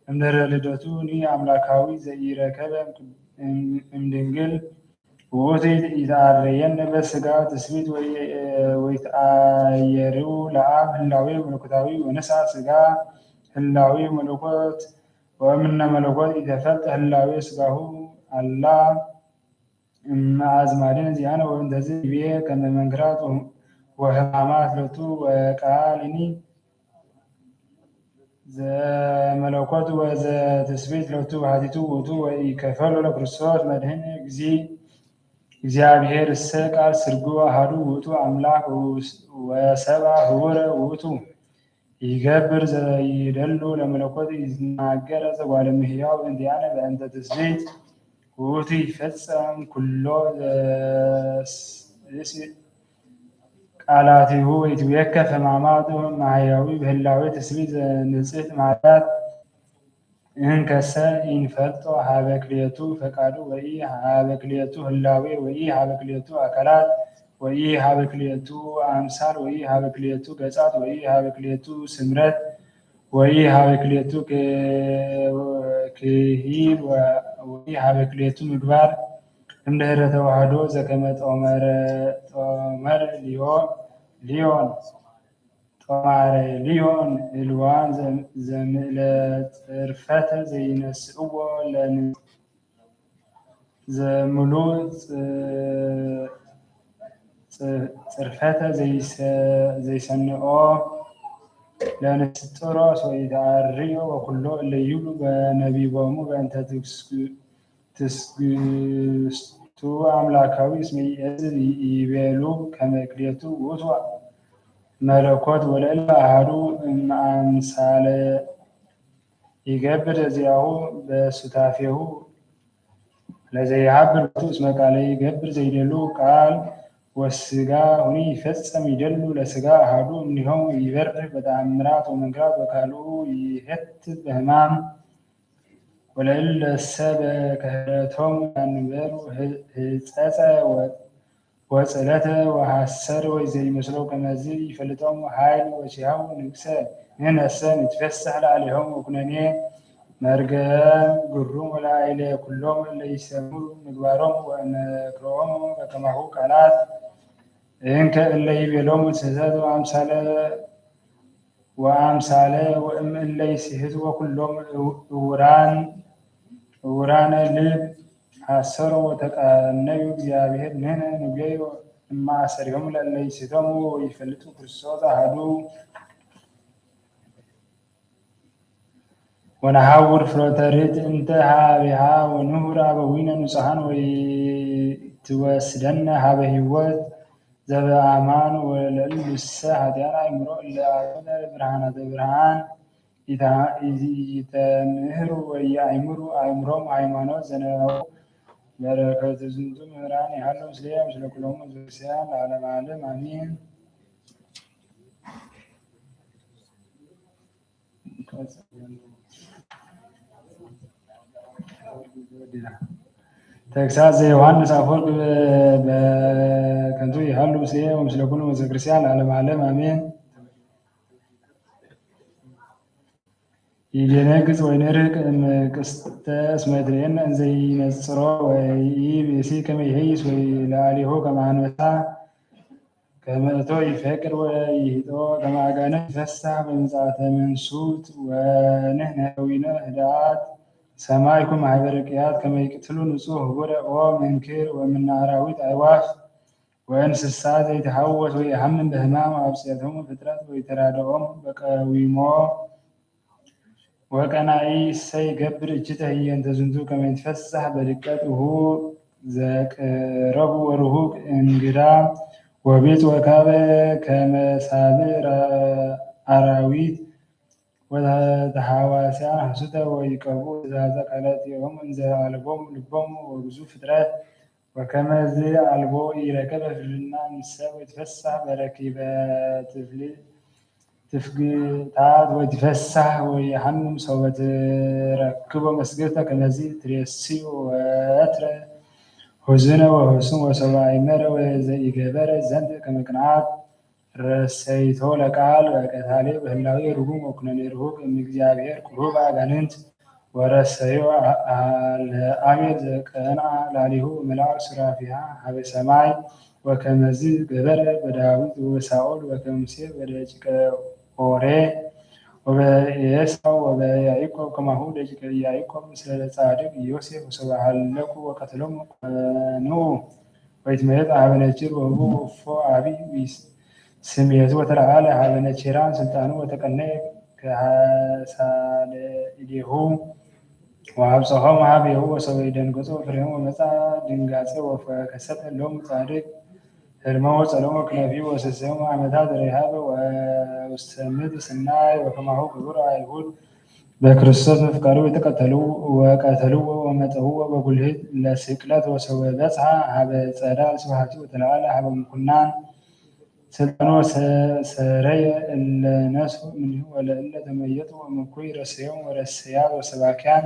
እምድህረ ልደቱ ኒ አምላካዊ ዘኢረከበ እም-፣ እምድንግል ውእቱ ይትአረየነ በስጋ ትስብእት ወይ-፣ ወይትአየርው ለአብ ህላዌ መለኮታዊ ወነሳ ስጋ ህላዌ መለኮት ወእምነ መለኮት ኢተፈልጠ ህላዌ ሥጋሁ አላ እምአዝማዲነ ዚአነ ወእንተዝ ይቤ ከመ መንክራት ወህማማት ሎቱ ወቃልኒ ዘመለኮት ወዘትስብእት ሎቱ ሀቲቱ ውእቱ ወኢከፈሎ ለክርስቶስ መድህን እግዚእ እግዚአብሔር እሰ ቃል ስርጉ አሐዱ ውእቱ አምላክ ወሰብአ ህቡረ ውእቱ። ይገብር ዘይደሉ ለመለኮት ይትናገር ዘጓለ እምሕያው እንቲአነ በእንተ ትስብእት ውእቱ ይፈጸም ኩሎ ዘስ- ቃላቲሁ ወይትዌከፍ ሕማማቱ ማሕያዊ በህላዌ ትስብእት ዘንጽሕት ማርያት እንከሰ ኢንፈልጦ ሀበ ክልኤቱ ፈቃዱ ወኢ ሀበ ክልኤቱ ህላዌ ወኢ ሀበ ክልኤቱ አካላት ወኢ ሀበ ክልኤቱ አምሳል ወኢ ሀበ ክልኤቱ ገጻት ወኢ ሀበ ክልኤቱ ስምረት ወኢ ሀበ ክልኤቱ ክሂል ወኢ ሀበ ክልኤቱ ምግባር እምድህረ ተዋህዶ ዘከመ ጦመረ ጦመር ሊዮ- ሊዮን ጦማረ ሊዮን እልዋን ዘም- ዘምእለ ጽርፈተ ዘይነስእዎ ለን- ዘምሉ ጽ- ጽ- ጽርፈተ ዘይሰ- ዘይሰንኦ ለንስጥሮስ ወኢተአርዮ ወኩሎ እለ ይብሉ በነቢቦሙ በእንተ ትስግ- ትስግስቱ አምላካዊ እስመ ይእዝ ይቤሉ ከመ ክልኤቱ ውእቱ መለኮት ወለእለ አሐዱ እምአምሳለ ይገብር ዚአሁ በሱታፌሁ ለዘይሀብር ውእቱ እስመ ቃለ ይገብር ዘይደሉ ቃል ወስጋ ሁኒ ይፈጸም ይደሉ ለስጋ አሐዱ እምኔሆሙ ይበርህ በተአምራት ወመንክራት ወካልኡ ይሀትት በህማም ወለእለሰ በከህለቶሙ ያንበሩ ህጸጸ ወጽለተ ወሐሰር ወዘይመስሎ ከመዝ ይፈልጦሙ ኃይል ወሲሐው ንግሰ ንሕነሰ ንትፌሳህ ለአሌሆሙ ወኩነኔ መርገም ግሩም ወለአይለ ኩሎም ለይሰምሩ ምግባሮሙ ወእመክሮሙ በከማሁ ቃላት እንከ እለ ይቤሎሙ ስህተት ወአምሳለ ወአምሳለ ወእም እለ ይስሕቱ ወኩሎም እው- እውራን እውራነ ልብ ሐሰሮ ወተቃነዩ እግዚአብሔር ንሕነ ንቤዩ እማእሰሪሆሙ ለእለ ይስሕቶሙ ወይፈልጡ ክርስቶስ አሐዱ ወነሐውር ፍኖተ ርት እንተ ሀቤሃ ወንሁር አበዊነ ንጹሐን ወይትወስደነ ሀበ ህይወት ዘበአማን ወለእሉሰ ኃጥኣን አእምሮ እለ አበዊነ ብርሃናተ ብርሃን ኢታ- ኢተምህሩ ወኢየአእምሩ አእምሮሙ ሃይማኖት ዘነው በረከተ ዝንቱ መምህራን ይሃሉ ምስሌነ ምስለ ኩሎሙ ዘክርስቲያን ለዓለመ ዓለም አሜን። ተግሳጽ ዘዮሐንስ አፈወርቅ በ- በከንቱ ይሃሉ ምስሌነ ወምስለ ኩሉ ሕዝበ ክርስቲያን ለዓለመ ዓለም አሜን። ይደነግጽ ወይንርቅ እምቅስተ እስመ ትሬነ እንዘ ይነጽሮ ወይብእሲ ከመ ይሄይስ ወይለአሊሁ ከመ አንበሳ ከመ እቶ ይፈቅድ ወይሂጦ ከመ አጋንንት ይፈሳህ በምጽአተ መንሱት ወንሕነ ሀዊነ ህድአት ሰማይኩ ማህበረ ቅያት ከመ ይቅትሉ ንጹሕ ህቡረ ኦ መንክር ወምነ አራዊት አዕዋፍ ወእንስሳ ዘይትሐወስ ወይሐምም በህማም አብጽየቶሙ ፍጥረት ወይተራደኦም በቀዊሞ ወቀናኢ እሰይ ገብር እችተ ህየንተ ዝንቱ ከመ ይትፈሳህ በድቀት እሁ ዘቅረቡ ወርሁቅ እንግዳ ወቢጽ ወካበ ከመ ሳብዕ አራዊት ወተሐዋስያን ሐሱተ ወይቀቡ ትእዛዘ ቃላቲሆሙ እንዘ አልቦሙ ልቦሙ ወግዙ ፍጥረት ወከመ ዘአልቦ ኢረከበ ፍልህና እምሰ ወይትፈሳህ በረኪበ ትፍሊ- ትፍግታት ወይትፈሳህ ወይሐምም ሰው ወትረክቦ መስገብተ ከመዚ ትሬስዩ ወትረ ሁዝነ ወሁሱም ወሰው አይመረ ወዘኢገበረ ዘንተ ከመ ቅንዓት ረሰይቶ ለቃል በቀታሌ በህላዌ ርጉም ወኩነኔ ርሁቅ እምእግዚአብሔር ቁሩብ አጋንንት ወረሰዮ ለአቤል ዘቀንአ ላሊሁ መልአክ ሱራፊሃ ሀበ ሰማይ ወከመዝ ገበረ በዳዊት ወሳኦል ወከምሴ በደቂቀ ኦሬ ወበዔሳው ወበያዕቆብ ከማሁ ደቂቀ ያዕቆብ፣ ምስለ ጻድቅ ዮሴፍ፣ ወሶበ ሀለቁ ወቀተሎሙ ቀንኡ። ወኢትመየጥ ሀበ ነኪር ወህቡ እፎ አቢ ስምየቱ ወተለዓለ ሀበ ነኪራን ስልጣኑ ወተቀነየ ከሐሳደ እዴሁ ወአብጽሖሙ ሀቤሁ ወሶበ ኢደንገጹ ፍሬሆሙ ወመጻ ድንጋጼ ወፈከሰተ ሎሙ ጻድቅ ህልሞ ወጸሎሞ ክነፊ ወሰሰዮሙ አመታት ርሃበ ወውስተ ምድር ስናይ ወከማሁ ግብሩ አይሁድ በክርስቶስ መፍቀሩ የተቀተሉ ወቀተሉ ወመጠው በጉልህት ለስቅለት ወሰወ በጽሐ ሀበ ጸዳል ስብሐቲ ወተለዓለ ሀበ ምኩናን ስልጣኑ ሰረየ እለ ነሱ እምኔሁ ወለእለ ተመየጡ ወምኩይ ረሰዮም ወረሰያ ወሰባኪያን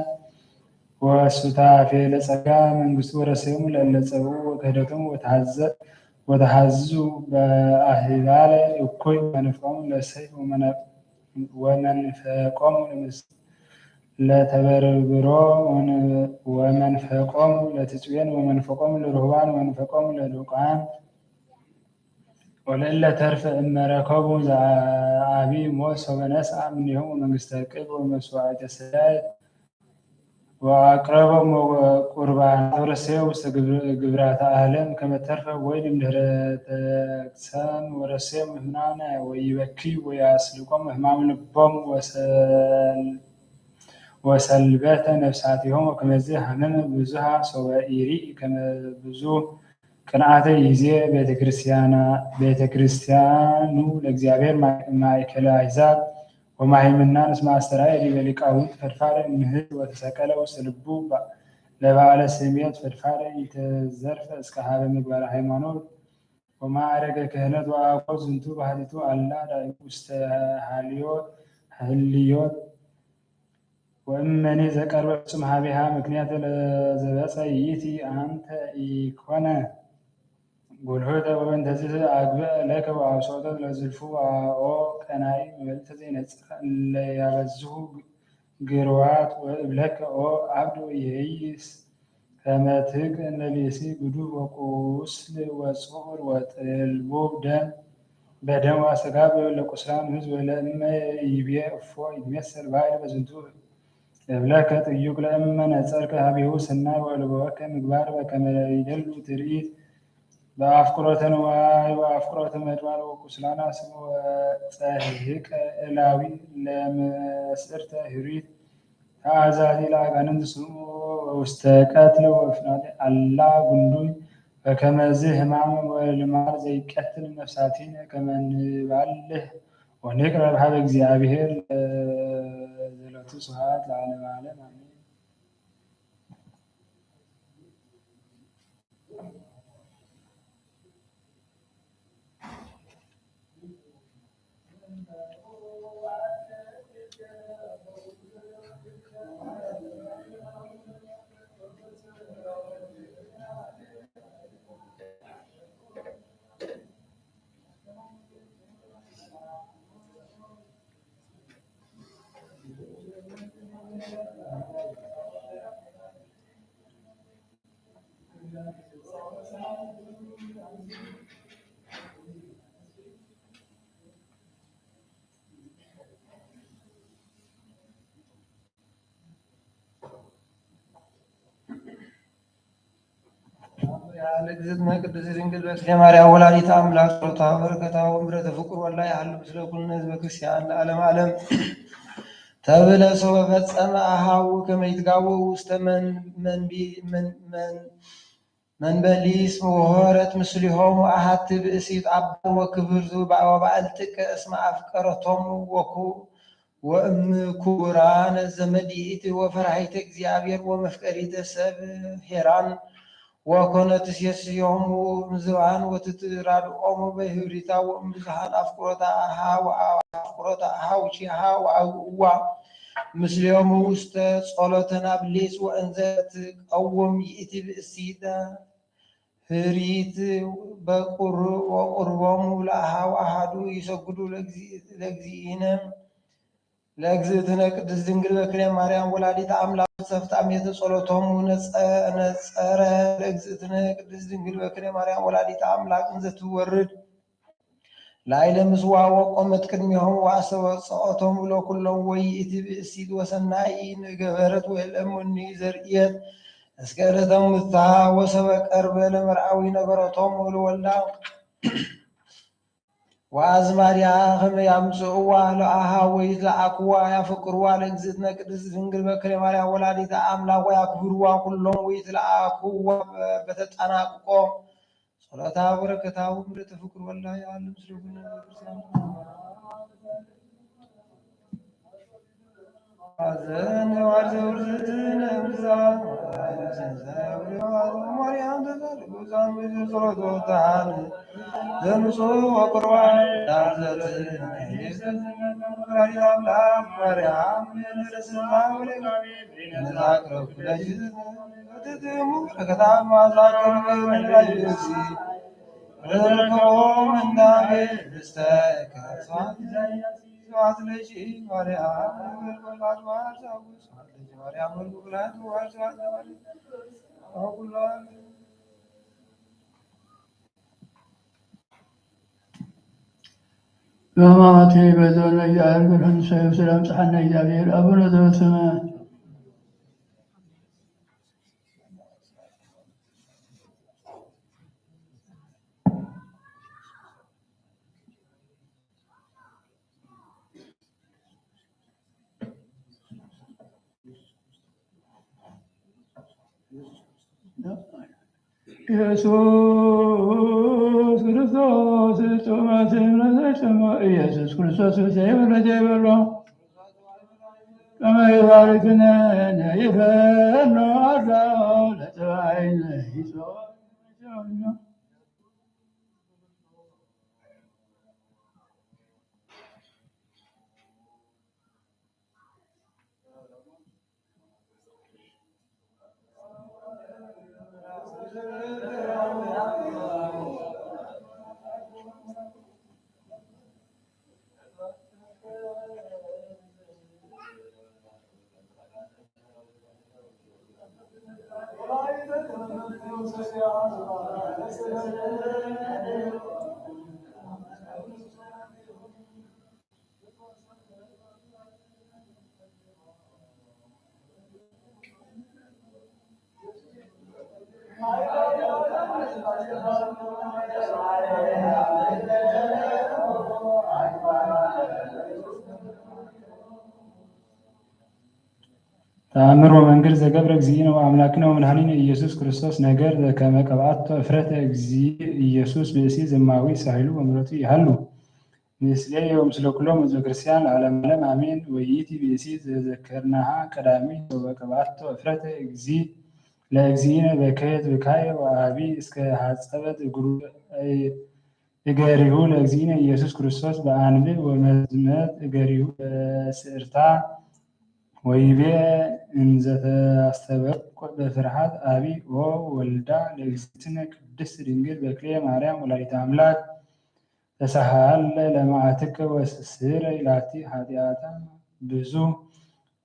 ወሱታፌ ለጸጋ መንግስቱ ወረሰዮም ለእለ ጸብኡ ወክህደቶም ወተሐዘ- ወተሐዝዙ በአህባለ እኩይ መንፍቆም ለሰይፍ ወመነ- ወመንፈቆሙ ለምስ- ለተበርብሮ ወነ- ወመንፈቆሙ ለትጽዌን ወመንፈቆሙ ለርሁባን ወመንፈቆሙ ለዱቃን ወለእለ ተርፈ እመረከቡ ዘአቢ ሞት ሶበ ነስአ እምኔሆሙ መንግስተ ቅብ ወመስዋዕተ ሰዳይት ወአቅረቦሙ ቁርባናት ወረሰዮም ውስተ ግብራተ ዓለም ከመ ተርፈ ወይን እምድህረ ተቅሰን ወረሰዮም ምህማነ ወይበኪ ወያስልቆሙ ህማም ልቦም ወሰል- ወሰልበተ ነፍሳቲሆም ወከመዚ ሀመመ ብዙሃ ሶበ ኢርኢ ከመ ብዙ ቅንዓተ ይዜ ቤተክርስቲያና- ቤተክርስቲያኑ ለእግዚአብሔር ማ- ማእከለ አሕዛብ ወማሂምናን እስመ አስተርአየ ዲበ ሊቃውንት ፈድፋደ እምህድ ወተሰቀለ ውስተ ልቡ ለበዓለ ስሜት ፈድፋደ ኢተዘርፈ እስከ ሀበ ምግባረ ሃይማኖት ወማዕረገ ክህነት ወአኮ ዝንቱ ባህቲቱ አላ ዳእሙ ውስተ ሀልዮት ህልዮት ወእመኒ ዘቀርበ ፍጹም ሀቤሃ ምክንያት ለዘበጸ ይእቲ አንተ ኢኮነ ጉልሁተ ወበእንተዚ አግብእ ለከ ወአውስኦተ ለዝልፉ ኦ ቀናኢ መበልተ ዘይነጽር እለ ያበዝሁ ግርዋት ወእብለከ ኦ አብድ ወኢይእይስ ከመ ትክ እለ ብእሲ ግዱፍ ወቁስል ወጽዑር ወጥልቡብ ደም በደም ወአስተጋብ ለቁስላን ህዝብ ለእመ ይቤ እፎ ይትሜሰል ባይል በዝንቱ እብለከ ጥዩቅ ለእመ ነጸርከ ሀቤሁ ሰናይ ወአልቦከ ምግባር በከመ ይደሉ ትርኢት በአፍቅሮተ ንዋይ ወአፍቅሮተ መድማር ወቁስላና ስም ወጸህቀ እላዊ ለመስእርተ ህሪት ተአዛዚ ለአጋንንት ስሙ ውስተ ቀትል ወፍናት አላ ጉንዱይ በከመዚ ህማም ወልማድ ዘይቀትል ነፍሳቲነ ከመ ንባልህ ወንቅረብ ሀበ እግዚአብሔር ለዘለቱ ስብሐት ለዓለመ ዓለም አሜን። ለእግዝእትነ ቅድስት ድንግል በክሌ ማርያም ወላዲተ አምላክ ጸሎታ ወበረከታ ወምሕረተ ፍቁር ወላ ያህሉ ምስለ ኩልነ ህዝበ ክርስቲያን ለዓለም ዓለም። ተብለ ሶበ ፈጸመ አሃው ከመ ይትጋወው ውስተ መን- መንቢ- መን- መን- መንበሊስ ወሆረት ምስሊሆሙ አሃቲ ብእሲት አባል ወክብርቱ ወባዕል ጥቀ እስመ አፍቀረቶሙ ወኩ- ወእም ክቡራን ዘመድ ይእቲ ወፈራሂተ እግዚአብሔር ወመፍቀሪተ ሰብ ኄራን ወኮነት ሴስዮሙ እምዝባን ወትትራድኦሙ በህብሪታ ወእም ብዙሃን አፍቅሮተ አሃ ወአፍቅሮተ አሃ ውቺሃ ወአውእዋ ምስሌሙ ውስተ ጸሎተ ናብሊስ ወእንዘ ትቀውም ይእቲ ብእሲተ ህሪት በቁር- ወቁርቦሙ ለአሃ ወአሃዱ ይሰግዱ ለእግዚእ- ለእግዚእነ ለእግዝእትነ ቅድስት ድንግል በክሌ ማርያም ወላዲተ አምላክ ሰፍጣሜተ ጸሎቶሙ ነጸ- ነጸረ ለእግዝእትነ ቅድስት ድንግል በክሌ ማርያም ወላዲተ አምላክ እንዘ ትወርድ ላዕለ ምስዋ ወቆመት ቅድሜሆም ወአስተብጸኦቶም እለ ኩሎም ወይእቲ ብእሲት ወሰናይ ኢገበረት ወእለ እሙኒ ዘርእየት እስከ እለተ ሙታ ወሰበ ቀርበ ለመርዓዊ ነገረቶም ወለወልዳ ወአዝማዲሃ ከመ ያምጽእዋ ለአሃ ወይትለአክዋ ያፈቅርዋ ለእግዝእትነ ቅድስት ድንግል በክለ ማርያም ወላዲተ አምላክ ወያክብርዋ ኩሎም ወይትለአክዋ በተጠናቅቆ ጸሎታ ወበረከታ ወምሕረተ ፍቁር ወልዳ ይሃሉ ምስለ ኩልነ በክርስቲያን። በማቴ በዘነ እግዚአብሔር በርሀን ሰላም ጸሐነ እግዚአብሔር አቡነ ዘበሰማያት። ኢየሱስ ክርስቶስ ጾመ ስምረተ ጾመ ኢየሱስ ክርስቶስ ዘይበለ ዘይበሎ ከመ ይባርክነ ይፈኖ አዳው ለጸባይነ ይጾም ተአምር ወመንገል ዘገብረ እግዚእነ ወአምላክነ ወመድኃኒነ ኢየሱስ ክርስቶስ ነገር ዘከመ ቀብአቶ እፍረተ እግዚእ ኢየሱስ ብእሲ ዘማዊ ሳህሉ ወምሕረቱ ይሃሉ ምስሌነ ወምስለ ኩሎም ህዝበ ክርስቲያን ለዓለመ ዓለም አሜን። ወይእቲ ብእሲት ዘዘከርናሃ ቀዳሚት ወቀብአቶ እፍረተ እግዚእ ለእግዚእነ በከየት ብካየ ወአቢ እስከ ሐጸበት እግሩ እገሪሁ ለእግዚእነ ኢየሱስ ክርስቶስ በአንብዕ ወመዝመት እገሪሁ በስዕርታ ወይቤ እንዘ ተአስተብቁ በፍርሃት አቢ ኦ ወልዳ ለእግዚእትነ ቅድስት ድንግል በክሌ ማርያም ወላዲተ አምላክ ተሳሃለ ለመዓትከ ወስስረ ላቲ ኃጢአታ ብዙ።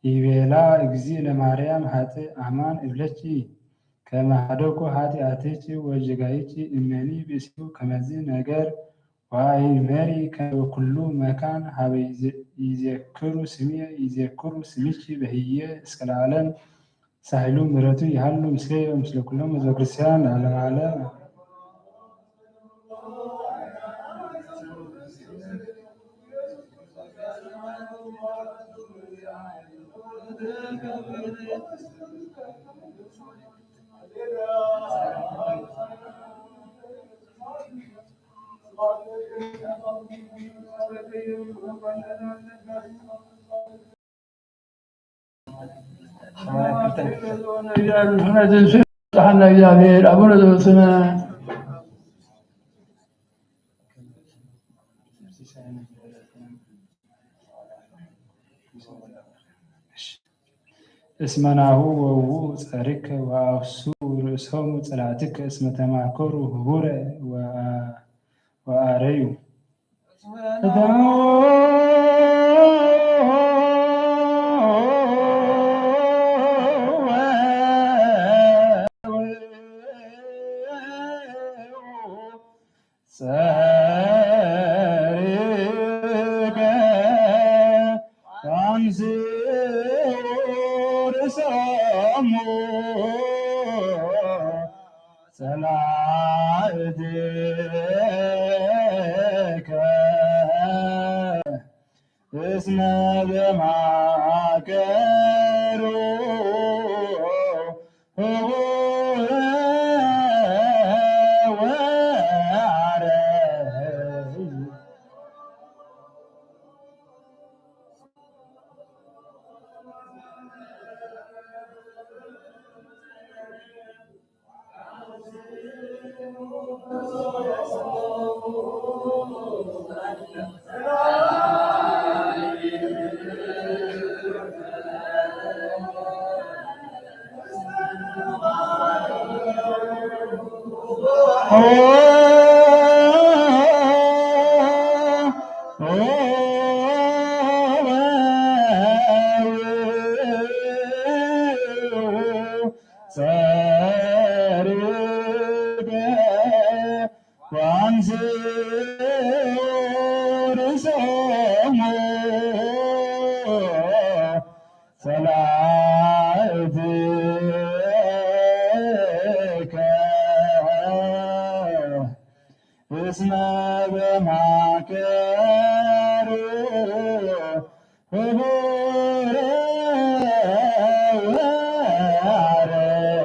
ይቤላ እግዚእ ለማርያም ሀጥእ አማን እብለኪ ከመ ሀደኩ ኃጢአትኪ ወጌጋይኪ እመኒ ብእሲቱ ከመዚ ነገር ወአእመሪ ከመ ኩሉ መካን ሀበ ይዘ-፣ ይዜክሩ ስምየ ይዜክሩ ስምኪ በህየ እስከ ለዓለም። ሳህሉ ምሕረቱ ይሃሉ ምስሌነ ወምስለ ኩሎም ህዝበ ክርስቲያን ለዓለመ ዓለም። እስመ ናሁ ወውኡ ጸሪከ ወአፍሱ ርእሶሙ ጸላእትከ እስመ ተማከሩ ህቡረ ወአ-፣ ወአረዩ። እስመ በማእከሉ ህቡረ ወአረይ። ሰርገ ወአንስኦ ርእሶሙ ጸላእትከ እስመ በማእከሉ ህቡረ ወአረይ።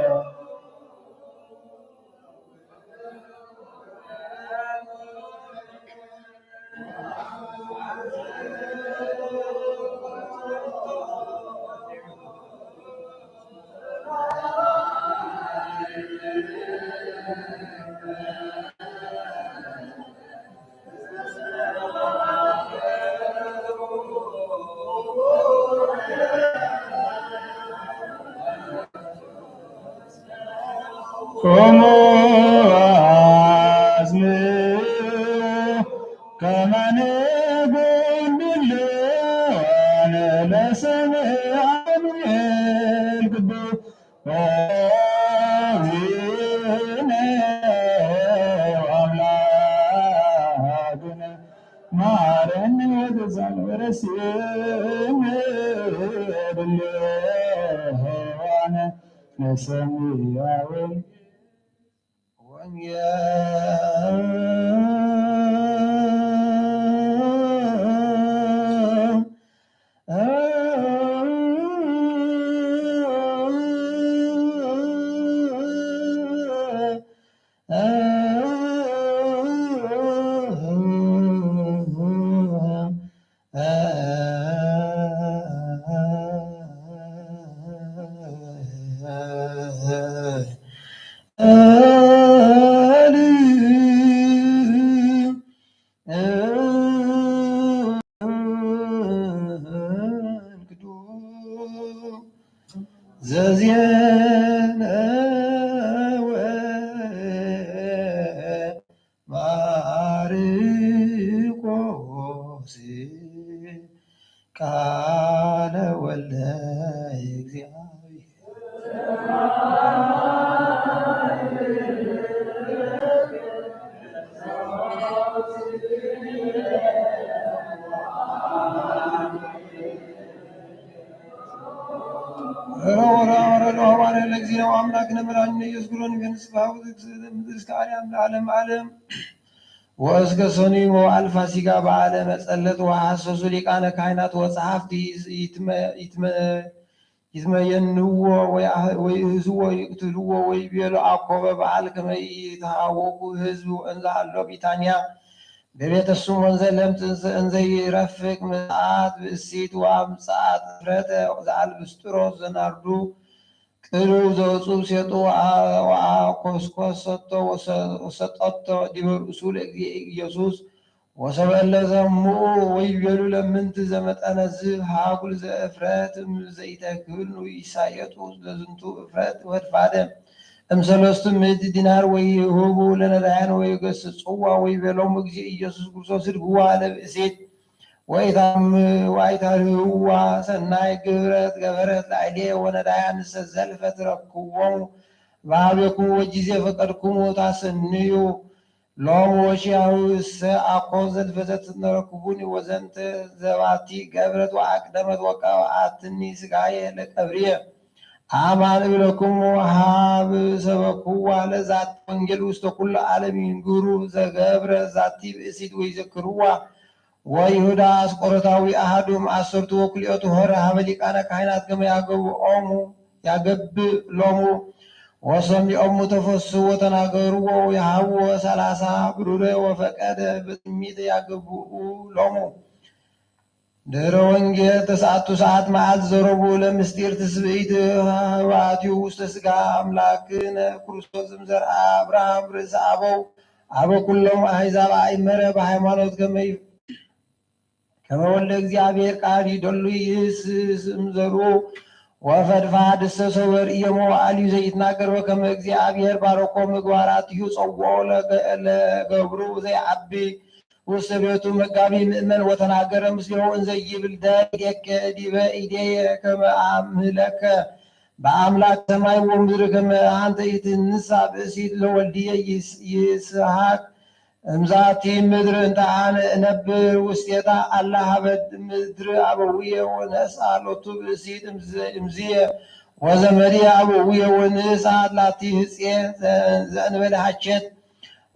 ቁሙ አስምዑ ከመ ንጉን ድልዋነ ለሰምዕ አሜን ቅዱስ። ወእግዚእነ ወአምላክነ መሐረነ ወተሳሃለነ ወረስየነ ድልዋነ ለሰሚዐ ወንጌል። ዘዜነወ ማርቆስ ቃለ ወልደ እግዚአብሔር። ወረደ ወረደ ሐዋርያ ለእግዚእነ ወአምላክነ መድኃኒነ ኢየሱስ ክርስቶስ ንስብሐ ወዝክር ምድር እስከ አርያም ለዓለም ዓለም። ወእስከ ሰኑይ መዋዕል ፋሲጋ በዓለ መጸለት ወሐሰሱ ሊቃነ ካህናት ወጸሐፍት ይትመ-፣ ይትመ-፣ ይትመየንዎ ወይአ-፣ ወይእህዝዎ ይቅትልዎ ወይቤሉ አኮበ በዓል ከመ ኢይትሃወኩ ህዝብ እንዘ ሀሎ ቢታንያ በቤተ ስምዖን ዘለምጽ እንዘ ይረፍቅ ምጽአት ብእሲት ወአምጽአት እፍረተ ዘአልብስጥሮስ ዘናርዱ ቅሉው ዘውጹብ ሴጡ ወአ-፣ ወአኮስኮሰቶ ወሰ-፣ ወሰጠቶ ዲበ ርእሱ ለእግዚእ ኢየሱስ። ወሰበ እለ ሰምዑ ወይቤሉ ለምንት ዘመጠነ ዝህ ሃጉል ዘእፍረት እም ዘይተክህልኑ ይሳየጡ ለዝንቱ እፍረት ወድፋደ እም ሰለስቱ ምእት ዲናር ወይሁቡ ለነዳያን ወይገስጽዋ ወይቤሎሙ እግዚእ ኢየሱስ ክርስቶስ ህድግዋ ለብእሲት ወኢታም-፣ ወኢታርህዋ ሰናይ ግብረት ገበረት ላዕሌ ወነዳያንሰ ዘልፈ ትረክብዎሙ በሀቤኩሙ ወጊዜ ፈቀድኩሙ ታሰንዩ ሎሙ ወኪያሁ እሰ አኮ ዘልፈ ዘትነረክቡኒ ወዘንተ ዘባቲ ገብረት ወአቅደመት ወቀብአትኒ ስጋየ ለቀብርየ። አማን እብለክሙ ሀብ ሰበክዋ ለዛቲ ወንጌል ውስተ ኩሉ ዓለም ይንግሩ ዘገብረ ዛቲ ብእሲት ወይዘክርዋ ወይሁዳ አስቆሮታዊ አሐዱ እምዐሰርቱ ወክልኤቱ ሆረ ሀበ ሊቃነ ካህናት ከመ ያገብኦሙ፣ ያገብእ ሎሙ። ወሰሚዖሙ ተፈስሑ ወተናገርዎ ይሃብዎ ሠላሳ ብሩረ ወፈቀደ በትሚት ያገብኡ ሎሙ። ድህረ ወንጌል ተስዓቱ ሰዓት መዓልት ዘረቡ ለምስጢር ትስብእት ህባእቲሁ ውስተ ሥጋ አምላክነ ክርስቶስ እምዘርአ አብርሃም ርእሰ አበው አበ ኩሎም አሕዛብ አእመረ በሃይማኖት ከመ ከመ ወልደ እግዚአብሔር ቃል ይደሉ ይስስ እምዘሩ ወፈድፋድ እሰ ሰበር እየሞ አልዩ ዘይትናገር ወከመ እግዚአብሔር ባረኮ ምግባራቲሁ ጸውዖ ለገ-፣ ለገብሩ ዘይዓቢ ውስተ ቤቱ መጋቢ ምእመን ወተናገረ ምስሌሁ እንዘ ይብል ደልየከ ዲበ ኢዴየ ከመ አምህለከ በአምላክ ሰማይ ወምድር ከመ አንተ ኢትንሳ ብእሲት ለወልድየ ይስ-፣ ይስሐቅ እምዛቲ ምድር እንተ አነ እነብር ውስቴታ አላ ሀበ ምድር አበውየ ወነስአ ሎቱ ብእሲት እምዝ-፣ እምዝየ ወዘመድየ አበውየ ወንስአ ላቲ ህጽየ ዘ-፣ ዘእንበለ ሐቸት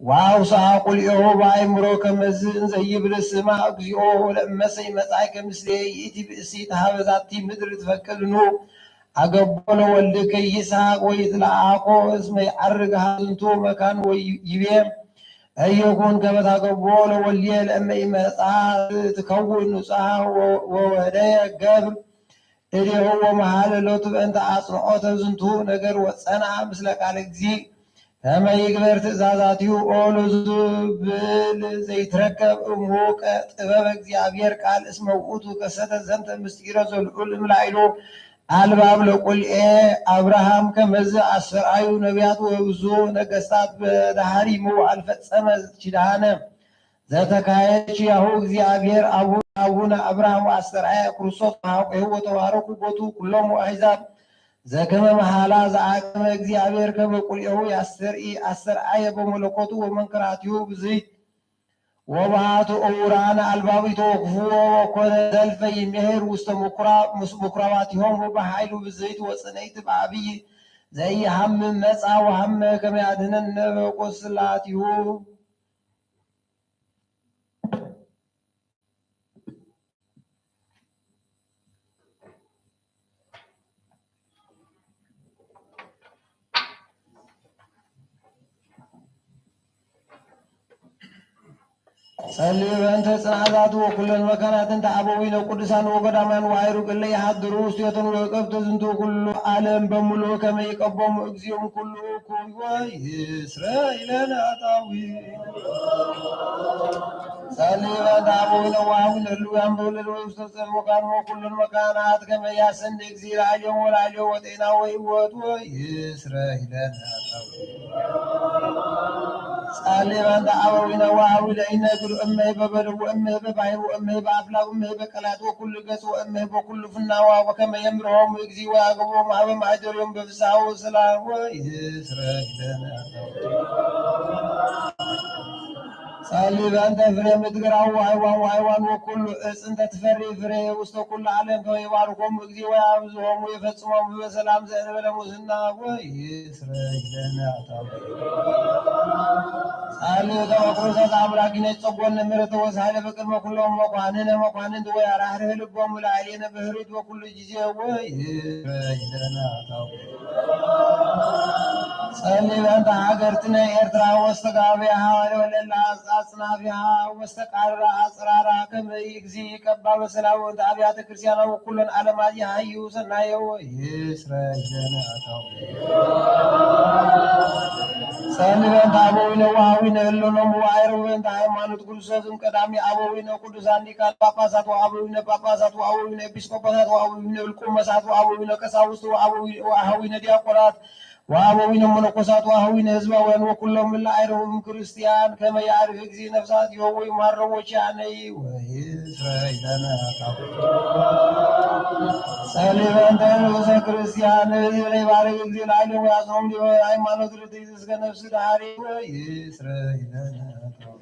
ወአውስአ ቁልኤሁ በአእምሮ ከመዝ እንዘ ይብል ስማ እግዚኦ ለእመሰ ይመጽአከ ምስሌ ይእቲ ብእሲት ሀበ ዛቲ ምድር ትፈቅድኑ አገብኦ ለወልድከ ይስሐቅ ወይትለአኮ እስመ ይዐርግ ሀዝንቱ መካን ወይቤ እየኩን ከመ ታገብኦ ለወልድየ ለእመ ኢመጽአ ትከውን ንጹሐ ወ-፣ ወወደየ ገብር እዴሁ ወመሐለ ሎቱ በእንተ አጽንዖተ ዝንቱ ነገር ወጸንዐ ምስለ ቃለ እግዚእ ከመ ይግበር ትእዛዛቲሁ ኦ ለዝብል ዘይትረከብ እምውቀ ጥበበ እግዚአብሔር ቃል እስመ ውእቱ ከሰተ ዘንተ ምስጢረ ዘልዑል እምላዕሉ አልባብ ለቁልኤ አብርሃም ከመዝ አስተርአዩ ነቢያት ወብዙ ነገስታት በዳህሪ መዋዕል ፈጸመ ኪዳነ ዘተካየደ ኪያሁ እግዚአብሔር አቡ-፣ አቡነ አብርሃም ወአስተርአየ ክርስቶስ በሐቆሁ ወተባረኩ ቦቱ ኩሎሙ አሕዛብ ዘከመ መሐላ ዘአቅመ እግዚአብሔር ከመ ቁልኤሁ ያስተርኢ አስተርአየ በመለኮቱ ወመንክራቲሁ ብዝይት ወባቱ ዕውራነ አልባብ ኢተወክፍዎ ወኮነ ዘልፈ ይሜህር ውስተ ምኩራ-፣ ምስ-፣ ምኩራባቲሆሙ በኃይሉ ብዝይት ወጽንዕት በአብይ ዘይሃምም መጻ ወሃመ ከመ ያድኅነነ በቁስላቲሁ። ጸልዩ በእንተ ጽንዓት ዛቱ ወኩለን መካናት እንተ አበዊነ ቅዱሳን ወገዳማውያን ወአይሩግ እለ ይሃድሩ ውስቴቶን ወእቀብተ ዝንቱ ኩሉ ዓለም በምሉኡ ከመ ይቀቦሙ እግዚኦም ኩሉ እኩይ ወይስረይ ለነ ኃጣዊ። ጸልዩ በእንተ አበዊነ ወአቡነ ለህሉያን በውለድ ወውስተ ጸድቅ ወካህን ወኩሉን መካናት ከመ ያሰንድ እግዚእ ለአልዮም ወለአልዮ ወጤና ወህይወት ወይስረይ ለነ ኃጣዊ። ጸልዩ በእንተ አበዊነ ወአቡነ ለኢነግር እመሂ በበድው ወእመሂ በባሕር ወእመሂ በአፍላግ ወእመሂ በቀላያት ወኩሉ ገጽ ወእመሂ በኩሉ ፍናዋ ወከመ የምርሆሙ እግዚእ ወአግቦሙ ሀበ ማእደሪሆሙ በፍስሐ ወሰላም ወይስረይ ለነ ኃጣዊ። ጸልዩ በእንተ ፍሬ ምድር ገራሁ ወሐይዋን ወሐይዋን ወኩሉ ዕፅ እንተ ትፈሪ ፍሬ ውስተ ኩሉ ዓለም ከመ ይባርኮሙ እግዚእ ወያብዝሖሙ ይፈጽሞሙ በሰላም ዘእንበለ ሙስና ወይስረይ ለነ ኃጣዊ። ጸልዩ ተወክሮ ዘእተ አምላኪነ ይጸጎነ ምሕረተ ወሳህለ በቅድመ ኩሎም መኳንነ መኳንንት ወያራህርህ ልቦሙ ለአዕሌነ በህሩት በኩሉ ጊዜ ወይስረይ ለነ ኃጣዊ። ጸልዩ በእንተ ሀገርትነ ኤርትራ ወስተጋብአሃ ወለላ አጽናፊሃ ወስተቃርራ አጽራራ ከመ እግዚእ ይቀባ በሰላም ወእንተ አብያተ ክርስቲያና ወኩሎን ዓለማት የሀዩ ሰናየ ወይስረይ ለነ ኃጣዊ። ጸልዩ በእንተ አበዊነ ወአበዊነ እለ ኖሙ ወአይረቡ በእንተ ሃይማኖት ክርስቶስ እምቀዳሚ አበዊነ ቅዱሳን ሊቃነ ጳጳሳት ወአበዊነ ጳጳሳት ወአበዊነ ኤጲስቆጶሳት ወአበዊነ እልቁመሳት ወአበዊነ ቀሳውስት ወአበዊ-፣ ወአሃዊነ ዲያቆናት ወአበዊነ መነኮሳት ወአሃዊነ ህዝባውያን ወኩሎም እለ አይረቡ እምክርስቲያን ከመ ያዕርፍ እግዚእ ነፍሳቲሆሙ ወይማረው ወኪያነይ ወይስረይ ለነ ኃጣዊ። ጸልዩ በእንተ ንዑሰ ክርስቲያን ህዝብ ለይባርክ እግዚእ ለአዕሌሁ ወያጽንኦም ዲበ ሃይማኖት ርትዕት እስከ ነፍስ ደሃሪ ወይስረይ ለነ ኃጣዊ።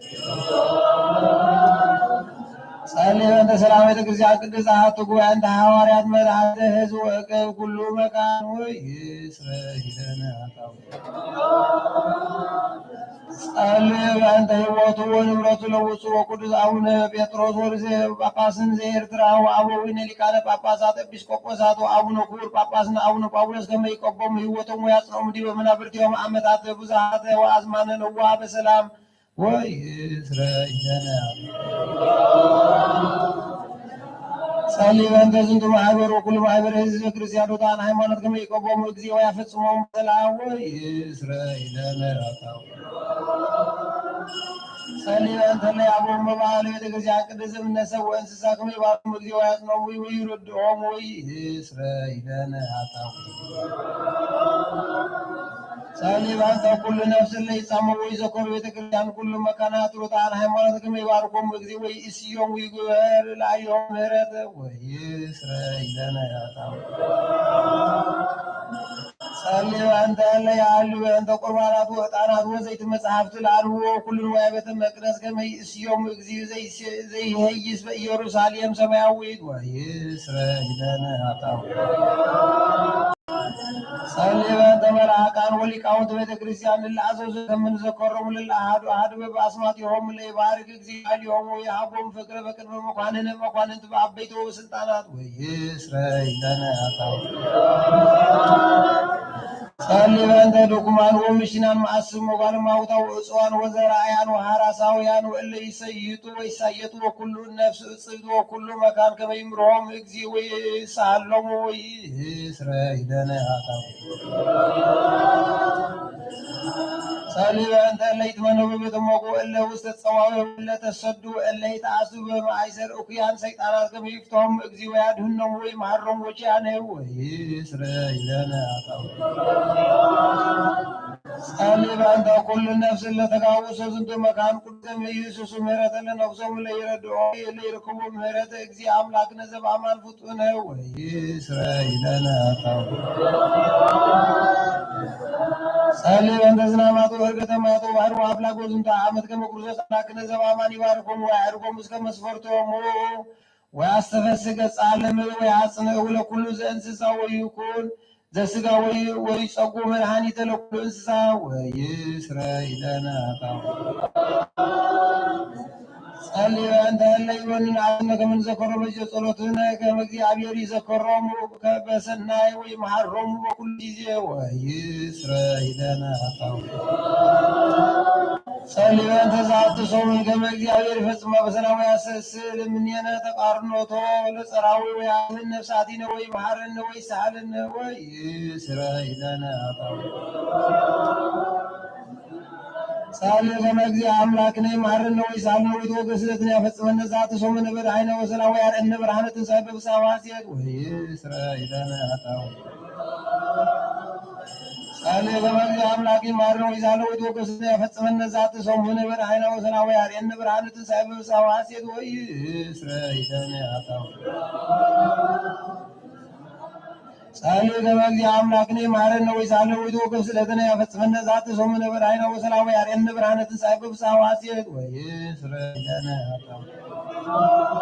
ጸሊ በእንተ ሰላም ቤተክርስቲያን ቅድስት አሐቲ ጉባኤ እንተ ሐዋርያት መድኃኒተ ሕዝብ ወእቅብ ኩሉ መካን ወይስረ ይለነ ኃጣውእ። ጸሊ በእንተ ሕይወቱ ወንብረቱ ለውጹ ወቅዱስ አቡነ ጴጥሮስ ወርዘ ጳጳስን ዘኤርትራ ወአበዊነ ሊቃነ ጳጳሳት ኤጲስቆጶሳት ወአቡነ ክቡር ጳጳስን አቡነ ጳውሎስ ከመ ይቀቦሙ ሕይወቶም ወያጽንኦም ዲበ መናብርቲሆም አመታት ብዙሃተ ወአዝማነ ነዋ በሰላም ወይስረ ይለነ። ጸሊ በእንተ ዝንቱ ማሕበር ወኩሉ ማሕበር ሕዝበ ክርስቲያን ርቱዓን ሃይማኖት ከመ ይቀቦሙ እግዚእ ወያፈጽሞሙ በሰላም ወይስረ ይለነ ኃጣውእ። ጸሊ በእንተ እለ አበው መባእለ ቤተክርስቲያን ቅድስት እምነ ሰብ ወእንስሳ ከመ ይባርኮሙ እግዚእ ወያጽንኦሙ ወይረድኦሙ ወይስረ ይለነ ኃጣውእ። ጸሊ በእንተ ኩሉ ነፍስ እለ ይጻመው ወይዘከሩ ቤተክርስቲያን ኩሉ መካናት ርቱዓን ሃይማኖት ከመ ይባርኮሙ እግዚእ ወይእስዮሙ ይግበር ላዕሌሆሙ ምሕረት ወይስረ ይለነ ኃጣውእ። ጸሊ በእንተ እለ ይሃሉ በእንተ ቁርባናት ወዕጣናት ወዘይት መጻሕፍት ለአልውዎ ኩሉ ንዋየ ቤተ መቅደስ ከመ ይእስዮሙ እግዚእ ዘይስ-፣ ዘይሄይስ በኢየሩሳሌም ሰማያዊት ወይስረ ይለነ ኃጣውእ። ጸሊ በእንተ መልአካን ወሊቃውንት ቤተ ክርስቲያን እለ አዘዙ ከመ ንዘከሮሙ ለእለ አሐዱ አሐዱ በበአስማቲሆሙ ለይባርክ እግዚእ ላዕሌሆሙ ወይሃቦሙ ፍቅረ በቅድመ መኳንንት መኳንንት በአበይቶ ወስልጣናት ወይስረ ይለነ ኃጣውእ። ጸሊ በእንተ ድኩማን ወምሽናን መአስም ወጓልማውታ ወዕጽዋን ወዘራእያን ወሐራሳውያን ወእለ ይሰይጡ ወይሳየጡ ወኩሉ ነፍስ እጽብት ወኩሉ መካን ከመ ይምርሆም እግዚእ ወይሳሃሎሙ ወይስረ ይለነ ኃጣውእ። ጸሊ በእንተ እለ ይትመነው በቤተ ሞቁ እለ ውስተ ጸዋዌ እለ ተሰዱ እለ ይትአስቡ በማእሰር እኩያን ሰይጣናት ከመ ይፍትሖም እግዚእ ወያድህኖም ወይምሐሮም ወኪያነ ወይስረ ይለነ ኃጣውእ። ጸሊ በእንተ ኩሉ ነፍስ እለ ተጋውሶ ዝንቱ መካን ቅዱስ ከመ ይህስሱ ምህረተ ለነፍሶም እለ ይረድኦ እለ ይርከቡ ምህረተ እግዚእ አምላክነ ዘበአማን ፍጡነ ወይስረ ይለነ ኃጣውእ። ጸሊ በእንተ ዝናማት ወዕርገተ ማያት ወባሕር ወአፍላግ ወዝንቱ ዓመት ከመ ክርስቶስ አምላክነ ዘበአማን ይባርኮሙ ወያዕርጎሙ እስከ መስፈርቶሙ ወያስተፈስህ ገጸ ዓለም ወያጽንዕ ለኩሉ ዘእንስሳ ወይኩን ዘስጋ ወይ-፣ ወይጸጉ መድኃኒተ ለኩሉ እንስሳ ወይስረ ይለነ ኃጣውእ። ጸሊ በእንተ እለ ይወንን አብነ ከመ ንዘከሮ በእንተ ጸሎትነ ከመ እግዚአብሔር ይዘከሮሙ ከ-፣ በሰናይ ወይምሐሮሙ በኩሉ ጊዜ ወይስረ ይለነ ኃጣውእ። ጸሊ በእንተ ዛቲ ሰሙን ከመ እግዚአብሔር ይፈጽማ በሰላም ወያሰስል እምኔነ ተቃርኖቶ ለጸራዊ ወያድህን ነፍሳቲነ ወይምሐረነ ወይሳሃለነ ወይስረ ይለነ ኃጣውእ። ጸሊ ከመ እግዚእ አምላክነ ይምሐረነ ወይሳሃለነ ወይትወገስ ስደትነ ያፈጽመነ ዛቲ ሰሙን በደኃይነ ወሰላም ወያርአነ ብርሃነ ትንሳኤ በፍስሐ ወሐሴት ወይስረ ይለነ ኃጣውእ። ጸሊ ከመ እግዚእ አምላክ ይምሐረነ ወይሳሃለነ ወይትወገስ ስደትነ ያፈጽመነ ዛቲ ሰሙን በደኃይነ ወሰላም ወያርአነ ብርሃነ ትንሳኤ በፍስሐ ወሐሴት ወይስረ ይለነ ኃጣውእ። ጸሊ ከመ እግዚእ አምላክነ ይምሐረነ ወይሳሃለነ ወይትወገስ ስደትነ ያፈጽመነ ዛቲ ሰሙን በደኃይነ ወሰላም ወያርአነ ብርሃነ ትንሳኤ በፍስሐ ወሐሴት ወይስረ ይለነ ኃጣውእ።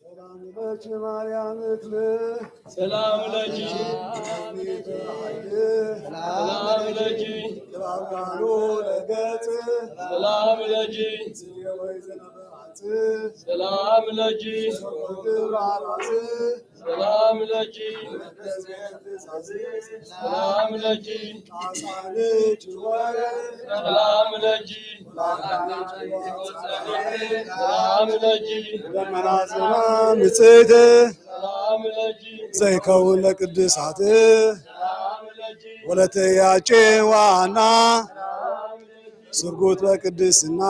Selam leki, Meryem ikli. Selam leki. Selam leki. Selam leki. Selam leki. ሰላም ለኪ፣ ሰላም ለኪ፣ ሰላም ለኪ። ሰላም ለኪ። ደመና ዜና ንጽሕት ሰላም ለኪ። ዘይከውን ለቅድሳት ሰላም ለኪ። ወለተ ያቄ ዋና ስርጉት በቅድስና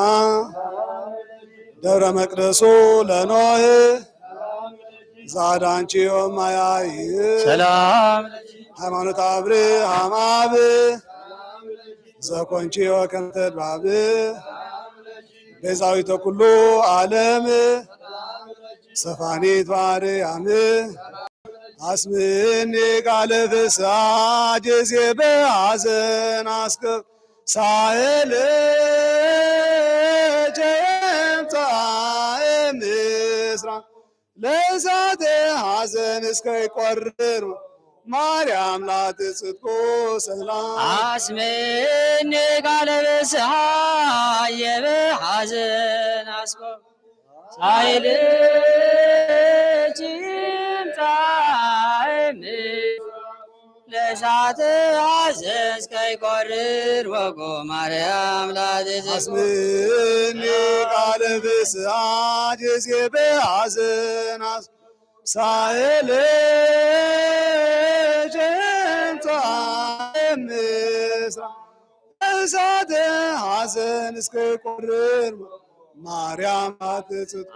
ደብረ መቅደሱ ለኖህ ዛዳንቺ ወማያይ ሰላም ሃይማኖት አብርሃም አብ ዘኮንቺ ወከንተ ድባብ ቤዛዊተ ኩሉ ዓለም ሰፋኒት ማርያም አስምኒ ቃለ ፍስሐ ጊዜ በሐዘን አስከ ሳህል ጀምጻ ምስራ ለእሳተ ሐዘን እስከ ይቆርር ማርያም ላትጽድቁ ሰላም። አስምኒ ቃለ ፍስሐ የበሐዘን አስኮ ሳይል ጅምጣ ለሳተ ሐዘን እስከይቆርር ወጎ ማርያም ላትጽድቁ አስምኒ ቃለ ፍስሐ ጊዜ በሐዘን አስ ሳህል ጀምጻ ምስራ እሳተ ሐዘን እስከይቆርር ማርያም ላትጽድቁ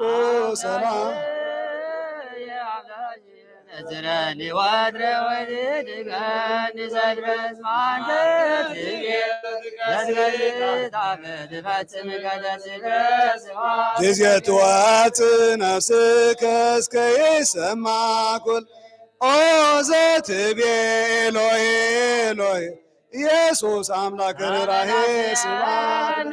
ሰላም። ዝረኒ ወትረ ወድድገኒ ዘድረስ ማንተ ትቤ ለትገዝእ ታፈ ትፈጽም ገደስከ ስብሐት። ጊዜ ትወጽእ ነፍስከ እስከ ይሰማ ኩል ኦ ዘትቤ ኤሎሄ ኤሎሄ ኢየሱስ አምላክ ርራሄ ስብሐት።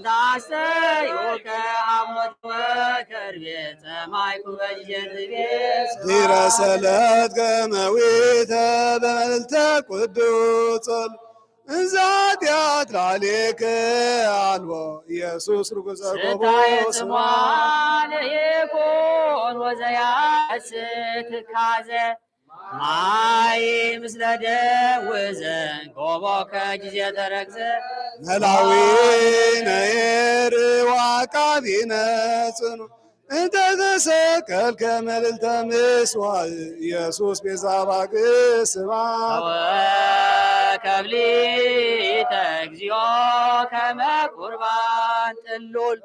ዳስተዩከ ሐሞት ወከርቤ ጸማይኩ በጊዜ ትቤ ድረ ሰለት ገመዊተ በመልተ ቅዱስ ጸል እንዘ ኃጢአት ላዕሌከ አልቦ ኢየሱስ ርኩሰ ጎቦ ስታይ ስብሐት። ጽሟን ይኩን ወዘያስ ትካዘ ማይ ምስለ ደም ወዘን ጎቦ ከጊዜ ተረግዘ መላዊ ነየር ወአቃቢ ነጽኑ እንተ ተሰቀልከ መልዕልተ ምስዋዕ ኢየሱስ ቤዛ ባግ ስብሐት። ወከብሊተ እግዚኦ ከመ ቁርባን ጥሉል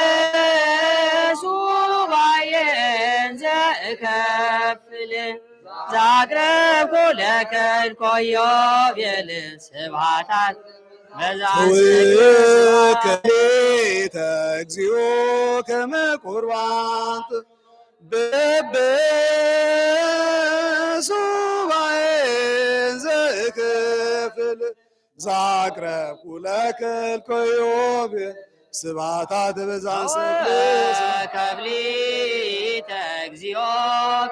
በበሱ ባየን ዘእከፍል ዛቅረብኩ ለከልኮ ዮቤል ስብሐታት በዛን ትውከሌተ እግዚኦ ከመ ቁርባን በበሱባኤ ዘእክፍል ዛቅረብኩ ለከልኮ ዮቤል ስብሐታት በዛን ሰዓት። ከብሊተ እግዚኦ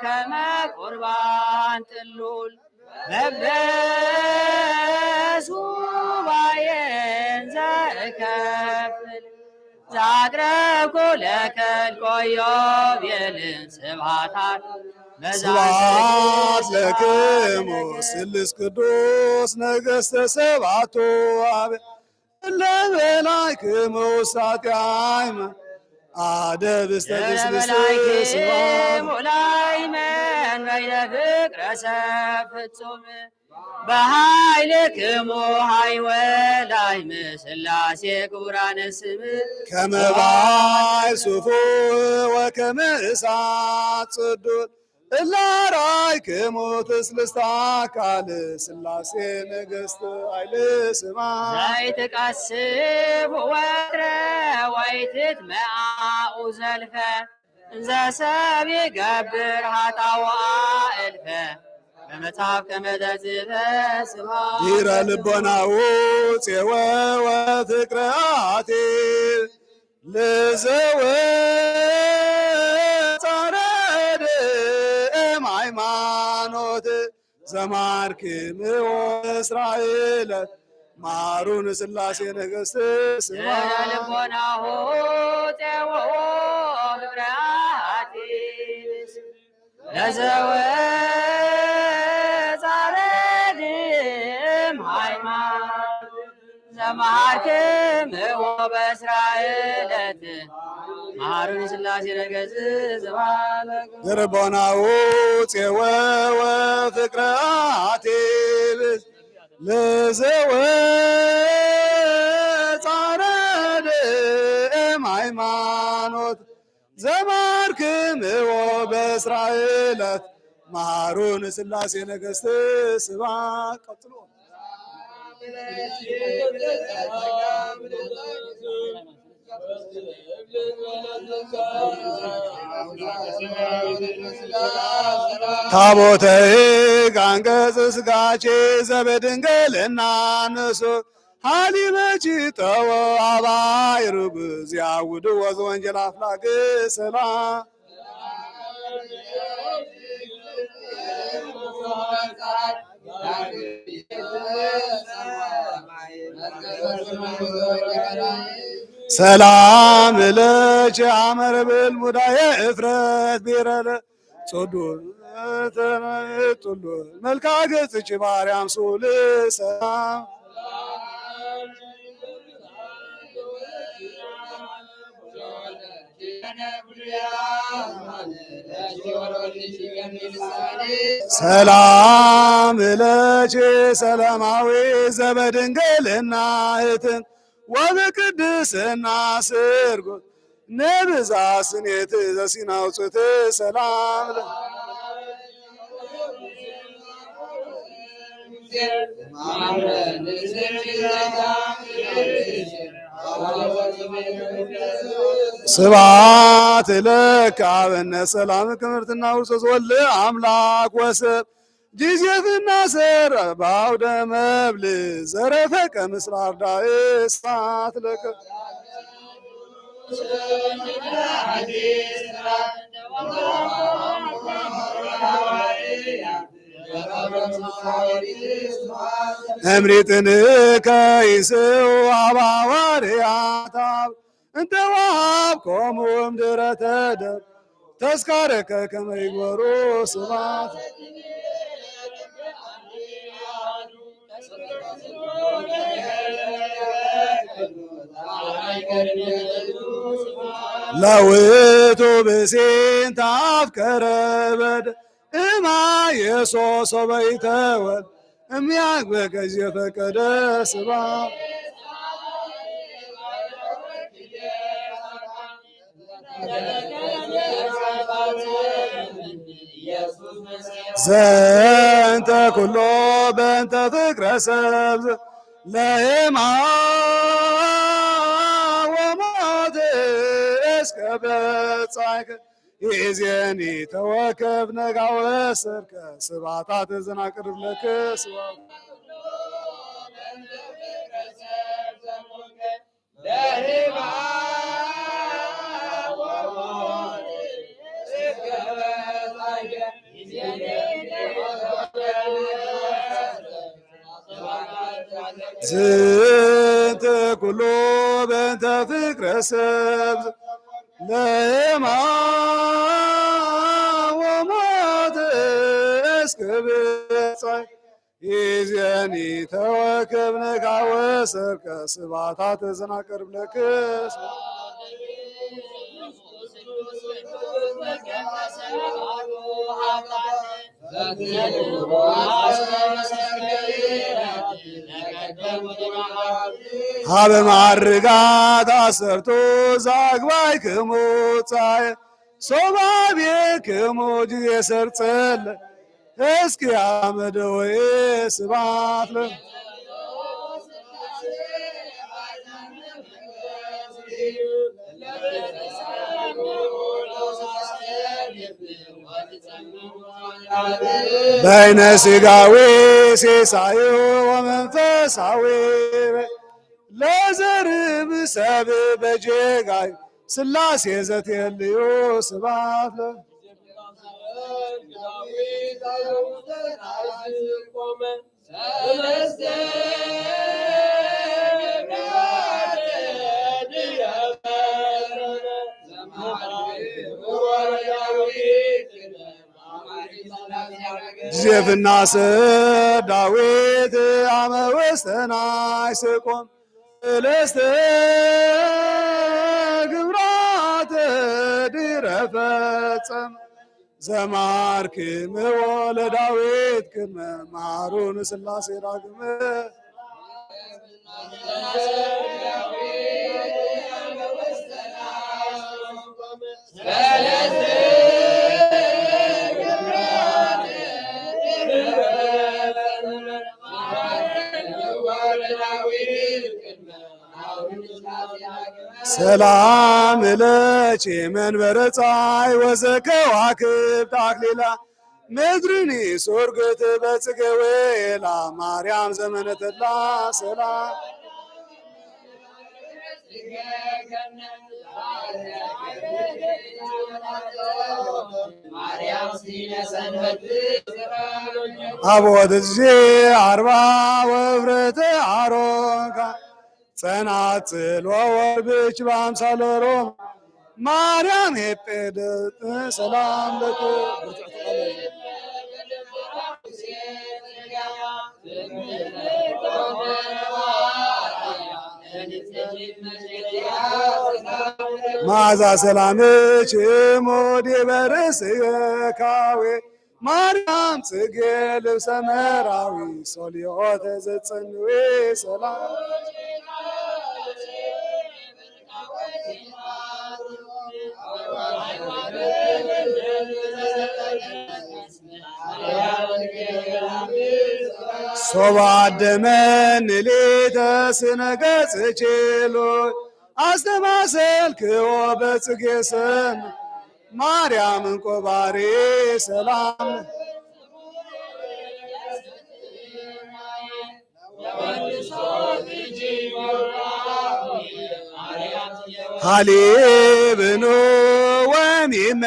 ከመ ቁርባን ጥሉል በበሱባኤ ዘእከፍል ዛቅረብኩ ለከልኮ ዮቤል ስብሐታት በዛን ሰዓት። ስብሐት ለክሙ ስሉስ ቅዱስ ነገሥተ ሰባቱ አብ ለበላይክሙ ውሳጤ አይመን አደብ እስተ ትስብስት ስብሐት። ለበላይክሙ ላይመን በይነ ፍቅረ ሰብ ፍጹም በኃይልክሙ ኃይወ ላይመ ሥላሴ ክቡራነ ስም ከመ ባሕር ስፉሕ ወከመ እሳት ጽዱል እለ አርአይክሙ ትስልስተ አካል ሥላሴ ነገሥት ኃይል ስማ። ዘይትቀስፍ ወትረ ወይትትመአኡ ዘልፈ እንዘ ሰብ ይገብር ኃጣውአ እልፈ በመጽሐፍ ከመ ተጽሕፈ ስማ። ዲረ ልቦናሁ ጼወ ወፍቅረ አቲ ለዘወ ጻረደ እም ሃይማኖት ዘማርክምዎ እስራኤል መሃሩን ሥላሴ ነገሥት ስብሐት። ልቦናሁ ጼወዎ ፍቅረ አቲስ ለዘወ ጻረድም ሃይማኖት ዘመሃርክምዎ በእስራኤለት መሃሩን ሥላሴ ነገሥት ስብሐት። ልቦናሁ ጼወዎ ፍቅረ አቲስ ለዘወ ጻረድም ሃይማኖት ዘመሃርክምዎ በእስራኤለት መሃሩን ሥላሴ ነገሥት ስብሐት። ቀጥሎ ታቦተ ሕግ አንቀጽ ሥጋቼ ዘበድንግልና ንሱ ሀሊበ ኪጠወ አባይ ርጉዝ ያውድ ወዘ ወንጌል አፍላግ ሰላም። ሰላም ለኪ አመረ ብል ሙዳየ እፍረት ቢረለ ጽዱል ጽዱል መልክዓ ገጽኪ ማርያም ሱል ሰላም። ሰላም ለኪ ሰላማዊ ዘበድንግልና እትን ወበቅድስና ስርጉ ነብዛ ስኔት ዘሲናውጽት ሰላም ለ ስብሐት ለከ አበነ ሰላም ክብርትና ውርሶስ ወልድ አምላክ ወሰብ ጊዜትና ሰረ በአውደ መብል ዘረፈቀ ምስለ አርዳእ ስብሐት ለከ። እምሪጥንከ ይስው አበ ሐዋርያት አብ እንተ ወሀብኮሙ እምድረ ተደብ ተስካረከ ከመ ይግበሩ ስብሐት። ለውእቱ ብእሲን ተአፍቀረ በደ እማ የሶ ሶበ ይተወል እሚያግበ ከዚህ ፈቀደ ስብሐት። ዘንተ ኩሎ በእንተ ፍቅረ ሰብ ለኤማ ወሞት እስከ በጻይከ ይእዜኒ ተወከብ ነጋወ ሰርቀ ስብሐታት ዘናቅርብ ለከ ስብሐት። ዝንተ ኩሉ በእንተ ፍቅረ ሰብ ለየማ ወሞት እስከ ብጻይ ይዜኒ ተወከብነ ካወ ሰርቀ ስባታት ዘናቀርብ ለክስ ሀበ ማዕርጋት አሰርቱ ዛግባይክሙ ጻየ ሶባቤክሙ ጊዜ ሰርጸለ እስኪ አመደ ወይ ስብሐት ለ በይነ ሥጋዊ ሴሳዩ ወመንፈሳዊ ለዘርብ ሰብ በጀጋይ ሥላሴ ዘትየልዩ ስብሐት ለ ዜፍናሰ ዳዊት አመ ወስተናይ ስቆም ሰለስተ ግብራተ ድረ ፈጸመ ዘማርክምዎ ለዳዊት ቅድመ መሃሩነ ሥላሴ ዳግመ። ሰላም ለኪ መንበረ ፀሐይ ወዘከዋክብት አክሊላ ምድርኒ ሱርግት በጽጌ ወይላ ማርያም ዘመነ ተድላ ሰላም። አቦት ጊዜ አርባ ወፍረተ አሮን ካ ጸናጽል ወወርብች በአምሳለ ሮማ ማርያም ሄጴደት ሰላም ለኪ። መዓዛ ሰላምኪ እሙ ዲበ ርእስየ ካዌ ማርያም ጽጌ ልብሰ መራዊ ሶልዮተ ዘጸንዌ ሰላም። ሶባ አደመኒ ሊተ ስነ ገጽኪ ሎይ አስተማሰልክዎ በጽጌ ሰም ማርያም እንቆባሪ ሰላም። ሀሊብኑ ወሚመ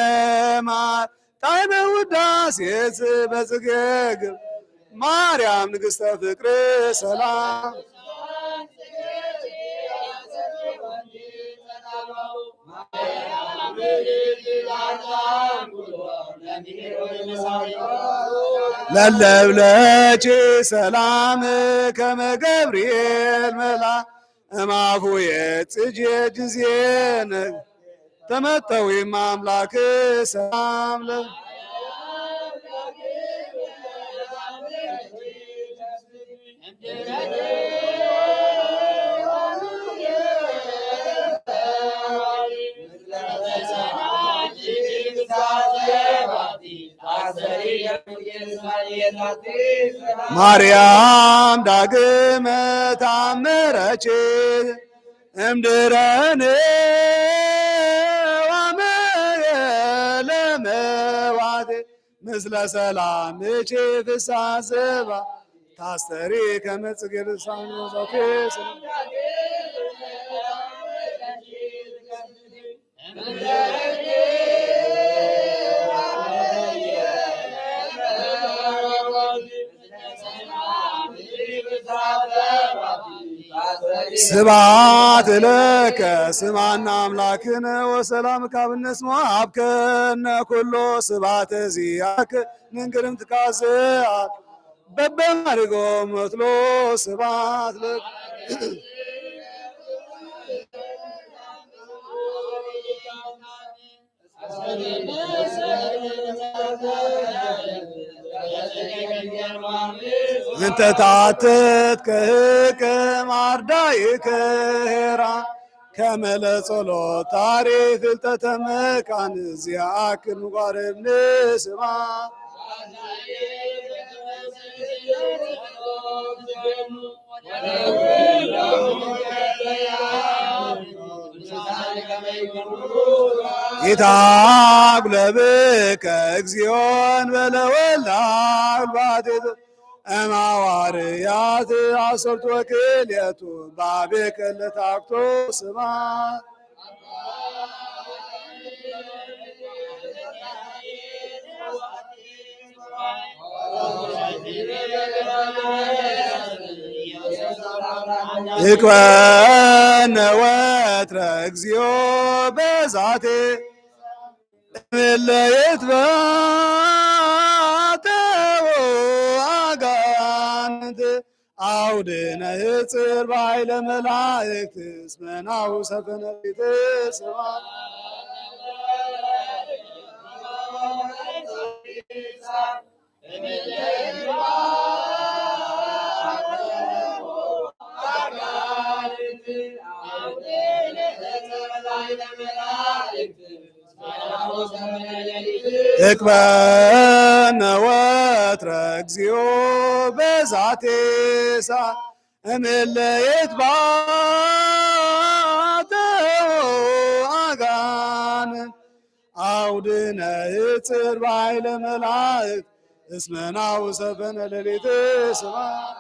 ማር ጣዕመ ውዳሴ በጽጌ ግብ ማርያም ንግሥተ ፍቅር ሰላም። ለለብለኪ ሰላም ከመ ገብርኤል መላ እማፉ የጽጌ ጊዜ ተመጠዊ ማምላክ ሰላም ለ ማርያም ዳግመ ታምረኪ እምድረን ዋመ ለመዋቴ ምስለ ሰላምኪ ፍስሐ ዘባ ታስተሪ ከመ ጽጌ ልሳን ወዛቴ ስብሐት ለከ ስምዐነ አምላክነ ወሰላም ካብነ ስሞ ሀብከነ ኩሎ ስብሐተ ዚአከ ንንግርም ትካዘ በበማርጎ መትሎ ስብሐት ለከ እንተ ታተት ከህቅም አርዳኢከ ኄራ ከመ ለጸሎት ታሪ ፍልጠተ መካን ዚአክን ጓርም ንስማ። ኢታጉለብከ እግዚኦ እንበለ ወልደ አግባቴቱ እምሐዋርያት አሰርቱ ወክልኤቱ ባቤከ ለታክቶ ስማ። ይቅበነ ወትረ እግዚኦ በዛቴ እምለ ይትባተ አውድነ ህጽር ባይለ መላእክት እስመ ናሁ ሰፈነ ሌሊት ስብሐት። እቅበነ ወትረ እግዚኦ በዛቴ ሰዓት እምለ ይትባተው አጋንንት አውድነ ህጽር ባይለ መላእክት እስመ ናሁ ሰፈነ ሌሊት ስብሐት።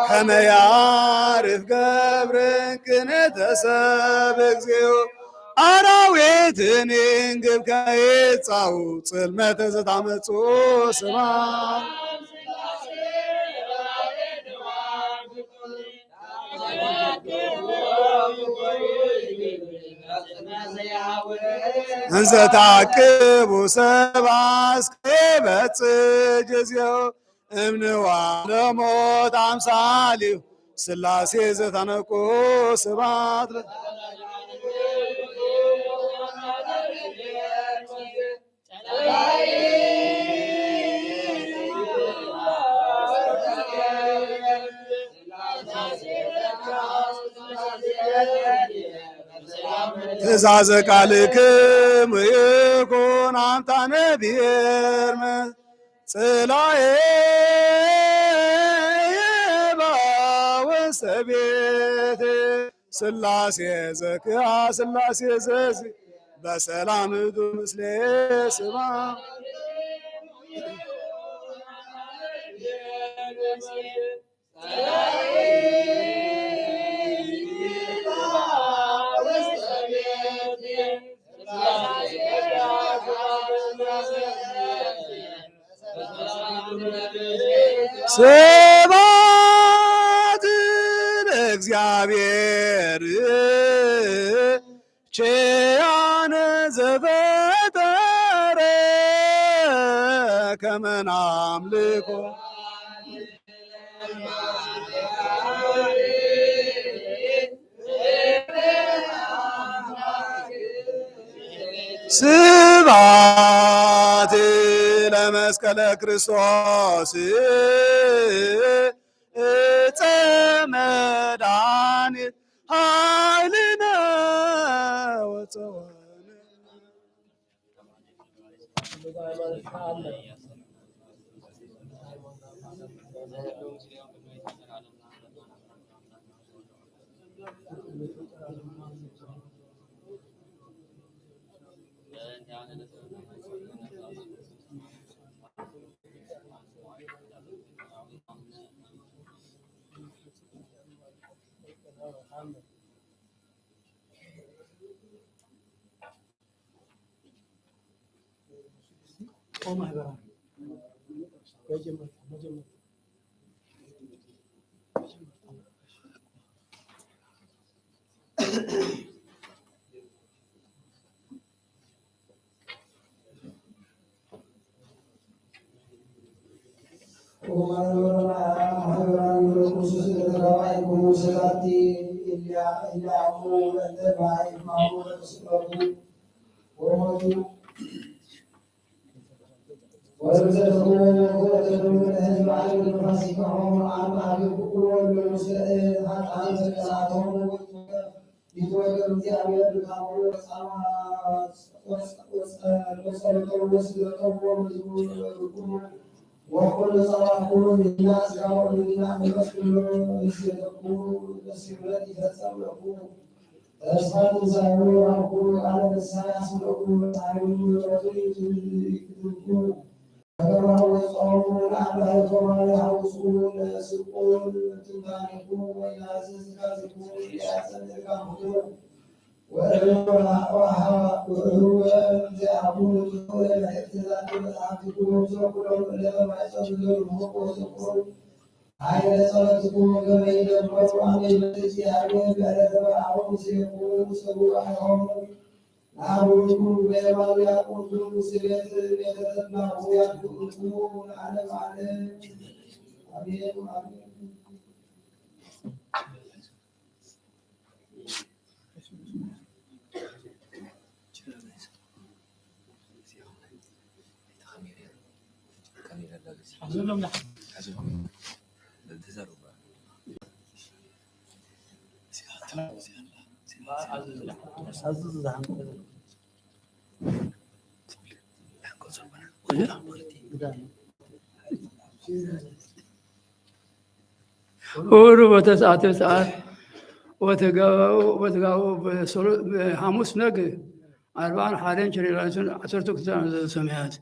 ከመ ያዕርፍ ገብር እንክንተ ሰብ እግዚኦ አራዊት እንግብ ከመ ይጻኡ ጽልመተ ዘታመጽኡ ስብሐት። እንዘ ተአቅቡ ሰብአ እስከ ይበጽሕ ጊዜሁ እምንዋ ለሞት አምሳሊሁ ሥላሴ ዘተነቁ ስብሐት ለ- ትእዛዘ ቃልክሙ ይኩን አምጣነ ብኤርምያስ ጽላኤ ይባ ውስተ ቤቴ ሥላሴ ዘክአ ሥላሴ ዘዚ በሰላም እዱ ምስሌ ስብሐት። ስብሐት ለእግዚአብሔር ኪያነ ዘፈጠረ ከመ ናምልኮ። ስብሐት ለመስቀለ ክርስቶስ ዕፀ መድኃኒት ኃይልነ ወፀወንነ። ተስፋ ትንሳኤሁ ወኩሉ ቃለ ንስሐ ያስምረኩም መጻኢሁ ምሕረቱ ይትብትብኩም። በከማሁ ጾሙ ለአባይኮሙ ይሐውስኩሙ ለስቁል ትንታኔኩም ወኢናዝዝ ትካዝኩም ያጸን ድካምኩም። ወእህወ ወአሃ ወእህወ እንተ አቡኑ ትኩለ ለሕፍዝ ዛቲ መጽሐፍቲኩም ዘኩሎም እለ ማይጸኑ ዘርሁቁ ወዘኩሉ ኃይለ ጸሎትኩም ከመ ይደምሩ አሜን። በእግዚአብሔር በዕለተ በዓሉ ምስሌኩም ወሰብዑ አርሆሙ ለአቡክሙ በየማኑ ያዕቆብ ስሜት ቤተ ተድላሁ ያድርግልኩም ለዓለመ ዓለም። አሜን አሜን። ኡሩብ ወተስዓተ ሰዓት ወተጋባኡ፣ ወተጋባኡ በሶሎ-፣ በሐሙስ ነግ አርባን ሐሬን ችሬ ላልሱን ዐሰርቱ ክታን ዘ-፣ ሰማያት።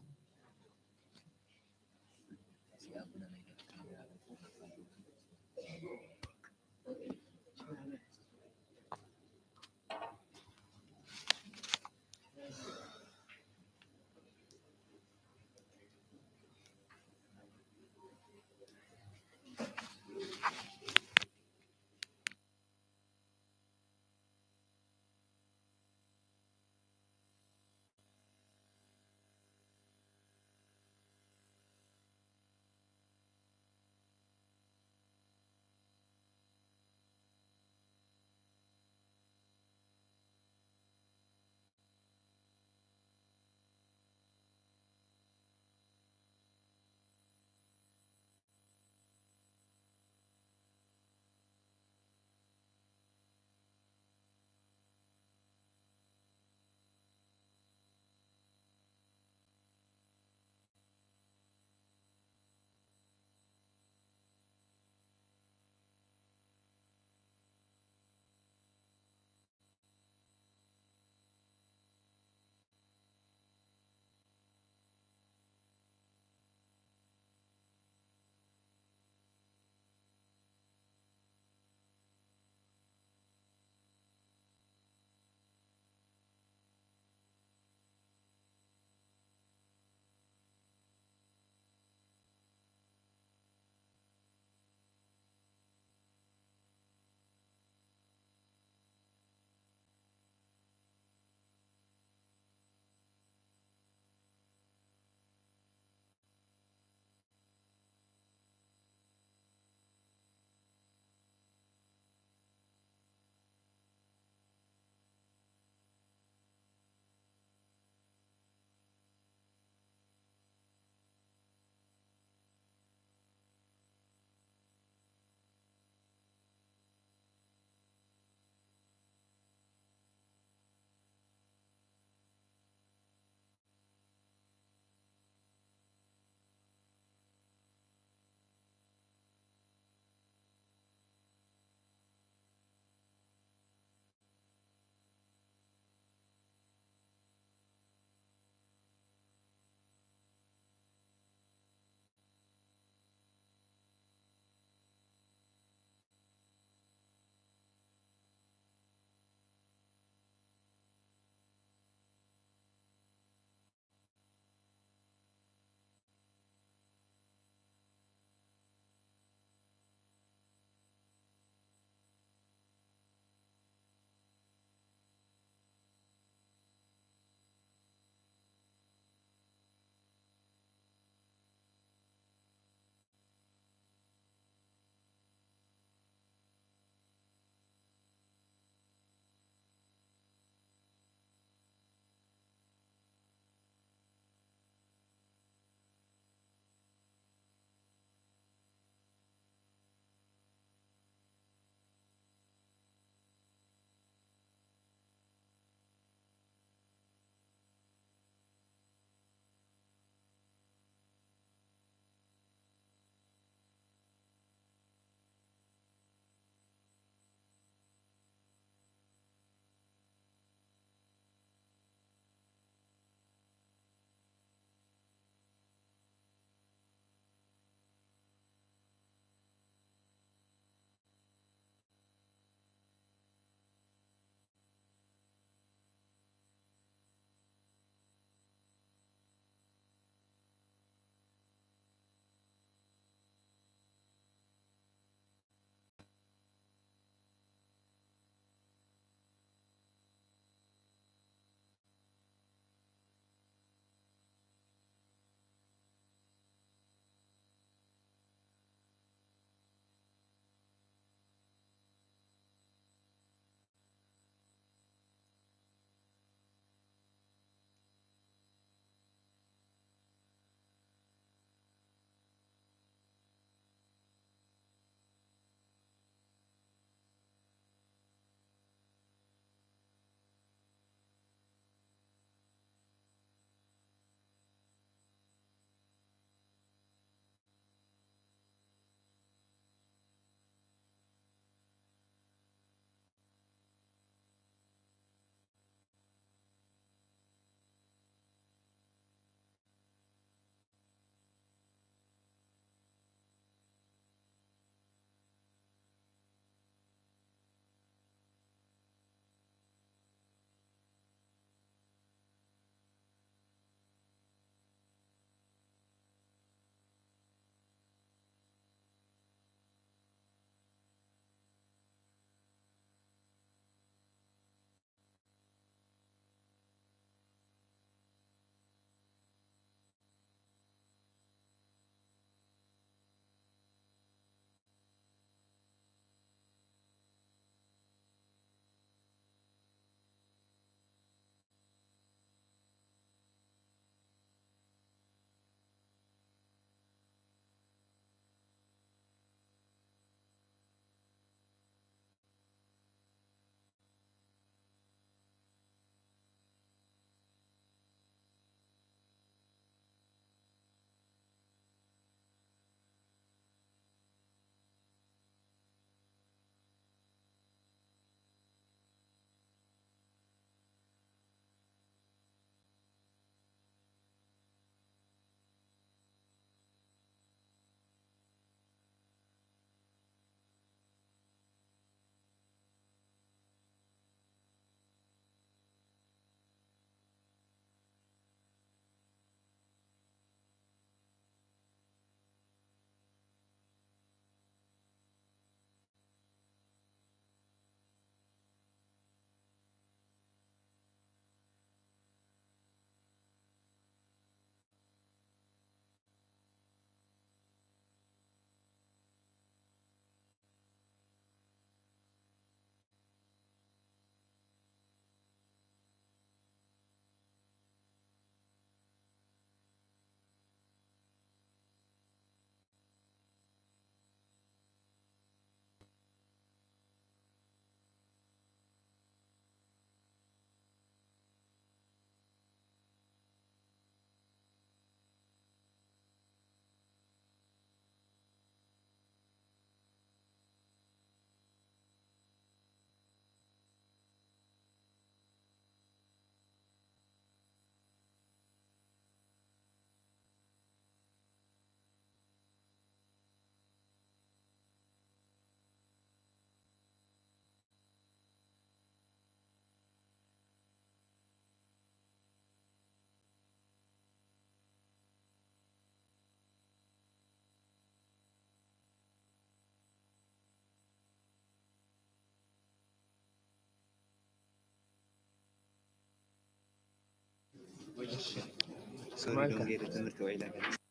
Таман, гьа.